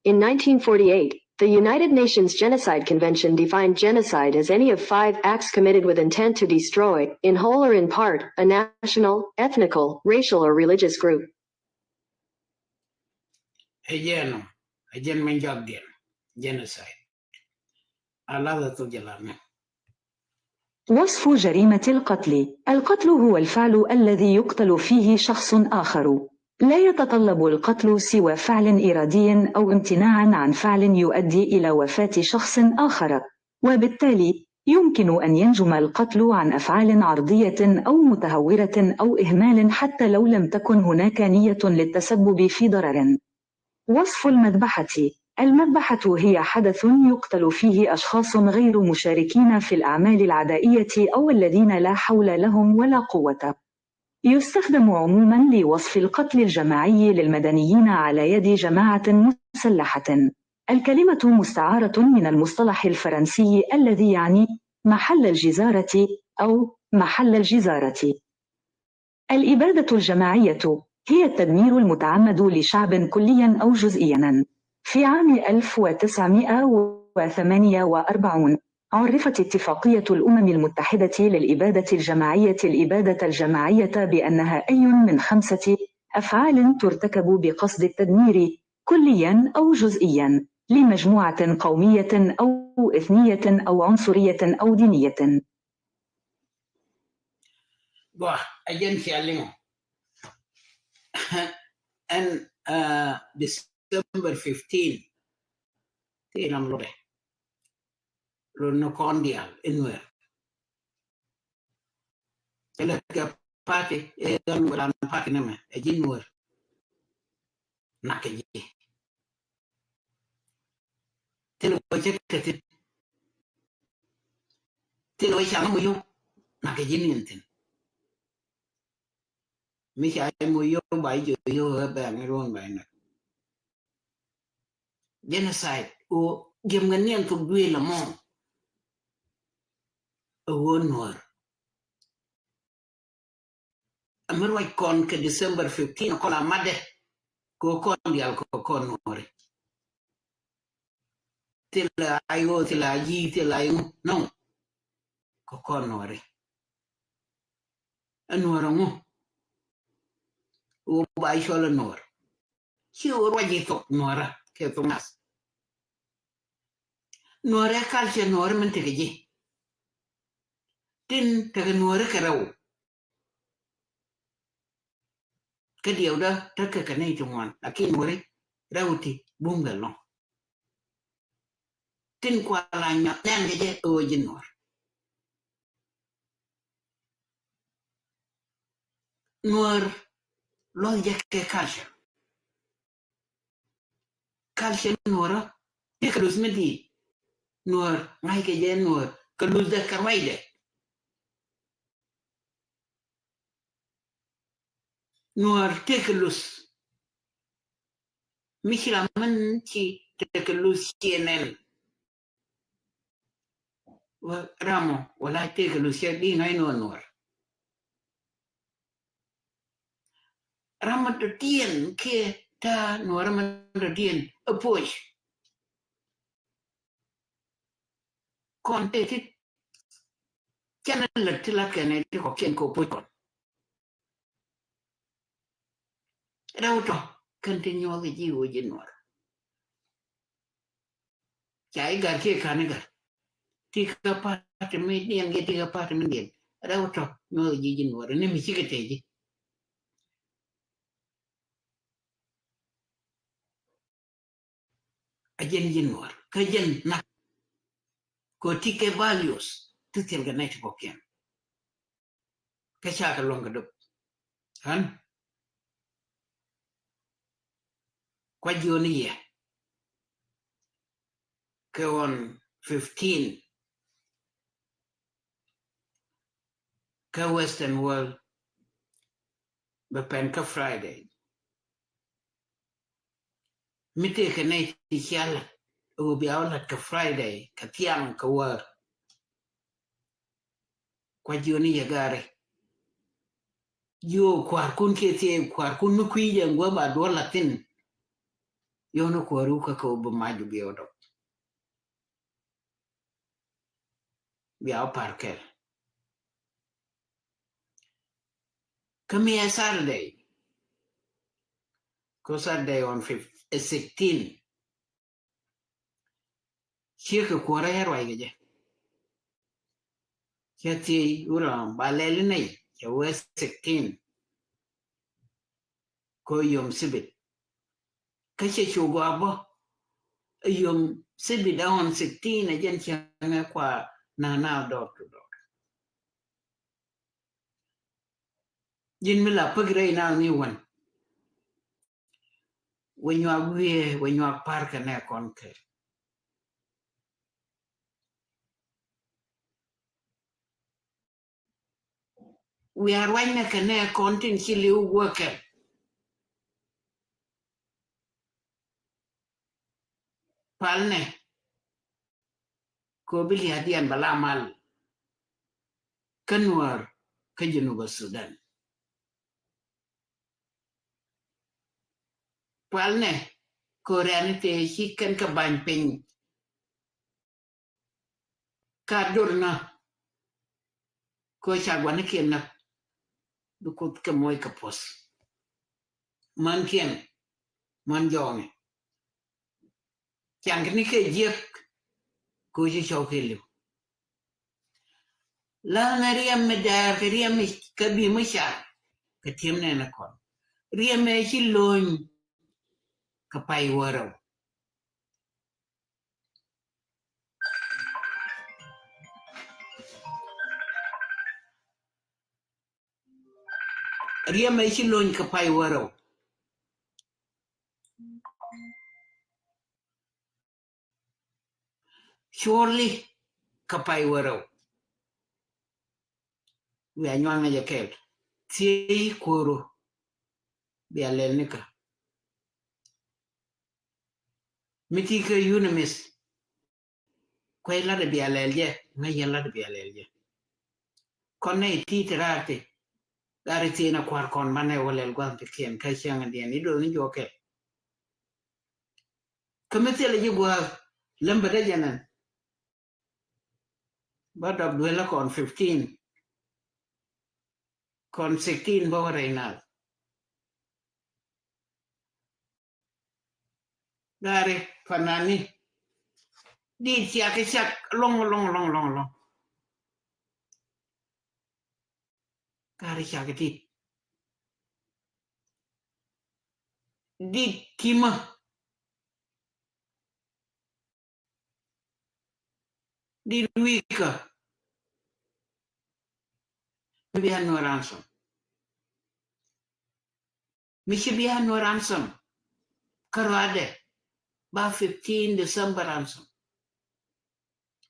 In nineteen forty-eight, the United Nations Genocide Convention defined genocide as any of five acts committed with intent to destroy, in whole or in part, a national, ethnical, racial or religious group. Ɛ jɛn ɔ, ɛ jɛn min jɔak diɛn, genocide. Alathä thok jɛ lat ni. وصف جريمة القتل. القتل هو الفعل الذي يقتل فيه شخص آخر. لا يتطلب القتل سوى فعل إرادي أو امتناع عن فعل يؤدي إلى وفاة شخص آخر. وبالتالي، يمكن أن ينجم القتل عن أفعال عرضية أو متهورة أو إهمال حتى لو لم تكن هناك نية للتسبب في ضرر. وصف المذبحة. المذبحة هي حدث يقتل فيه أشخاص غير مشاركين في الأعمال العدائية أو الذين لا حول لهم ولا قوة. يستخدم عموما لوصف القتل الجماعي للمدنيين على يد جماعة مسلحة. الكلمة مستعارة من المصطلح الفرنسي الذي يعني محل الجزارة أو محل الجزارة. الإبادة الجماعية هي التدمير المتعمد لشعب كليا أو جزئيا. في عام ألف وتسعمائة وثمانية وأربعين، عرفت اتفاقية الأمم المتحدة للإبادة الجماعية الإبادة الجماعية بأنها أي من خمسة أفعال ترتكب بقصد التدمير كليا أو جزئيا لمجموعة قومية أو إثنية أو عنصرية أو دينية. Gua, a jɛn cia liŋ. Ɛn, uh, December fifteen. Ti ram lode. Ron ni kɔn dial in Nuer. Ilɛ kɛ party, ɛ ran party nɛmɛ, ɛ ji̱ Nuer. Nak kɛ ji̱. Thil wä cä kɛ thi̱n. Thil wä ca ŋä mɔ yio̱w. Nak kɛ ji̱ ni ɛn thi̱n. Mi ca mɔ yio̱w ba ji̱ yio̱w ɛ bɛn ni ruɔ̱n ba nak. Genocide, ɣöö jiɛm kɛ niɛn thok duëël ɛmɔ. Ɛ ɣöö Nuäär. Ɛ mi ruac kɔn kɛ December fifteen kɔn a matdɛ. Kɛ ɣöö kɔn diaal kɛ kɔn Nuääri. Thilɛ a I O, thilɛ a G, thilɛ a I O, no. Kɛ kɔn Nuääri. Ɛ Nuäär ɛŋu? Ɣöö ba cɔl ɛ Nuäär. Ci ɣöö ruac i̱ thok Nuäärä kɛ thok nath. Nuäärä culture Nuäärä min tekɛ ji̱. Tin tekɛ Nuäärä kɛ rɛw. Kä diɛwdä tekɛ kɛ nɛy ti ŋuan, lakin Nuääri rɛw ti bum kɛ lɔ̱ŋ. Tin kua la nyuath nɛn kɛ jɛ ɣöö ji̱ Nuäär. Nuäär luɔth jɛ kɛ culture. Culture Nuäärä tëëkɛ luth mi di̱i̱t. Nuäär ŋa̱ckɛ jɛ Nuäär kɛ luthdɛ kɛ ruacdɛ. Nuäär tëëkɛ luth. Mi ci ram min ci tëëkɛ luth ci nɛn. Wä ram mɔ wala tëëkɛ luth cɛ di ŋa̱c Nuäär Nuäär. Ram mɔ dɔ̱diɛn kiɛ ta̱a̱ Nuäär ram mɔ dɔ̱diɛn ɛ puɔc. Kɔn tëë ti canɛ lät ti latkɛ nɛ ti kɔkiɛn kɛ puɔc kɔn. Rɛw tɔ kɛn ti nyuɔth ji̱ ɣöö ji̱ Nuäär. Ca i̱ gar kiɛ ka̱n i̱ gar. Ti kä party mi diɛn kiɛ ti kä party mi diɛn. Rɛw tɔ nyuɔth ji̱ ji̱ Nuäär ni mi cikɛ tëë ji̱. A jɛn ji̱ Nuäär kä jɛn nak. Kɛ ti kɛ values ti thil kɛ nɛy ti kɔkiɛn. Kä ca kɛ luɔ̱ŋ kɛ dop. Ɣän kua jiɔni yɛ kɛ ɣɔn fifteen kä Western world bɛ pɛn kä Friday. Mi tëëkɛ nɛy ti cia la̱t ɛ ɣöö bia wä la̱t kɛ Friday kɛ thiaŋ kɛ wäär. Kua jiɔni yɛ gaari. Jiɔ kua̱rkun kiɛ thiee kua̱rkun mi kui̱ jɛ ŋuɛ ba duɔl a thin. Yɔni kuääru kä kɛ wä bi mac bi wä dɔk. Bia wä par kɛl. Kä mi ɛ Saturday. Kä Saturday on fifteen. Ciek kɛ kuɔrɛ ɛ ruac kɛ jɛ. Cɛ thiec wurɔ ba lɛli nɛy cɛ wee sixteen. Ko yom sibit. Kä cɛ cu gɔaa bä. Yom sibit a on sixteen a jɛn cɛ ŋɛ kua na na dɔɔr tu dɔɔr. Ji̱n mi la päk rɛy na ni wan. Wä nyuak wi̱i̱ wä nyuak par kɛ nɛ kɔn kɛ. Wiaa ruacnɛ kɛ nɛ kɔn tin ci li̱w wäkɛ. Palnɛ. Ko bi lia̱a̱diɛn bɛ la mal kä Nuäär kä Junub Sudan. Palnɛ ko rɛ̈ni tëë ci kɛn kɛ ba̱ny piny. Ka dor na ko ca gua̱nikiɛn na bi Kuoth kɛ moc kɛ puɔ̱th. Mankiɛn man jɔɔŋɛ. Caŋkɛ ni kɛ jiäk kɛ ɣöö ci cɔw kɛ li̱w. La̱thɛ riɛm mi dɛɛr kɛ riɛm mi kä bi mi car kɛ ti̱em nɛn ɛ kɔn. Riɛm ɛ ci lo̱ny kɛ pay wärɛw. Riɛm ɛ ci lo̱ny kɛ pay wärɛw. Surely kɛ pay wärɛw. Wiaa nyuaŋ jɛ kɛl. Thiec kuäru. Bia lɛl nikä. Mi ti kä UNMISS. Kuec lat bia lɛl jɛ ŋäc yɛn lat bia lɛl jɛ. Kɔn nɛ iti ti raar ti. Gari thieen a kua̱r kɔn banɛ wä lɛl gua̱n ti kiɛn kä cäŋ diɛn i̱ do̱n i̱ juɔkɛ. Kä mi thilɛ ji̱ gua̱a̱th lämbä dee jɛ nɛn. Bä dɔp duel la kɔn fifteen. Kɔn sixteen bä wä rɛy nath. Gari fanani. Dit ciak i̱ cak lɔŋ lɔŋ lɔŋ lɔŋ lɔŋ. Gari ciak i̱ dit. Dit kimä. Dit wikä. Bia Nuer Ransom. Mi ci bia nuɔ ransom. Kä ruadɛ ba fifteen December ransom.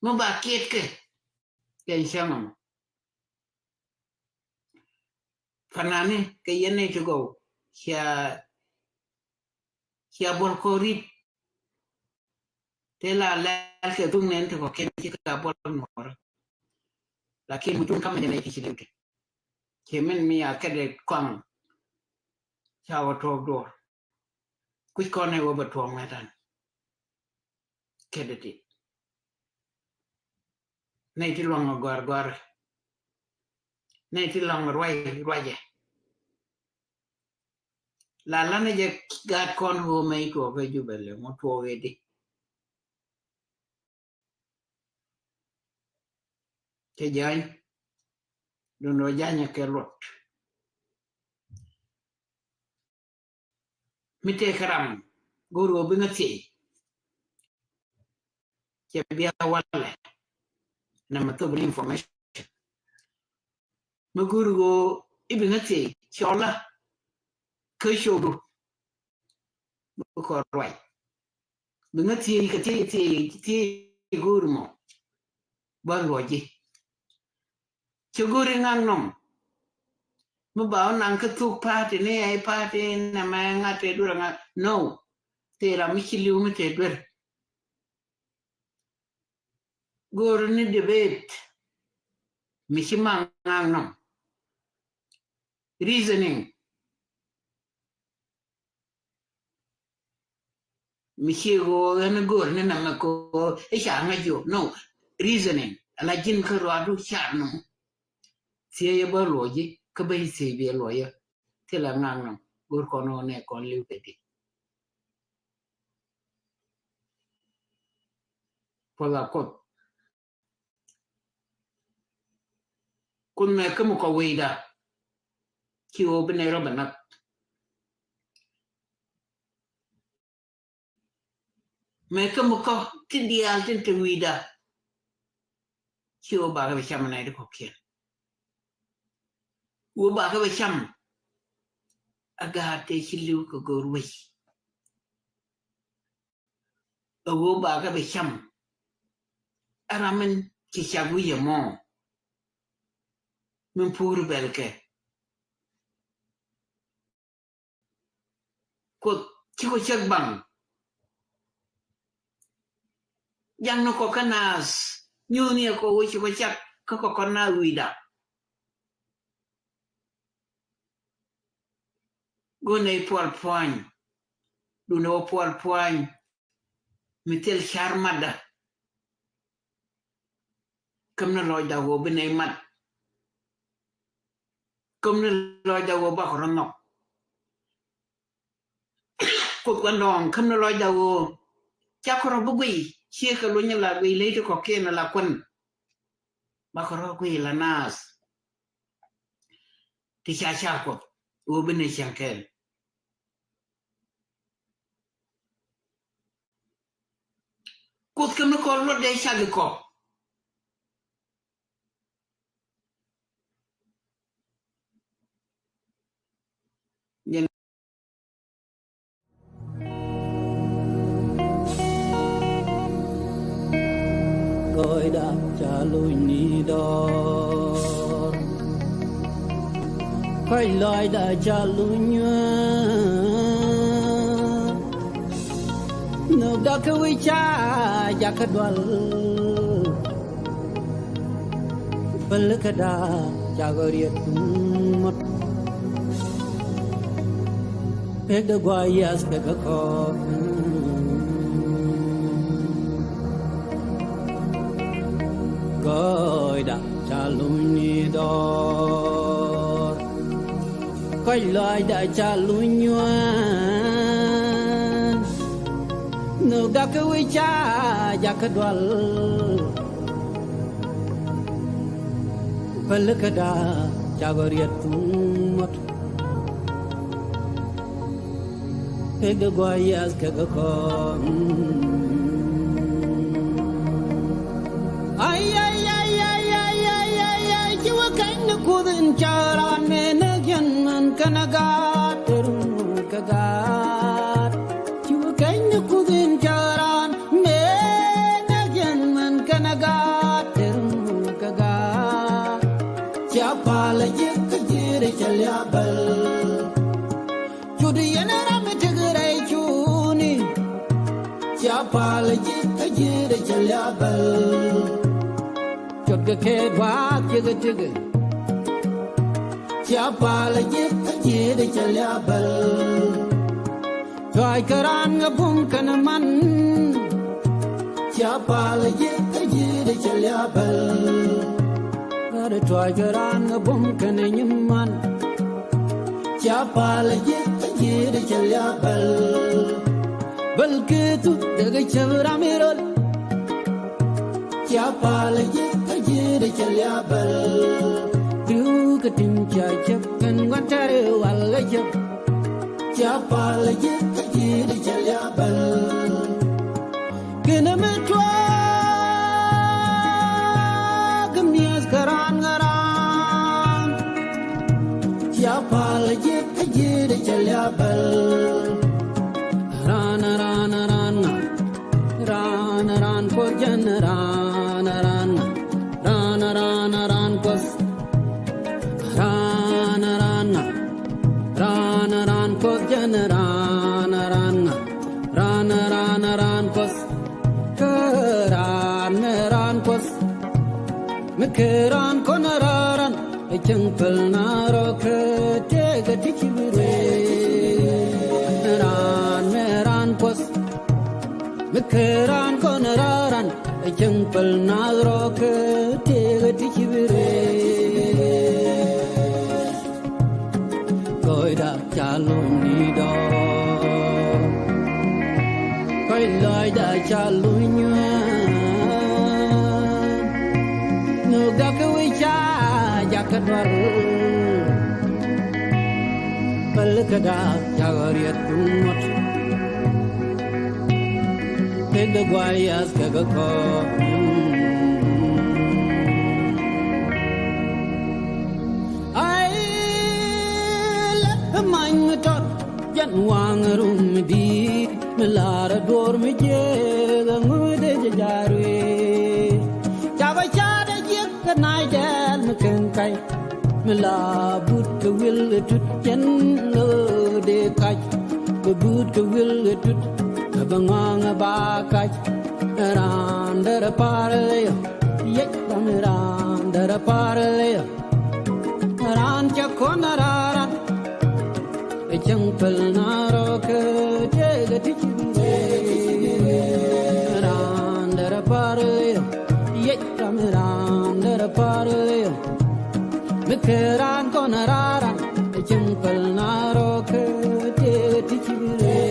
Mi ba kiɛt kɛ kɛn cäŋ ɛmɔ. Fanani kɛ yɛn nɛy ti gɔw cia, cia buɔl kɔ rit. Te la lɛl kɛ thuk nɛn ti kɔ kɛn ci ka buɔl nuɔrä. Lakin mi tun kamɛ jɛ nɛy ti ci liw ti. Ci min mi a kɛdɛ kɔaŋ ca wä tuɔɔk duɔr. Kuc kɔn nɛy wä bɛ tuɔɔk mɛtan. Kɛdɛ ti nɛy ti luaŋ a gɔr gɔr. Nɛy ti luaŋ ruac ruacɛ. La lanɛ jɛ gaat kɔn ɣöö mɛ i̱ tuɔɔk ɛ Jubɛ lɛ ŋu tuɔɔk ɛ di. Cɛ jany. Dundɔ janyɛ kɛ luɔt. Mi tëë kä ram go̱o̱r ɣöö bi ŋä thiec. Cɛ bia walɛ. Nɛ mɛ thop ni information. Mi go̱o̱r ɣöö i̱ bi ŋä thiec cɔlä. Kä copdu. Bi kɔn ruac. Bi ŋä thiec kɛ thiec thiec thiec go̱o̱r mɔ. Ba luɔc ji̱. Cɛ go̱ri ŋa̱k nɔm. Mi ba wä naŋ kä thuk party ni ɛ party nɛ mɛ ŋa̱ te duer ŋa̱. No. Te ram mi ci li̱w mi te duer. Go̱ri ni debate. Mi ci maŋ ŋa̱k nɔm. Reasoning. Mi ci ɣöö ɣän go̱o̱r ni nɛmɛ kɛ ɣöö i̱ ca ŋäc jiɔ. No, reasoning. Ala ji̱n kä ruaadu car nɔmɔ. Thiecä bä luɔci kä bä i̱ thiec biɛ luɔcä. Thilɛ ŋa̱k nɔm go̱o̱r kɔn ɣöö nɛ kɔn li̱w kɛ di. Puɔth a Kuoth. Kuoth mɛ kä mi kɔ wecda. Ci ɣöö bi nɛy rɔ bɛ näk. Mɛ kä mi kɔ ti diaal tin te wi̱i̱da. Ci ɣöö bakɛ bɛ cam nɛy ti kɔ̱kiɛn. Ɣöö bakɛ bɛ cam. A gaat tëë ci li̱w kɛ go̱o̱r wec. A ɣöö bakɛ bɛ cam. A ram min ci cak wi̱c ɛmɔ. Min pur bɛlkɛ. Kuoth ci kɔ cäk baŋ. Jaŋ ni kɔ kä naath nyuuth ni kɔ wä ci kɔ cak kä kɔ kɔn naath wi̱i̱da. Go̱o̱r nɛy puɔl pua̱ny. Duundɛ wä puɔl pua̱ny. Mi thil car matda. Käm ni lɔcda ɣöö bi nɛy mat. Käm ni lɔcda ɣöö bakɔ rɔ nhɔk. Kuoth gua̱ndɔɔŋ käm ni lɔcda ɣöö cakɔ rɔ bi guiy. Ciekɛ luny la guiy ley ti kɔ̱kiɛn la kuän. Bakɔ rɔ guiy la naath. Ti ca ca Kuoth ɣöö bi nɛy cieŋ kɛɛl. Kuoth kä mi kɔn luɔt dee cak ikɔ. Gɔɔyda ca luny ni dɔɔr. Kɔc lɔcda ca luny nyuään. Nhökda kä wi̱c ca jakä dual. Pälikäda cakɔ riet mot. Pek de guay yath pek kɔk. Gɔɔyda ca luny ni dɔɔr. Kɔc lɔcda ca luny nyuään. Nhökda kä wi̱c ca jakä dual. Pälikäda cakɔ riet mot. Pek de guay yath kɛ kɛ kɔn. Ay, ay, ay, ay, ci wä kɛny ni Kuoth in ca raan mëë näk yɛn män kɛnɛ gaat ter. Cia pal ji̱ kä ji̱ di cɛ liabɛl. Cut yɛn ram mi tek rɛy cuni. Cia pal ji̱ kä ji̱ di cɛ liabɛl. Cut kɛ kɛ duaak cɛ kɛ tek. Cia pal ji̱ kä ji̱ di cɛ liabɛl. Tuac kɛ raan ŋä bum kɛnɛ man. Cia pal ji̱ kä ji̱ di cɛ liabɛl. Gat tuac kɛ raan ŋä bum kɛnɛ nyiman. Cia pal ji̱ kä ji̱ di cɛ liabɛl. Bäl kɛ thu dee kɛ cäp ram irol. Cia pal ji̱ kä ji̱ di cɛ liabɛl. Ri̱w kɛ tim cia cäp kɛn gua̱n tɛr iwal kɛ cäp. Cia pal ji̱ kä ji̱ di cɛ liabɛl. Kɛnɛ mi tuɔɔk kɛ mi̱eth kɛ raan ŋä raan. Cia pal ji̱ kä ji̱ di cɛ liabɛl. Raan, raan, raan ŋa. Raan, raan Kuoth jɛn raan, raan ŋa. Raan, raan, raan Kuoth. Raan, raan ŋa. Raan, raan Kuoth jɛn raan, raan ŋa. Raan, raan, raan Kuoth. Kä raan, raan Kuoth. Mi kɛ raan kɔn raran. Ɛ cäŋ päl na rɔ kä tëëkɛ ti ci bi rɛy. Raan, raan Kuoth. Mi kɛ raan kɔn raran. Ɛ cäŋ päl na rɔ kä tëëkɛ ti ci bi rɛy. Kɔcda ca luny ni dɔɔk. Kɔc lɔcda ca luny nyuään. Nhök da̱k kä wi̱c ca jakä dual. Päl käda cakɔ riet duŋ ŋuɔ̱t. Pek de guay yath kɛ kɛ kɔɔk. Ai lɛ many mi tɔt jɛn waŋ rum mi di̱i̱t mi lar a duɔ̱ɔ̱r mi jiɛk a ŋuuth dee jɛ ja̱a̱r wee. Cakɔ ca̱a̱t a jiɛk kɛ nac dɛɛl mi kɛn kac. Mi la but kɛ wil kɛ tut cɛn ɣöö dee kac. Kɛ but kɛ wil kɛ tut kɛ bɛ ŋɔaŋ ba kac. Raan derɛ par leyɔ yec ram raan derɛ par leyɔ. Raan cɛ kɔn raran. Ɛ cäŋ päl na rɔ kä tëëkɛ ti ci bi rɛy. Raan derɛ par leyɔ yec ram raan derɛ par leyɔ. Mi kɛ raan kɔn raran. Ɛ cäŋ päl na rɔ kä tëëkɛ ti ci bi rɛy.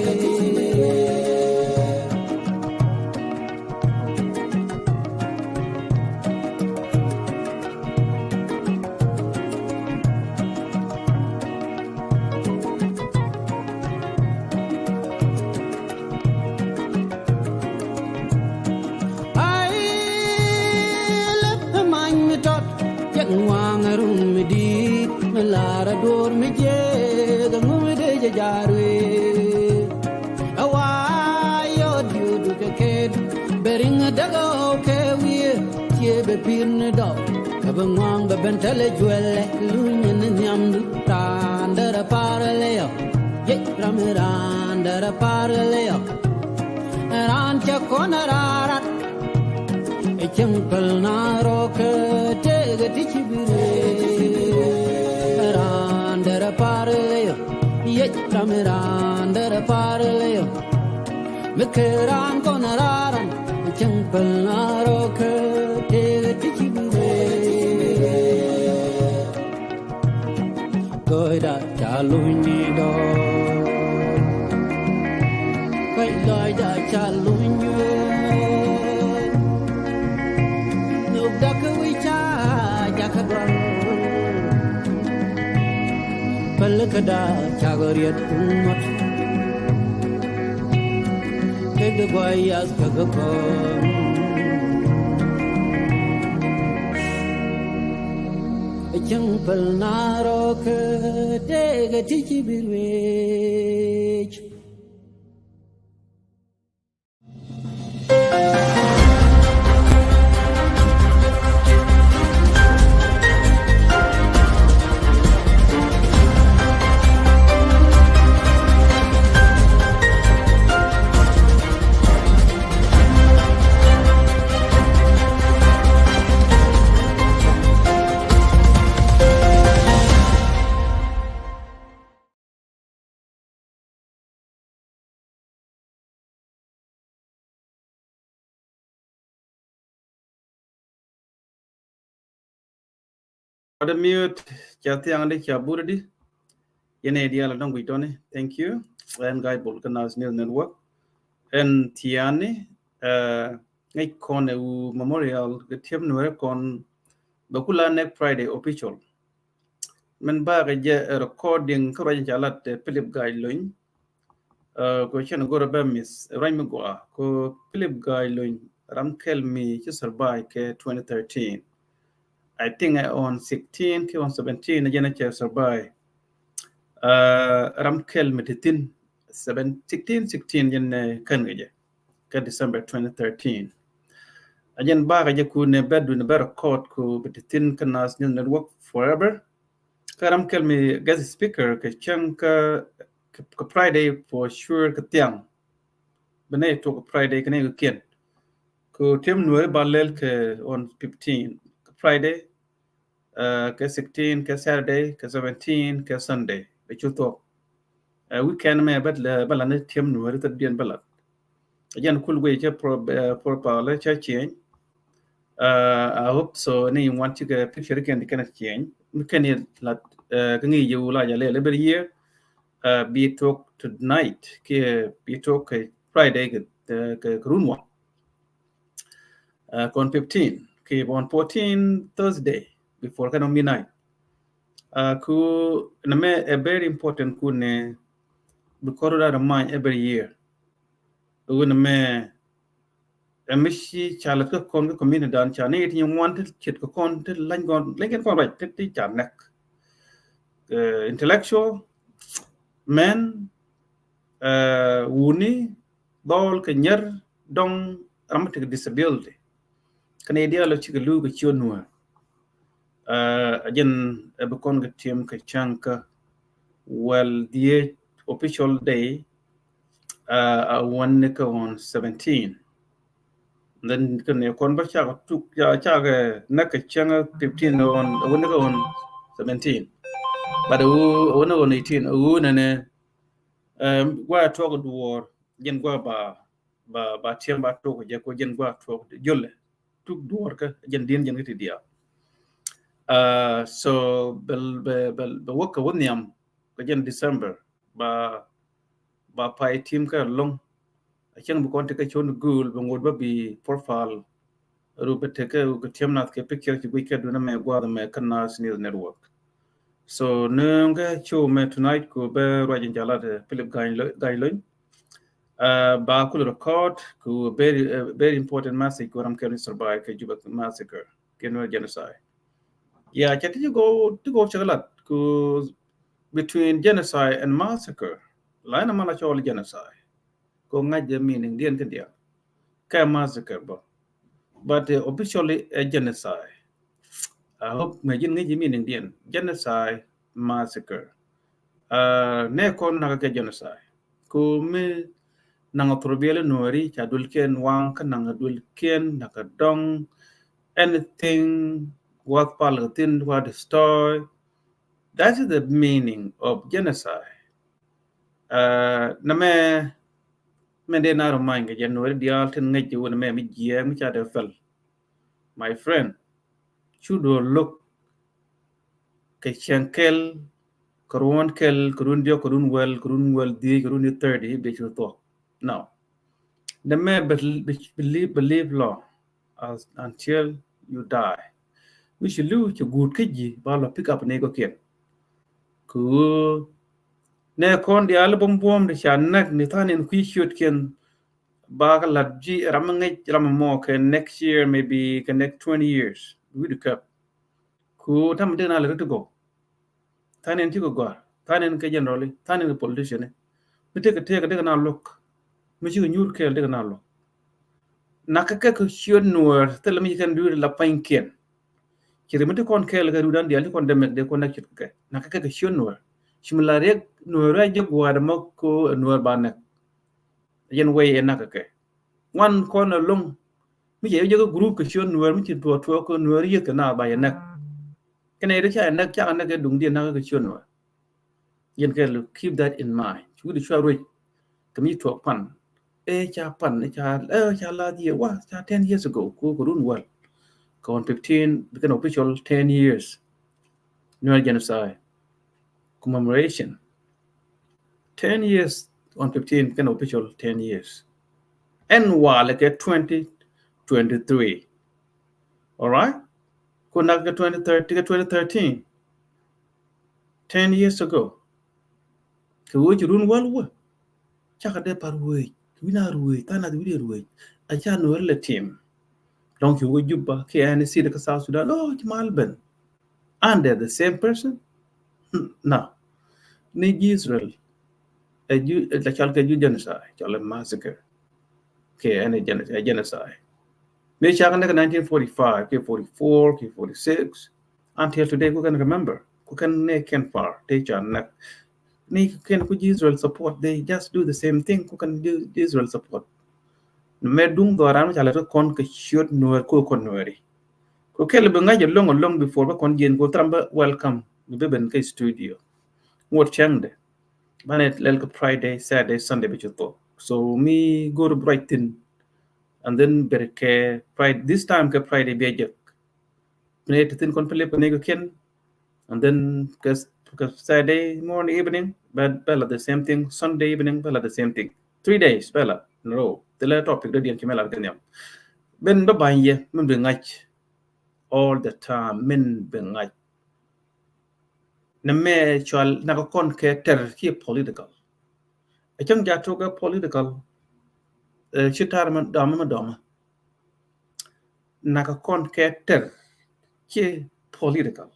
Ai lɛ many mi tɔt. Cɛn waŋ rum mi di̱i̱t mi lar a duɔ̱ɔ̱r mi jiɛk a ŋum dee jɛ ja̱a̱r wee. A wa yɔ diöödu kɛ kɛɛdu bɛ riŋ a däk a ɣɔw kɛ wiee. Ciɛ bɛ pi̱i̱r ni dɔw kɛ bɛ ŋuaŋ bɛ ben tɛlɛ juɛlɛ lunyɛ ni nhiamdu. Raan derɛ par leyɔ yec ram raan derɛ par leyɔ. Raan cɛ kɔn rarat. Ɛ cäŋ päl na rɔ kä tëëkɛ ti ci bi rɛy. Raan derɛ par leyɔ yec ram raan derɛ par leyɔ. Mi kɛ raan kɔn raran. Ɛ cäŋ päl na rɔ kä tëëkɛ ti ci bi rɛy. Kɔcda ca luny ni dɔɔk. Kɔc lɔcda ca luny nyuɛɛn. Nhök da̱k kä wi̱c ca jakä dual. Päl käda cakɔ riet kuŋ ŋuɔ̱t. Kek di guay yath kɛ kɛ kɔn. Cäŋ päl na rɔ kä tëëkɛ ti ci bi ruëëc. Ade miöt ca thiaŋ di ca buridi. Yɛn ɛ diaal a dɔŋ guic tɔni. Thank you. Ɛn Guy Bol kä Nas News Network. Ɛn thiaani ŋäc kɔn ɛ wu memorial kɛ tiɛm nuɛrɛ kɔn bɛ kula next Friday official. Min bakɛ jɛ recording kä ruac in ca lat Philip Guy Lony. Ko cɛn go̱rɛ bɛ miss ruac mi gɔaa ko Philip Guy Lony ram kɛl mi ci survive kɛ twenty thirteen. I think ɛ on sixteen kɛ on seventeen jɛn ɛ cɛ survive. Ram kɛl mi ti thin seven, sixteen, sixteen jɛn ɛ kän kɛ jɛ kä December twenty thirteen. A jɛn bakɛ jɛ ku nɛ bɛ duni bɛ record ku bi ti thin kä Nas News Network forever. Kä ram kɛl mi guest speaker kɛ cäŋ kä, kä, kä Friday for sure kä thiaŋ. Bi nɛ tuɔk Friday kä nɛ kä kiɛn. Kɛ tiɛm nuɛri ba lɛl kɛ on fifteen kä Friday, kɛ sixteen kɛ Saturday kɛ seventeen kɛ Sunday. Bɛ cu thuɔk. Weekend mɛ bɛ lɛ bɛ la ni tiɛm nuɛri thädiɛn bɛ la. Again, kul guey cɛ pro, profile cɛ change. I hope so. Ni wan cikɛ picture kɛn di kɛn change. Mi kɛn ni la kä ŋi̱i̱c yɛ wula jɛ lɛ lɛ bɛ year. Bi tuɔk tonight kɛ bi tuɔk kɛ Friday kɛ kɛ run one. Kɔn fifteen kɛ on fourteen Thursday before kɛn ɔ midnight. Ku nɛ mɛ a very important ku nɛ because that remind every year. Wen mɛ ɛ mi ci ca lät kä kɔn kä community dan ca ni ti nyin wan ti cit kä kɔn ti lany kɔn lany kɛn kɔn ruac ti ti ca nɛk. Intellectual, män, wuni, dhɔl kɛ nyɛr, dɔŋ, ram mi ti kɛ disability. Kɛn idial ɔ cikɛ lu kɛ ciö nuɛ. A jɛn ɛ bi kɔn kɛ tiɛm kɛ cäŋ kä well the official day. A wän ni kɛ on seventeen. Then kɛ ni kɔn bä cakɛ tuk cakɛ nɛ kɛ cäŋ fifteen on a wän ni kɛ on seventeen. But a wän ni on eighteen a wän ni gua tuɔk duɔr jɛn gua ba ba ba tiɛm ba tuɔk jɛ ko jɛn gua tuɔk jolɛ tuk duɔr kä jɛn din jɛn kä ti diaal. So bɛ bɛ bɛ bɛ wäk kɛ wä nhiam kɛ jɛn December ba ba pay tim kä lɔŋ. A cäŋ bi kɔn ti kä con gul bɛ ŋot bä bi profile. Ru bɛ tekɛ kɛ tiɛm nath kɛ picture ci guic kɛ dunä mɛ guath mɛ kä Nas News Network. So nööŋ kɛ show mɛ tonight ku bɛ ruac in ca lat Philip Guy Lony. Ba kul record ku very very important message ku ram kɛ ni survive kɛ Juba massacre kɛ ni genocide. Ya cɛ ti go ti go cɛ lat ku between genocide and massacre. Line a mala cɔl genocide. Ko ŋa̱c jɛ meaning diɛn kä diaal kɛ massacre bä. But officially a genocide. I hope mɛ ji̱n ŋäc jɛ meaning diɛn genocide massacre. Nɛ kɔn nakä kɛ genocide ko mi naŋ a thurbiɛl nuɔri ca duël kiɛn waŋ kä naŋ a duël kiɛn nakä dɔŋ anything wath pal kä thin wa destroy. That is the meaning of genocide. Nɛ mɛ mɛ dee na remind kɛ jɛ nuɔri diaal tin ŋäc jɛ wun mɛ mi jiɛ mi ca dee fɛl. My friend, cu duɔ look kɛ cɛŋ kɛl kɛ ruɔn kɛl kɛ run diɔk kɛ run wäl kɛ run wäl dhiec kɛ run di thirty bɛ cu thuɔk. No. Nɛ mɛ believe, believe long as until you die. Mi ci li̱w ci guut kä ji̱ ba lɔ pick up ni kɔkiɛn. Ku nɛ kɔn diaal buɔm buɔm di ca näk ni tha̱a̱n in kui̱ ciötkiɛn ba kä lat ji̱ ram mi ŋäc ram mi mɔ kɛ next year maybe kɛ next twenty years. Wi̱i̱ di käp. Ku tam mi dee na lɛ kä ti gɔw. Tha̱a̱n in ti kɛ gɔ̱a̱r tha̱a̱n in kɛ general tha̱a̱n in kɛ politician. Mi tekɛ tekɛ dee kɛ na look. Mi cikɛ nyuur kɛɛl dee kɛ na look. Nakä kɛ kɛ ciöt nuɔɔr thilɛ mi ci kɛn dui̱r la pa̱nykiɛn. Ci ri mi ti kɔn kɛɛl kɛ rudan diaal ci kɔn demek dee kɔn näk ciöt kɛ kɛ nakä kɛ kɛ ciöt nuɔɔr. Ci mi la riɛk nuɔɔr riac jɛ gua̱a̱r mɔ ko nuɔɔr ba näk. Yɛn wei ɛ nakä kɛ wan kɔn ɛ loŋ. Mi cɛ jɛ kɛ group kɛ ciöt nuɔɔr mi ci tuɔɔk tuɔɔk kɛ nuɔɔr yieth kɛ na ba yɛ näk. Kɛnɛ yɛ dee ca yɛ näk cakɛ näk kɛ duŋ diɛ nakä kɛ ciöt nuɔɔr. Yɛn kɛ lu keep that in mind. Cu wi̱cdɛ cua ruec kɛ mi tuɔɔk pan. Ɛ ca pan ɛ ca ɛ ca last year wa ca ten years ago ko kɛ run wäl. Kɛ on fifteen bikɛn official ten years. Nuer genocide commemoration. Ten years on fifteen, kɛn official ten years. Ɛn walɛ kɛ twenty twenty-three. All right? Ku nak kɛ twenty thirteen, kɛ twenty thirteen. Ten years ago. Kɛ wec run wäl wä. Cakɛ dee par wec. Wi̱na ruec, than nath wi̱diɛn ruec. A ca Nuɛr lɛ tim. Dɔ̱ŋ ci wä Juba kiɛ any city kä South Sudan. Oh, ci mal ben. And they're the same person? No. Ni ji̱ Israel. Ɛ ji̱, ɛ cɔal kɛ ji̱ genocide, cɔal ɛ massacre. Kɛ any genocide, genocide. Mi cak ni kɛ nineteen forty-five, kɛ forty-four, kɛ forty-six. Until today, ku kɛn remember. Ku kɛn ni kɛn par, te ca nak. Ni kɛn ku ji̱ Israel support, they just do the same thing. Ku kɛn ji̱ Israel support. Mɛ duŋ dhɔran mi ca lɛ ti kɔn kɛ ciöt Nuɛr ku kɔn Nuɛri. Ku kɛl bi ŋa̱c along along before bä kɔn jiɛn ku thram bä welcome bi ben kä studio. Ŋuɔt cäŋdɛ. Banɛ lɛl kä Friday, Saturday, Sunday bi ci thok. So mi go̱r bi ruac thin. And then ber kɛ Friday, this time kɛ Friday bi a jek. Bi nɛ ti thin kɔn pɛ lep kɛ ni kɛ kiɛn. And then kɛ, kɛ Saturday morning, evening, bɛ, bɛ la the same thing. Sunday evening, bɛ la the same thing. Three days, bɛ la in a row. Thilɛ topic dɔ̱diɛn ci mɛ la kɛ nhiam. Ben bä ba̱ny yɛ, min bi ŋa̱c all the time, min bi ŋa̱c. Ni mɛ cual nak kɔn kɛ tɛr kiɛ political. Ɛ cäŋ ja tok kɛ political, eh, ci tar mɛ dɔmä mɛ dɔmä. Nak kɔn kɛ tɛr kiɛ political.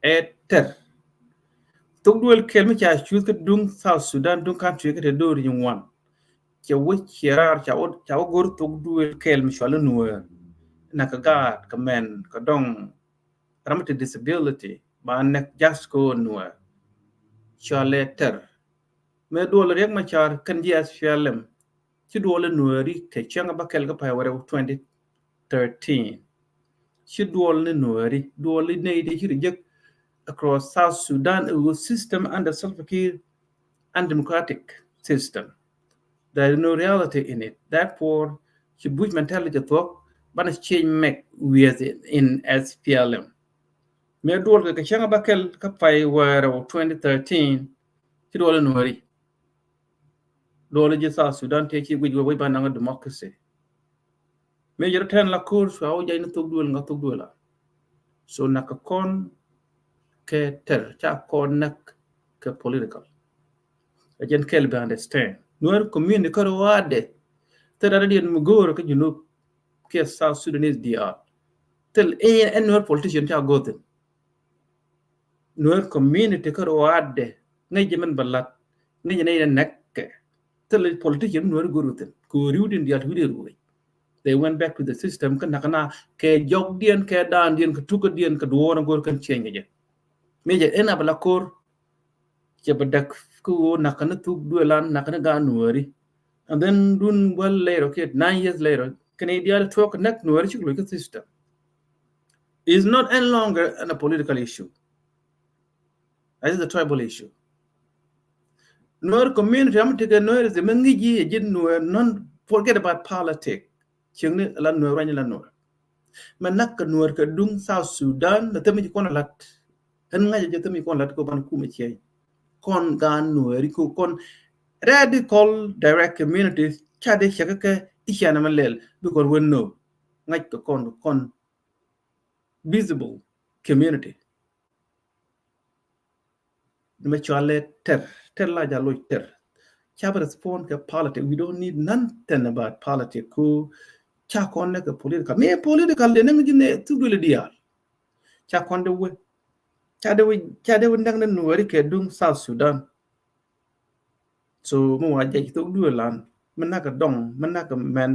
Ɛ tɛr. Thok duel kɛl mi ca cuth kä duŋ South Sudan, duŋ country kä te dor nyin wan. Cɛ wä cɛ raar, ca wä, ca wä go̱r thok duel kɛl mi cual Nuɛr. Nak kɛ gaat, kɛ mɛn, kɛ dɔŋ, ram mi te disability, ba nɛk just ko Nuɛr. Cual ɛ tɛr. Mɛ duɔl Riek Machar kɛn ji̱ S P L M. Ci duɔl Nuɛri kɛ cäŋ bä kɛl kä pay wɛrɛ twenty thirteen. Ci duɔl ni Nuɛri, duɔl ni nɛy ti ci reject across South Sudan, it was system under Salva Kiir, undemocratic system. There is no reality in it. Therefore, ci Bush mentality thuɔk, banɛ change make with in S P L M. Mɛ duɔl kɛ kɛ cäŋ bä kɛl kä pay wɛrɛ twenty thirteen, ci duɔl Nuɛri. Duɔl ji̱ South Sudan tëë ci guic wä wec ba naŋ democracy. Mëë jɛ rɔ tɛn la ko̱r cua wä jay ni thok duël ŋa thok duël a. So nak kɛ kɔn kɛ tɛr ca kɔn nak kɛ political. A jɛn kɛl bi understand. Nuɛr community kär waadɛ. Thil rat diɛn mi go̱o̱r kä Junub kiɛ South Sudanese diaal. Thil ɛn Nuɛr politician ca go̱o̱thin. Nuer community kä ruaadɛ ŋäc jɛ mɛn bä lat ŋäc jɛ nɛy nɛ nɛk kɛ. Thilɛ politician Nuer go̱r within kɛ riwdin dial ti wi̱diɛn ruëc. They went back to the system kä nakä na kɛ jɔkdiɛn kɛ daandiɛn kɛ tukädiɛn kɛ duɔ̱ɔ̱r go̱r kɛn change kɛ jɛ. Mi jɛ ɛn a bä la ko̱r cɛ bä däk kä ɣöö nakä ni thuk duëlan nakä ni gaat Nueri. And then dun well later kɛ nine years later kɛn idial tuɔk kɛ näk Nueri cik loc kä system. Is not any longer a political issue. It is a tribal issue. Nuer community am tike Nuer is a mengi ji a jin Nuer non forget about politics. Cieŋni la Nuer wany la Nuer. Mɛ nak kɛ Nuer kɛ duŋ South Sudan na themi ci kɔn lat. Ɛn ŋa̱c a jɛ themi ci kɔn lat kɛ ban kumɛ ciey. Kɔn gan Nuer ko kɔn radical direct community ca de cɛ kɛ kɛ icia na mɛ lɛl bi kɔn wen no. Ŋa̱c kɛ kɔn kɔn visible community. Ni mɛ cualɛ tɛr tɛr la ja loc tɛr. Ca bi respond kɛ politics. We don't need nothing about politics. Ko ca kɔn nɛ kɛ political mi political de nɛ ŋi ji nɛ thuk duli diaal. Ca kɔn de wä ca de wä ca de wä nɛk ni Nueri kɛ duŋ South Sudan. So mi wa jɛ ci thok duëlan mi nak kɛ dɔŋ mi nak kɛ mɛn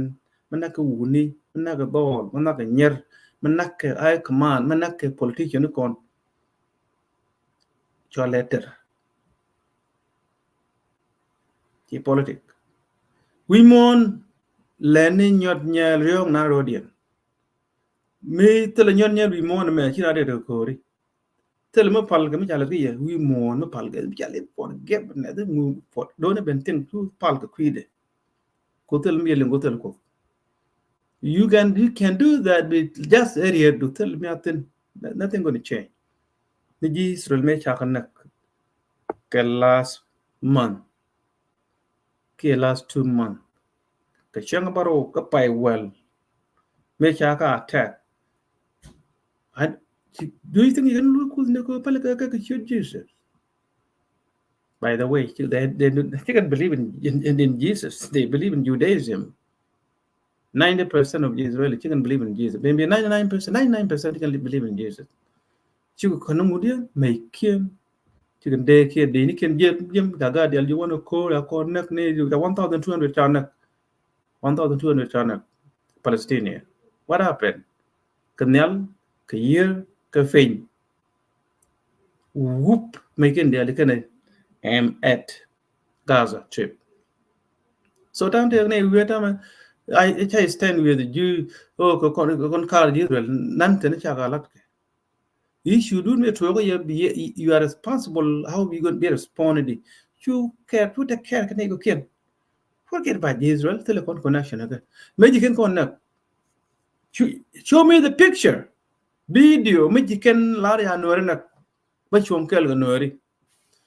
mi nak kɛ wuni mi nak kɛ dhɔɔl mi nak kɛ nyer mi nak kɛ high command mi nak kɛ politician ni kɔn. Cualɛ tɛr ci politic. Wi̱i̱ muɔ̱ɔ̱n lɛni nyɔt nyɛɛl riɔ̱ɔ̱k na rɔ̱diɛn. Mi thilɛ nyɔt nyɛɛl wi̱i̱ muɔ̱ɔ̱n mɛ ci na dee rɛ ko̱ri. Thil mi pal kɛ mi ca lɛ ri yɛ wi̱i̱ muɔ̱ɔ̱n mi pal kɛ mi ca lɛ forgiveness mi fort don't even think tu pal kɛ kui̱dɛ. Ko thil mi yɛ liŋ ko thil ko. You can, you can do that with just area du thil mi a thin. Nothing gonna change. Ni ji̱ Israel mëë ca kɛ näk kɛ last month kiɛ last two month, kɛ cäŋ bärɔw kä pay wäl mëë ca kɛ attack. Do you think you can look with Nico Pelican? By the way, they, they, they don't believe in, in, in Jesus. They believe in Judaism. Ninety percent of Israel, you can believe in Jesus. Maybe ninety-nine percent, ninety-nine percent you can believe in Jesus. Cikɛ kɔn ŋudiɛn, mɛy kiɛn, cikɛ dee kiɛn, dee ni kiɛn jiɛn, jiɛn, gaga dial, you want to call, I call näk ni, one thousand two hundred ca näk. One thousand two hundred ca näk Palestinian. What happened? Kɛ nhial, kɛ yiër, kɛ piny. Wup, mɛy kiɛn dial kɛnɛ, am at Gaza Strip. So tam tëë ni wi̱i̱ tam, I, I stand with you. Oh, kɛ kɔn, kɛ kɔn kar Israel, nan tɛn ca kɛ lat kɛ. Issue dun mi tuɔɔk yɛ, you are responsible, how we gonna be responded. Cu care, cu take care kɛ ni kɔ kiɛn. Forget about Israel, thilɛ kɔn connection kɛ. Mɛ ji̱ kɛn kɔn näk. Show me the picture. Video, mɛ ji̱ kɛn lar ya Nuɛri näk. Bä cuɔ̱ŋ kɛɛl kɛ Nuɛri.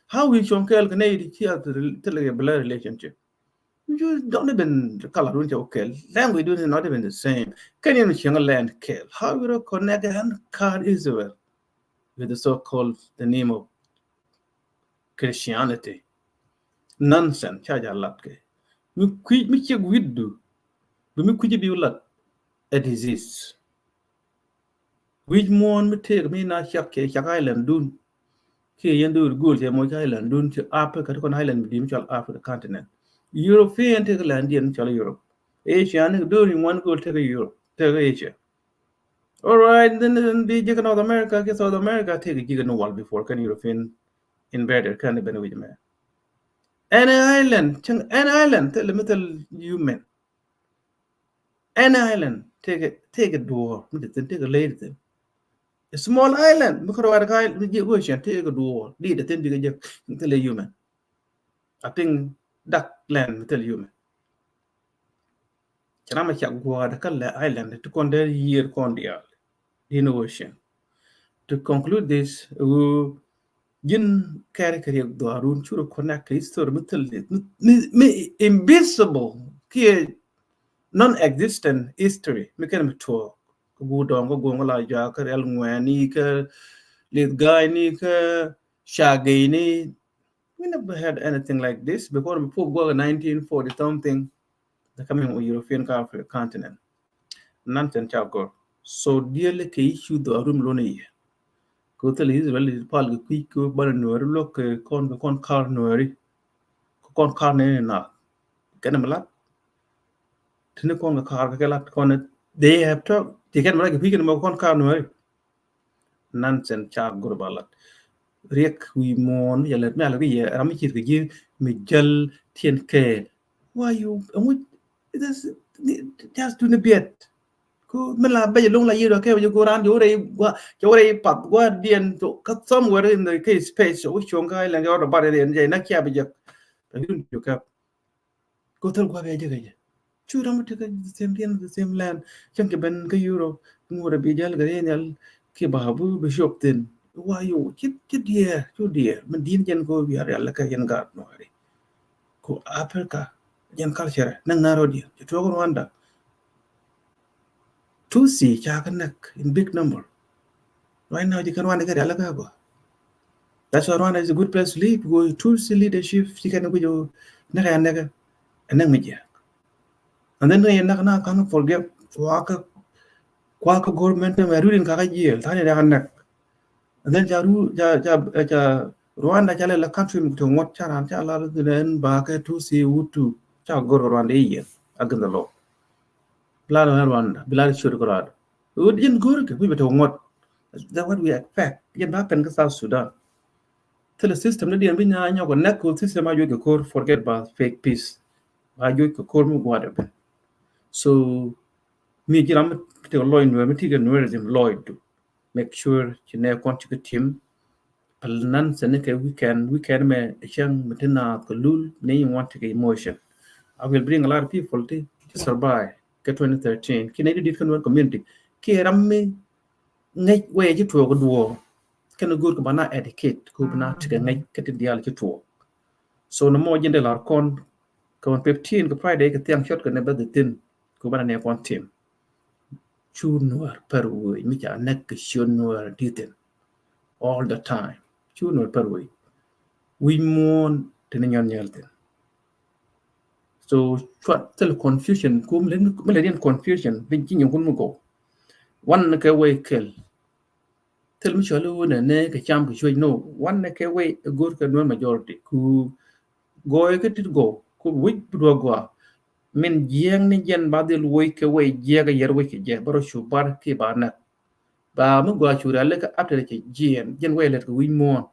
How we cuɔ̱ŋ kɛɛl kɛ nɛy ti ci a thilɛ kɛ blood relationship. You don't even, color dun cɛ wä kɛɛl. Language dun is not even the same. Kɛn yɛn cieŋ land kɛɛl. How you connect and call Israel with the so-called, the name of Christianity? Nonsense, ca ja lat kɛ. Mi kui̱, mi ciek wi̱cdu, bi mi kui̱ bi lat a disease. Wi̱c muɔ̱ɔ̱n mi tëëk mi na ciak kɛ ciak island dun. Kiɛ yɛn dho̱r go̱o̱l cɛ moc island dun ci Africa, ti kɔn island mi di̱i̱t mi cɔal Africa continent. European tëëk land diɛn mi cɔal Europe. Asia ni dho̱r ni ŋuan go̱o̱l tëëk Europe, tëëk Asia. All right, then, then bi ji̱ kɛ North America, kiɛ South America, tëëk ji̱ kɛ ni wal before kɛn European invader kɛn ben wi̱c mɛ. Any island, cieŋ any island, thil mi thil human. Any island, tëëkɛ, tëëkɛ duɔ̱ɔ̱r mi te thi̱n, tëëkɛ ley te thi̱n. A small island mi kɛ rɔɔd kä mi ji̱ ocean, tëëkɛ duɔ̱ɔ̱r di te thi̱n, bikɛ jek thilɛ human. I think dak land mi thilɛ human. Cɛ ram a cak gua̱a̱dɛ kä lɛ island ti kɔn dee yiër kɔn diaal in ocean. To conclude this, ɣöö ji̱n kɛɛr kɛ riɛk dhuaarun, cu rɔ connect kɛ history mi thil, mi, mi, mi invisible, kiɛ non-existent history mi kɛn mi tuɔɔk. Kä guur dɔɔŋ, kä guur, kä la jɔak, kä rial ŋuɛɛni, kä lith ga̱a̱yni, kä cageyni. We never had anything like this because before gua̱a̱k nineteen forty something, the coming of European kä Africa continent. Nonsense ca gɔr. So diɛl kɛ issue dhuaarun lon i̱ yɛ. Kɛ thil Israel pal kɛ kui̱ kɛ banɛ Nuɛri luɔk kɛ kɔn, kɛ kɔn kar Nuɛri. Kɛ kɔn kar ni na. Kɛn mi lat. Tini kɔn kɛ kar kɛ lat kɔn, they have talk. Ti kɛn mi lat kɛ kui̱ kɛn mɛ kɔn kar Nuɛri. Nonsense ca gɔr ba lat. Riɛk wi̱i̱ muɔ̱ɔ̱n, yɛ lɛt mi a lɛ wi̱i̱ yɛ ram mi cir kɛ ji̱ mi jäl tiɛn kɛɛl. Why you, ɛŋu, just do ni biɛt. Ku mi la bɛc loŋ la yiëë dɔ kɛ wä jɛ go̱o̱r an jɛ wä rɛy gua, jɛ wä rɛy path gua diɛn to kä somewhere in the case space wä cuɔ̱ŋ kä island jɛ wä dɔ bar in jɛ na kia bi jɛ. Bɛ yun ju kap. Ku thil gua bɛ jɛ kɛ jɛ. Cu ram mi tekɛ the same diɛn, the same land. Cɛn kɛ ben kä Europe, ŋuɔrɛ bi jal kɛ riɛn yal ki ba bu bi shop thin. Wa yo, ci, ci diɛ, cu diɛ. Min din jɛn ko bi ar yal kɛ jɛn gaat Nuɛri. Ku Africa, jɛn culture, näk na rɔ diɛ. Ci tuɔk Rwanda. Tutsi ca kɛ näk in big number. Right now, ji̱ kɛn Rwanda kɛ rial kä gua. That's why Rwanda is a good place to live, because Tutsi leadership, ci kɛn guic näk ya näk, ɛ näk mi jiak. And then ni näk na kan forgive, kuakä, kuakä government mɛ rudin kaka jiɛl, tani da näk. And then ca ru, ca, ca, ca Rwanda ca lɛ la country mi to ŋuɔt ca ran ca la ru den ba kɛ Tutsi Hutu, ca gor Rwanda iɛ against the law. Bi la Rwanda, bi la ri ciöt kɛ Rwanda. Wut jin go̱o̱r kɛ, wi̱c bɛ tɔk ŋuɔ̱t. That's what we expect. Jin ba pɛn kä South Sudan. Thilɛ system ni diɛn bi nya nyɔk kɛ näk kɛ system a juɔc kɛ ko̱r, forget about fake peace. A juɔc kɛ ko̱r mi gua̱a̱r dɛ ben. So, mi ji̱ ram mi tekɛ lɔc Nuɛr, mi tekɛ Nuerism lɔc du. Make sure ci nɛ kɔn ci kɛ tim. Pal nan sɛ ni kɛ weekend, weekend mɛ cäŋ mi ti naath kɛ lul ni ŋuan ti kɛ emotion. I will bring a lot of people ti, ti survive kɛ twenty thirteen. Ki nɛ di dit kɛ Nuer community. Ki ram mi ŋäc wee ci tuɔɔk duɔɔr. kɛn go̱o̱r kɛ ba na educate, kɛ ba na tekɛ ŋäc kɛ tin diaal ci tuɔɔk. So nɔmɔ ji̱n dee lar kɔn kɛ ɣöö fifteen kɛ Friday kɛ thiaŋ ciöt kɛ ni bɛ dhi thi̱n kɛ ba na nɛ kɔn tim. Cu Nuäär pär wec mi ca näk kɛ ciöt Nuäär di̱thin all the time. Cu Nuäär pär wec. Wi̱c muɔ̱ɔ̱n ti ni nyɔn nyɛl thin. So cua thil confusion kum mi lɛ diɛn confusion bi ji̱ nyɔŋ kun mi gɔw. Wan ni kɛ wec kɛl. Thil mi cɔal i̱ wunɛ nɛ kɛ cam kɛ cuec, no. Wan ni kɛ wec ɛ go̱r kɛ Nuäär majority ku gɔɔy kä tit gɔw ku wi̱c bi duɔ̱k gɔaa. Min jiɛɛŋ ni jɛn ba dhil woc kɛ wec jiɛɛk a yɛr wec kɛ jɛ bä rɔ cu bar ki ba näk. Ba mi gɔaa cu rialikä after cɛ jiɛɛn jɛn wec lät kɛ wi̱c muɔ̱ɔ̱n.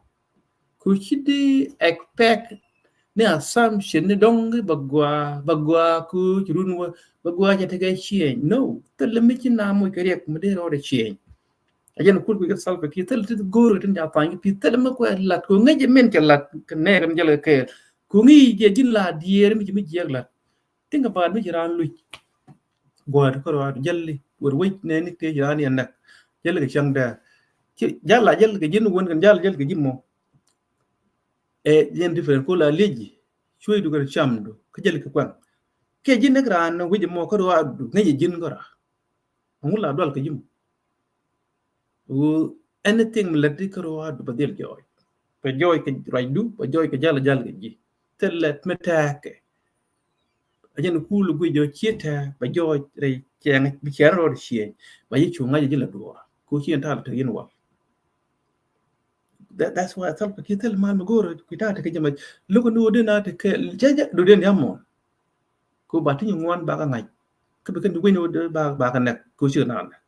Ku ci di expect ni assumption ni dɔ̱ŋ ba gɔaa, ba gɔaa ku ci run wä, ba gɔaa cɛ tekɛ change. No, thil mi ci na moc kɛ riɛk mi dee rɔɔdɛ change. A jɛn kul kui̱ kɛ Salva Kiir, thil ti go̱o̱r kɛ tin ca thany kɛ pi̱, thil mi kuɛ lat ku ŋäc min cɛ lat kɛ nɛɛk mi jɛl kɛ kɛɛl. Ku ŋi̱i̱c jɛ ji̱n la diɛɛr mi ci mi jiɛk lat. Think about mi ci raan luc. Gua̱a̱t kärɔa jälli wër wec nɛ ni tëë ci raan yɛn näk. Jälli kɛ cäŋ dɛɛ. Ci jal la jälli kɛ ji̱n wän kɛn jal jälli kɛ ji̱n mɔ. Ɛ yɛn different ku la liec ji̱. Cuecdu kɛn camdu kä jälli kɛ kuɛŋ. Kɛ ji̱n näk raan wec mɔ kärɔa du ŋäc ji̱n kärɔa. Ŋu la dual kɛ ji̱ mɔ. Wu anything mi lät di kärɔa du ba dhil jɔɔc. Ba jɔɔc kɛ ruacdu, ba jɔɔc kɛ jal jal kɛ ji̱. Thil lät mi tɛɛkɛ. A jɛn kul guic jɔɔc ci tɛɛ ba jɔɔc rɛy cɛɛŋ bi cɛɛn rɔɔd cieŋ. Ba ji̱ cu ŋa̱c ji̱ la duɔɔr. Ku ci ɛn ta̱a̱ la te yɛn wal. That, that's why Salva Kiir thil mal mi go̱o̱r kui̱ ta̱a̱ te kɛ jɛ mɛ. Look ni wä di na te kɛ cɛ jɛ du den yam mɔ. Ku ba ti nyi ŋuan ba ka ŋa̱c. Kä bi kɛn ti winy wä di ba, ba ka näk ku ci na näk.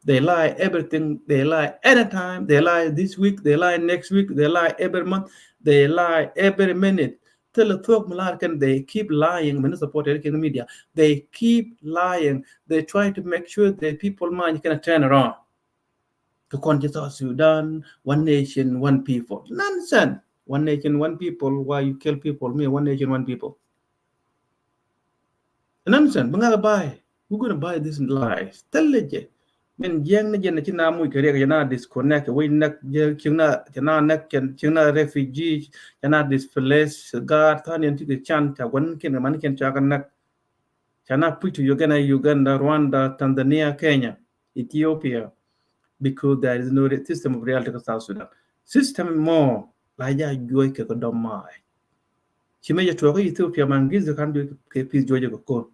They lie everything. They lie anytime. They lie this week. They lie next week. They lie every month. They lie every minute. Thil thuɔ̱k mi lar kɛn, they keep lying. Many supported kɛn media. They keep lying. They try to make sure the people mind kɛn turn around. Kɛ kɔn ci South Sudan, one nation, one people. Nonsense. One nation, one people. Why you kill people? Me, one nation, one people. Nonsense. Bi ŋa̱ kɛ buy. Who gonna buy this lies? Thil lɛ jɛ. Min jiɛŋ ni jɛ na ci na muc kɛ riɛk jɛ na disconnect. Wec näk jɛ ci na, ci na näk kɛn, ci na refugee, ci na displaced. Gaat than yɛn ti kɛ can ca guan kɛn kɛ man kɛn ca kɛ näk. Ca na puc to Uganda, Uganda, Rwanda, Tanzania, Kenya, Ethiopia, because there is no re-, system of reality in South Sudan. System mɔ la ja juɔc kɛ kɛ dɔm mac. Ci mɛ jɛ tuɔk kä Ethiopia, Mengistu kan juɔc kɛ peace, juɔc kɛ kor.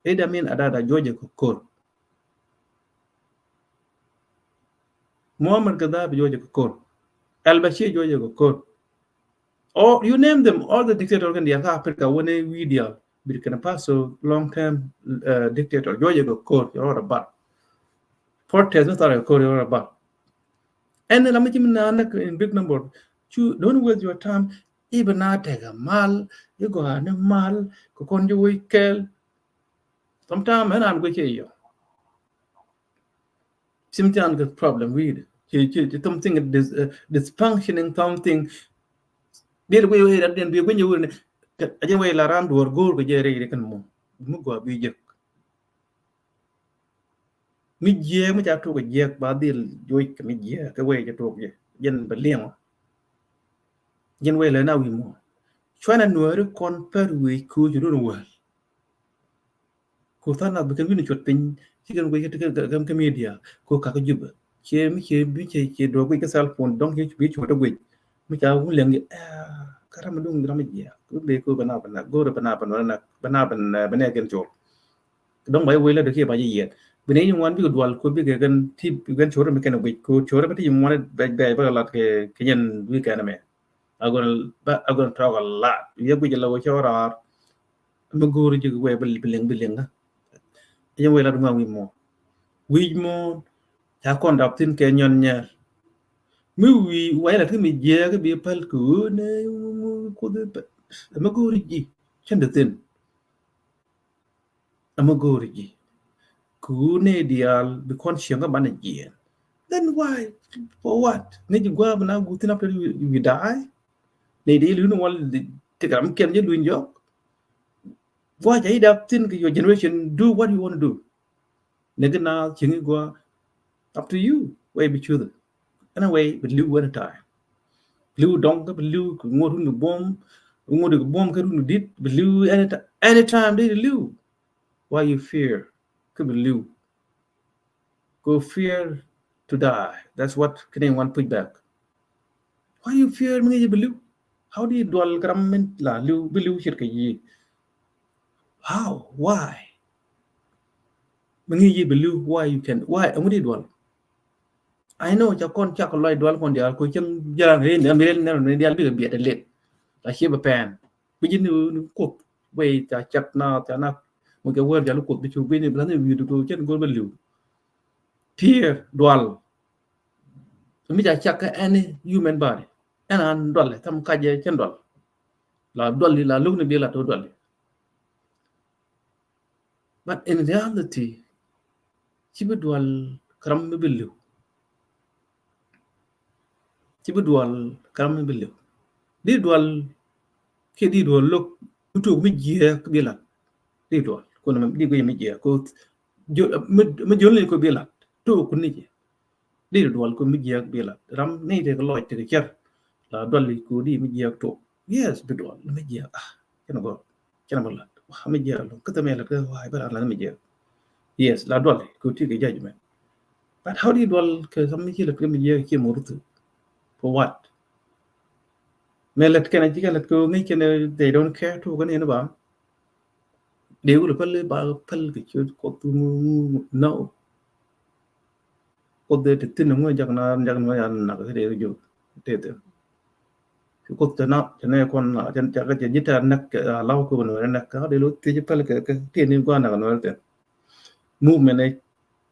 Idi Amin Dada juɔc kɛ kor. Muammar Gaddafi juɔc kɛ kor. Al Bashir juɔc kɛ kor. Or you name them, all the dictator kɛn diaal kä Africa, wani wi̱i̱ diaal. Burkina Faso, long term, uh, dictator, juɔc kɛ kor, rɔɔdɛ bar. Protest ni thar kɛ kor, rɔɔdɛ bar. Ɛn la mi ci mi na näk in big number. Cu, don't waste your time. I̱ bi na tekɛ mal, i̱ gɔaa ni mal, kɛ kɔn ji̱ wec kɛl. Sometimes ɛn an guic i̱ yɔ. Sometimes kɛ problem wi̱i̱dɛ. Ci, ci, ci something dis-, uh, dysfunctioning something. Bil guic wec rat den bi guic wec ni. A jɛn wec la ran duɔr go̱o̱r kɛ jɛ rɛy ri kɛn mɔ. Mi gɔaa bi jek. Mi jiɛk mi ca tuk jiɛk ba dhil juɔc kɛ mi jiɛk kɛ wec ca tuk jɛ. Jɛn bɛ liɛŋ. Jɛn wec lɛ na wi̱i̱ mɔ. Cuanɛ Nuääri kɔn pär wi̱i̱ kuuc run wäl. Ku than na bi kɛn wi̱n cuɔt piny ci kɛn guic kä, kä, kä, kä media ku kakä Jubɛ. Ciɛ mi ciɛ mi ciɛ ciɛ duɔk guic kä cell phone dɔ̱ŋ ci bi cuɔt guic. Mi ca wun liɛŋ ji, ah, kä ram duŋ ram jiɛ. Ku be ku bɛ na bɛ na go̱rɛ bɛ na bɛ na bɛ na bɛ na bɛ na kɛn cuɔt. Dɔ̱ŋ ba i̱ wec lät kiɛ ba ji̱ yiɛt. Bi ni yi ŋuan bikɛ dual ku bikɛ kɛn ti kɛn cuɔt mi kɛn guic ku cuɔt mi ti yi ŋuan bɛ bɛ bɛ lat kɛ kɛ nyɛn weekend mɛ. I'm gonna, I'm gonna talk a lot. Yɛ guic la wä cɛ wä raar. Mi go̱o̱r ji̱ wee bi liŋ bi liŋ kä. Yɛ wee la duŋa wi̱i̱ mɔ. Wi̱i̱ mɔ ca kɔn dap thi̱n kɛ nyɔn nyɛr. Mi wi̱i̱ wee la thi̱n mi jiɛɛk bi päl kɛ ɣöö nɛ kuoth. Mi go̱o̱r ji̱ cɛn dee thi̱n. Ɛmɛ go̱o̱ri ji̱. Ku nɛ diaal bi kɔn cieŋ kä banɛ jiɛɛn. Then why? For what? Ni ji̱ gua̱a̱ bi na guth in after you, you die? Ni di luny wal ti karam kiɛn ji̱ luny jɔk. Gua̱a̱ ca yi dap thin kɛ your generation, do what you want to do. Ni gi na cieŋ i gua̱a̱, up to you. Why bi cuth? Anyway, bi li̱w anytime. Li̱w dɔŋ kä bi li̱w, kɛ ŋot run kɛ buɔ̱m, ŋot kɛ buɔ̱m kä run kɛ di̱t, bi li̱w anytime. Anytime dee li̱w. Why you fear kä bi li̱w? Kɛ fear to die. That's what kɛn in one push back. Why you fear mi ŋi̱i̱c bi li̱w? How do you dual kɛ ram min la li̱w, bi li̱w ce̱tkɛ yi̱? How? Why? Mi ŋi̱i̱c bi li̱w, why you can, why? Ɛŋu di dual? I know ca kɔn cak lɔc dual kɔn diaal, ko cieŋ jalan rin, mi rin nɛn ni diaal bikɛ biɛt ɛ lek. La cie bɛ pɛn. Bi ji̱n ni, ni Kuoth. Wei ca cak na, ca na. Mɛ kɛ wɛr jal Kuoth bi cu bi ni, bi la ni wi̱i̱ du ko cɛn go̱r bɛ li̱w. Fear, dual. Mi ca cak kä any human body. Ɛn an dual, tham kacɛ cɛn dual. La dual, la luk ni bi la to dual. But in reality, ci bi dual kɛ ram mi bi li̱w. Ci bi dual kɛ ram mi bi li̱w. Di dual kiɛ di dual lo̱k mi tok mi jiääk bi lat. Di dual. Kun mi di guiy mi jiääk. Ko mi, mi jol ni ko bi lat. Tok kun ni jiääk. Di dual ko mi jiääk bi lat. Ram ni tekɛ lɔc tekɛ cɛr. La dual ko di mi jiääk tok. Yes, bi dual mi jiääk. Ah, kɛn gɔr. Kɛn bä lat. Wa mi jiääk lɔ. Kä te mi lat kä wa bä lat mi jiääk. Yes, la dual ko ti kɛ judgment. But how do you dual kɛ sam mi ci lat kä mi jiääk ci mur tu? For what? Mi lat kɛn ci kɛ lat ko ngi kɛn, they don't care to kɛn ni ba. Dee wul päl ba päl kɛ ci Kuoth ŋu, ŋu, ŋu, no. Kuoth dee ti thin ŋu jak na, jak na ya nak dee ri jok. Tete. Kuoth tɛ na, tɛ nɛ kɔn na, tɛ, tɛ, tɛ ji̱ tɛ nɛk, ah, law kɛ wun wɛrɛ nɛk, ka dee lo thiec päl kɛ, kɛ, ti ni gua nak wun wɛrɛ tɛ. Movement ni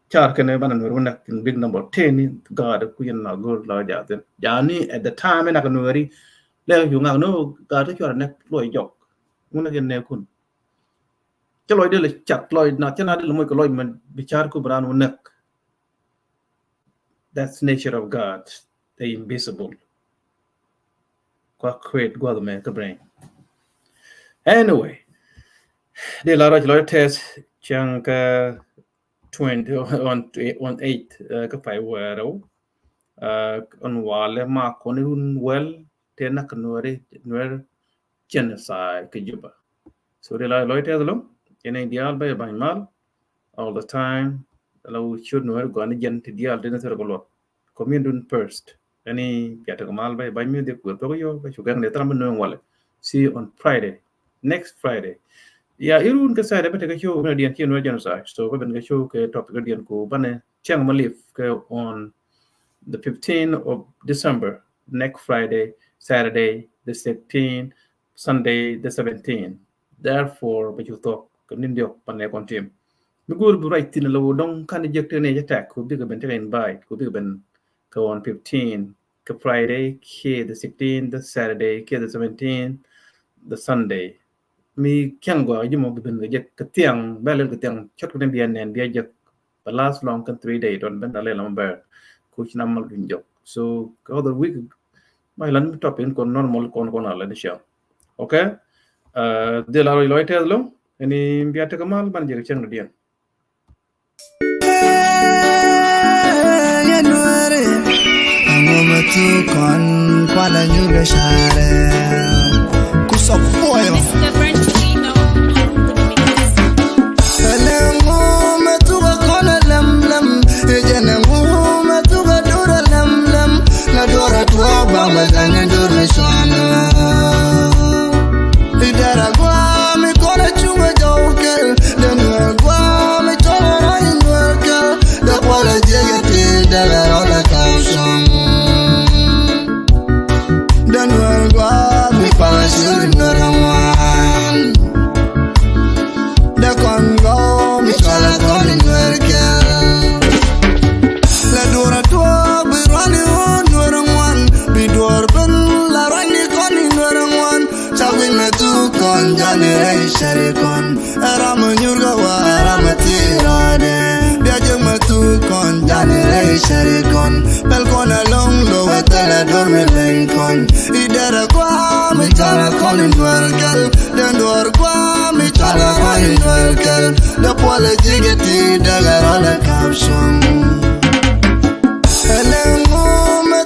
car kɛn banɛ wun wɛrɛ nɛk in big number, ti ni gaat ku yɛn na go̱r la ja thin. Ja ni at the time nak wun wɛrɛ, lɛ ju ngak no, gaat ti cuarɛ nɛk lɔc jɔk. Ŋun nɛk yɛn nɛk kun. Cɛ lɔc dee lɛ cat lɔc na, cɛ na dee lɛ moc kɛ lɔc mɛ bi car ku bi raan wun nɛk. That's nature of God, the invisible. Kua create guath mɛ kä brain. Anyway, dee la ruac lɔc tɛth cäŋ kä twenty, one, one eight, uh, kä pay wɛɛrɛw. Uh, on walɛ ma kɔn run well, tɛ nak nuɛri, nuɛri genocide kä Juba. So dee la lɔc tɛth lɔ, yɛn in diaal bä yɛ bany mal all the time. La wä ciöt nuɛri gɔani jɛn ti diaal dee ni thɛr kɛ luɔt. Community first. Ɛn in piat kɛ mal bä yɛ bany mi dee kuɛ pek yɔ, bä cu gɛŋ dee thɛr mi nuɛn walɛ. See you on Friday. Next Friday. Ya, irun kɛ Saturday bä tekɛ show mi diɛn ci nuɛri genocide. So bä ben kɛ show kɛ topic diɛn ku banɛ cɛŋ ma lip kɛ on the fifteenth of December, next Friday, Saturday the sixteenth, Sunday the seventeenth. Therefore bɛ cu thuɔk kɛ ni̱n diɔk panɛ kɔn tim. Mi go̱o̱r bi ruac thi̱n la wä dɔ̱ŋ kan jek tekɛ ni jɛ tɛk ku bikɛ ben tekɛ invite ku bikɛ ben kɛ on fifteen, kɛ Friday kiɛ the sixteenth, the Saturday kiɛ the seventeenth, the Sunday. Mi kiɛŋ gɔaa ji̱ mɔ bi ben kɛ jek kɛ thiaŋ, bɛ lɛl kɛ thiaŋ, cɔt kɛ ni bia nɛn bia jek. Bɛ last long kɛn three day, dɔn ben a lɛl ama bɛr. Kuc na mal duny jɔk. So kɛ other week, ma ilan mi topic in kɔn normal kɔn kɔn a lɛ ni ciaŋ. Okay? Uh, dee la lɔc lɔc tɛth lo, ɛn in bia tekɛ mal ban jek cɛŋ ni diɛn. Yɛ nuɛri, ɛŋu mɛ thuk kɔn kualɛ nyuur kɛ carɛ. Kusɔ puɔyɔ. Ɛlɛ ŋu mɛ thuk kɔn ɛ lɛm lɛm. Ɛ jɛn ɛŋu mɛ thuk ɛ dur ɛ lɛm lɛm. La dur ɛ tuɔɔk ba mɛ dhɛn ɛ dur mɛ cuanɛ. Idara guam ikɔn a cuŋ a jɔw kɛl. Den wɛl guam ikɔn a rɔy in wɛl kɛl. De kual a jiɛk a ti dɛl a rɔl a kaw cuŋ. Den wɛl guam ikɔn a cuŋ in wɛl a ŋuan. De kɔn guam ikɔn a kɔn in wɛl kɛl. La duɔr a tuɔɔk bi ruan in wɛl a ŋuan. Bi duɔr ben la ruan ikɔn in wɛl a ŋuan. Ca wi̱n mɛ thuk kɔn jani rɛy cari kɔn. Ɛ ram mɛ nyur kɛ wa ɛ ram mɛ thil rɔɔdɛ. Bia jek mɛ thuk kɔn jani rɛy cari kɔn. Pɛl kɔn ɛ lɔŋ lo wɛ thɛlɛ dor mi leny kɔn. Idɛrɛ kua mi cara kɔn in duɛl kɛl. Den duɔr kua mi cara kɔn in duɛl kɛl. Dɛ puɔlɛ jik ɛ ti dɛgɛ rɔlɛ kap cuɔ̱ŋ. Ɛ lɛŋ ŋu mɛ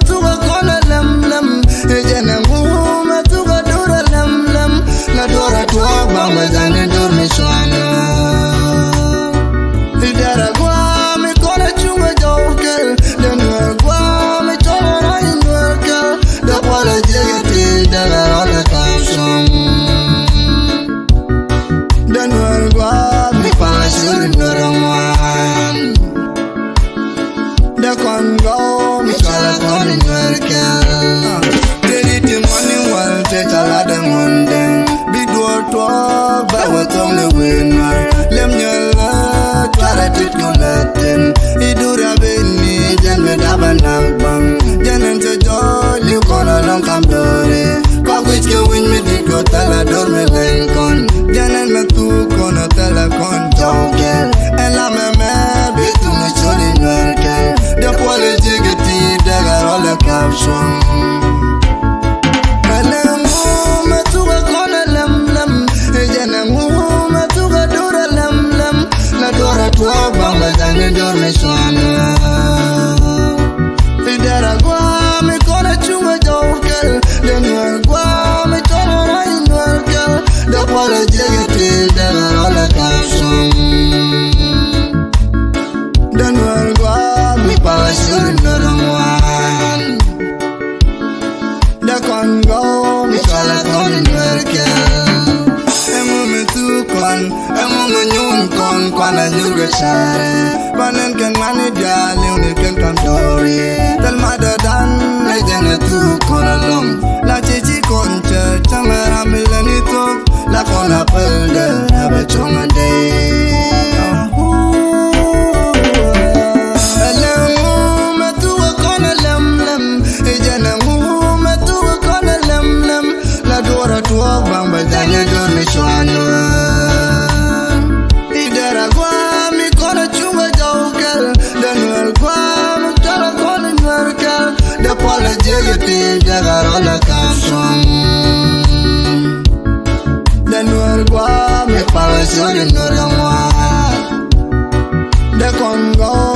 Cala däŋ wundɛŋ bi duɔɔr tuɔɔk bɛ wä thɔŋ ni wëë nuɔr. Lem nyɛ lä cuarɛ tit ku lä thin i̱ duur a ben ni jɛn mi dap a nak baŋ. Jɛn ɛn cɛ jɔɔc li̱w kɔn a lɔŋ kam do̱ri. Kɔk wi̱c kɛ wi̱ny mi dit kɔ thɛl a do̱r mi lɛny kɔn. Jɛn ɛn mi thuk kɔn a thɛl a kɔn jɔw kɛl. Ɛn la mɛmɛ bi thum ni col i̱ nuɛr kɛl. Dee puɔl i̱ ji̱ kɛ ti dee kɛ rɔl ɛ kap cuɔ̱ŋ. Ɛlɛ ŋu mɛ thuk ɛ kɔn ɛ lɛm lɛm. Ɛ jɛn ɛ ŋu mɛ thuk ɛ do̱r ɛ lɛm lɛm. Lɛ do̱r ɛ tuɔɔk baŋ bɛ ja̱ŋ ni do̱r mi cuan. I̱ dɛr a gua̱a̱ mi kɔn a cuŋ a jɔw kɛl. Dee nuɛr gua̱a̱ mi cɔl a rac nuɛr kɛl. Dee puɔl a jiäk i̱ ti dee a rɔl a kap cuŋ. Dee nuɛr gua̱a̱ mi pal a col nuɛr a ŋuan. Dee kɔn gɔw mi cɔl a kɔn nuɛr kɛl. Ɛŋu mi thuk kɔn, ɛŋu mi nyuun kɔn kuan a nyur kɛ carɛ. Banɛn kɛn ŋuan i̱ diaal li̱w ni kɛn kam do̱ri. Thil ma dɔ̱dan ɛ jɛn ɛ thuk kɔn a lɔŋ. La ci ci kɔn cɛ cäŋ ɛ ram mi lɛ ni thuk. La kɔn a päl dee ɛ bɛ cuɔ̱ŋ a dee. Ɛlɛ ŋu mɛ thuk ɛ kɔn ɛ lɛm lɛm. Ɛ jɛn ɛ ŋu mɛ thuk ɛ kɔn ɛ lɛm lɛm. La duɔr a tuɔɔk baŋ bɛ ja̱ny ɛ do̱r mi cuan. I̱ dɛr a gua̱a̱ mi kɔn a cuŋ a jɔw kɛl. Dee nuɛr gua̱a̱ mi cɔl a kɔn a nuɛr kɛl. Dee puɔl a jiäk i̱ ti dee kɛ rɔl a kap cuɔ̱ŋ. Dee nuɛr gua̱a̱ mi pal a col i̱ nuɛr a ŋuan. Dee kɔn gɔw